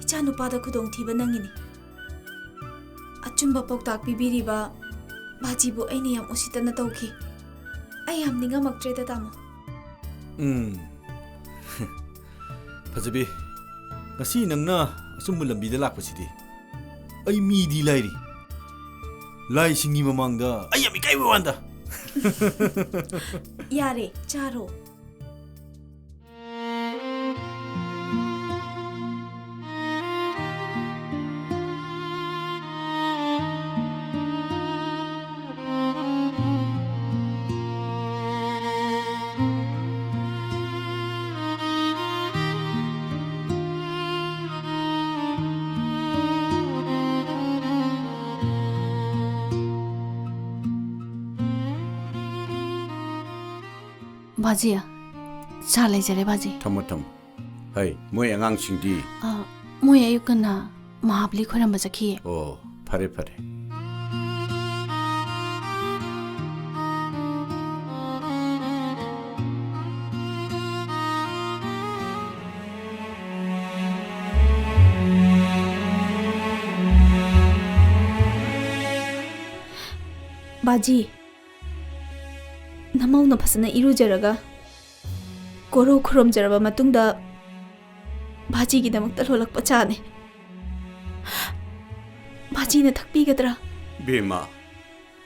ꯏꯆꯥ ꯅꯨꯄꯥꯗ ꯈꯨꯗꯣꯡꯊꯤꯕ ꯅꯪꯉꯤꯅꯤ꯫ ꯑꯆꯨꯝꯕ ꯄꯥꯎꯇꯥꯛ ꯄꯤꯕꯤꯔꯤꯕ ꯕꯥꯖꯤꯕꯨ ꯑꯩꯅ ꯌꯥꯝ ꯎꯁꯤꯠꯇꯅ ꯇꯧꯈꯤ꯫ ꯑꯩ ꯌꯥꯝ ꯅꯤꯡꯉꯝꯃꯛꯇ꯭ꯔꯦꯗ, ꯇꯥꯃꯣ꯫ ꯎꯝ꯫ ꯐꯖꯕꯤ, ꯉꯁꯤ ꯅꯪꯅ ꯑꯆꯨꯝꯕ ꯂꯝꯕꯤꯗ ꯂꯥꯛꯄꯁꯤꯗꯤ꯫ ꯑꯩ ꯃꯤꯗꯤ ꯂꯥꯏꯔꯤ, ꯂꯥꯏꯁꯤꯡꯒꯤ ꯃꯃꯥꯡꯗ ꯑꯩ ꯌꯥꯝ ꯏꯀꯥꯏꯕ ꯋꯥꯟꯗ꯫ ꯌꯥꯔꯦ, ꯆꯥꯔꯣ꯫ ꯕꯥꯖꯤ, ꯆꯥ ꯂꯩꯖꯔꯦ, ꯕꯥꯖꯤ꯫ ꯊꯝꯃꯣ, ꯊꯝꯃꯣ꯫ ꯍꯩ, ꯃꯣꯏ ꯑꯉꯥꯡꯁꯤꯡꯗꯤ? ꯑ, ꯃꯣꯏ ꯑꯌꯨꯛ ꯉꯟꯅ ꯃꯍꯥꯕꯂꯤ ꯈꯣꯏꯔꯝꯕ ꯆꯠꯈꯤꯌꯦ꯫ ꯑꯣ, ꯐꯔꯦ, ꯐꯔꯦ꯫ ꯕꯥꯖꯤ, ꯅꯃꯧꯅ ꯐꯖꯅ ꯏꯔꯨꯖꯔꯒ ꯀꯣꯔꯧ ꯈꯨꯔꯨꯝꯖꯔꯕ ꯃꯇꯨꯡꯗ ꯕꯥꯖꯤꯒꯤꯗꯃꯛꯇ ꯂꯣꯜꯂꯛꯄ ꯆꯥꯅꯤ꯫ ꯕꯥꯖꯤꯅ ꯊꯛꯄꯤꯒꯗ꯭ꯔꯥ? ꯕꯦꯝꯃ,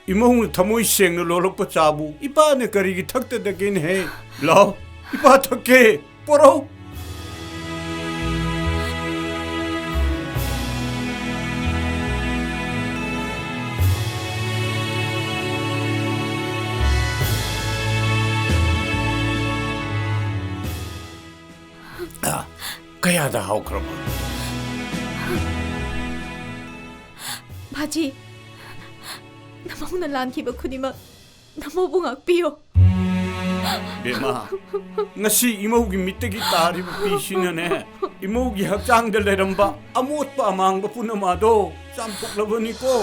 ꯏꯃꯧꯅ ꯊꯃꯣꯏ ꯁꯦꯡꯅ ꯂꯣꯜꯂꯛꯄ ꯆꯥꯕꯨ ꯏꯄꯥꯅ ꯀꯔꯤꯒꯤ ꯊꯛꯇꯗꯒꯦꯅꯦꯍꯦ? ꯂꯥꯎ, ꯏꯄꯥ ꯊꯛꯀꯦ꯫ ꯄꯣꯔꯧ꯫ ꯑ, ꯀꯌꯥꯗ ꯍꯥꯎꯈ꯭ꯔꯕ? ꯕꯥꯖꯤ, ꯅꯃꯧꯅ ꯂꯥꯟꯈꯤꯕ ꯈꯨꯗꯤꯡꯃꯛ ꯅꯃꯧꯕꯨ ꯉꯥꯛꯄꯤꯌꯨ꯫ ꯕꯦꯝꯃ, ꯉꯁꯤ ꯏꯃꯧꯒꯤ ꯃꯤꯠꯇꯒꯤ ꯇꯥꯔꯤꯕ ꯄꯤꯁꯤꯅꯅꯦ, ꯏꯃꯧꯒꯤ ꯍꯛꯆꯥꯡꯗ ꯂꯩꯔꯝꯕ ꯑꯃꯣꯠꯄ ꯑꯃꯥꯡꯕ ꯄꯨꯝꯅꯃꯛ ꯑꯗꯣ ꯆꯥꯝꯊꯣꯛꯂꯕꯅꯤꯀꯣ꯫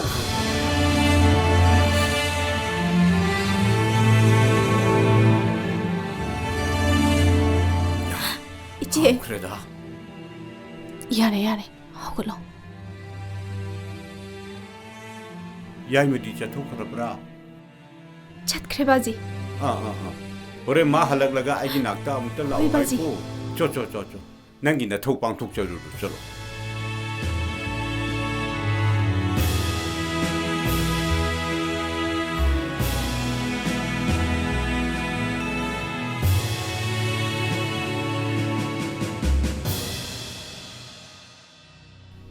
ꯏꯆꯦ꯫ ꯍꯥꯎꯈ꯭ꯔꯦꯗ꯫ ꯌꯥꯔꯦ, ꯌꯥꯔꯦ, ꯍꯧꯒꯠꯂꯣ꯫ ꯌꯥꯏꯃꯗꯤ ꯆꯠꯊꯣꯛꯈ꯭ꯔꯕ꯭ꯔꯥ? ꯆꯠꯈ꯭ꯔꯦ, ꯕꯥꯖꯤ꯫ ꯑꯥ, ꯑꯥ, ꯑꯥ꯫ ꯍꯣꯔꯦꯟ ꯃꯥ ꯍꯜꯂꯛꯂꯒ ꯑꯩꯒꯤ ꯅꯥꯛꯇ ꯑꯃꯨꯛꯇ ꯂꯥꯛꯑꯣ, ꯍꯣꯏ, ꯕꯥꯖꯤ꯫ ꯍꯥꯏꯀꯣ꯫ ꯆꯣ, ꯆꯣ, ꯆꯣ, ꯆꯣ꯫ ꯅꯪꯒꯤ ꯅꯊꯧ ꯄꯥꯡꯊꯣꯛꯆꯔꯨꯔꯣ, ꯆꯠꯂꯣ꯫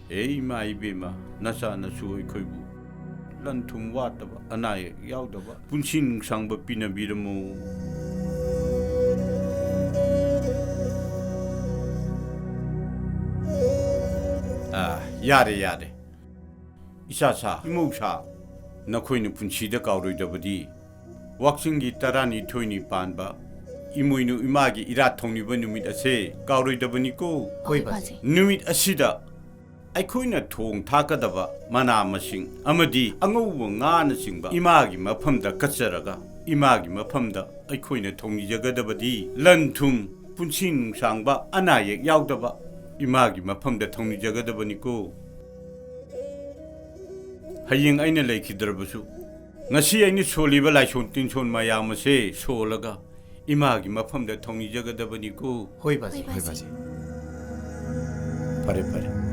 ꯍꯦ ꯏꯃꯥ ꯏꯕꯦꯝꯃ, ꯅꯆꯥ ꯅꯁꯨ ꯑꯩꯈꯣꯏꯕꯨ ꯂꯟ ꯊꯨꯝ ꯋꯥꯠꯇꯕ, ꯑꯅꯥ ꯑꯌꯦꯛ ꯌꯥꯎꯗꯕ, ꯄꯨꯟꯁꯤ ꯅꯨꯡꯁꯥꯡꯕ ꯄꯤꯅꯕꯤꯔꯝꯃꯨ꯫ ꯑꯥ, ꯌꯥꯔꯦ, ꯌꯥꯔꯦ꯫ ꯏꯆꯥꯁꯥ, ꯏꯃꯧꯁꯥ, ꯅꯈꯣꯏꯅ ꯄꯨꯟꯁꯤꯗ ꯀꯥꯎꯔꯣꯏꯗꯕꯗꯤ ꯋꯥꯛꯆꯤꯡꯒꯤ ꯇꯔꯥꯅꯤꯊꯣꯏꯅꯤ ꯄꯥꯟꯕ ꯏꯃꯣꯏꯅꯨ ꯏꯃꯥꯒꯤ ꯏꯔꯥꯠ ꯊꯧꯅꯤꯕ ꯅꯨꯃꯤꯠ ꯑꯁꯦ ꯀꯥꯎꯔꯣꯏꯗꯕꯅꯤꯀꯣ꯫ ꯍꯣꯏ, ꯍꯣꯏ, ꯕꯥꯖꯤ꯫ ꯕꯥꯖꯤ꯫ ꯅꯨꯃꯤꯠ ꯑꯁꯤꯗ ꯑꯩꯈꯣꯏꯅ ꯊꯣꯡ ꯊꯥꯛꯀꯗꯕ ꯃꯅꯥ ꯃꯁꯤꯡ ꯑꯃꯗꯤ ꯑꯉꯧꯕ ꯉꯥꯅꯆꯤꯡꯕ ꯏꯃꯥꯒꯤ ꯃꯐꯝꯗ ꯀꯠꯆꯔꯒ, ꯏꯃꯥꯒꯤ ꯃꯐꯝꯗ ꯑꯩꯈꯣꯏꯅ ꯊꯧꯅꯤꯖꯒꯗꯕꯗꯤ ꯂꯟ ꯊꯨꯝ, ꯄꯨꯟꯁꯤ ꯅꯨꯡꯁꯥꯡꯕ, ꯑꯅꯥ ꯑꯌꯦꯛ ꯌꯥꯎꯗꯕ ꯏꯃꯥꯒꯤ ꯃꯐꯝꯗ ꯊꯧꯅꯤꯖꯒꯗꯕꯅꯤꯀꯣ꯫ ꯍꯌꯦꯡ ꯑꯩꯅ ꯂꯩꯈꯤꯗ꯭ꯔꯕꯁꯨ, ꯉꯁꯤ ꯑꯩꯅ ꯁꯣꯜꯂꯤꯕ ꯂꯥꯏꯁꯣꯟ ꯇꯤꯟꯁꯣꯟ ꯃꯌꯥꯝ ꯑꯁꯦ ꯁꯣꯜꯂꯒ ꯏꯃꯥꯒꯤ ꯃꯐꯝꯗ ꯊꯧꯅꯤꯖꯒꯗꯕꯅꯤꯀꯣ꯫ ꯍꯣꯏ ꯕꯥꯖꯤ꯫ ꯍꯣꯏ ꯕꯥꯖꯤ꯫ ꯐꯔꯦ ꯐꯔꯦ꯫